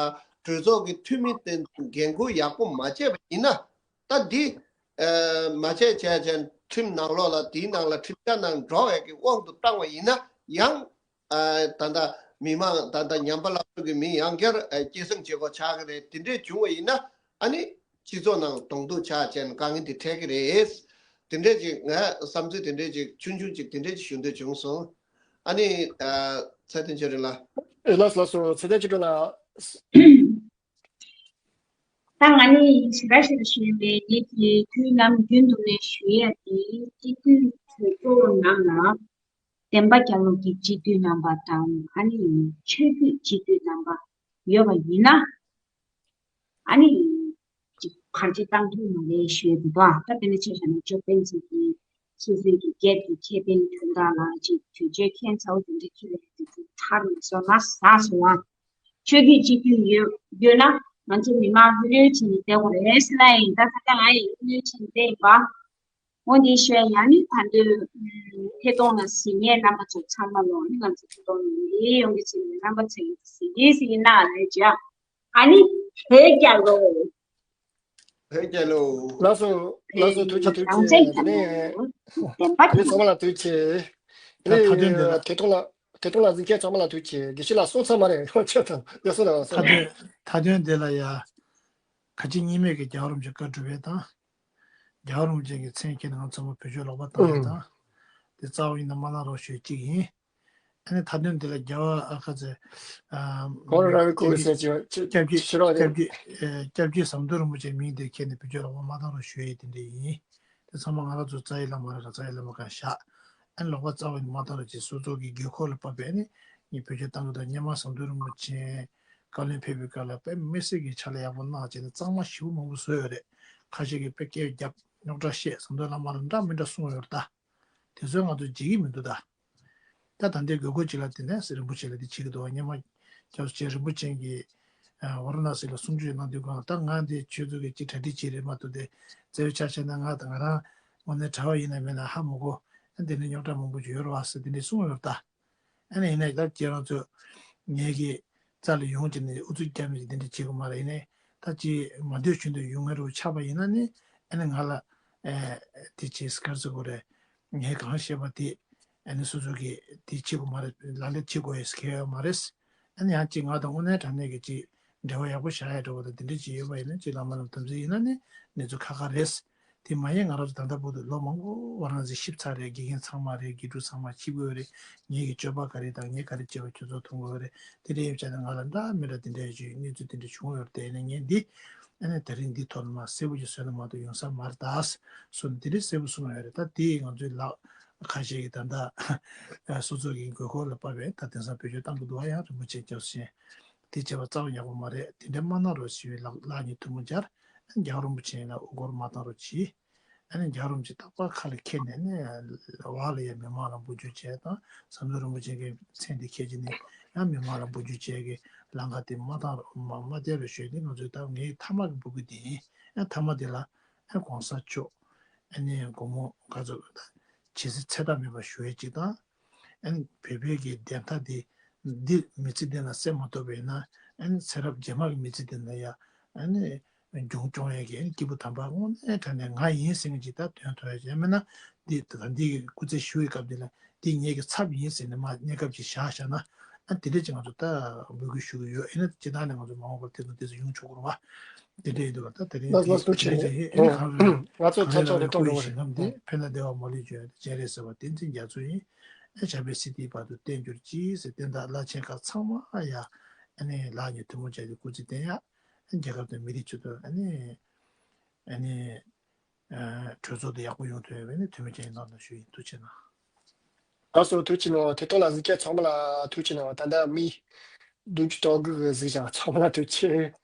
གྲོས་ཚོགས་ཀྱི་འཐུས་མི་དེ་ཚོ་འགན་ཁུར་ཡག་པོ་མ་བྱས་པ་ཡིན་ན། ད་འདི་ཨ་མ་བྱས་བྱས་བྱས་ཁྲིམས་ནང་ལོགས་ལ་དེའི་ནང་ལ་ཁྲིམས་འཆར་ནང་འགྲོ་བའི་གི་དབང་དུ་བཏང་བ་ཡིན་ན་ཡང་ཨ་ད་ལྟ་མི་མང་ད་ལྟ་ཉམས་པ་སླར་གསོ་གི་མི་ཡང་བསྐྱར་ཨ་སྐྱེད་སྲིང་བྱེད་དགོས་ཆགས་ཀྱི་རེད། དེ་འདྲས་བྱུང་བ་ཡིན་ན་ཨ་ནི་སྤྱི་ཚོགས་ནང་གདོང་ཐུག་ཆགས་བྱས་ནས་དཀའ་ངལ་འདི་འཕྲད་ཀྱི་རེད། དེ་འདྲས་ཅིག་ང་བསམ་ཚུལ་དེ་འདྲས་ཅིག་ཆུང་ཆུང་ཅིག་དེ་འདྲས་ཅིག་ཞུ་འདོད་བྱུང་སོང་། ཨ་ནི་ཨ་ཚེ་བརྟན་ཆོས་སྒྲོན་ལགས། ཨེ་ལགས་སོ་ལགས་སོ། ཚེ་བརྟན་ཆོས་སྒྲོན་ལགས། ད་ང་ནི་ཞེ་དྲག་ཞེ་དྲག་ཞུ་ཡ་མེད། ངེད་ཀྱི་དུས་ནམ་རྒྱུན་དུ་ནས་ཞུ་ཡ་དེ་སྤྱི་འཐུས་གྲོས་ཚོགས་ནང་ལ་བདེན་པ་རྒྱལ་ལོ་གི་སྤྱི་འཐུས་རྣམ་པ་དང་ཨ་ནི་ཆོས་བརྒྱུད་སྤྱི་འཐུས་རྣམ་པ་ཡོད་པ་ཡིན་ན་ཨ་ནི་ཅིག་གར་ཅིག་བཏང་ཐུབ་མ་རེད་ཞུ་ཡ་འདུག་ད་དེ་ནས་ཆེ་ཤ་ནས་ཅོ་པན་ཅིག་གི་སོ་སོའི་གི་སྒེར་གྱི་ཁེ་ཕན་དོན་དག་ལ་ཅིག་དུས་ཚོད་ཁྱད་མཚར་པོ་དེ་འདྲ་ཁྱེར་ཡ་དེ་ཚོ་ཚར་མ་སོང་ན་ཟ་སོང་ཨ། ཆོས་བརྒྱུད་སྤྱི་འཐུས་ཡོད་ཡོད་ན་ང་ཚོ་མི་མང་ལྷོད་ལྷོད་བྱས་ནས་བསྡད་དགོས་རེད་ཟེར་ན་ཡིན། ད་ད་ལྟ་ང་ཡི་ལྷོད་ལྷོད་བྱས་ནས་བསྡད་ཡིན་པ། འོ་འདི་ཤོད་ཡ་ནི་ད་འདོད་ཐད་གཏོང་ལ་གཟིགས་མཁན་རྣམ་པ་ཚོ་ཚང་མ་ལོ་ནི་ང་ཚོ་ཐད་གཏོང་ཡིན་ཡོང་གི་ཚེ་ནི་རྣམ་པ་ཚོ་ཡིན་གཟིགས་ཡིན་གཟིགས་ཡིན་ན་ལས་བྱ་ཨ་ནི་བོད་རྒྱལ་ལོ། བོད་རྒྱལ་ལོ། ལགས་སོ་ལགས་སོ། ཐུགས་རྗེ་ཆེ། ཐུགས་རྗེ་ཆེ། ནས་བདེན་པ་བོད་ཚང་མ་ལ་ཐུགས་རྗེ་ཆེ། ད་ད་དུང་འདི་ལ་ཐད་གཏོང་ལ་ཐད་གཏོང་ལ་གཟིགས་མཁན་ཚང་མ་ལ་ཐུགས་རྗེ་ཆེ། དགེ་བཤེས་ལགས་སོང་ཚར་མ་རེད། ཡོང་ཆེ་དང་ཡོད་སོང་རེད། ད་དུང་ད་དུང་འདི་ལ་ཡ་ཁ་ཆེ་གཉིས་མེད་ཀྱི་རྒྱལ་བ་རིན་པོ་ཆེ་བཀའ་སྒྲུབ་པའི་དང་། རྒྱལ་བ་རིན་པོ་ཆེ་གི་མཚན་ཁྱེར་ནས་ང་ཚང་མ་བེད་སྤྱོད་ལོག་པ་བཏང་ཡོད་དང་། དེ་རྩ་བ་ཡིན་ན་མ་གནང་རོགས་ཞུ་གཅིག་ཡིན། ཨ་ནི་མཐའ་དོན་འདི་ལ་རྒྱལ་བ་ཨ་ཁ་ཚེ། ཨ་གོང་ར་ར་བའི་སྐུ་གི་སྲས་ཀྱི་སྐྱབས་རྗེ་ཕྱི་རོགས་རེད། སྐྱབས་རྗེ་ཨེ་སྐྱབས་རྗེ་ཟམ་གདོང་རིན་པོ་ཆེའི་མིང་དེ་ཁྱེར་ནས་བེད་སྤྱོད་ལོག་པ་མ་བཏང་རོགས་ཞུ་ཡས་དེ་འདྲ་ཡིན། དེ་ཚང་མ་ང་རང་ཚོ་རྩ་བའི་བླ་མ་རེད་ལ་རྩ་བའི་བླ་མ་གང་བཞག་ཨ་ནི་ལོག་པ་རྩ་བ་ནས་མ་བཏང་རོགས་ཅེས་སོ་སོ་གི་དགོས་མཁོ་ལ་བབས་པས་ཨ་ནི་ངས་བེད་སྤྱོད་བཏང་གི་འདུག་སྔོན་མ་ཟམ་གདོང་རིན་པོ་ཆེ་བཀའ་བློན་ཕེབས་པའི་སྐབས་ལ་དཔེ་མི་སྲིད་ཀྱི་ཕྱག་ལས་ཡག་པོ་གནང་བྱས་ནས་གཙང་མ་ཞེ་པོ་མང་པོ་བཟོས་ཡོད་རེད། ཁ་ཤས་ཀྱིས་དཔེ་སྐད་རྒྱབ་རྙོག་དྲ་བཤད་ཟམ་གདོང་བླ་མ་ལ་འདྲ་མི་འདྲ་གསུངས་ཡོད་རེད་ད། དེ་ཚོ་ང་ཚོ་བརྗེད་ཀྱི་མི་འདུག་ད། ད་ད་ལྟའི་དགོས་མཁོ་ཅིག་ལ་བརྟེན་ནས་སྲས་རིན་པོ་ཆེ་ལ་དེ་བྱེད་ཀྱི་འདུག་སྔོན་མ་སྐྱབས་སུ་མཆི་རིན་པོ་ཆེ་གིས་ཝཱ་ར་ཎ་སི་ལ་གསུང་ཆོས་གནང་དུས་སྒང་ད་ང་འདི་ཁྱོད་ཚོ་གི་ཅིག་གྲ་སྒྲིག་བྱེད་རེད་མ་གཏོགས་དེ་བཙལ་བའི་ཆ་བཞག་ན་ང་ད་ང་རང་དངོས་གནས་གྲྭ་བ་ཡིན་ན་མིན་ན་ཧ་མ་གོ། ཨ་འདི་ནས་རྙོག་དྲ་མང་པོ་ཅིག་ཡོད་རེད་བ་ཟེར་དེ་འདྲས་གསུངས་ཡོད་རེད་ད། ཨ་ནི་ཡིན་ནའི་ད་ཁྱེད་རང་ཚོ་ངེད་ཀྱི་རྩ་ལ་ཡོང་བྱས་ནས་ཨུ་ཚུགས་རྒྱབ་ནས་དེ་འདྲ་བྱེད་དགོས་མ་རེད། ཡིན་ནའི་ད་ཅིག་མ་འདོད་བཞིན་དུ་ཡོང་མཁན་རུ་ཆགས་པ་ཡིན་ན་ནི་ཨ་ནི་ང་ལ་ཨེ་དེ་ཅིག་ག་རེ་ཟེར་དགོས་རེད། ངས་གང་བཤད་པ་དེ་ཨ་ནི་སོ་སོ་གིས་དེ་བྱེད་དགོས་མ་རེད། ལག་ལེན་བྱེད་དགོས་ཡས་གལ་ཡོད་མ་རེད། ཨ་ནི་ཡང་ཅིག་ང་དང་དངོས་གནས་དྲང་གནས་ཀྱི་ཅིག་འབྲེལ་བ་ཡག་པོ་བཞག་ཡ་འདྲ་བོ་དང་དེ་འདྲ་ཅིག་ཡོད་པ་ཡིན་ན་ཅིག་བླ་མ་རྣམས་དམ་ཚིག་ཡིན་ན་ནི་གནས་ཚུལ་ཁག་ཁག་རེད། དེ་མ་ཡིན་ང་རང་ཚོ་ད་ལྟ་བར་དུ་ལོ་མང་པོ་ཝཱ་ར་ཎ་སི་གཤིབ་ཚར་རེད། དགེ་རྒན་ཚང་མ་རེད། དགེ་ཕྲུག་ཚང་མ་གཤིབ་དགོས་རེད། ངེད་ཀྱི་སྤྱོད་པ་ག་རེ་དང་ངས་ག་རེ་བྱས་པ་ཁྱོད་ཚོ་མཐོང་དགོས་རེད། དེ་འདྲ་ཡིན་ཙང་ང་ལ་འདྲ་མི་འདྲ་དེ་འདྲ་ཡོད་ཅིག་གནས་ཚུལ་དེ་འདྲ་བྱུང་ཡོད་རེད། དེ་ནས་ངས་འདི་ཨ་ནི་ད་རིང་འདི་ཐོག་ནས་མ་གསལ་པོ་ཅིག་བཟོས་ན་མ་གཏོགས་ཡོང་ས་མ་རེད་ད། སོ་ནི་དེ་འདྲ་གསལ་པོ་གསུངས་ཡོད་རེད། ད་དེ་ང་ཚོའི་ལག་ཁ་ཤས་ཀྱི་ད་ལྟ་སོ་སོ་གི་དགོས་མཁོ་ལ་དཔག་པའི་ད་དེང་སང་བེད་སྤྱོད་བཏང་གི་འདུག་བ། ཡང་རིན་པོ་ཆེ་སྐྱབས་སུ་མཆི། དེ་བྱས་པ་རྩ་བ་ཡག་པོ་མ་རེད། དེ་འདྲ་མ་གནང་རོགས་ཞེས་པའི་ལག་ལག་གཉིས་ཐུན་མོང་སྦྱར། རྒྱལ་བ་རིན་པོ་ཆེ་ཡིན་ན་དབུ་སྐོར་མ་བཏང་རོགས་གྱིས། ཨ་ནི་རྒྱལ་བ་རིན་པོ་ཆེ་རྟག་པར་ཁ་ལ་འཁྱེར་ནས་ནི་བར་ལ་ཡང་མི་མང་ལ་འབུལ་རྒྱུ་བྱས་དང་ཟམ་གདོང་རིན་པོ་ཆེ་གི་མཚན་དེ་འཁྱེར་གྱི་ནི་ཡང་མི་མང་ལ་འབུལ་རྒྱུ་བྱས་ཀྱི་ལམ་ཁ་དེ་མ་བཏང་རོགས་མ་མ་བསྡད་རོགས་ཞུས་ཏེ། ང་ཚོས་ད་ངའི་མཐའ་མ་གི་འབོད་སྐུལ་དེ་ཡིན། ཨ་མཐའ་མ་དེ་ལ་ཨ་གོང་ས་མཆོག་ཨ་ནི་དགོང་མོ་ག་ཚོད་ཇི་སྲིད་ཚེ་ཐག་མེད་པར་བཞུགས་ཡས་ཅིག་དང་། ཨ་ནི་བོད་པའི་གི་བདེན་མཐའ་དེ་འདི་མི་ཚེ་འདི་ན་གསལ་མ་ཐུབ་པ་ཡིན་ན་ཨ་ནི་ཚེ་རབས་རྗེས་མ་གི་མི་ཚེ་འདི་ན་ཡ་ཨ་ནི་རྒྱུན་སྐྱོང་ཡས་ཀྱི་ཨ་ནི་སྐྱེས་བུ་དམ་པ་དངོས་གནས་དྲང་གནས་ང་ཡིན་ཟེར་མཁན་ཅིག་ད་དོན་ཐོག་ཡས་ཅིག་ཡང་མིན་ན་འདི་ད་ལྟ་འདི་གི་སྐུ་ཚེ་ཞུ་བའི་སྐབས་འདི་ལ་འདི་ངེད་ཀྱི་ཚབ་ཡིན་ཟེར་ནས་མ་གནས་སྐབས་ཅིག་བཞག་བཞག་ན་ཨ་དེ་འདྲས་ཅིག་ང་ཚོ་ད་འབོད་སྐུལ་ཞུ་གི་ཡོད། ཡིན་ན་སྤྱིར་བཏང་ནས་ང་ཚོ་མ་འོངས་པར་དེ་ཚོ་དེ་ཚོ་ཡོང་ཆོག་གི་རེད་བ། དེ་འདྲ་ཡིན་འདུག་བ། ད་དེ་རིང་ལགས་དེ་ལགས་སོ་ཆེ། ཨེ་ནི་གང་རེད། ང་ཚོ་ཚར་ཆགས་རེ་ཐོག་འགྲོ་བ་རེད། ཞིང་ཁམས་འདི་ཕན་ལ་བདེ་བ་མ་ལུས་འབྱུང་ཡ་དེ་སྤྱན་རས་གཟིགས་དབང་བསྟན་འཛིན་རྒྱ་མཚོ་ཡིན། ཨེ་བྱ་བའི་སྲིད་མཐའི་བར་དུ་བརྟན་གྱུར་ཅིག་ཟེར་བསྟན་བདག་བླ་ཆེན་ཁག་ཚང་མ་ཡ་ཨེ་ནི་ལག་གཉིས་ཐུན་མོང་བྱས་ཏེ་སྐུ་ཚེ་བརྟན་ཡ། ཨེ་རྒྱལ་ཁབ་དང་མི་རིགས་ཆེད་དུ་ཨེ་ནི་ཨེ་ནི་ཨེ་གྲོས་ཚོགས་དེ་ཡག་པོ་ཡོང་ཐུབ་ཡ་ཨེ་ནི་ཐུགས་སྨོན་ཅན་ཡིན་ནོ་ལ་ཞུ་ཡིན། ཐུགས་ཆེ་གནང་། ལགས་སོ་ཐུགས་ཆེ་གནང་། ཐད་གཏོང་ལ་གཟིགས་མཁན་ཚང་མ་ལ་ཐུགས་ཆེ་གནང་། ད་ལྟ་མི་བདུན་ཅུ་དོན་དགུ་གི་གཟིགས་བཞག་ཚང་མ་ལ་ཐུགས་ཆེ།